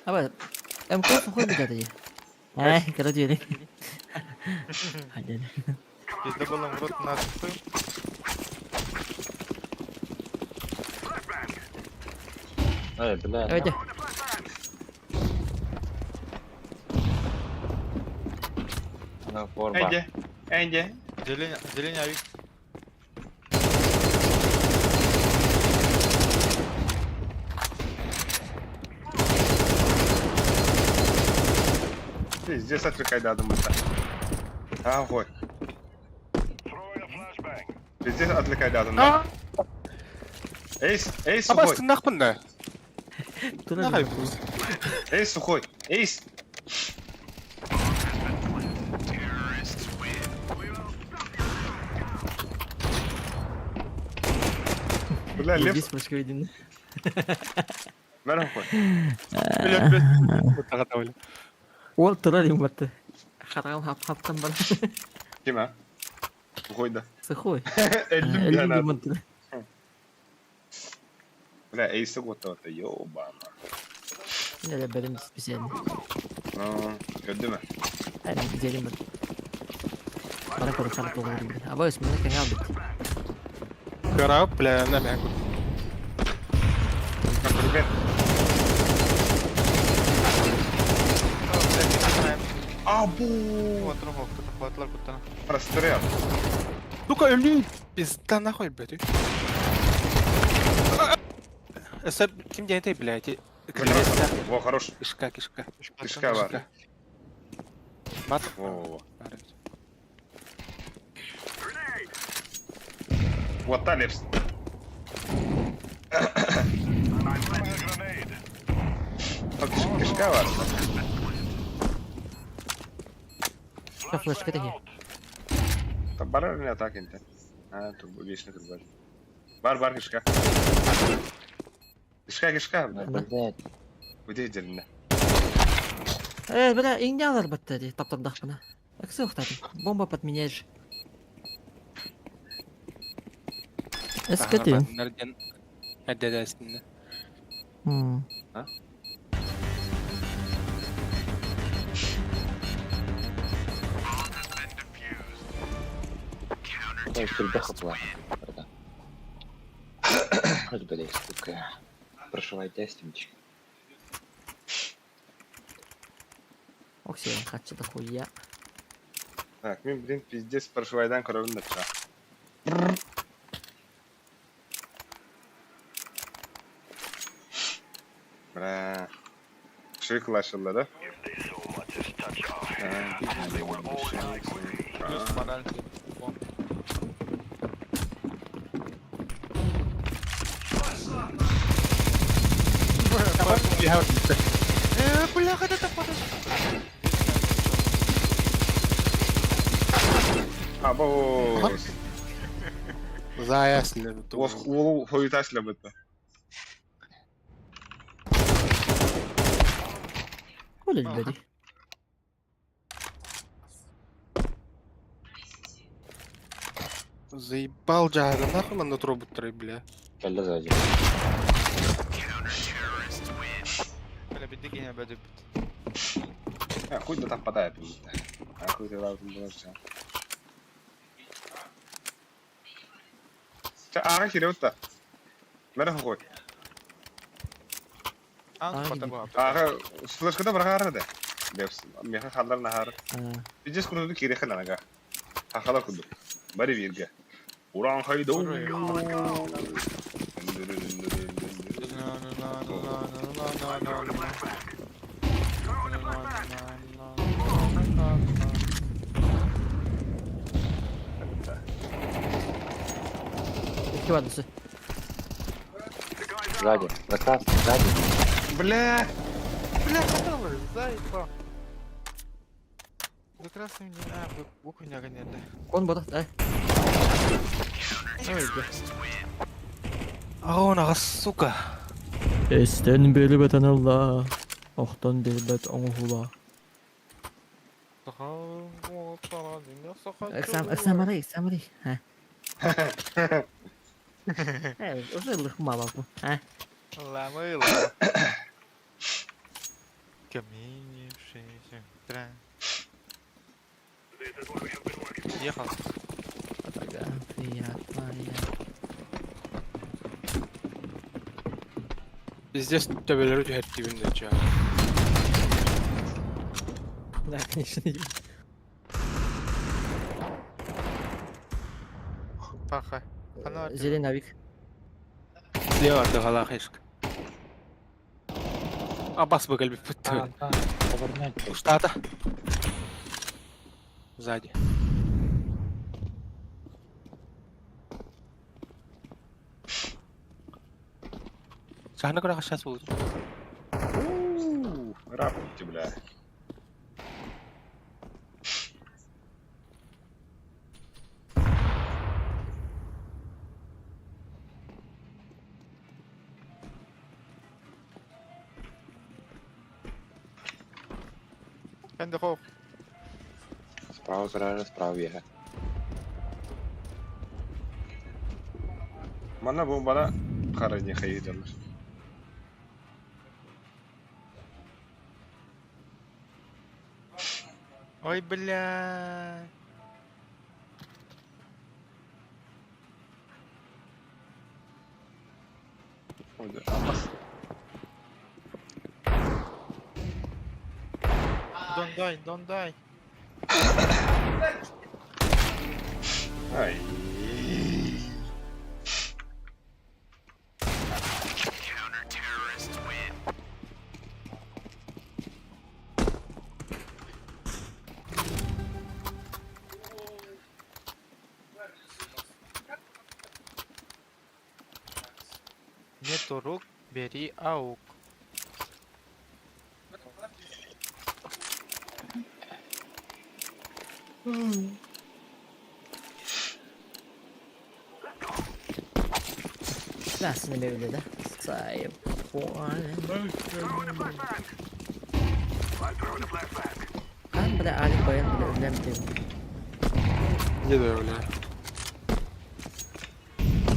Speaker 9: Аба, МК сухой будет это. Эй, короче, Один.
Speaker 11: Пизда было в рот на сухой.
Speaker 8: Эй, бля.
Speaker 9: Давайте.
Speaker 8: На форба.
Speaker 1: Энди, Энди.
Speaker 11: Деление, деление авик.
Speaker 1: Пиздец, отвлекай, да, думаю, так. А, вот. Пиздец, отвлекай, да, думаю. Эйс, эй, сухой.
Speaker 10: Абас нахуй да. Нахуй.
Speaker 1: Эй, сухой. Эйс. Бля, лев.
Speaker 9: Здесь флешка виден.
Speaker 1: Мэрохой.
Speaker 10: Бля, бля.
Speaker 9: Ол турар им батты. Харам хап хаптан бар.
Speaker 1: Ким а? Сухой да.
Speaker 9: Сухой.
Speaker 1: Эллим бля. Бля, эйсы готово-то, ёбана.
Speaker 9: Не, бәрім специально.
Speaker 1: Ну, көрдү ме?
Speaker 9: Әне, делим бір. Бара көріп харап болған бит. Абай өсмені кәңе алды.
Speaker 10: Карап, бля, на мягу.
Speaker 1: Ребят. Абу! Прострел.
Speaker 10: Сука, өлүү. Пизда нахуй, блядь. Эсэ, ким дядя, блядь?
Speaker 1: Во, хорош.
Speaker 10: Кишка, кишка.
Speaker 1: Кишка бар.
Speaker 10: Мат.
Speaker 1: Во-во-во. Вот та лепс. Кишка бар.
Speaker 9: Флешка таки.
Speaker 1: Бар не атак инте. А, тут вечно тут бар. Бар, бар, кишка. Кишка, кишка.
Speaker 8: Блядь.
Speaker 1: Где деревня?
Speaker 9: Э, бля, иңне батты ди, таптырдақ бұны. Аксы ұқтадым. Бомба подменяешь.
Speaker 5: Эскетин.
Speaker 10: Нерден. Әдәдәсінде.
Speaker 1: А?
Speaker 8: Я всегда была. Блядь, сука. Прошивай тестимчик.
Speaker 9: Оксиген хатчы да хуя.
Speaker 1: Так, мен, блин, пиздец прошивайдан коровын да ча. Бля. Шиклашылар, да?
Speaker 11: Плюс мораль. Бляха, это подожди.
Speaker 1: Або.
Speaker 10: Заясли.
Speaker 1: Ол хуйтасли бітті.
Speaker 9: Коля, блядь.
Speaker 10: Заебал жага, нахуй на трубу бля.
Speaker 8: Кэллэ сзади.
Speaker 11: Бля, беди гений бәдеп.
Speaker 1: А, хуй да там падает. А хуй ты лаутын болар. Ча, ага хире утта. Мәрі хуй. Ага, флешкада бар ары да. Лепс, меха халдар нахар. Пиздец курду кире ханага. Хахала курду. Бари вирге. Уран хайду.
Speaker 9: Iki vardı.
Speaker 8: Сзади. За красным, сзади.
Speaker 1: Бля!
Speaker 11: Бля, заебал. Да красный не... А, бу күннэгэ нерде.
Speaker 9: Кон бода, дай. Ой, бля.
Speaker 7: Аҕа аҕа сука.
Speaker 5: Эстен бөлүбэт аналла, охтон биэрбэт оҥоһула.
Speaker 9: Эксам, эксамарый, а. Уже лыхмала бу, а.
Speaker 11: Ламыла. Каменившийся утра. Ехал.
Speaker 9: Фотография твоя.
Speaker 10: Пиздец төбөлөрү түһэртибин да чаа.
Speaker 9: Да, конечно.
Speaker 11: Паха. Она
Speaker 9: Зеленый авик.
Speaker 7: Слева ардыгалаах ишк. Абас быгалбиппит. Устата. Сзади. Сахна кыра сейчас будет.
Speaker 1: Рапорте, бля.
Speaker 11: Эндехов.
Speaker 8: Справа зразу, справа бега.
Speaker 1: Манна бомбана харани хайыдалар.
Speaker 11: Ой, бля.
Speaker 1: Абас.
Speaker 11: Don't die, don't die.
Speaker 1: Ай.
Speaker 11: Нету рук, бери аук.
Speaker 9: Красный мебели, да? Сайп. Кан, бля, Алик баян, бля, үлэм диэн.
Speaker 10: Не да, бля.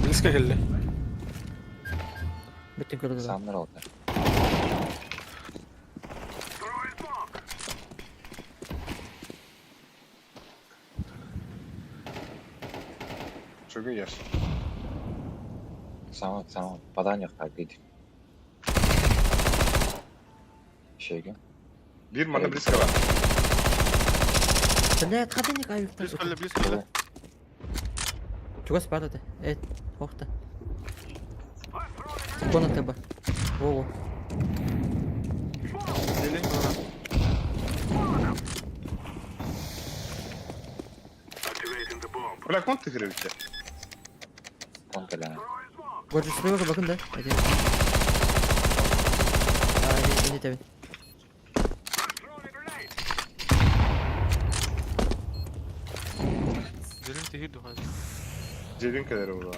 Speaker 10: Близко келди.
Speaker 9: Бүтүн көрдүлэр.
Speaker 8: Сам народ.
Speaker 1: Чугун яш.
Speaker 8: Сам, сам, падание так иди. Шеги.
Speaker 1: Бир манна близко бар.
Speaker 9: Бля, хатыник авиктар.
Speaker 11: Близко ли, близко ли?
Speaker 9: Чугас бар это. Э, охта. Кона тебе. Во-во.
Speaker 11: Зелень была.
Speaker 1: Бля, кон ты хребте.
Speaker 8: Он коляна.
Speaker 9: Горжу слева bakın да. Hadi. Aa, ini tabii.
Speaker 11: Зелень ты гиду, гази.
Speaker 1: Зелень кадar ула.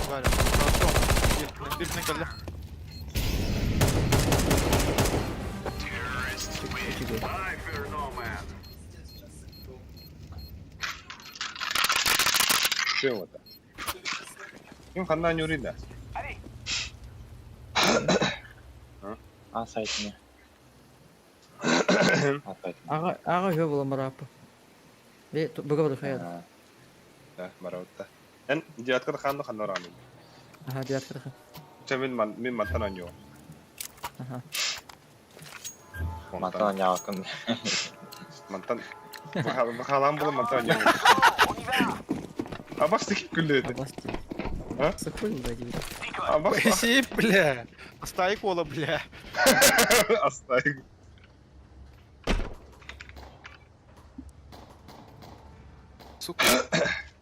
Speaker 11: Валя. Бир калля.
Speaker 9: Үчүгэй.
Speaker 1: Чем это? Им ханна не урина.
Speaker 8: А, сайт не. А, сайт.
Speaker 9: Ага, ага, жөө була марапы. Бе, бөгө бер хаяр.
Speaker 1: Да, мараутта. Эн девятка ханна ханна раны.
Speaker 9: Аха, девятка хан.
Speaker 1: Че мин ман мин мантан аньо.
Speaker 9: Аха.
Speaker 8: Мантан якын.
Speaker 1: Мантан. Бахалам була мантан аньо. Абас таки күлледи.
Speaker 9: Абас.
Speaker 1: А?
Speaker 9: Сыкпый да диби.
Speaker 1: Абас.
Speaker 10: Спасибо, бля.
Speaker 11: Астай кола, бля.
Speaker 1: Астай.
Speaker 10: Сука.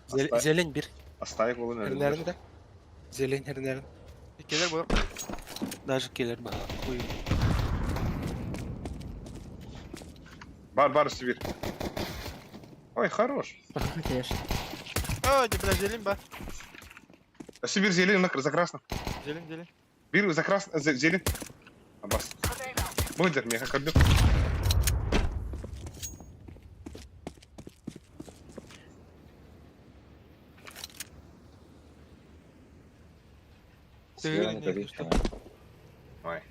Speaker 10: Зелень бир.
Speaker 1: Астай колун
Speaker 10: Хернерин да. Зелень хернерин.
Speaker 11: Келер бу.
Speaker 7: Даже келер ба. Хуй.
Speaker 1: Бар, бар, Сибирь. Ой, хорош.
Speaker 9: Конечно.
Speaker 11: О, не, бля, зелень ба.
Speaker 1: Сибирь зелень, на, за красным.
Speaker 11: Зелень, зелень.
Speaker 1: Бир, за красным, зелень. Абас. Бодер, меха кабю.
Speaker 11: Ты не, что?
Speaker 1: Ой.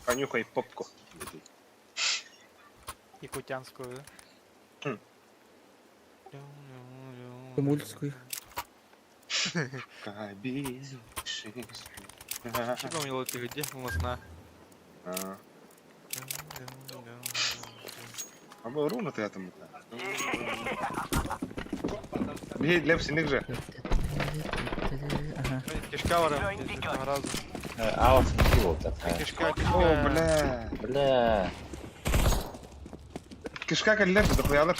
Speaker 1: Понюхай попку.
Speaker 11: Якутянскую, да?
Speaker 1: Хм.
Speaker 9: Кумульскую.
Speaker 11: Чего мне лоти где? У нас на.
Speaker 1: А руна ты там. Бей, Лев, синик же.
Speaker 9: Ага.
Speaker 11: Кишка вара, разу.
Speaker 8: Аус не был такая.
Speaker 11: Кишка, кишка.
Speaker 1: О, бля.
Speaker 8: Бля.
Speaker 1: Кишка как Лев, дохуялар.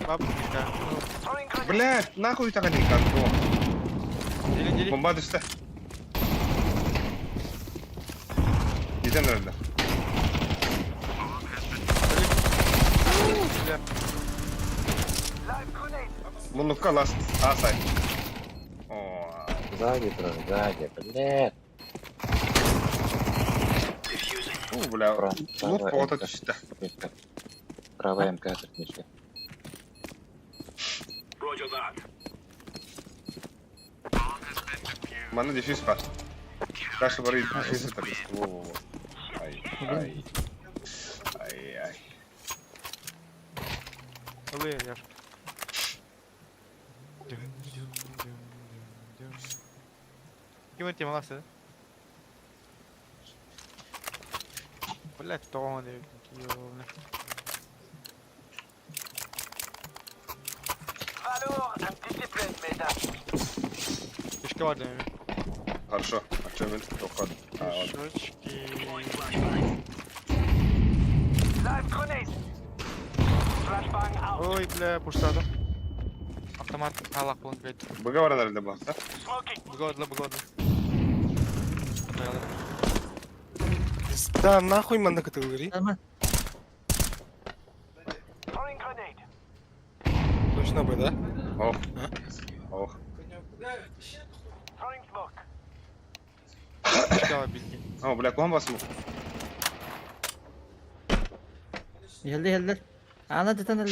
Speaker 11: Бабка кишка.
Speaker 1: Бля, нахуй так не как.
Speaker 11: Дели, дели.
Speaker 1: Бомба düştü. Giden herhalde. Муннукка last A side. О,
Speaker 8: Сзади, бро, сзади, бля.
Speaker 1: у, бля,
Speaker 8: Право,
Speaker 1: лут
Speaker 8: правая
Speaker 1: повода
Speaker 8: МК.
Speaker 1: düştü.
Speaker 8: Правая МК, техничка.
Speaker 1: Манна дефьюз бар. Дальше бар дефьюз это. Во, во, во. Ай, ай. Ай, ай.
Speaker 11: Лы, Яшка. Ким ты молодцы, да? Блять, тоны, ёбны. Кишка var demek.
Speaker 1: Хорошо. А что мен тоқад? А, ладно.
Speaker 11: Кишочки. Ой, бля, пуштада. Автомат Аллах, он, блядь.
Speaker 1: Быга бар herhalde bu hafta.
Speaker 11: Богодло, богодло.
Speaker 10: Пизда, нахуй манна категории.
Speaker 9: Нормально.
Speaker 10: Точно бы, да?
Speaker 1: Ох. Ох.
Speaker 11: Кишка бизди.
Speaker 1: О, бля, куһан басмы?
Speaker 9: Geldi geldi. Ana dedan öldü.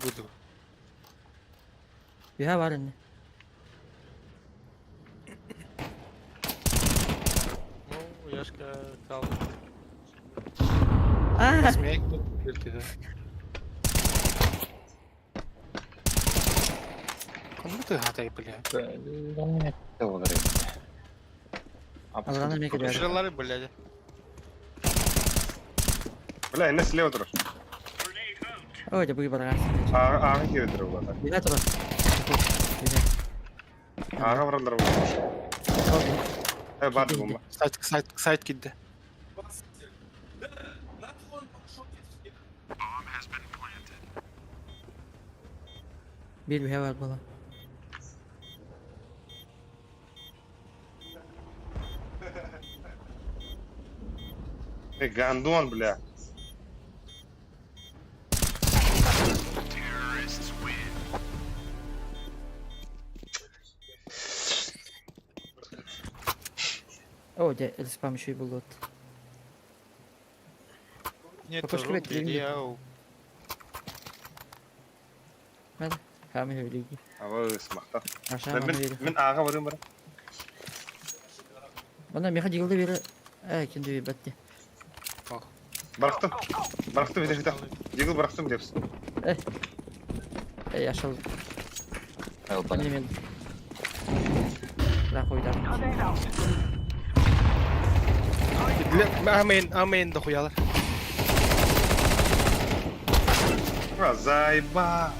Speaker 10: Буду.
Speaker 9: Ühe var anne.
Speaker 11: Ну, Яшка кал.
Speaker 9: А,
Speaker 10: Змейк, да. Кому ты гадай, бля?
Speaker 8: Бля, доллары.
Speaker 9: Allah'ına ne kadar.
Speaker 11: Жралары, блядь.
Speaker 1: Бля, не слева турар.
Speaker 9: Ой, да bu bara.
Speaker 1: Ага, ага кире турар була.
Speaker 9: Ühe tur.
Speaker 1: Ага баралар була. Э, бар бомба.
Speaker 10: Сайт, сайт, сайт кидді.
Speaker 9: Bir ühe var bala.
Speaker 1: Э, гандон, бля.
Speaker 9: О, де спам еще и булот.
Speaker 11: Нет,
Speaker 9: Папашка,
Speaker 11: рук,
Speaker 9: блядь,
Speaker 11: где ау.
Speaker 9: Ben Kamil öyle.
Speaker 1: Ава смахта.
Speaker 9: Aşağı
Speaker 1: Мен
Speaker 9: bana verir.
Speaker 1: мен ага барым бар.
Speaker 9: Bana meha digildi biri. Э, kendi bir battı.
Speaker 1: Барахтым. Барахтым, видишь, да. Дигл барахтым депс.
Speaker 9: Эй, aşağı.
Speaker 8: Албана.
Speaker 9: Annem La koydu.
Speaker 10: Бля, амейн, амейн дохуялар.
Speaker 1: А, заеба.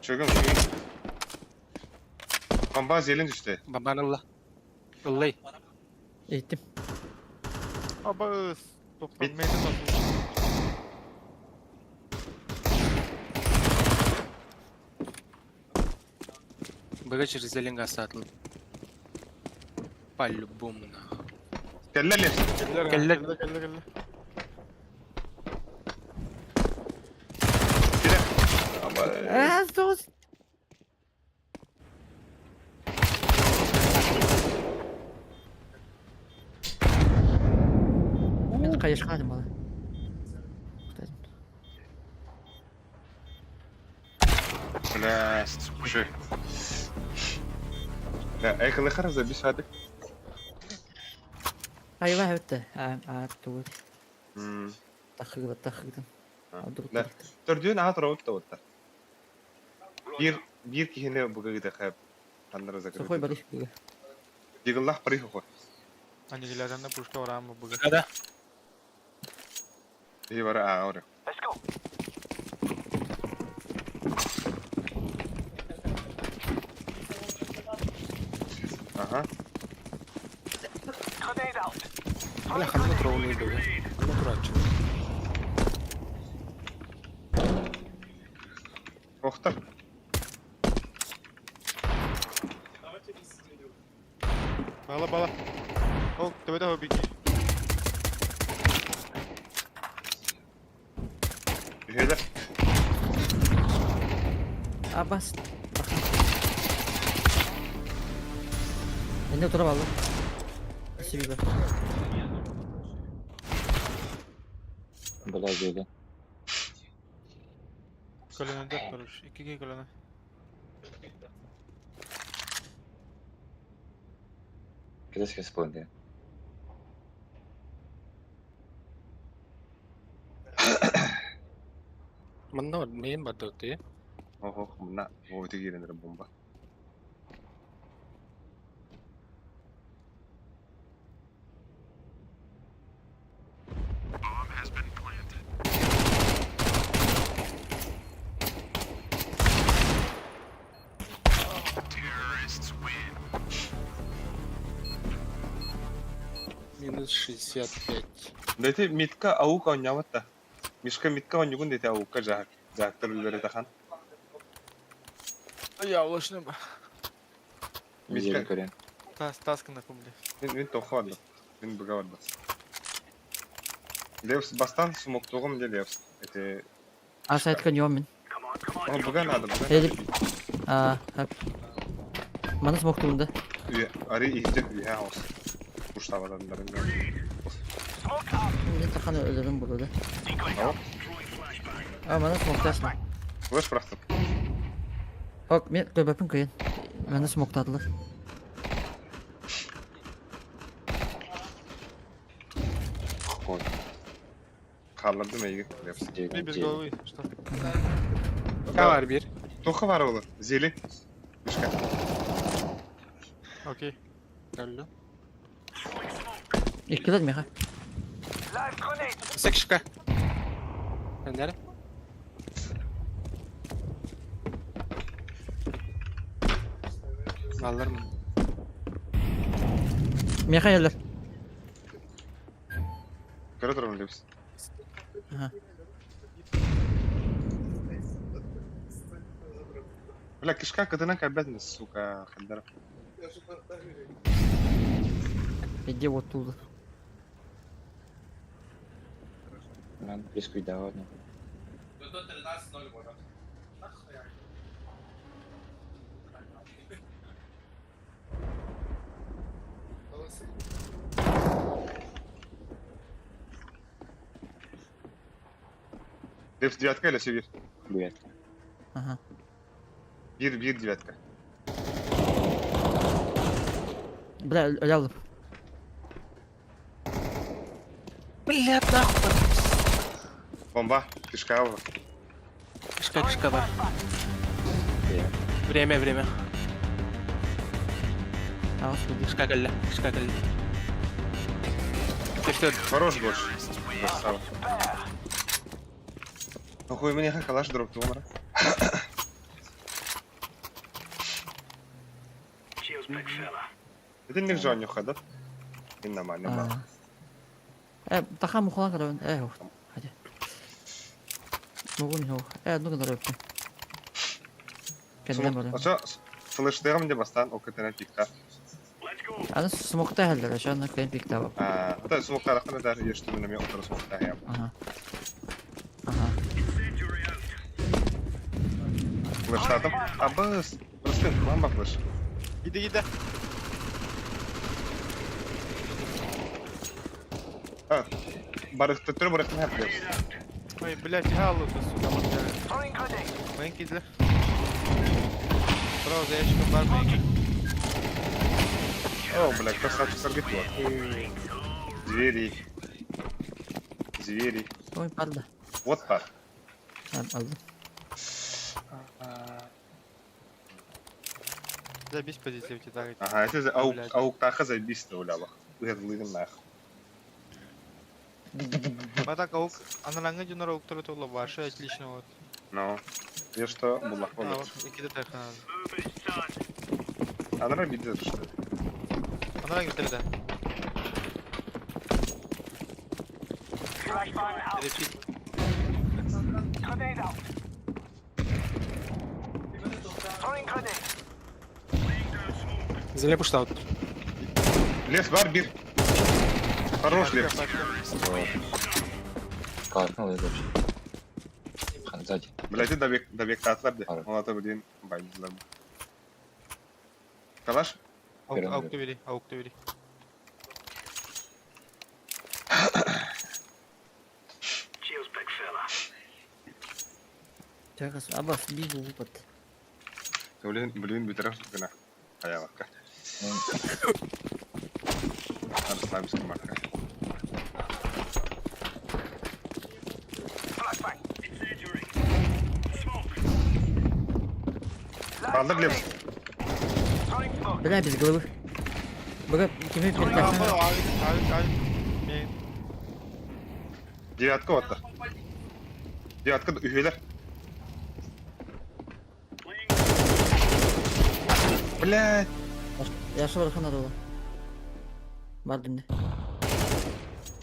Speaker 1: Чөгüm, чөгüm. Бомба зелен düştü.
Speaker 10: Бабаналла. Ыллай.
Speaker 9: Иһиттим.
Speaker 11: Абыс. Тоқтан
Speaker 1: Бит.
Speaker 11: мені тасыл.
Speaker 10: Быга через зеленга асатыл. По-любому нахуй.
Speaker 1: Кэллэ Лепс.
Speaker 11: Кэллэр,
Speaker 10: Кэллэр.
Speaker 11: кэллэ, кэллэ, кэллэ.
Speaker 1: Кирэ. Аба.
Speaker 9: Аа, соғыс. Мен қайышқадым бала.
Speaker 1: Бля. Шуй. Да, экылы забис хатык.
Speaker 9: Айва өтті. Аа, тугу.
Speaker 1: М.
Speaker 9: Тахыгы, тахыгы.
Speaker 1: Да. Төрдүн аха тура отта отта. Бир бир кихине бугагыда хап. Таннара
Speaker 9: Сухой
Speaker 1: закрыты.
Speaker 9: барыш буга.
Speaker 1: Дигыллах пари хохо.
Speaker 11: Аннигиляционная пушка в раму буга.
Speaker 7: Да.
Speaker 1: И бара а ора. Ага.
Speaker 10: Бля, ханна троуны быга. Ханна турачы.
Speaker 1: Охтар.
Speaker 11: Бала, бала. Ол, төбеде хо бики.
Speaker 1: Үһелер.
Speaker 9: Абас. Енді отырып алды. Спасибо.
Speaker 8: Бля, зелень.
Speaker 11: Көлөнөндө, короче. Икиге көлөнө.
Speaker 8: Когда сейчас понял?
Speaker 10: Манна мейн бардыты.
Speaker 1: Охо, мына өтө киренер бомба.
Speaker 10: Минус 65.
Speaker 1: Дети митка аука онняватта. Мишка митка оннюгун дети аука жаак. Жаактар үллere тахан.
Speaker 11: Яблочный ба.
Speaker 1: Митка.
Speaker 8: Зелень көрен.
Speaker 11: Тас, тасканы кумли.
Speaker 1: Мен мен тоқы барды. Мен бұға барды. Левс бастан смоктуғым де Левс. Это
Speaker 9: А сайтка не мен.
Speaker 1: О, бұға надо, бұға.
Speaker 9: Элип. Аа, хап. Маны смоктуында.
Speaker 1: Үйе, ари ихте үйе хаус. Куштавадандарың.
Speaker 9: Мен таханы өлөрүм булды.
Speaker 1: Ау,
Speaker 9: А, маны смокташны.
Speaker 1: флеш бырақтым.
Speaker 9: Ок, мен көбөпүн көйін. Маны смоктадылар.
Speaker 8: Ой,
Speaker 1: Қалырдым әйгі Левс.
Speaker 11: Би
Speaker 8: зелень,
Speaker 11: без
Speaker 8: зелень.
Speaker 11: головы. Что?
Speaker 10: Ка бар бир.
Speaker 1: Тоқы бар олар. Зелень. Мишка.
Speaker 11: Окей.
Speaker 10: Алло.
Speaker 9: Иккилер меха.
Speaker 10: Секшка. Нәре? Алармын.
Speaker 9: Меха елер.
Speaker 1: Көрі тұрмын Левс.
Speaker 9: Ага.
Speaker 1: Бля, кишка кытына кәбәтміз, сука, хандар.
Speaker 9: Иди вот туда.
Speaker 8: Надо близко да ладно.
Speaker 1: Левс девятка или север?
Speaker 8: Девятка.
Speaker 9: Ага.
Speaker 1: Бир, бир девятка.
Speaker 9: Бля, өлө алдым.
Speaker 7: Бля, нахуй.
Speaker 1: Бомба, кишка олар.
Speaker 7: Кишка, кишка бар.
Speaker 8: Иә.
Speaker 7: Время, время.
Speaker 9: Ағыс бүлді.
Speaker 7: Кишка кэллэ, кишка кэллэ. Ты что,
Speaker 1: Хорош больше. Красава. Охуй, мне калаш дроп туғымара. Итинник жонньуха да. Иннаманна баар.
Speaker 9: Э, таха мухулан көрөбүн. Э, хадя. Мугун хо. Э, ну гынар өппүн. Кэннэ баран.
Speaker 1: Очо флештегам де бастан окытына пикта.
Speaker 9: Аны смокта хәлләр, ошоны кыйын пикта бар.
Speaker 1: А, это смоктарахтан да ештүмүнө мен отура смокта я.
Speaker 9: Ага. Ага.
Speaker 1: Флештатым. Абыс. Простын, мамба флеш.
Speaker 11: Иди, иди.
Speaker 1: А, барыхты түрі барыхтын хәп флеш.
Speaker 11: Ой, блядь, галу ты, сука, мордяга. Мэнки для. Браво, за ящиком бар мэнки.
Speaker 1: О, блядь, красавчик саргит вот. Звери. Звери.
Speaker 9: Ой, парды.
Speaker 1: Вот пар.
Speaker 9: Алды.
Speaker 11: Забись позитив, так.
Speaker 1: Ага, это за аук, ауктаха забисто улялах. Ырлыгын нах.
Speaker 11: Батак аук, анараңы дюнар ауктары тула башы, отлично вот.
Speaker 1: Ну, я что, булах
Speaker 11: болот. Икиде тайхана.
Speaker 1: Анара видит, что ли?
Speaker 11: Анараңы битирде. Репит.
Speaker 10: Зале пушта.
Speaker 1: Лес бар бир. Хорош лес.
Speaker 8: Калашнул я вообще. Сзади.
Speaker 1: Блядь, добег, добег татлар де. Олата блин, байдылар. Калаш?
Speaker 11: Аук бери, аук бери.
Speaker 9: Тягас, абас, би бу бат.
Speaker 1: Блин, блин, битерев гына. Аялакка. Арслабский марка. Алды Глеб.
Speaker 9: Бля, без головы. Бага, кими перекачан.
Speaker 1: Девятка вот. Девятка үһүлэр. Блядь.
Speaker 9: Я шо бархан надо. Бар димде.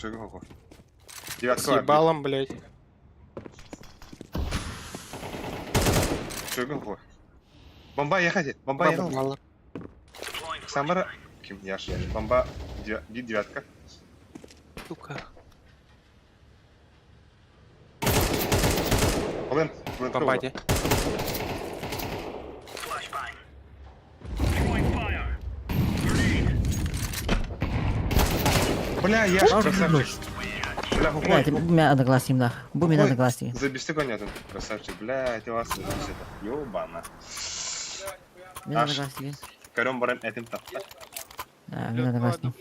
Speaker 1: Чего хохо? Девятка.
Speaker 10: С ебалом, блядь.
Speaker 1: Чего хохо? Бомба ехать, бомба ехать. Самара, ким яш, бомба, би девятка.
Speaker 10: Сука.
Speaker 1: Плент, плент.
Speaker 10: Бомба де.
Speaker 1: Бля, яш, красавчик. Бля,
Speaker 9: Бля, это меня одноклассник нах. Бу меня одноклассник.
Speaker 1: Забесты конятын, красавчик. Бля, это вас это. Ёбана.
Speaker 9: Меня одноклассник.
Speaker 1: Көрөн баран этим тапта.
Speaker 9: А, меня одноклассник.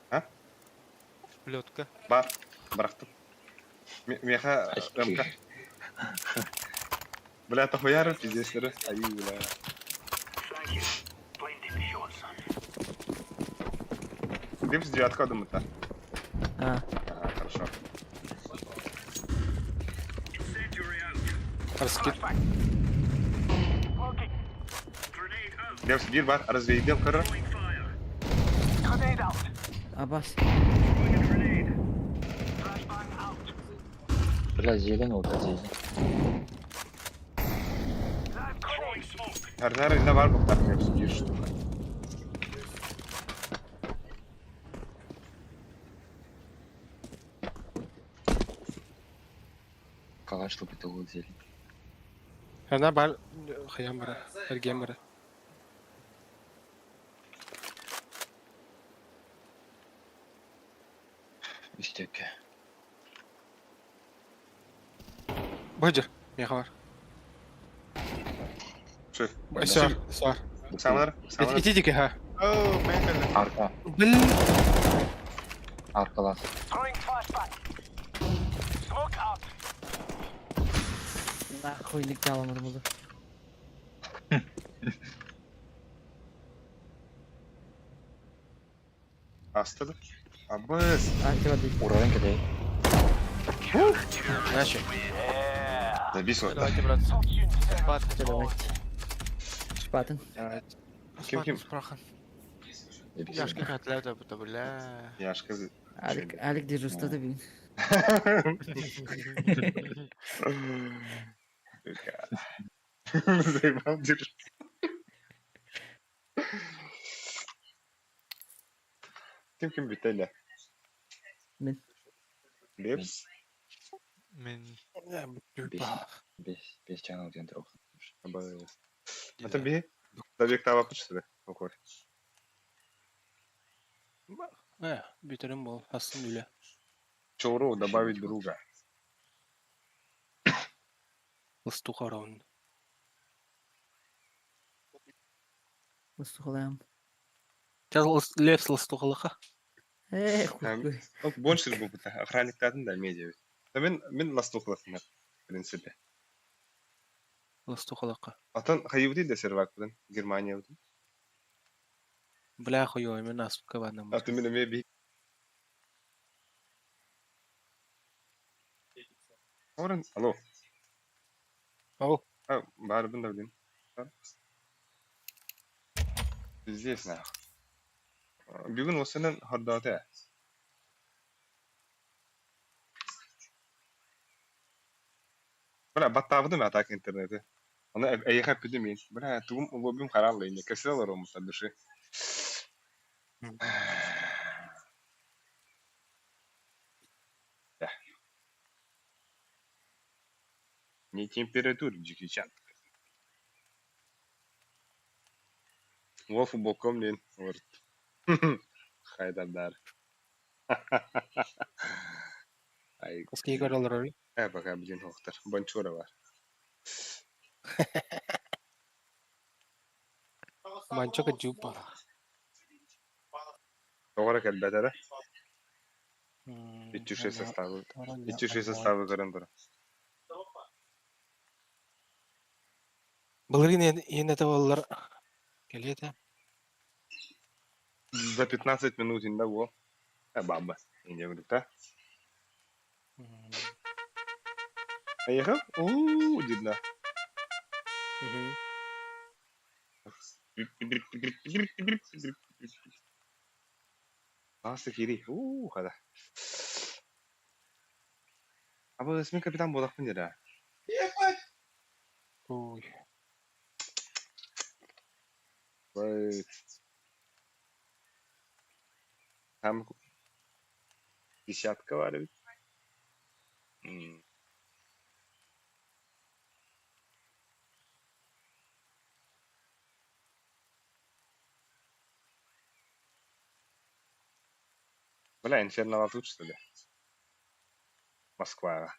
Speaker 1: А?
Speaker 11: Плетка.
Speaker 1: Бар, барахтым. Меха МК. Бля, тахуяры пиздец, Ай, бля. Глеб с девятка думаю-то.
Speaker 9: А.
Speaker 1: Ага, хорошо.
Speaker 10: Раскид.
Speaker 1: Глеб, бир бар, развейдем, короче.
Speaker 9: Абас.
Speaker 8: Бля, зелень, вот это зелень.
Speaker 1: Харнар инде бар бу так Глеб, бир штука.
Speaker 8: Калаш чтобы зелень.
Speaker 10: Она бар хаям бара, эргем бара.
Speaker 8: Үстөккө.
Speaker 10: Быжыр, меха бар.
Speaker 1: Шеф.
Speaker 10: Все, все.
Speaker 1: Самар, Самар.
Speaker 10: Идите ха.
Speaker 11: Оу, мэнкэлэ.
Speaker 8: Арка.
Speaker 10: Блин.
Speaker 8: Аркалас.
Speaker 9: Нахуй не калам буду.
Speaker 1: Астыды. Абыс.
Speaker 9: А, тебя дый.
Speaker 8: Уровень кедай.
Speaker 10: Иначе.
Speaker 1: Забис вот.
Speaker 11: Давайте, братцы. Спать.
Speaker 9: Давайте. Шпатын.
Speaker 10: Давайте.
Speaker 1: Ким ким?
Speaker 11: Спрахан. Яшка хатлята бута, бля.
Speaker 1: Яшка.
Speaker 9: Алик, Алик дежурствода бүгүн.
Speaker 1: Заебал держу. Ким ким бүтэлэ?
Speaker 9: Мин.
Speaker 1: Лепс.
Speaker 11: Мин.
Speaker 8: Бес, бес чанал диэн турук.
Speaker 1: Ата би Давик таба что ли? Окой.
Speaker 10: Бүтерим бол, астын үле.
Speaker 1: Чору добавить друга.
Speaker 10: Лыстуха раунд.
Speaker 9: Лыстухалаам.
Speaker 10: Сейчас лепс лыстухалаха.
Speaker 9: Эх, хуй.
Speaker 1: Ну, больше был охранник да, медиа. Да мен мен ластухалахна, в принципе.
Speaker 10: Лыстухалаха.
Speaker 1: Атын хайыбыты да сервак будан, Германия будан.
Speaker 10: Бля хуёй, мен асып кабанам.
Speaker 1: А ты мен эме би. Орын, алло.
Speaker 10: Ау.
Speaker 1: А, бар бын да билин. Пиздец нахуй. Бүгүн осынан хордоото. Бля, баттаабытым атак интернети. Оны эйхэ пүдүм мин. Бля, тугум лобим хараллы не кесел рому от души. Да. Не температура, Джеки Чан. Во футболком лен, говорит. Хайдардар. Ай.
Speaker 10: Сколько горалар?
Speaker 1: Пока блин хохтар. Бончура бар.
Speaker 10: Манчока жупа.
Speaker 1: Тоғыра кәлбәтәрі. Итчүші составы. Итчүші составы көрін тұр.
Speaker 10: Былырын ене табалар келеді.
Speaker 1: За 15 минут инда во. Баба. Инде говорит, да? Поехал? У, дидна. Асы кири. У, хада. Абы смен капитан болақпын деді.
Speaker 10: Ой.
Speaker 1: Ой. Там десятка var ведь. Бля, Инфернала тут, что ли? Москва.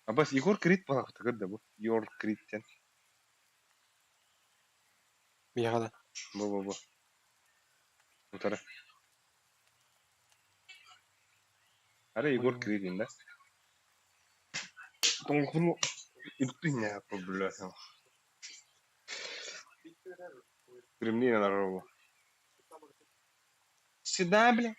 Speaker 1: А бас Егор Крид была, да, бу. Егор Крид тен.
Speaker 10: Бияғада.
Speaker 1: Бу-бу-бу. Утара. Аре Егор Крид, да? Тоңхуну Идтыня, бля. Кремни на рову. Сюда, бля.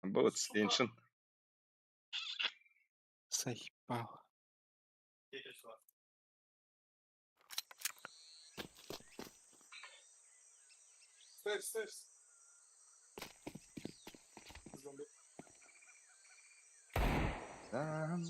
Speaker 1: Был extension.
Speaker 10: Заебал.
Speaker 1: Там.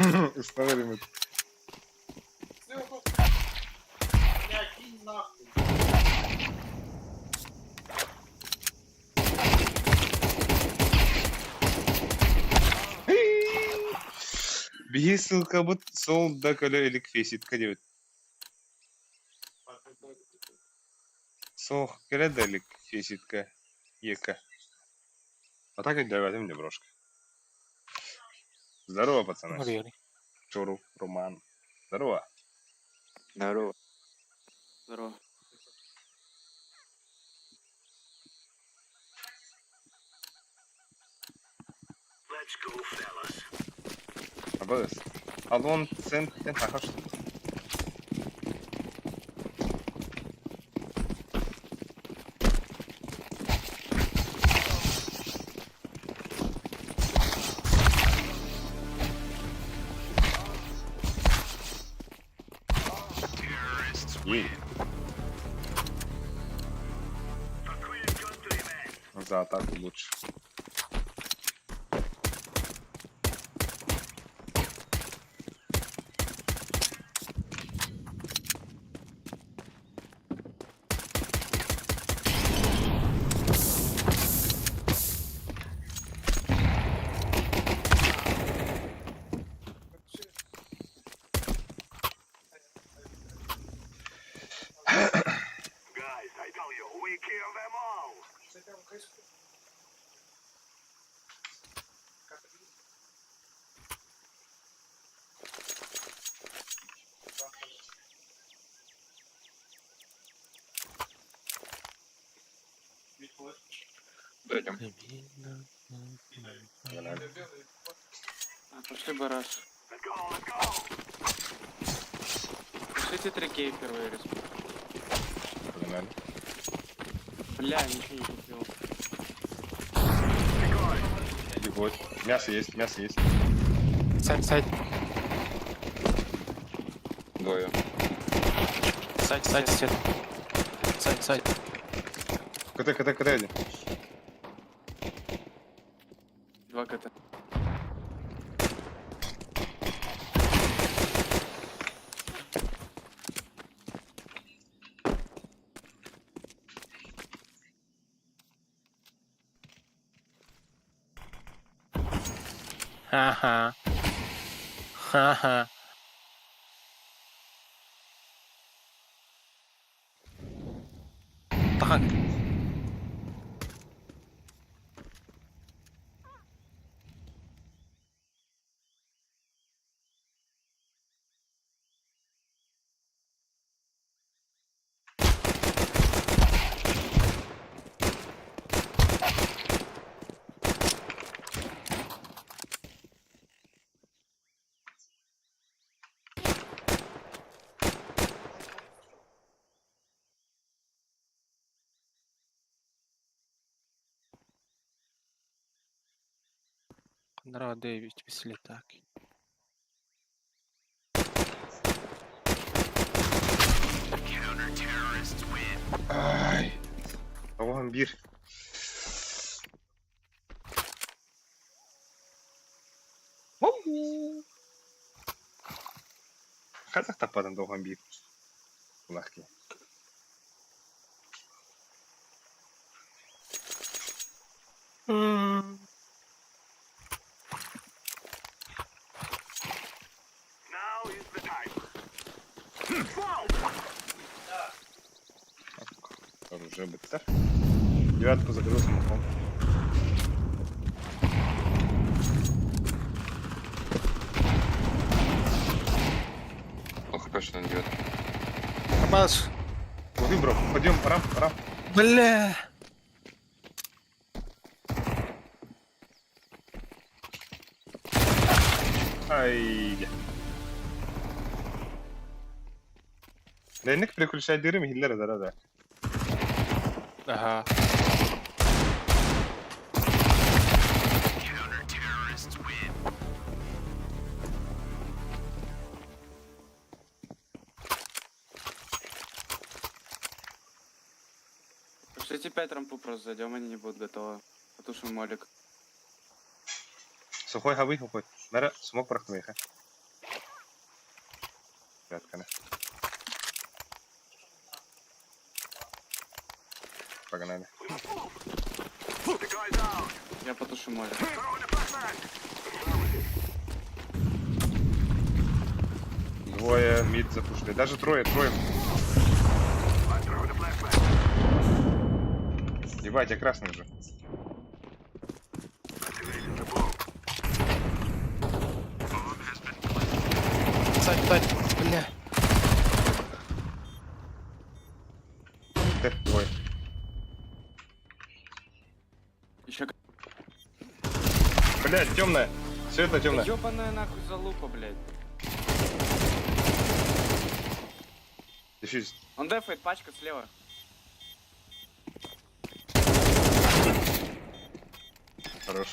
Speaker 1: Устан ремет. Биһи ссылкабыт сол да көлө илик фейситка диэбит. Суох, кэлэ да илик фейситка ЕК. А так өйдөөбөтүм дии брошка. Здорово, пацаны. Чуру, Роман. Здорово.
Speaker 2: Здорово.
Speaker 4: Здорово.
Speaker 1: Абыс. Алон цент тахаш. Ей. За атаку лучше.
Speaker 8: Дойдем.
Speaker 4: А, пошли бараш. Пошлите 3К первый риск.
Speaker 1: Погнали.
Speaker 4: Бля, ничего не купил.
Speaker 1: Иди вот. Мясо есть, мясо есть.
Speaker 6: Сайт, сайт.
Speaker 8: Двое.
Speaker 6: Сайт, сайт, сайт. Сайт, сайт.
Speaker 1: КТ, КТ, КТ один.
Speaker 4: 2 КТ.
Speaker 10: Ха-ха. Ха-ха. Так. Нра 9 пистолетак.
Speaker 1: Ай. Оҕон биир. Хайдах таппатын тоҕон биир. Улахки. Оружие быттар. Девятку закрыл самохом.
Speaker 8: Плохо что на девятке.
Speaker 10: Абас.
Speaker 1: Лови, бро. Пойдем, рамп, рамп.
Speaker 10: Бля.
Speaker 1: Ай. Лэнник переключай дыры, хиллер, да, да, да.
Speaker 10: Ага.
Speaker 4: Пошлите 5 рампу просто зайдем, они не будут готовы. Потушим молик.
Speaker 1: Сухой хабы, сухой. Нара, смог прохнуть. Пятканы. Погнали.
Speaker 4: Я потушу море.
Speaker 1: Двое мид запушили. Даже трое, трое. Ебать, я красный же.
Speaker 6: Сайт, сайт. Бля.
Speaker 1: Т, двое.
Speaker 4: Еще
Speaker 1: Блять, темная. Все это темная.
Speaker 4: Ёбаная нахуй залупа, блядь.
Speaker 1: Дефьюз.
Speaker 4: Он дефает, пачка слева.
Speaker 1: Хорош.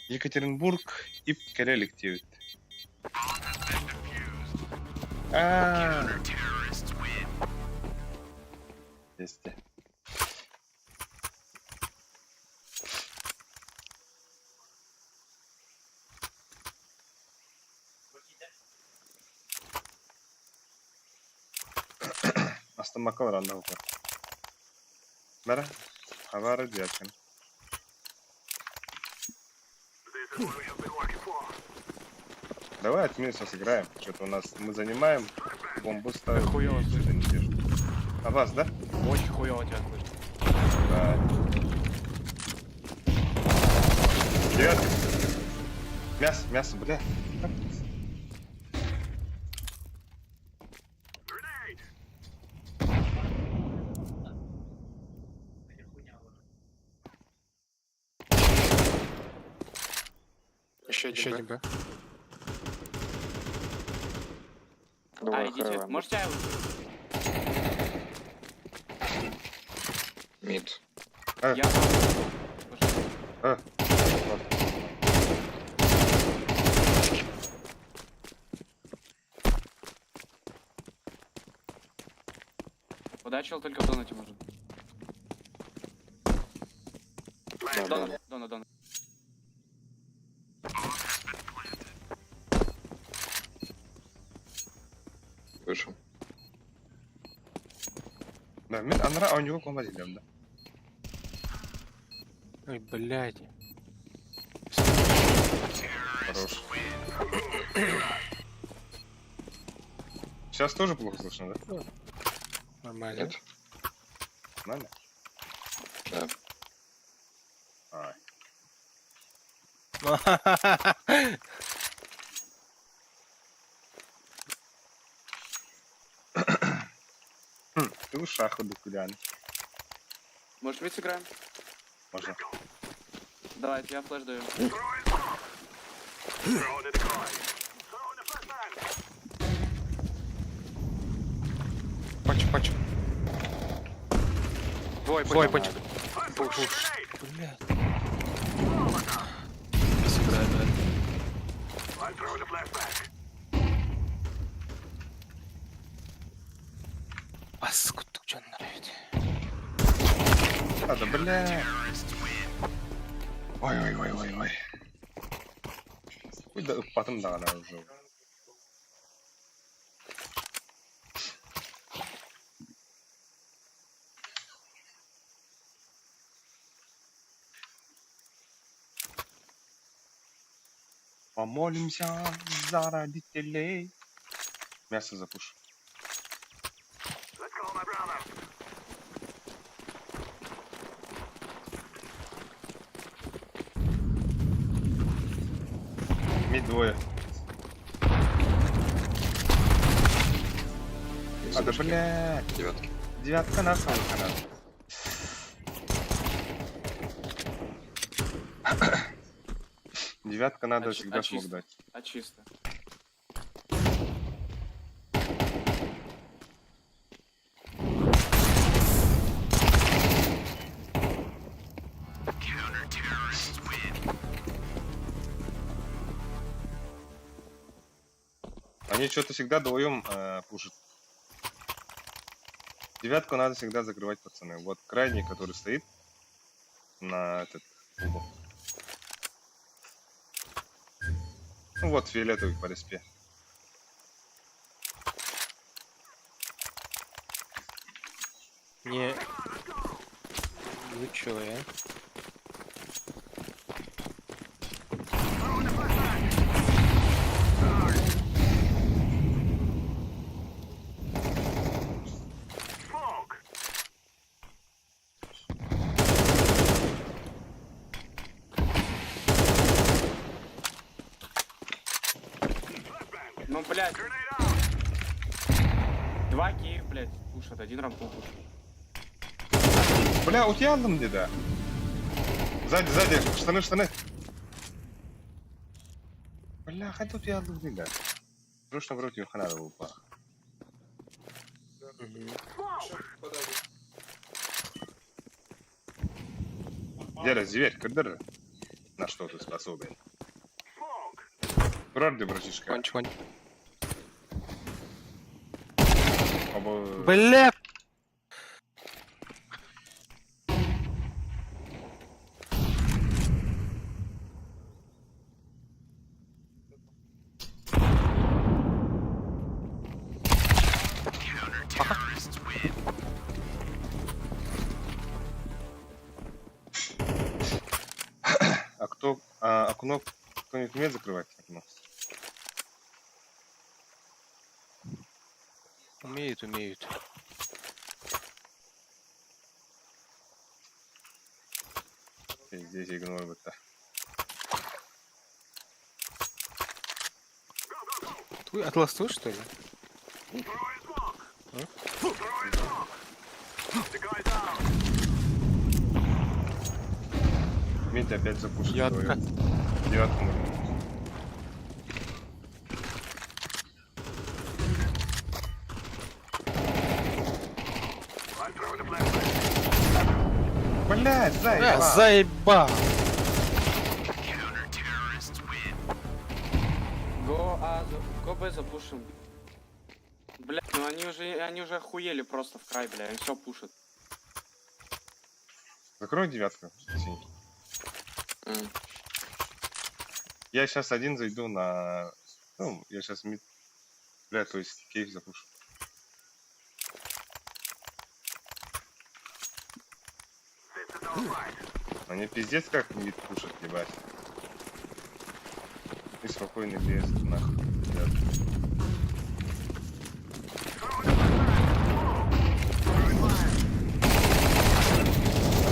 Speaker 1: Екатеринбург и Карелик 9. А. Есть. Астамакал ранда ухар. Бара. Хавара дьякин. Давай от минуса сыграем. Что-то у нас мы занимаем, бомбу ставим.
Speaker 4: Хуёво
Speaker 1: и что-то не держим. А вас, да?
Speaker 4: Очень хуёво тебя слышно.
Speaker 1: Да. Девятка. Мясо, мясо, бля.
Speaker 6: Еще
Speaker 10: Еще
Speaker 6: один
Speaker 10: один
Speaker 6: Б.
Speaker 10: Б.
Speaker 4: А, идите. Можете А
Speaker 12: Мид.
Speaker 1: А.
Speaker 4: Я...
Speaker 1: А. Вот.
Speaker 4: Удачил только в донате может.
Speaker 12: Да, да.
Speaker 4: Донат, донат, донат.
Speaker 12: Вышел.
Speaker 1: Да, мид анра, а у него комба да.
Speaker 10: Ой, блядь.
Speaker 1: Хорош. Сейчас тоже плохо слышно, да?
Speaker 10: Нормально.
Speaker 12: Нет.
Speaker 1: Нормально?
Speaker 12: Да.
Speaker 1: А, ты в ушах дукулян.
Speaker 4: Может, мид сыграем?
Speaker 1: Можно.
Speaker 4: Давайте, я флеш даю.
Speaker 10: Пачу, пачу.
Speaker 6: Двое,
Speaker 10: Двое,
Speaker 6: пачка.
Speaker 10: пачу.
Speaker 6: Пуш.
Speaker 10: Блядь.
Speaker 6: Сыграет, да.
Speaker 7: Паскуддук дьоннор эбит.
Speaker 1: А, да бля. Ой, ой, ой, ой, ой. Ой, да, потом да, она уже. Помолимся за родителей. Мясо запушу. Мид двое. А, да блядь.
Speaker 12: Девятки.
Speaker 1: Девятка на самом канале. Девятка надо
Speaker 4: А
Speaker 1: всегда
Speaker 4: а
Speaker 1: смог
Speaker 4: чисто?
Speaker 1: дать.
Speaker 4: А чисто.
Speaker 1: Они что-то всегда вдвоем пушат. Девятку надо всегда закрывать, пацаны. Вот крайний, который стоит на этот угол. Ну вот фиолетовый по респе.
Speaker 10: Не... Вы чё, а?
Speaker 4: Ну, блядь. Два кейв, блядь, пушат, один рампу пушит.
Speaker 1: Бля, утуйаллым дида. Сзади, сзади, штаны, штаны. Бля, хайда утуйаллым дида. Срочно в рот надо было. Дядя, зверь, кырдыр. На что ты способен? Правда, братишка?
Speaker 6: Конч, конч.
Speaker 1: Оба...
Speaker 7: Бля!
Speaker 1: А кто... А, окно... Кто-нибудь умеет закрывать окно?
Speaker 10: Умеют, умеют.
Speaker 1: Здесь игнор будто.
Speaker 10: Ты отластуй, что ли?
Speaker 1: Митя опять запушит
Speaker 10: Девятка.
Speaker 1: свою. Девятку можно. Блядь,
Speaker 10: Бля,
Speaker 1: заебал.
Speaker 10: заебал!
Speaker 4: Го А, го Б запушим. Блядь, ну они уже охуели просто в край, бля, они все пушат.
Speaker 1: Закрой девятку, синий.
Speaker 12: М.
Speaker 1: Я сейчас один зайду на... Ну, я сейчас мид... Бля, то есть кейф запушу. Они пиздец как мид пушат, ебать. И спокойно без нахуй. Ребят.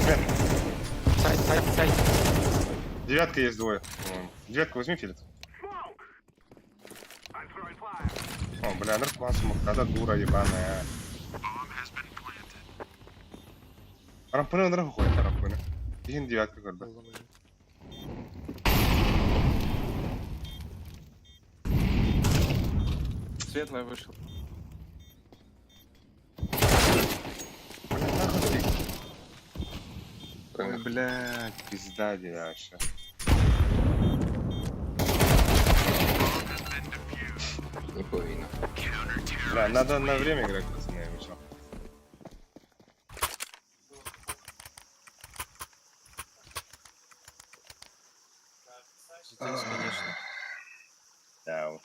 Speaker 1: Бля,
Speaker 10: Сайт, сайт, сайт.
Speaker 1: Девятка есть двое, по-моему. Девятку возьми, Филипп. О, бля, наркоман смог, когда дура ебаная. Рампыны на уходит, рампыны. Един девятка, когда.
Speaker 4: Светлая вышел.
Speaker 1: Бля, нахуй ты. Ой,
Speaker 12: Понял.
Speaker 1: блядь, пизда девячья.
Speaker 12: Не повинно.
Speaker 1: Бля, надо на время играть, пацаны, вы чё?
Speaker 6: Здесь, конечно.
Speaker 1: Да. вот.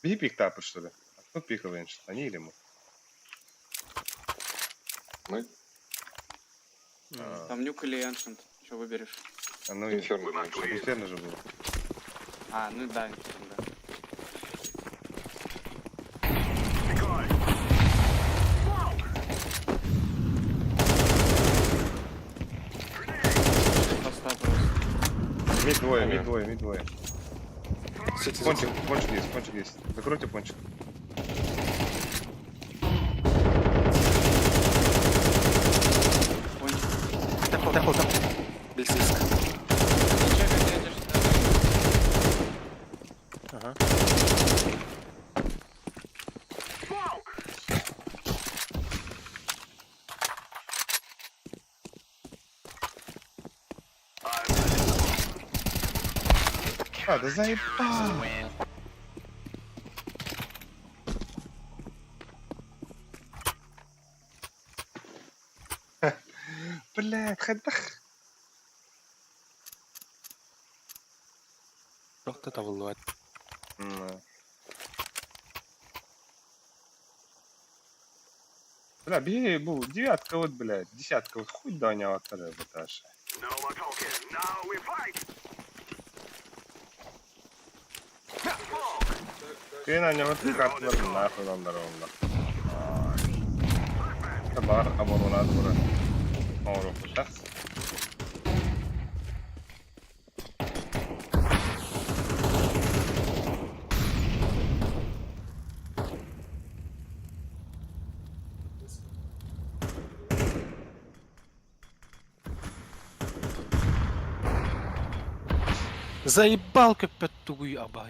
Speaker 1: Бери пиктапы, что ли? А кто пикал раньше? Они или мы?
Speaker 12: Мы?
Speaker 1: А,
Speaker 4: Там нюк или эншент, что выберешь?
Speaker 1: а ну и...
Speaker 12: Инферно раньше.
Speaker 1: Инферно же было.
Speaker 4: А, ну да, Инферно, да. Поста просто.
Speaker 1: Мид двое, мид двое, мид двое.
Speaker 10: Сити,
Speaker 1: Пончик, пончик есть, пончик есть. Закройте пончик.
Speaker 4: Пончик.
Speaker 7: Темпл, темпл, темпл. Близко.
Speaker 4: Не чекай, ты идешь сюда.
Speaker 10: Ага.
Speaker 1: А, да заебал! Блядь, хадах.
Speaker 10: Просто табыллыбат.
Speaker 1: М. Бля, бери, бу, девятка вот, блядь, десятка вот, хуй да не вот этаж. Кыйын анньаҕыт карталар нахуй ылаллар уонна. Баар оборуонаат бура оҥоруохпута.
Speaker 7: Заебал көппөт тугуй абай.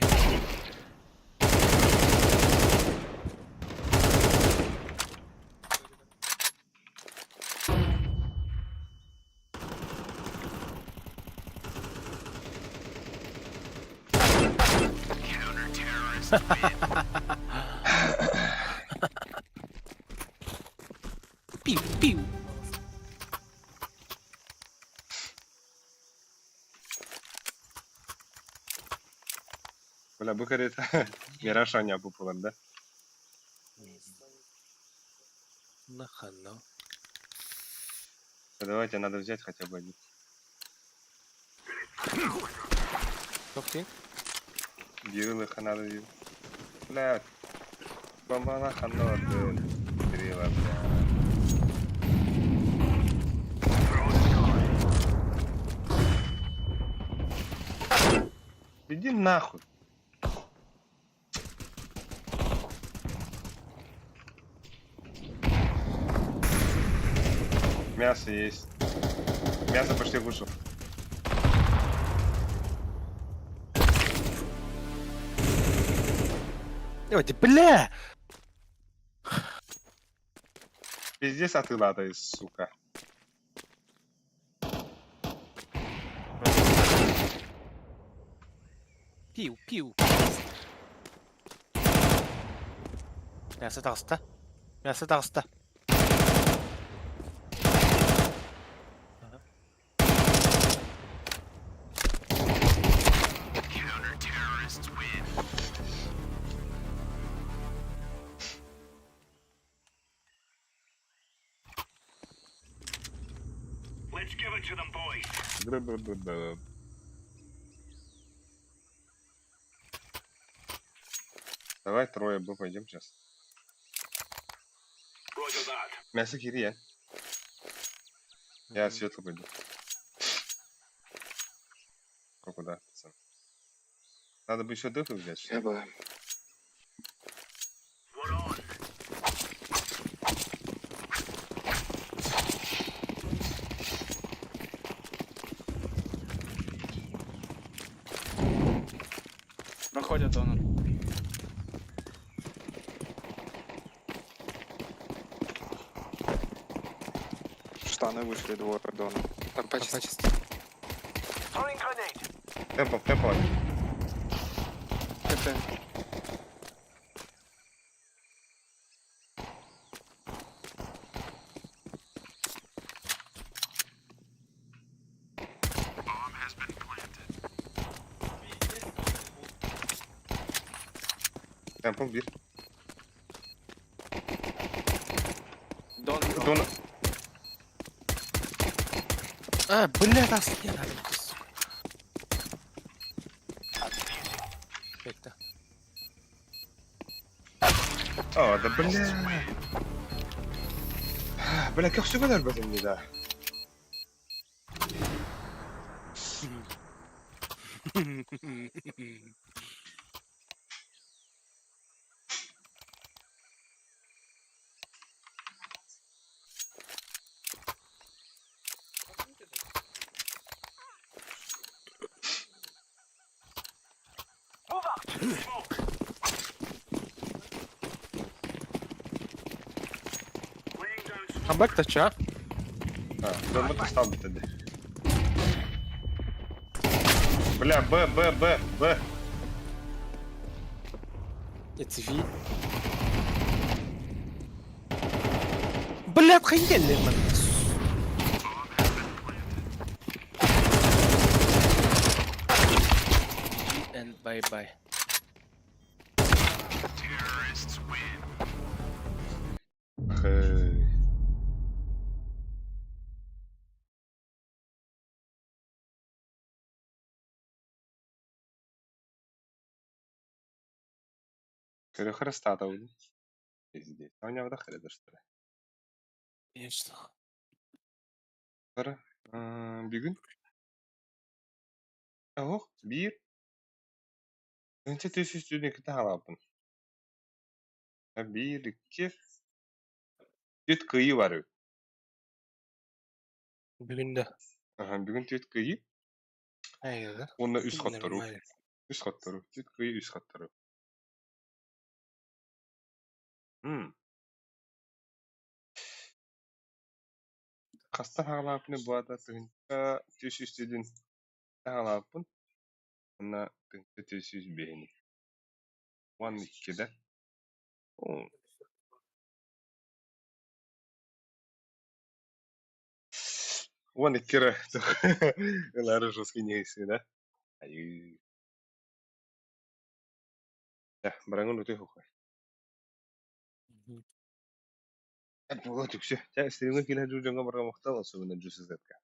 Speaker 7: Пиу, пиу.
Speaker 1: Бля, бу кэриэтэ Мираж оонньообут буолар да?
Speaker 7: Нахана.
Speaker 1: Давайте, надо взять хотя бы один.
Speaker 10: Тохтин.
Speaker 1: Кирилла надо взять. Бля, бомбана ханна бардын. Кирилла, бля. Иди нахуй. Мясо есть. Мясо почти вышел.
Speaker 7: Давайте, бля!
Speaker 1: Пиздец, а ты латай, сука.
Speaker 7: Пиу, пиу. Мясо таҕыста. Мясо таҕыста.
Speaker 1: Бр-бр-бр-бр. Давай трое Б пойдем сейчас. Мясо кири, я. Я светло пойду. Куда, пацан? Надо бы еще дыху взять, что ли?
Speaker 12: Эба.
Speaker 4: Проходят он.
Speaker 12: Штаны вышли двое дона. Там почисто.
Speaker 1: Темпо, темпо.
Speaker 4: КТ.
Speaker 1: Темпо bir.
Speaker 4: Дон.
Speaker 1: Дон.
Speaker 7: А, бля, нас не надо, сука. Bekle.
Speaker 1: А, да бля. Бля, как все об не да.
Speaker 10: Камбэк тача.
Speaker 1: А, да мы то стал бы тогда. Бля, Б, Б, Б, Б.
Speaker 10: It's V. Бля, охуели, man.
Speaker 7: And bye bye.
Speaker 1: Эх. Көрө харыстаатабын. Пиздец. Оонньооботох эрэ дастара.
Speaker 6: Конечно.
Speaker 1: Бара бүгүн оһох биир 1302 хаалаабын. Биир, икки, түөрт кыайыы бар эбит.
Speaker 6: Бүгүн да.
Speaker 1: Аха, бүгүн түөрт кыайыы
Speaker 6: Айылы.
Speaker 1: уонна үс хотторуу.
Speaker 6: Нормально.
Speaker 1: Үс хотторуу. Түөрт кыайыы, үс хотторуу. М. Хастан хаалаабыны бу аата тыһыынча түс үстүдүн хаалаабыппын уонна тыһыынча түс сүүс биэһини. Уон иккидэ. Оо. Уон икки эрэ ылаары жесткий ньиһисси да. Айыы. Бараҥын утуй хухай. Була түксү. Чэ, стримҥэ киирэ дьоҥҥо барга махтал, особенно Джусизетка.